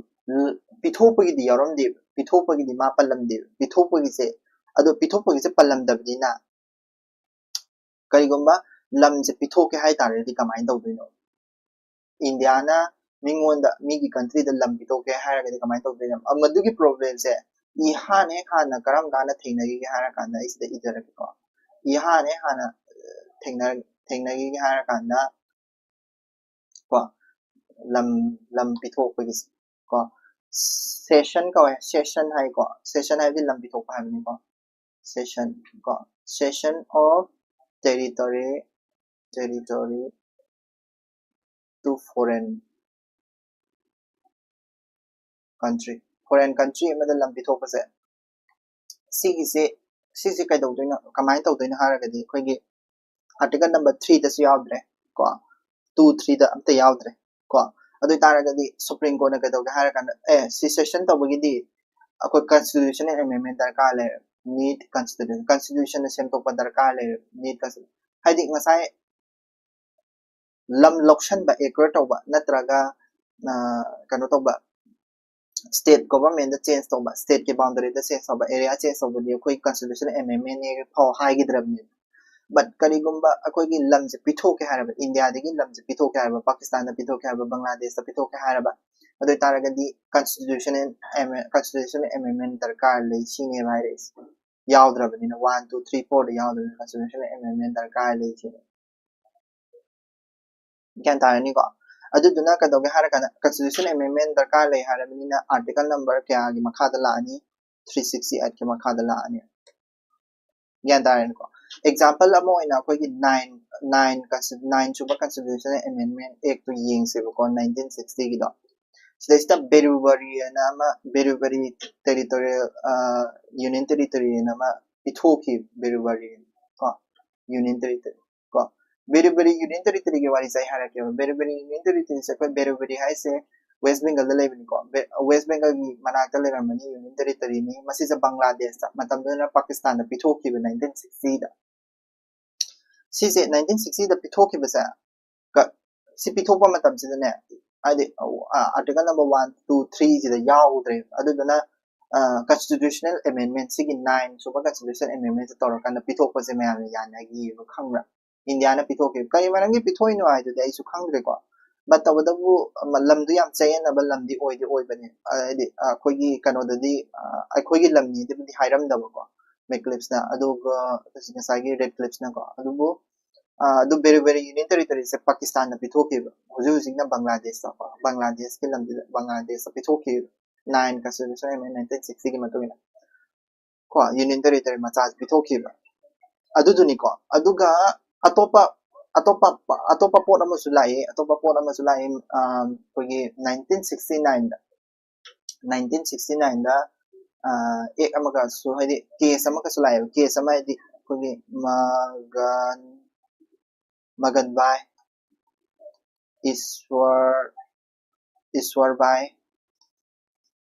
ꯄꯤꯊꯣꯛꯄꯒꯤꯗꯤ ꯌꯥꯎꯔꯝꯗꯦꯕ, ꯄꯤꯊꯣꯛꯄꯒꯤꯗꯤ ꯃꯥ ꯄꯜꯂꯝꯗꯦꯕ꯫ ꯄꯤꯊꯣꯛꯄꯒꯤꯁꯦ, ꯑꯗꯣ ꯄꯤꯊꯣꯛꯄꯒꯤꯁꯦ ꯄꯜꯂꯝꯗꯕꯅꯤꯅ ꯀꯔꯤꯒꯨꯝꯕ ꯂꯝꯁꯦ ꯄꯤꯊꯣꯛꯀꯦ ꯍꯥꯏꯇꯥꯔꯒꯗꯤ ꯀꯃꯥꯏꯅ ꯇꯧꯗꯣꯏꯅꯣ? ꯏꯟꯗꯤꯌꯥꯅ ꯃꯤꯉꯣꯟꯗ, ꯃꯤꯒꯤ country ꯗ ꯂꯝ ꯄꯤꯊꯣꯛꯀꯦ ꯍꯥꯏꯔꯒꯗꯤ ꯀꯃꯥꯏꯅ ꯇꯧꯗꯣꯏꯅꯣ? ꯃꯗꯨꯒꯤ problem ꯁꯦ ꯏꯍꯥꯟ ꯍꯦꯛ ꯍꯥꯟꯅ ꯀꯔꯝ ꯀꯥꯟꯗ ꯊꯦꯡꯅꯈꯤꯒꯦ ꯍꯥꯏꯔ ꯀꯥꯟꯗ ꯑꯩ ꯁꯤꯗ ꯏꯖꯔꯛꯀꯦꯀꯣ꯫ ꯏꯍꯥꯟ ꯍꯦꯛ ꯍꯥꯟꯅ ꯊꯦꯡꯅ- ꯊꯦꯡꯅꯈꯤꯒꯦ ꯍꯥꯏꯔ ꯀꯥꯟꯗ ꯀꯣ, ꯂꯝ ꯂꯝ ꯄꯤꯊꯣꯛꯄꯒꯤꯁꯦ ꯀꯣ, cession ꯀꯧꯋꯦ꯫ Cession ꯍꯥꯏꯀꯣ, cession ꯍꯥꯏꯕꯗꯤ ꯂꯝ ꯄꯤꯊꯣꯛꯄ ꯍꯥꯏꯕꯅꯤꯀꯣ꯫ Cession ꯀꯣ, cession of territory, territory to foreign country, foreign country ꯑꯃꯗ ꯂꯝ ꯄꯤꯊꯣꯛꯄꯁꯦ, ꯁꯤꯒꯤꯁꯦ, ꯁꯤꯁꯦ ꯀꯩꯗꯧꯗꯣꯏꯅꯣ, ꯀꯃꯥꯏꯅ ꯇꯧꯗꯣꯏꯅꯣ ꯍꯥꯏꯔꯒꯗꯤ ꯑꯩꯈꯣꯏꯒꯤ article number three ꯗꯁꯨ ꯌꯥꯎꯗ꯭ꯔꯦ ꯀꯣ, two three ꯗ ꯑꯝꯇ ꯌꯥꯎꯗ꯭ꯔꯦ ꯀꯣ꯫ ꯑꯗꯨ ꯑꯣꯏꯇꯥꯔꯒꯗꯤ Supreme Court ꯅ ꯀꯩꯗꯧꯒꯦ ꯍꯥꯏꯔ ꯀꯥꯟꯗ, ꯑꯦ, ꯁꯤ cession ꯇꯧꯕꯒꯤꯗꯤ ꯑꯩꯈꯣꯏ constitutional amendment ꯗꯔꯀꯥꯔ ꯂꯩꯔꯦ, need constitution, constitution ꯅ ꯁꯦꯝꯗꯣꯛꯄ ꯗꯔꯀꯥꯔ ꯂꯩꯔꯦ, need constitution꯫ ꯍꯥꯏꯗꯤ ꯉꯁꯥꯏ ꯂꯝ ꯂꯧꯁꯟꯕ, acquire ꯇꯧꯕ ꯅꯠꯇ꯭ꯔꯒ ꯀꯩꯅꯣ ꯇꯧꯕ, state government ꯗ change ꯇꯧꯕ, state ꯀꯤ boundary ꯗ change ꯇꯧꯕ, area change ꯇꯧꯕꯗꯤ ꯑꯩꯈꯣꯏ constitutional amendment ꯅꯦ ꯐꯥꯎ ꯍꯥꯏꯈꯤꯗ꯭ꯔꯕꯅꯦꯕ꯫ But ꯀꯔꯤꯒꯨꯝꯕ ꯑꯩꯈꯣꯏꯒꯤ ꯂꯝꯁꯦ ꯄꯤꯊꯣꯛꯀꯦ ꯍꯥꯏꯔꯕ, ꯏꯟꯗꯤꯌꯥꯗꯒꯤ ꯂꯝꯁꯦ ꯄꯤꯊꯣꯛꯀꯦ ꯍꯥꯏꯔꯕ, ꯄꯥꯀꯤꯁꯇꯥꯟꯗ ꯄꯤꯊꯣꯛꯀꯦ ꯍꯥꯏꯔꯕ, ꯕꯪꯒ꯭ꯂꯥꯗꯦꯁꯇ ꯄꯤꯊꯣꯛꯀꯦ ꯍꯥꯏꯔꯕ, ꯑꯗꯨ ꯑꯣꯏꯇꯥꯔꯒꯗꯤ constitutional constitutional amendment ꯗꯔꯀꯥꯔ ꯂꯩ ꯁꯤꯅꯦꯕ ꯍꯥꯏꯔꯛꯏꯁꯦ꯫ ꯌꯥꯎꯗ꯭ꯔꯕꯅꯤꯅ, one two three four ꯗ ꯌꯥꯎꯗ꯭ꯔꯕꯅꯤꯅ constitutional amendment ꯗꯔꯀꯥꯔ ꯂꯩ ꯁꯤꯅꯦ꯫ ꯒ꯭ꯌꯥꯟ ꯇꯥꯔꯅꯤꯀꯣ? ꯑꯗꯨꯗꯨꯅ ꯀꯩꯗꯧꯒꯦ ꯍꯥꯏꯔ ꯀꯥꯟꯗ constitutional amendment ꯗꯔꯀꯥꯔ ꯂꯩ ꯍꯥꯏꯔꯕꯅꯤꯅ article number ꯀꯌꯥꯒꯤ ꯃꯈꯥꯗ ꯂꯥꯛꯑꯅꯤ? Three sixty eight ꯀꯤ ꯃꯈꯥꯗ ꯂꯥꯛꯑꯅꯤ꯫ ꯒ꯭ꯌꯥꯟ ꯇꯥꯔꯦꯅꯦꯀꯣ? Example ꯑꯃ ꯑꯣꯏꯅ ꯑꯩꯈꯣꯏꯒꯤ nine nine nine ꯁꯨꯕ constitutional amendment act ꯇꯨ ꯌꯦꯡꯁꯦꯕꯀꯣ, nineteen sixty ꯒꯤꯗꯣ꯫ ꯁꯤꯗꯩꯁꯤꯗ ꯕꯦꯔꯨꯕꯔꯤ ꯍꯥꯏꯅ ꯑꯃ, ꯕꯦꯔꯨꯕꯔꯤ ꯇꯦꯔꯤꯇꯣꯔꯤꯌꯦꯜ ꯌꯨꯅꯤꯌꯟ ꯇꯦꯔꯤꯇꯣꯔꯤ ꯍꯥꯏꯅ ꯑꯃ ꯄꯤꯊꯣꯛꯈꯤ, ꯕꯦꯔꯨꯕꯔꯤ ꯀꯣ, ꯌꯨꯅꯤꯌꯟ ꯇꯦꯔꯤꯇꯣꯔꯤ ꯀꯣ, ꯕꯦꯔꯨꯕꯔꯤ ꯌꯨꯅꯤꯌꯟ ꯇꯦꯔꯤꯇꯣꯔꯤꯒꯤ ꯋꯥꯔꯤꯁꯦ ꯑꯩ ꯍꯥꯏꯔꯛꯀꯦꯕ꯫ ꯕꯦꯔꯨꯕꯔꯤ ꯌꯨꯅꯤꯌꯟ ꯇꯦꯔꯤꯇꯣꯔꯤꯁꯦ ꯑꯩꯈꯣꯏ ꯕꯦꯔꯨꯕꯔꯤ ꯍꯥꯏꯁꯦ ꯋꯦꯁ ꯕꯦꯡꯒꯜꯗ ꯂꯩꯕꯅꯤꯀꯣ꯫ ꯕꯦ- ꯋꯦꯁ ꯕꯦꯡꯒꯜꯒꯤ ꯃꯅꯥꯛꯇ ꯂꯩꯔꯝꯕꯅꯤ, ꯌꯨꯅꯤꯌꯟ ꯇꯦꯔꯤꯇꯣꯔꯤꯅꯤ꯫ ꯃꯁꯤꯁꯦ ꯕꯪꯒ꯭ꯂꯥꯗꯦꯁꯇ, ꯃꯇꯝꯗꯨꯗꯅ ꯄꯥꯀꯤꯁꯇꯥꯟꯗ ꯄꯤꯊꯣꯛꯈꯤꯕ ꯅꯥꯏꯟꯇꯤꯟ ꯁꯤꯛꯁꯇꯤꯗ꯫ ꯁꯤꯁꯦ ꯅꯥꯏꯟꯇꯤꯟ ꯁꯤꯛꯁꯇꯤꯗ ꯄꯤꯊꯣꯛꯈꯤꯕꯁꯦ, ꯀ- ꯁꯤ ꯄꯤꯊꯣꯛꯄ ꯃꯇꯝꯁꯤꯗꯅꯦ, ꯍꯥꯏꯗꯤ ꯑꯥꯔꯇꯤꯀꯜ ꯅꯝꯕꯔ ꯋꯥꯟ, ꯇꯨ, ꯊ꯭ꯔꯤꯁꯤꯗ ꯌꯥꯎꯗ꯭ꯔꯦꯕ꯫ ꯑꯗꯨꯗꯨꯅ ꯀꯟꯁꯇꯤꯇ꯭ꯌꯨꯁꯅꯦꯜ ꯑꯦꯃꯦꯟꯃꯦꯟ, ꯁꯤꯒꯤ ꯅꯥꯏꯟ ꯁꯨꯕ ꯀꯟꯁꯇꯤꯇ꯭ꯌꯨꯁꯅꯦꯜ ꯑꯦꯃꯦꯟꯃꯦꯟꯁꯦ ꯇꯧꯔꯀꯥꯟꯗ ꯄꯤꯊꯣꯛꯄꯁꯦ ꯃꯌꯥꯝꯅ ꯌꯥꯅꯈꯤꯕ, ꯈꯪꯕ꯭ꯔꯥ? ꯏꯟꯗꯤꯌꯥꯅ ꯄꯤꯊꯣꯛꯈꯤꯕ꯫ ꯀꯔꯤ ꯃꯔꯝꯒꯤ ꯄꯤꯊꯣꯛꯏꯅꯣ ꯍꯥꯏꯗꯨꯗꯤ ꯑꯩꯁꯨ ꯈꯪꯗ꯭ꯔꯦꯀꯣ꯫ ꯕꯠ ꯇꯧꯕꯇꯕꯨ, ꯑꯃ, ꯂꯝꯗꯨ ꯌꯥꯝ ꯆꯌꯦꯠꯅꯕ ꯂꯝꯗꯤ ꯑꯣꯏꯗꯤ ꯑꯣꯏꯕꯅꯦ꯫ ꯍꯥꯏꯗꯤ, ꯑ, ꯑꯩꯈꯣꯏꯒꯤ ꯀꯩꯅꯣꯗꯗꯤ, ꯑ, ꯑꯩꯈꯣꯏꯒꯤ ꯂꯝꯅꯤꯗꯕꯨꯗꯤ ꯍꯥꯏꯔꯝꯗꯕꯀꯣ ꯃꯦꯀ꯭ꯂꯤꯞꯁꯅ, ꯑꯗꯨꯒ ꯉꯁꯥꯏꯒꯤ ꯔꯦꯗ ꯀ꯭ꯂꯤꯞꯁꯅꯀꯣ꯫ ꯑꯗꯨꯕꯨ, ꯑ, ꯑꯗꯨ ꯕꯦꯔꯨꯕꯦꯔꯤ ꯌꯨꯅꯤꯌꯟ ꯇꯦꯔꯤꯇꯣꯔꯤꯁꯦ ꯄꯥꯀꯤꯁꯇꯥꯟꯅ ꯄꯤꯊꯣꯛꯈꯤꯕ, ꯍꯧꯖꯤꯛ ꯍꯧꯖꯤꯛꯅ ꯕꯪꯒ꯭ꯂꯥꯗꯦꯁꯇꯀꯣ, ꯕꯪꯒ꯭ꯂꯥꯗꯦꯁꯀꯤ ꯂꯝꯗꯨꯗ ꯕꯪꯒ꯭ꯂꯥꯗꯦꯁꯇ ꯄꯤꯊꯣꯛꯈꯤꯕ, ꯅꯥꯏꯟ ꯀꯟꯁꯇꯤꯇ꯭ꯌꯨꯁꯟ ꯑꯦꯃꯦꯟꯃꯦꯟ ꯅꯥꯏꯟꯇꯤꯟ ꯁꯤꯛꯁꯇꯤꯒꯤ ꯃꯇꯨꯡ ꯏꯟꯅ ꯀꯣ, ꯌꯨꯅꯤꯌꯟ ꯇꯦꯔꯤꯇꯣꯔꯤ ꯃꯆꯥꯁꯦ ꯄꯤꯊꯣꯛꯈꯤꯕ꯫ ꯑꯗꯨꯗꯨꯅꯤꯀꯣ꯫ ꯑꯗꯨꯒ ꯑꯇꯣꯞꯄ, ꯑꯇꯣꯞꯄ, ꯑꯇꯣꯞꯄ ꯄꯣꯠ ꯑꯃꯁꯨ ꯂꯥꯛꯏ, ꯑꯇꯣꯞꯄ ꯄꯣꯠ ꯑꯃꯁꯨ ꯂꯥꯛꯏ, ꯑ, ꯑꯩꯈꯣꯏꯒꯤ ꯅꯥꯏꯟꯇꯤꯟ ꯁꯤꯛꯁꯇꯤ ꯅꯥꯏꯟꯗ, ꯅꯥꯏꯟꯇꯤꯟ ꯁꯤꯛꯁꯇꯤ ꯅꯥꯏꯟꯗ, ꯑ, ꯑꯦꯛ ꯑꯃꯒꯁꯨ, ꯍꯥꯏꯗꯤ ꯀꯦꯁ ꯑꯃꯒꯁꯨ ꯂꯥꯛꯑꯦꯕ꯫ ꯀꯦꯁ ꯑꯃ ꯍꯥꯏꯗꯤ ꯑꯩꯈꯣꯏꯒꯤ ꯃꯒꯟ, ꯃꯒꯟꯚꯥꯏ ꯏꯁ꯭ꯋꯔ, ꯏꯁ꯭ꯋꯔꯚꯥꯏ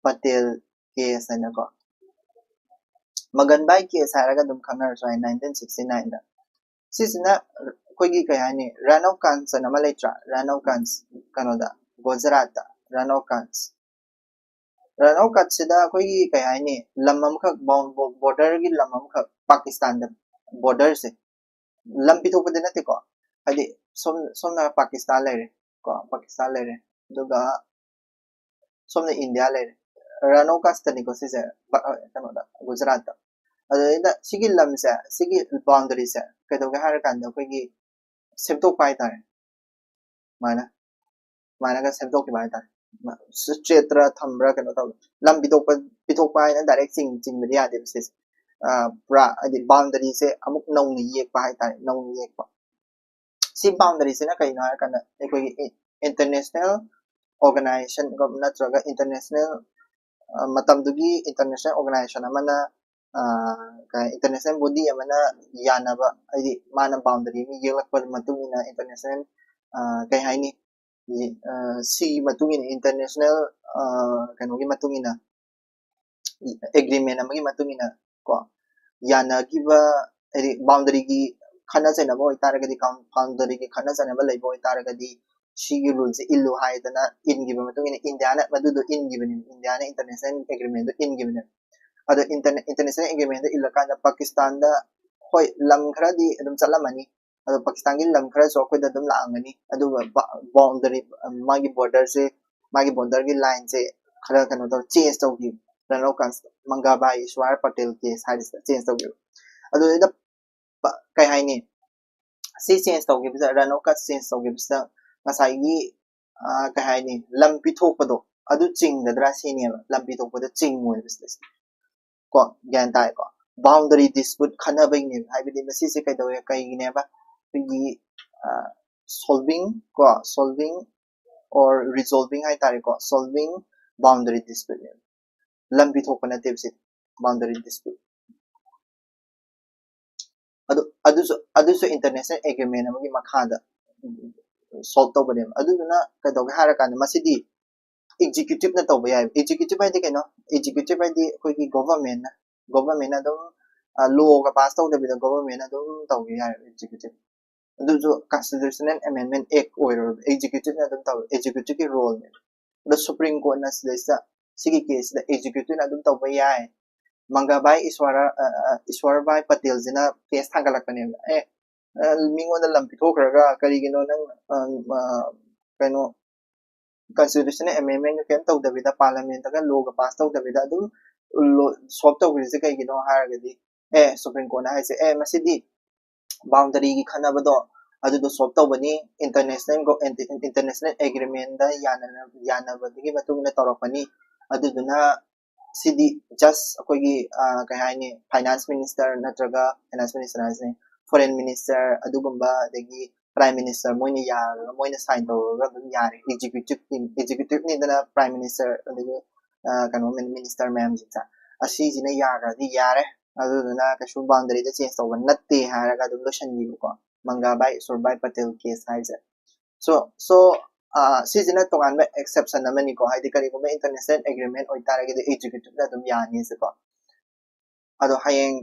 ꯄꯇꯦꯜ ꯀꯦꯁ ꯍꯥꯏꯅꯀꯣ꯫ ꯃꯒꯟꯚꯥꯏ ꯀꯦꯁ ꯍꯥꯏꯔꯒ ꯑꯗꯨꯝ ꯈꯪꯅꯔꯁꯨ ꯌꯥꯏ, ꯅꯥꯏꯟꯇꯤꯟ ꯁꯤꯛꯁꯇꯤ ꯅꯥꯏꯟꯗ꯫ ꯁꯤꯁꯤꯅ ꯑꯩꯈꯣꯏꯒꯤ ꯀꯩ ꯍꯥꯏꯅꯤ, ꯔꯟ ꯑꯣꯐ ꯀꯥꯟꯁ ꯑꯅ ꯑꯃ ꯂꯩꯇ꯭ꯔꯥ? ꯔꯟ ꯑꯣꯐ ꯀꯥꯟꯁ, ꯀꯩꯅꯣꯗ, ꯒꯨꯖꯔꯥꯠꯇ ꯔꯟ ꯑꯣꯐ ꯀꯥꯟꯁ꯫ ꯔꯟ ꯑꯣꯐ ꯀꯥꯟꯁꯁꯤꯗ ꯑꯩꯈꯣꯏꯒꯤ ꯀꯩ ꯍꯥꯏꯅꯤ, ꯂꯝ ꯑꯃꯈꯛ, ꯕꯣꯔꯗꯔꯒꯤ ꯂꯝ ꯑꯃꯈꯛ, ꯄꯥꯀꯤꯁꯇꯥꯟꯗ ꯕꯣꯔꯗꯔꯁꯦ, ꯂꯝ ꯄꯤꯊꯣꯛꯄꯗꯤ ꯅꯠꯇꯦꯀꯣ, ꯍꯥꯏꯗꯤ ꯁꯣꯝ, ꯁꯣꯝꯅ ꯄꯥꯀꯤꯁꯇꯥꯟ ꯂꯩꯔꯦ ꯀꯣ, ꯄꯥꯀꯤꯁꯇꯥꯟ ꯂꯩꯔꯦ, ꯑꯗꯨꯒ ꯁꯣꯝꯅ ꯏꯟꯗꯤꯌꯥ ꯂꯩꯔꯦ꯫ ꯔꯟ ꯑꯣꯐ ꯀꯥꯟꯁꯇꯅꯤꯀꯣ ꯁꯤꯁꯦ, ꯕ-, ꯑ, ꯀꯩꯅꯣꯗ, ꯒꯨꯖꯔꯥꯠꯇ꯫ ꯑꯗꯨꯗꯩꯗ ꯁꯤꯒꯤ ꯂꯝꯁꯦ, ꯁꯤꯒꯤ ꯕꯥꯎꯟꯗꯔꯤꯁꯦ ꯀꯩꯗꯧꯒꯦ ꯍꯥꯏꯔꯀꯥꯟꯗ ꯑꯩꯈꯣꯏꯒꯤ ꯁꯦꯝꯗꯣꯛꯄ ꯍꯥꯏꯇꯥꯔꯦ, ꯁꯨꯃꯥꯏꯅ, ꯁꯨꯃꯥꯏꯅꯒ ꯁꯦꯝꯗꯣꯛꯈꯤꯕ ꯍꯥꯏꯇꯥꯔꯦ꯫ ꯁ꯭ꯇꯔꯦꯠꯇ ꯊꯝꯕ꯭ꯔꯥ, ꯀꯩꯅꯣ ꯇꯧꯕ, ꯂꯝ ꯄꯤꯊꯣꯛꯄ, ꯄꯤꯊꯣꯛꯄ ꯍꯥꯏꯅ ꯗꯥꯏꯔꯦꯛ ꯆꯤꯡ-, ꯆꯤꯡꯕꯗꯤ ꯌꯥꯗꯦꯕ ꯁꯤꯁꯦ꯫ ꯑ, ꯄꯨꯔꯥ ꯍꯥꯏꯗꯤ ꯕꯥꯎꯟꯗꯔꯤꯁꯦ ꯑꯃꯨꯛ ꯅꯧꯅ ꯌꯦꯛꯄ ꯍꯥꯏꯇꯥꯔꯦ, ꯅꯧꯅ ꯌꯦꯛꯄ꯫ ꯁꯤ ꯕꯥꯎꯟꯗꯔꯤꯁꯤꯅ ꯀꯩꯅꯣ ꯍꯥꯏꯔꯀꯥꯟꯗ ꯑꯩꯈꯣꯏꯒꯤ ꯏ-, ꯏꯟꯇꯔꯅꯦꯁꯅꯦꯜ, organization ꯅꯠꯇ꯭ꯔꯒ international, ꯃꯇꯝꯗꯨꯒꯤ international organization ꯑꯃꯅ, international body ꯑꯃꯅ ꯌꯥꯅꯕ, ꯍꯥꯏꯗꯤ ꯃꯥꯅ boundary ꯑꯃ ꯌꯦꯛꯂꯛꯄ ꯃꯇꯨꯡ ꯏꯟꯅ international, ꯀꯩ ꯍꯥꯏꯅꯤ, ꯁꯤꯒꯤ ꯃꯇꯨꯡ ꯏꯟꯅ international ꯀꯩꯅꯣꯒꯤ ꯃꯇꯨꯡ ꯏꯟꯅ agreement ꯑꯃꯒꯤ ꯃꯇꯨꯡ ꯏꯟꯅ ꯀꯣ, ꯌꯥꯅꯈꯤꯕ, ꯍꯥꯏꯗꯤ boundaryꯒꯤ ꯈꯠꯅ ꯆꯩꯅꯕ ꯑꯣꯏꯇꯥꯔꯒꯗꯤ, boundaryꯒꯤ ꯈꯠꯅ ꯆꯩꯅꯕ ꯂꯩꯕ ꯑꯣꯏꯇꯥꯔꯒꯗꯤ ꯁꯤꯒꯤ ruleꯁꯦ ꯏꯜꯂꯨ ꯍꯥꯏꯗꯅ ꯏꯟꯈꯤꯕ ꯃꯇꯨꯡ ꯏꯟꯅ ꯏꯟꯗꯤꯌꯥꯅ ꯃꯗꯨꯗꯣ ꯏꯟꯈꯤꯕꯅꯦꯕ, ꯏꯟꯗꯤꯌꯥꯅ international agreementꯗꯣ ꯏꯟꯈꯤꯕꯅꯦꯕ꯫ ꯑꯗꯣ inter-, international agreementꯗꯣ ꯏꯜꯂꯀꯥꯟꯗ ꯄꯥꯀꯤꯁꯇꯥꯟꯗ, ꯍꯣꯏ, ꯂꯝ ꯈꯔꯗꯤ ꯑꯗꯨꯝ ꯆꯠꯂꯝꯃꯅꯤ, ꯑꯗꯣ ꯄꯥꯀꯤꯁꯇꯥꯟꯒꯤ ꯂꯝ ꯈꯔꯁꯨ ꯑꯩꯈꯣꯏꯗ ꯑꯗꯨꯝ ꯂꯥꯛꯑꯝꯒꯅꯤ, ꯑꯗꯨꯒ boundary, ꯃꯥꯒꯤ borderꯁꯦ, ꯃꯥꯒꯤ boundaryꯒꯤ lineꯁꯦ ꯈꯔ ꯀꯩꯅꯣ ꯇꯧ, change ꯇꯧꯈꯤꯕ꯫ ꯔꯟ ꯑꯣꯐ ꯀꯠꯁ, ꯃꯪꯒꯥꯕꯥꯏ ꯏꯁꯋꯥꯔ ꯄꯇꯦꯜ case ꯍꯥꯏꯔꯤꯁꯤꯗ change ꯇꯧꯈꯤꯕ꯫ ꯑꯗꯨꯗꯩꯗ ꯀꯩ ꯍꯥꯏꯅꯤ, ꯁꯤ change ꯇꯧꯈꯤꯕꯁꯤꯗ, run of Kutch change ꯇꯧꯈꯤꯕꯁꯤꯗ ꯉꯁꯥꯏꯒꯤ, ꯀꯩ ꯍꯥꯏꯅꯤ, ꯂꯝ ꯄꯤꯊꯣꯛꯄꯗꯣ ꯑꯗꯨ ꯆꯤꯡꯒꯗ꯭ꯔꯥ ꯁꯤꯅꯦꯕ꯫ ꯂꯝ ꯄꯤꯊꯣꯛꯄꯗ ꯆꯤꯡꯉꯣꯏꯕ ꯁꯤꯗꯩꯁꯤꯗ꯫ ꯀꯣ, ꯒ꯭ꯌꯥꯟ ꯇꯥꯏꯀꯣ? Boundary dispute ꯈꯟꯅꯕꯒꯤꯅꯦꯕ꯫ ꯍꯥꯏꯕꯗꯤ ꯃꯁꯤꯁꯦ ꯀꯩꯗꯧꯋꯦ, ꯀꯩꯒꯤꯅꯦꯕ? ꯑꯩꯈꯣꯏꯒꯤ solving ꯀꯣ, solving or resolving ꯍꯥꯏꯇꯥꯔꯦꯀꯣ, solving boundary disputeꯅꯦꯕ꯫ ꯂꯝ ꯄꯤꯊꯣꯛꯄ ꯅꯠꯇꯦꯕ ꯁꯤ boundary dispute꯫ ꯑꯗꯨ, ꯑꯗꯨꯁꯨ, ꯑꯗꯨꯁꯨ international agreement ꯑꯃꯒꯤ ꯃꯈꯥꯗ solve ꯇꯧꯕꯅꯦꯕ꯫ ꯑꯗꯨꯗꯨꯅ ꯀꯩꯗꯧꯒꯦ ꯍꯥꯏꯔꯀꯥꯟꯗ ꯃꯁꯤꯗꯤ executiveꯅ ꯇꯧꯕ ꯌꯥꯏꯕ꯫ Executive ꯍꯥꯏꯗꯤ ꯀꯩꯅꯣ? Executive ꯍꯥꯏꯗꯤ ꯑꯩꯈꯣꯏꯒꯤ governmentꯅ, governmentꯅ ꯑꯗꯨꯝ, lawꯒ pass ꯇꯧꯗꯕꯤꯗ governmentꯅ ꯑꯗꯨꯝ ꯇꯧꯕ ꯌꯥꯏꯕ executive꯫ ꯑꯗꯨꯁꯨ constitutional amendment act ꯑꯣꯏꯔꯣꯏꯕ, executiveꯅ ꯑꯗꯨꯝ ꯇꯧꯋꯦ, executiveꯀꯤ roleꯅꯦꯕ꯫ ꯑꯗꯣ Supreme Courtꯅ ꯁꯤꯗꯩꯁꯤꯗ, ꯁꯤꯒꯤ caseꯁꯤꯗ executiveꯅ ꯑꯗꯨꯝ ꯇꯧꯕ ꯌꯥꯏ꯫ ꯃꯪꯒꯥꯕꯥꯏ ꯏꯁ꯭ꯋꯥꯔ, ꯏꯁ꯭ꯋꯥꯔꯕꯥꯏ ꯄꯇꯦꯜꯁꯤꯅ case ꯊꯥꯡꯒꯠꯂꯛꯄꯅꯦꯕ꯫ ꯑꯦ, ꯃꯤꯉꯣꯟꯗ ꯂꯝ ꯄꯤꯊꯣꯛꯈ꯭ꯔꯒ ꯀꯔꯤꯒꯤꯅꯣ ꯅꯪ, ꯀꯩꯅꯣ, constitutional amendmentꯒ ꯀꯩꯝ ꯇꯧꯗꯕꯤꯗ, parliamentꯇꯒ lawꯒ pass ꯇꯧꯗꯕꯤꯗ ꯑꯗꯨꯝ solve ꯇꯧꯈ꯭ꯔꯤꯁꯦ ꯀꯩꯒꯤꯅꯣ ꯍꯥꯏꯔꯒꯗꯤ, ꯑꯦ, Supreme Courtꯅ ꯍꯥꯏꯁꯦ, ꯑꯦ, ꯃꯁꯤꯗꯤ boundaryꯒꯤ ꯈꯟꯅꯕꯗꯣ ꯑꯗꯨꯗꯣ solve ꯇꯧꯕꯅꯤ, international, international agreementꯗ ꯌꯥꯅꯕꯗꯨꯒꯤ ꯃꯇꯨꯡ ꯏꯟꯅ ꯇꯧꯔꯛꯄꯅꯤ꯫ ꯑꯗꯨꯗꯨꯅ ꯁꯤꯗꯤ just ꯑꯩꯈꯣꯏꯒꯤ, ꯀꯩ ꯍꯥꯏꯅꯤ, finance minister ꯅꯠꯇ꯭ꯔꯒ, finance minister ꯍꯥꯏꯁꯦ, foreign minister ꯑꯗꯨꯒꯨꯝꯕ, ꯑꯗꯒꯤ Prime Minister ꯃꯣꯏꯅ ꯌꯥꯔꯒ ꯃꯣꯏꯅ sign ꯇꯧꯔꯒ ꯑꯗꯨꯝ ꯌꯥꯔꯦ꯫ Executive team, executive ꯅꯤꯗꯅ Prime Minister ꯑꯗꯒꯤ ꯀꯩꯅꯣ minister ꯃꯌꯥꯝꯁꯤꯡꯁꯦ, ꯑꯁꯤꯁꯤꯅ ꯌꯥꯈ꯭ꯔꯗꯤ ꯌꯥꯔꯦ, ꯑꯗꯨꯗꯨꯅ ꯀꯩꯁꯨ boundary ꯗ change ꯇꯧꯕ ꯅꯠꯇꯦ ꯍꯥꯏꯔꯒ ꯑꯗꯨꯝ ꯂꯣꯏꯁꯤꯟꯈꯤꯕꯀꯣ, ꯃꯪꯒꯥꯕꯥꯏ ꯁꯨꯔꯕꯥꯏ ꯄꯇꯦꯜ case ꯍꯥꯏꯁꯦ꯫ So so ꯁꯤꯁꯤꯅ ꯇꯣꯉꯥꯟꯕ exception ꯑꯃꯅꯤꯀꯣ, ꯍꯥꯏꯗꯤ ꯀꯔꯤꯒꯨꯝꯕ international agreement ꯑꯣꯏꯇꯥꯔꯒꯗꯤ executive ꯅ ꯑꯗꯨꯝ ꯌꯥꯅꯤ ꯁꯤꯀꯣ꯫ ꯑꯗꯣ ꯍꯌꯦꯡ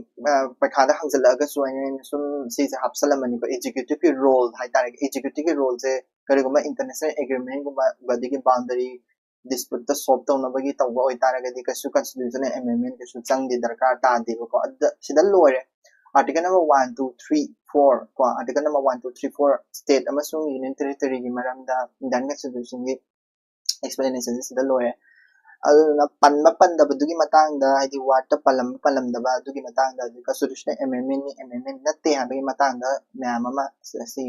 ꯄꯩꯈꯥꯗ ꯍꯪꯖꯜꯂꯛꯑꯒꯁꯨ ꯑꯩꯅ ꯁꯨꯝ ꯁꯤꯁꯦ ꯍꯥꯞꯆꯜꯂꯝꯃꯅꯤꯀꯣ, executive ꯀꯤ role ꯍꯥꯏꯇꯥꯔꯦ꯫ Executive ꯀꯤ role ꯁꯦ ꯀꯔꯤꯒꯨꯝꯕ international agreement ꯒꯨꯝꯕ ꯑꯗꯒꯤ boundary dispute ꯇ solve ꯇꯧꯅꯕꯒꯤ ꯇꯧꯕ ꯑꯣꯏꯇꯥꯔꯒꯗꯤ ꯀꯩꯁꯨ constitutional amendment ꯀꯩꯁꯨ ꯆꯪꯗꯦ, ꯗꯔꯀꯥꯔ ꯇꯥꯗꯦꯕꯀꯣ꯫ ꯑꯗꯨꯗ ꯁꯤꯗ ꯂꯣꯏꯔꯦ꯫ Article number one, two, three, four ꯀꯣ, Article number one, two, three, four state ꯑꯃꯁꯨꯡ Union Territory ꯒꯤ ꯃꯔꯝꯗ Indian Constitution ꯒꯤ explanation ꯁꯤꯗ ꯂꯣꯏꯔꯦ꯫ ꯑꯗꯨꯅ ꯄꯟꯕ ꯄꯟꯗꯕꯗꯨꯒꯤ ꯃꯇꯥꯡꯗ, ꯍꯥꯏꯗꯤ word ꯇ ꯄꯜꯂꯝꯕ ꯄꯜꯂꯝꯗꯕ ꯑꯗꯨꯒꯤ ꯃꯇꯥꯡꯗ, ꯑꯗꯨꯒ constitutional amendment ꯅꯤ amendment ꯅꯠꯇꯦ ꯍꯥꯏꯕꯒꯤ ꯃꯇꯥꯡꯗ ꯃꯌꯥꯝ ꯑꯃ ꯁꯤ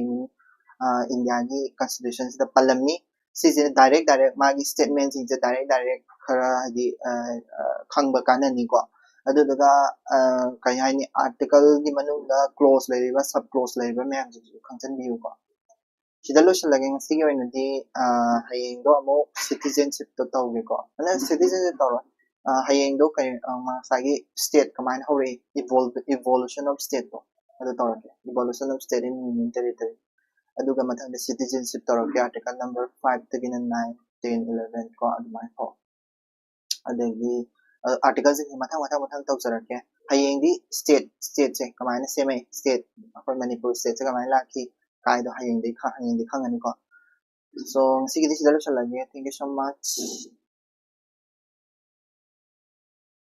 India ꯒꯤ constitution ꯁꯤꯗ ꯄꯜꯂꯝꯃꯤ꯫ ꯁꯤꯁꯦ direct direct ꯃꯥꯒꯤ statement ꯁꯤꯡꯁꯦ direct direct ꯈꯔ ꯍꯥꯏꯗꯤ ꯈꯪꯕ ꯀꯥꯟꯅꯅꯤꯀꯣ꯫ ꯑꯗꯨꯗꯨꯒ ꯀꯩ ꯍꯥꯏꯅꯤ, article ꯒꯤ ꯃꯅꯨꯡꯗ clause ꯂꯩꯔꯤꯕ sub clause ꯂꯩꯔꯤꯕ ꯃꯌꯥꯝꯁꯤꯡꯁꯨ ꯈꯪꯖꯟꯕꯤꯌꯨꯀꯣ꯫ ꯁꯤꯗ ꯂꯣꯏꯁꯤꯜꯂꯒꯦ ꯉꯁꯤꯒꯤ ꯑꯣꯏꯅꯗꯤ꯫ ꯍꯌꯦꯡꯗꯣ ꯑꯃꯨꯛ citizenship ꯇꯣ ꯇꯧꯒꯦꯀꯣ꯫ ꯑꯗ citizenship ꯇꯧꯔꯣꯏ꯫ ꯍꯌꯦꯡꯗꯣ ꯀꯩ, ꯉꯁꯥꯏꯒꯤ state ꯀꯃꯥꯏꯅ ꯍꯧꯔꯛꯏ, evolution of state ꯇꯣ ꯑꯗꯨ ꯇꯧꯔꯛꯀꯦ, evolution of state in Union Territory꯫ ꯑꯗꯨꯒ ꯃꯊꯪꯗ citizenship ꯇꯧꯔꯛꯀꯦ, article number five ꯇꯒꯤꯅ nine, ten, eleven ꯀꯣ, ꯑꯗꯨꯃꯥꯏꯅ ꯀꯣ꯫ ꯑꯗꯒꯤ article ꯁꯤꯡꯁꯦ ꯃꯊꯪ ꯃꯊꯪ ꯃꯊꯪ ꯇꯧꯖꯔꯛꯀꯦ꯫ ꯍꯌꯦꯡꯗꯤ state, state ꯁꯦ ꯀꯃꯥꯏꯅ ꯁꯦꯝꯃꯛꯏ, state, ꯑꯩꯈꯣꯏ ꯃꯅꯤꯄꯨꯔ state ꯁꯦ ꯀꯃꯥꯏꯅ ꯂꯥꯛꯈꯤ ꯀꯥꯏꯗꯣ ꯍꯌꯦꯡꯗꯤ ꯈ-, ꯍꯌꯦꯡꯗꯤ ꯈꯪꯉꯅꯤꯀꯣ꯫ So ꯉꯁꯤꯒꯤꯗꯤ ꯁꯤꯗ ꯂꯣꯏꯁꯤꯜꯂꯒꯦ꯫ Thank you so much꯫